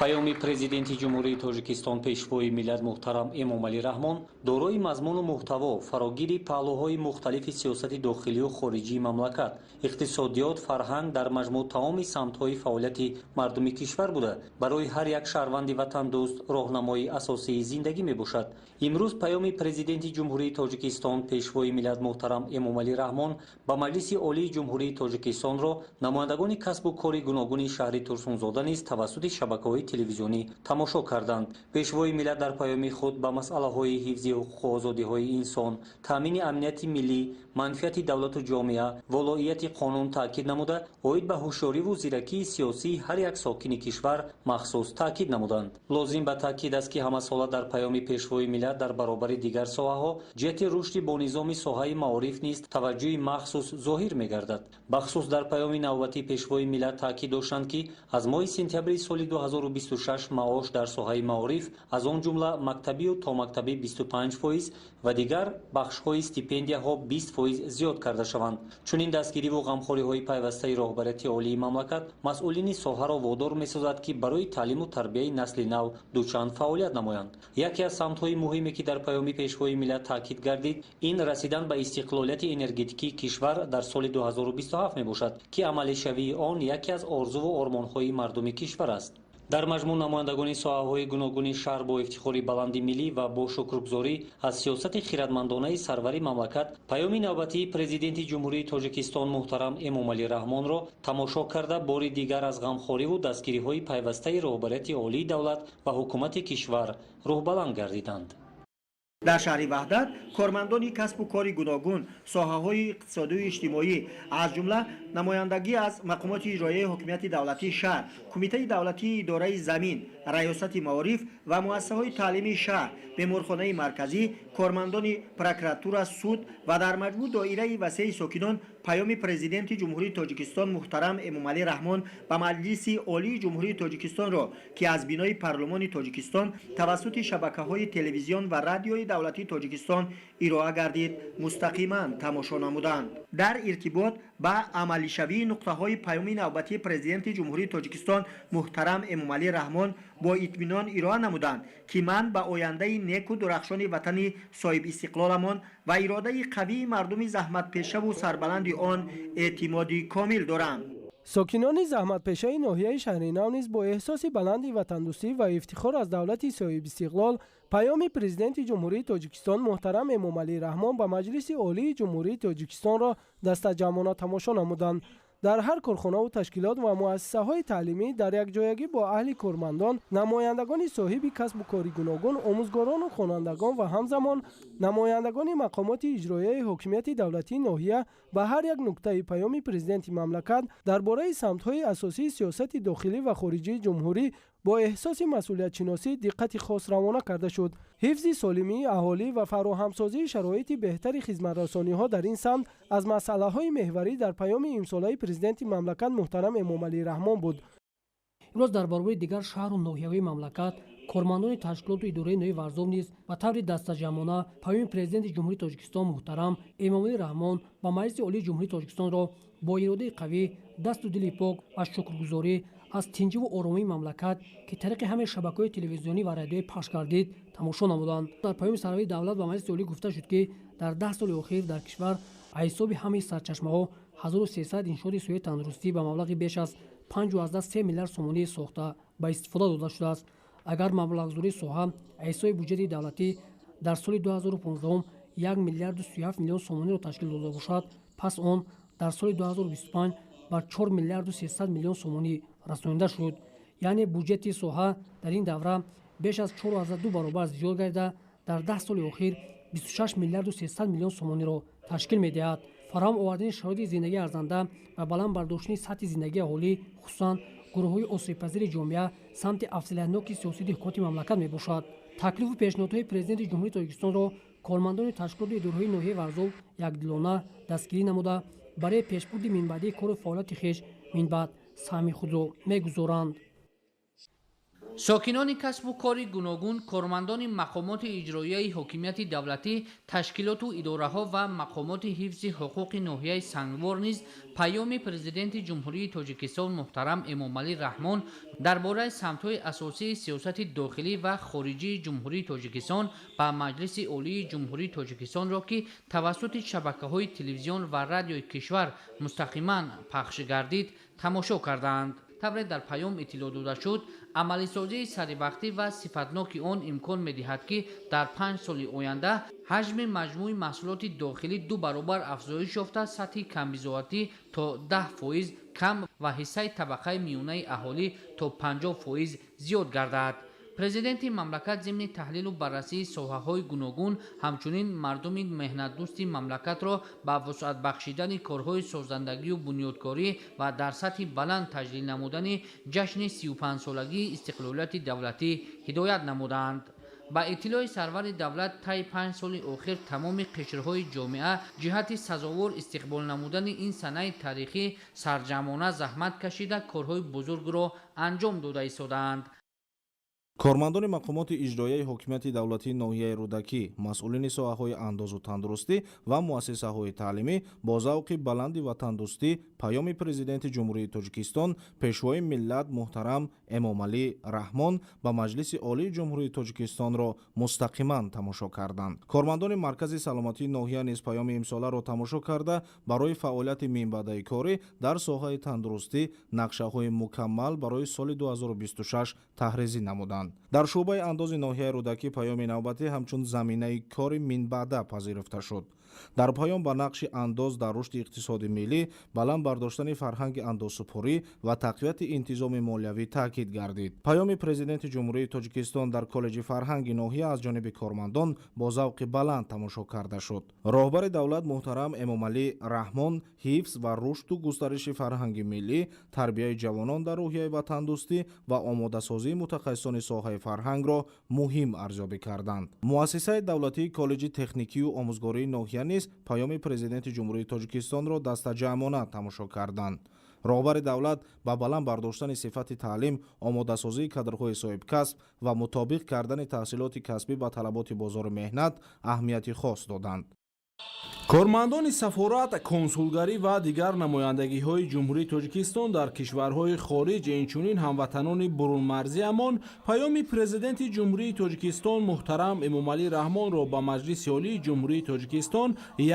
Паёми Президенти Ҷумҳурии Тоҷикистон, Пешвои миллат муҳтарам Эмомалӣ Раҳмон дорои мазмуну муҳтаво, фарогири паҳлӯҳои мухталифи сиёсати дохилию хориҷии мамлакат, иқтисодиёт, фарҳанг, дар маҷмӯъ тамоми самтҳои фаъолияти мардуми кишвар буда, барои ҳар як шаҳрванди ватандӯст роҳнамои асосии зиндагӣ мебошад. Имрӯз паёми Президенти Ҷумҳурии Тоҷикистон, Пешвои миллат муҳтарам Эмомалӣ Раҳмон ба Маҷлиси Олии Ҷумҳурии Тоҷикистонро намояндагони касбу кори гуногуни шаҳри Турсунзода низ тавассути шабакаҳои телевизионӣ тамошо карданд. Пешвои миллат дар паёми худ ба масъалаҳои ҳифзи ҳуқуқу озодиҳои инсон, таъмини амнияти миллӣ, манфиати давлату ҷомеа, волоияти қонун таъкид намуда, оид ба ҳушёриву зиракии сиёсии ҳар як сокини кишвар махсус таъкид намуданд. Лозим ба таъкид аст, ки ҳамасола дар паёми Пешвои миллат дар баробари дигар соҳаҳо ҷиҳати рушди бонизоми соҳаи маориф низ таваҷҷӯҳи махсус зоҳир мегардад. Бахусус дар паёми навбатии Пешвои миллат таъкид доштанд, ки аз моҳи сентябри соли 2025 2026 маош дар соҳаи маориф, аз он ҷумла мактабию томактабӣ 25% ва дигар бахшҳои стипендияҳо 20% зиёд карда шаванд. Чунин дастгириву ғамхориҳои пайвастаи роҳбарияти олии мамлакат масъулини соҳаро водор месозад, ки барои таълиму тарбияи насли нав дучанд фаъолият намоянд. Яке аз самтҳои муҳиме, ки дар паёми Пешвои миллат таъкид гардид, ин расидан ба истиқлолияти энергетикии кишвар дар соли 2027 мебошад, ки амалишавии он яке аз орзуву ормонҳои мардуми кишвар аст. Дар маҷмӯъ намояндагони соҳаҳои гуногуни шаҳр бо ифтихори баланди миллӣ ва бо шукргузорӣ аз сиёсати хиратмандонаи сарвари мамлакат паёми навбатии Президенти Ҷумҳурии Тоҷикистон муҳтарам Эмомалӣ Раҳмонро тамошо карда, бори дигар аз ғамхориву дастгириҳои пайвастаи роҳбарияти олии давлат ва ҳукумати кишвар рӯҳбаланд гардиданд. Дар шаҳри Ваҳдат кормандони касбу кори гуногун, соҳаҳои иқтисодию иҷтимоӣ, аз ҷумла намояндагӣ аз мақомоти иҷроияи ҳокимияти давлатии шаҳр, Кумитаи давлатии идораи замин, Раёсати маориф ва муассисаҳои таълимии шаҳр, беморхонаи марказӣ, кормандони прокуратура, суд ва дар маҷмӯъ доираи васеи сокинон паёми Президенти Ҷумҳурии Тоҷикистон муҳтарам Эмомалӣ Раҳмон ба Маҷлиси Олии Ҷумҳурии Тоҷикистонро, ки аз бинои Парлумони Тоҷикистон тавассути шабакаҳои телевизион ва радиои давлатии Тоҷикистон ироа гардид, мустақиман тамошо намуданд. Дар иртибот ба амалишавии нуқтаҳои паёми навбатии Президенти Ҷумҳурии Тоҷикистон муҳтарам Эмомалӣ Раҳмон бо итминон ироа намуданд, ки ман ба ояндаи неку дурахшони ватани соҳибистиқлоламон ва иродаи қавии мардуми заҳматпешаву сарбаланди он эътимоди комил дорам. Сокинони заҳматпешаи ноҳияи Шаҳринав низ бо эҳсоси баланди ватандӯстӣ ва ифтихор аз давлати соҳибистиқлол паёми Президенти Ҷумҳурии Тоҷикистон муҳтарам Эмомалӣ Раҳмон ба Маҷлиси Олии Ҷумҳурии Тоҷикистонро дастаҷамъона тамошо намуданд. Дар ҳар корхонаву ташкилот ва муассисаҳои таълимӣ дар якҷоягӣ бо аҳли кормандон, намояндагони соҳиби касбу кори гуногун, омӯзгорону хонандагон ва ҳамзамон намояндагони мақомоти иҷроияи ҳокимияти давлатии ноҳия ба ҳар як нуктаи паёми президенти мамлакат дар бораи самтҳои асосии сиёсати дохилӣ ва хориҷии ҷумҳурӣ бо эҳсоси масъулиятшиносӣ диққати хос равона карда шуд. Ҳифзи солимии аҳолӣ ва фароҳамсозии шароити беҳтари хизматрасониҳо дар ин самт аз масъалаҳои меҳварӣ дар паёми имсолаи президенти мамлакат муҳтарам Эмомалӣ Раҳмон буд. Имрӯз дар баробари дигар шаҳру ноҳияҳои мамлакат кормандони ташкилоту идораи ноҳияи Варзоб низ ба таври дастаҷамъона паёми Президенти Ҷумҳурии Тоҷикистон муҳтарам Эмомалӣ Раҳмон ба Маҷлиси Олии Ҷумҳурии Тоҷикистонро бо иродаи қавӣ, дасту дили пок ва шукргузорӣ аз тинҷиву оромии мамлакат, ки тариқи ҳамаи шабакаҳои телевизионӣ ва радиоӣ пахш гардид, тамошо намуданд. Дар паёми сарвари давлат ба Маҷлиси Олӣ гуфта шуд, ки дар 10 соли охир дар кишвар аз ҳисоби ҳамаи сарчашмаҳо 1300 иншооти соҳаи тандурустӣ ба маблағи беш аз 5,3 миллиард сомонӣ сохта ба истифода дода шудааст. Агар маблағгузории соҳа аз ҳисоби буҷети давлатӣ дар соли 2015 1 миллиарду 37 миллион сомониро ташкил дода бошад, пас он дар соли 2025 ба 4 миллиарду 300 миллион сомонӣ расонида шуд. Яъне буҷети соҳа дар ин давра беш аз 4,2 баробар зиёд гардида, дар 10 соли охир 26 миллиарду 300 миллион сомониро ташкил медиҳад. Фароҳам овардани шароити зиндагии арзанда ва баланд бардоштани сатҳи зиндагии аҳолӣ, хусусан гурӯҳҳои осебпазири ҷомеа, самти афзалиятноки сиёсати ҳукумати мамлакат мебошад. Таклифу пешниҳодҳои Президенти Ҷумҳурии Тоҷикистонро кормандони ташкилоту идораҳои ноҳияи Варзоб якдилона дастгирӣ намуда, барои пешбурди минбаъдии кору фаъолияти хеш минбаъд саҳми худро мегузоранд. Сокинони касбу кори гуногун, кормандони мақомоти иҷроияи ҳокимияти давлатӣ, ташкилоту идораҳо ва мақомоти ҳифзи ҳуқуқи ноҳияи Сангвор низ паёми Президенти Ҷумҳурии Тоҷикистон муҳтарам Эмомалӣ Раҳмон дар бораи самтҳои асосии сиёсати дохилӣ ва хориҷии Ҷумҳурии Тоҷикистон ба Маҷлиси Олии Ҷумҳурии Тоҷикистонро, ки тавассути шабакаҳои телевизион ва радиои кишвар мустақиман пахш гардид, тамошо кардаанд. Тавре дар паём иттилоъ дода шуд, амалисозии саривақтӣ ва сифатноки он имкон медиҳад, ки дар 5 соли оянда ҳаҷми маҷмӯи маҳсулоти дохилӣ 2 баробар афзоиш ёфта, сатҳи камбизоатӣ то 10% кам ва ҳиссаи табақаи миёнаи аҳолӣ то 50% зиёд гардад. Президенти мамлакат зимни таҳлилу баррасии соҳаҳои гуногун ҳамчунин мардуми меҳнатдӯсти мамлакатро ба вусъат бахшидани корҳои созандагию бунёдкорӣ ва дар сатҳи баланд таҷлил намудани ҷашни 35-солагии истиқлолияти давлатӣ ҳидоят намуданд. Ба иттилои сарвари давлат, таи 5 соли охир тамоми қишрҳои ҷомеа ҷиҳати сазовор истиқбол намудани ин санаи таърихӣ сарҷамъона заҳмат кашида, корҳои бузургро анҷом дода истодаанд. Кормандони мақомоти иҷроияи ҳокимияти давлатии ноҳияи Рӯдакӣ, масъулини соҳаҳои андозу тандурустӣ ва муассисаҳои таълимӣ бо завқи баланди ватандӯстӣ Паёми Президенти Ҷумҳурии Тоҷикистон, Пешвои миллат муҳтарам Эмомалӣ Раҳмон ба Маҷлиси Олии Ҷумҳурии Тоҷикистонро мустақиман тамошо карданд. Кормандони Маркази саломатии ноҳия низ паёми имсоларо тамошо карда, барои фаъолияти минбаъдаи корӣ дар соҳаи тандурустӣ нақшаҳои мукаммал барои соли 2026 таҳризӣ намуданд. Дар шӯъбаи андози ноҳияи Рӯдакӣ паёми навбатӣ ҳамчун заминаи кори минбаъда пазируфта шуд. Дар паём ба нақши андоз дар рушди иқтисоди миллӣ, баланд бардоштани фарҳанги андозсупорӣ ва тақвияти интизоми молиявӣ таъкид гардид. Паёми Президенти Ҷумҳурии Тоҷикистон дар коллеҷи фарҳанги ноҳия аз ҷониби кормандон бо завқи баланд тамошо карда шуд. Роҳбари давлат муҳтарам Эмомалӣ Раҳмон ҳифз ва рушду густариши фарҳанги миллӣ, тарбияи ҷавонон дар рӯҳияи ватандӯстӣ ва омодасозии мутахассисони соҳаи фарҳангро муҳим арзёбӣ карданд. Муассисаи давлатии коллеҷи техникию омӯзгории ноҳия низ паёми Президенти Ҷумҳурии Тоҷикистонро дастаҷамъона тамошо карданд. Роҳбари давлат ба баланд бардоштани сифати таълим, омодасозии кадрҳои соҳибкасб ва мутобиқ кардани таҳсилоти касбӣ ба талаботи бозори меҳнат аҳамияти хос доданд. Кормандони сафорат, консулгарӣ ва дигар намояндагиҳои Ҷумҳурии Тоҷикистон дар кишварҳои хориҷ, инчунин ҳамватанони бурунмарзиамон Паёми Президенти Ҷумҳурии Тоҷикистон муҳтарам Эмомалӣ Раҳмонро ба Маҷлиси Олии Ҷумҳурии Тоҷикистон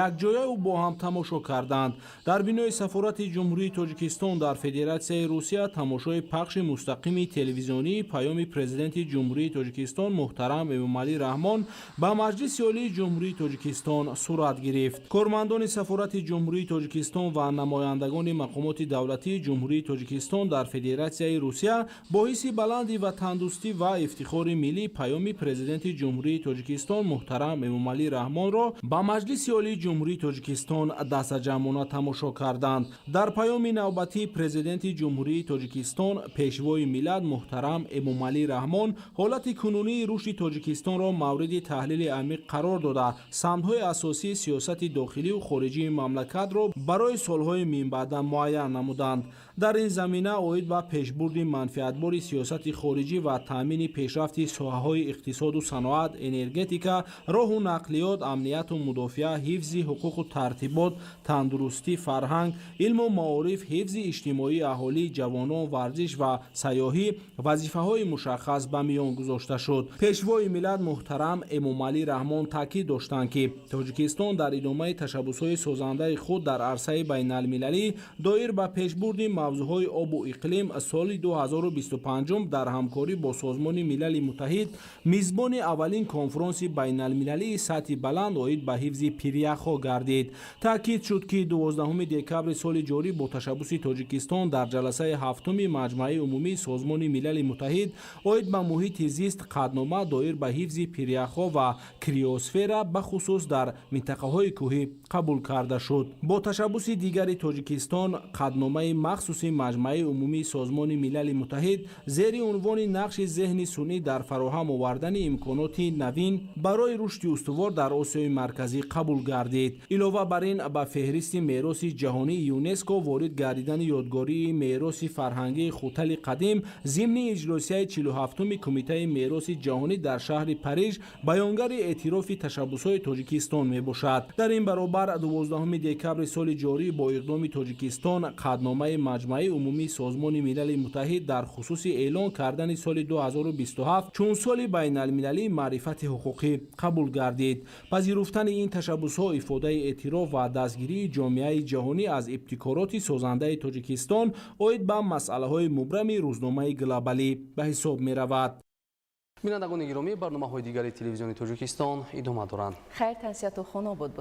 якҷояу бо ҳам тамошо карданд. Дар бинои сафорати Ҷумҳурии Тоҷикистон дар Федератсияи Русия тамошои пахши мустақими телевизионии Паёми Президенти Ҷумҳурии Тоҷикистон муҳтарам Эмомалӣ Раҳмон ба Маҷлиси Олии Ҷумҳурии Тоҷикистон сурат гирифт. Кормандони сафорати Ҷумҳурии Тоҷикистон ва намояндагони мақомоти давлатии Ҷумҳурии Тоҷикистон дар Федератсияи Русия бо ҳисси баланди ватандӯстӣ ва ифтихори миллӣ Паёми Президенти Ҷумҳурии Тоҷикистон муҳтарам Эмомалӣ Раҳмонро ба Маҷлиси Олии Ҷумҳурии Тоҷикистон дастаҷамъона тамошо карданд. Дар паёми навбатии Президенти Ҷумҳурии Тоҷикистон, Пешвои миллат муҳтарам Эмомалӣ Раҳмон ҳолати кунунии рушди Тоҷикистонро мавриди таҳлили амиқ қарор дода, самтҳои асосии сиёсати дохилию хориҷии мамлакатро барои солҳои минбаъда муайян намуданд. Дар ин замина оид ба пешбурди манфиатбори сиёсати хориҷӣ ва таъмини пешрафти соҳаҳои иқтисоду саноат, энергетика, роҳу нақлиёт, амнияту мудофиа, ҳифзи ҳуқуқу тартибот, тандурустӣ, фарҳанг, илму маориф, ҳифзи иҷтимоии аҳолӣ, ҷавонон, варзиш ва сайёҳӣ вазифаҳои мушаххас ба миён гузошта шуд. Пешвои миллат муҳтарам Эмомалӣ Раҳмон таъкид доштанд, ки Тоҷикистон дар идомаи ташаббусҳои созандаи худ дар арсаи байналмилалӣ доир ба пешбурди мавзӯъҳои обу иқлим соли 2025 дар ҳамкорӣ бо Созмони Милали Муттаҳид мизбони аввалин конфронси байналмилалии сатҳи баланд оид ба ҳифзи пиряхҳо гардид. Таъкид шуд, ки 12 декабри соли ҷорӣ бо ташаббуси Тоҷикистон дар ҷаласаи ҳафтуми Маҷмааи умумии Созмони Милали Муттаҳид оид ба муҳити зист қатънома доир ба ҳифзи пиряхҳо ва криосфера, бахусус дар минтақаҳои кӯҳӣ, қабул карда шуд. Бо ташаббуси дигари Тоҷикистон қатъномаи махсуси Маҷмааи умумии Созмони Милали Муттаҳид зери унвони «Нақши зеҳни сунъӣ дар фароҳам овардани имконоти навин барои рушди устувор дар Осиёи Марказӣ» қабул гардид. Илова бар ин, ба феҳристи мероси ҷаҳонии ЮНЕСКО ворид гардидани ёдгории мероси фарҳангии Хутали қадим зимни иҷлосияи 47-уми Кумитаи мероси ҷаҳонӣ дар шаҳри Париж баёнгари эътирофи ташаббусҳои Тоҷикистон мебошад. Дар ин баробар, 12 декабри соли ҷорӣ бо иқдоми Тоҷикистон қатъномаи Маҷмааи умумии Созмони Милали Муттаҳид дар хусуси эълон кардани соли 2027 чун соли байналмилалии маърифати ҳуқуқӣ қабул гардид. Пазируфтани ин ташаббусҳо ифодаи эътироф ва дастгирии ҷомеаи ҷаҳонӣ аз ибтикороти созандаи Тоҷикистон оид ба масъалаҳои мубрами рӯзномаи глобалӣ ба ҳисоб меравад. Бинандагони гиромӣ, барномаҳои дигари Телевизиони Тоҷикистон идома доранд. Хайр, тансиҳату хонобод.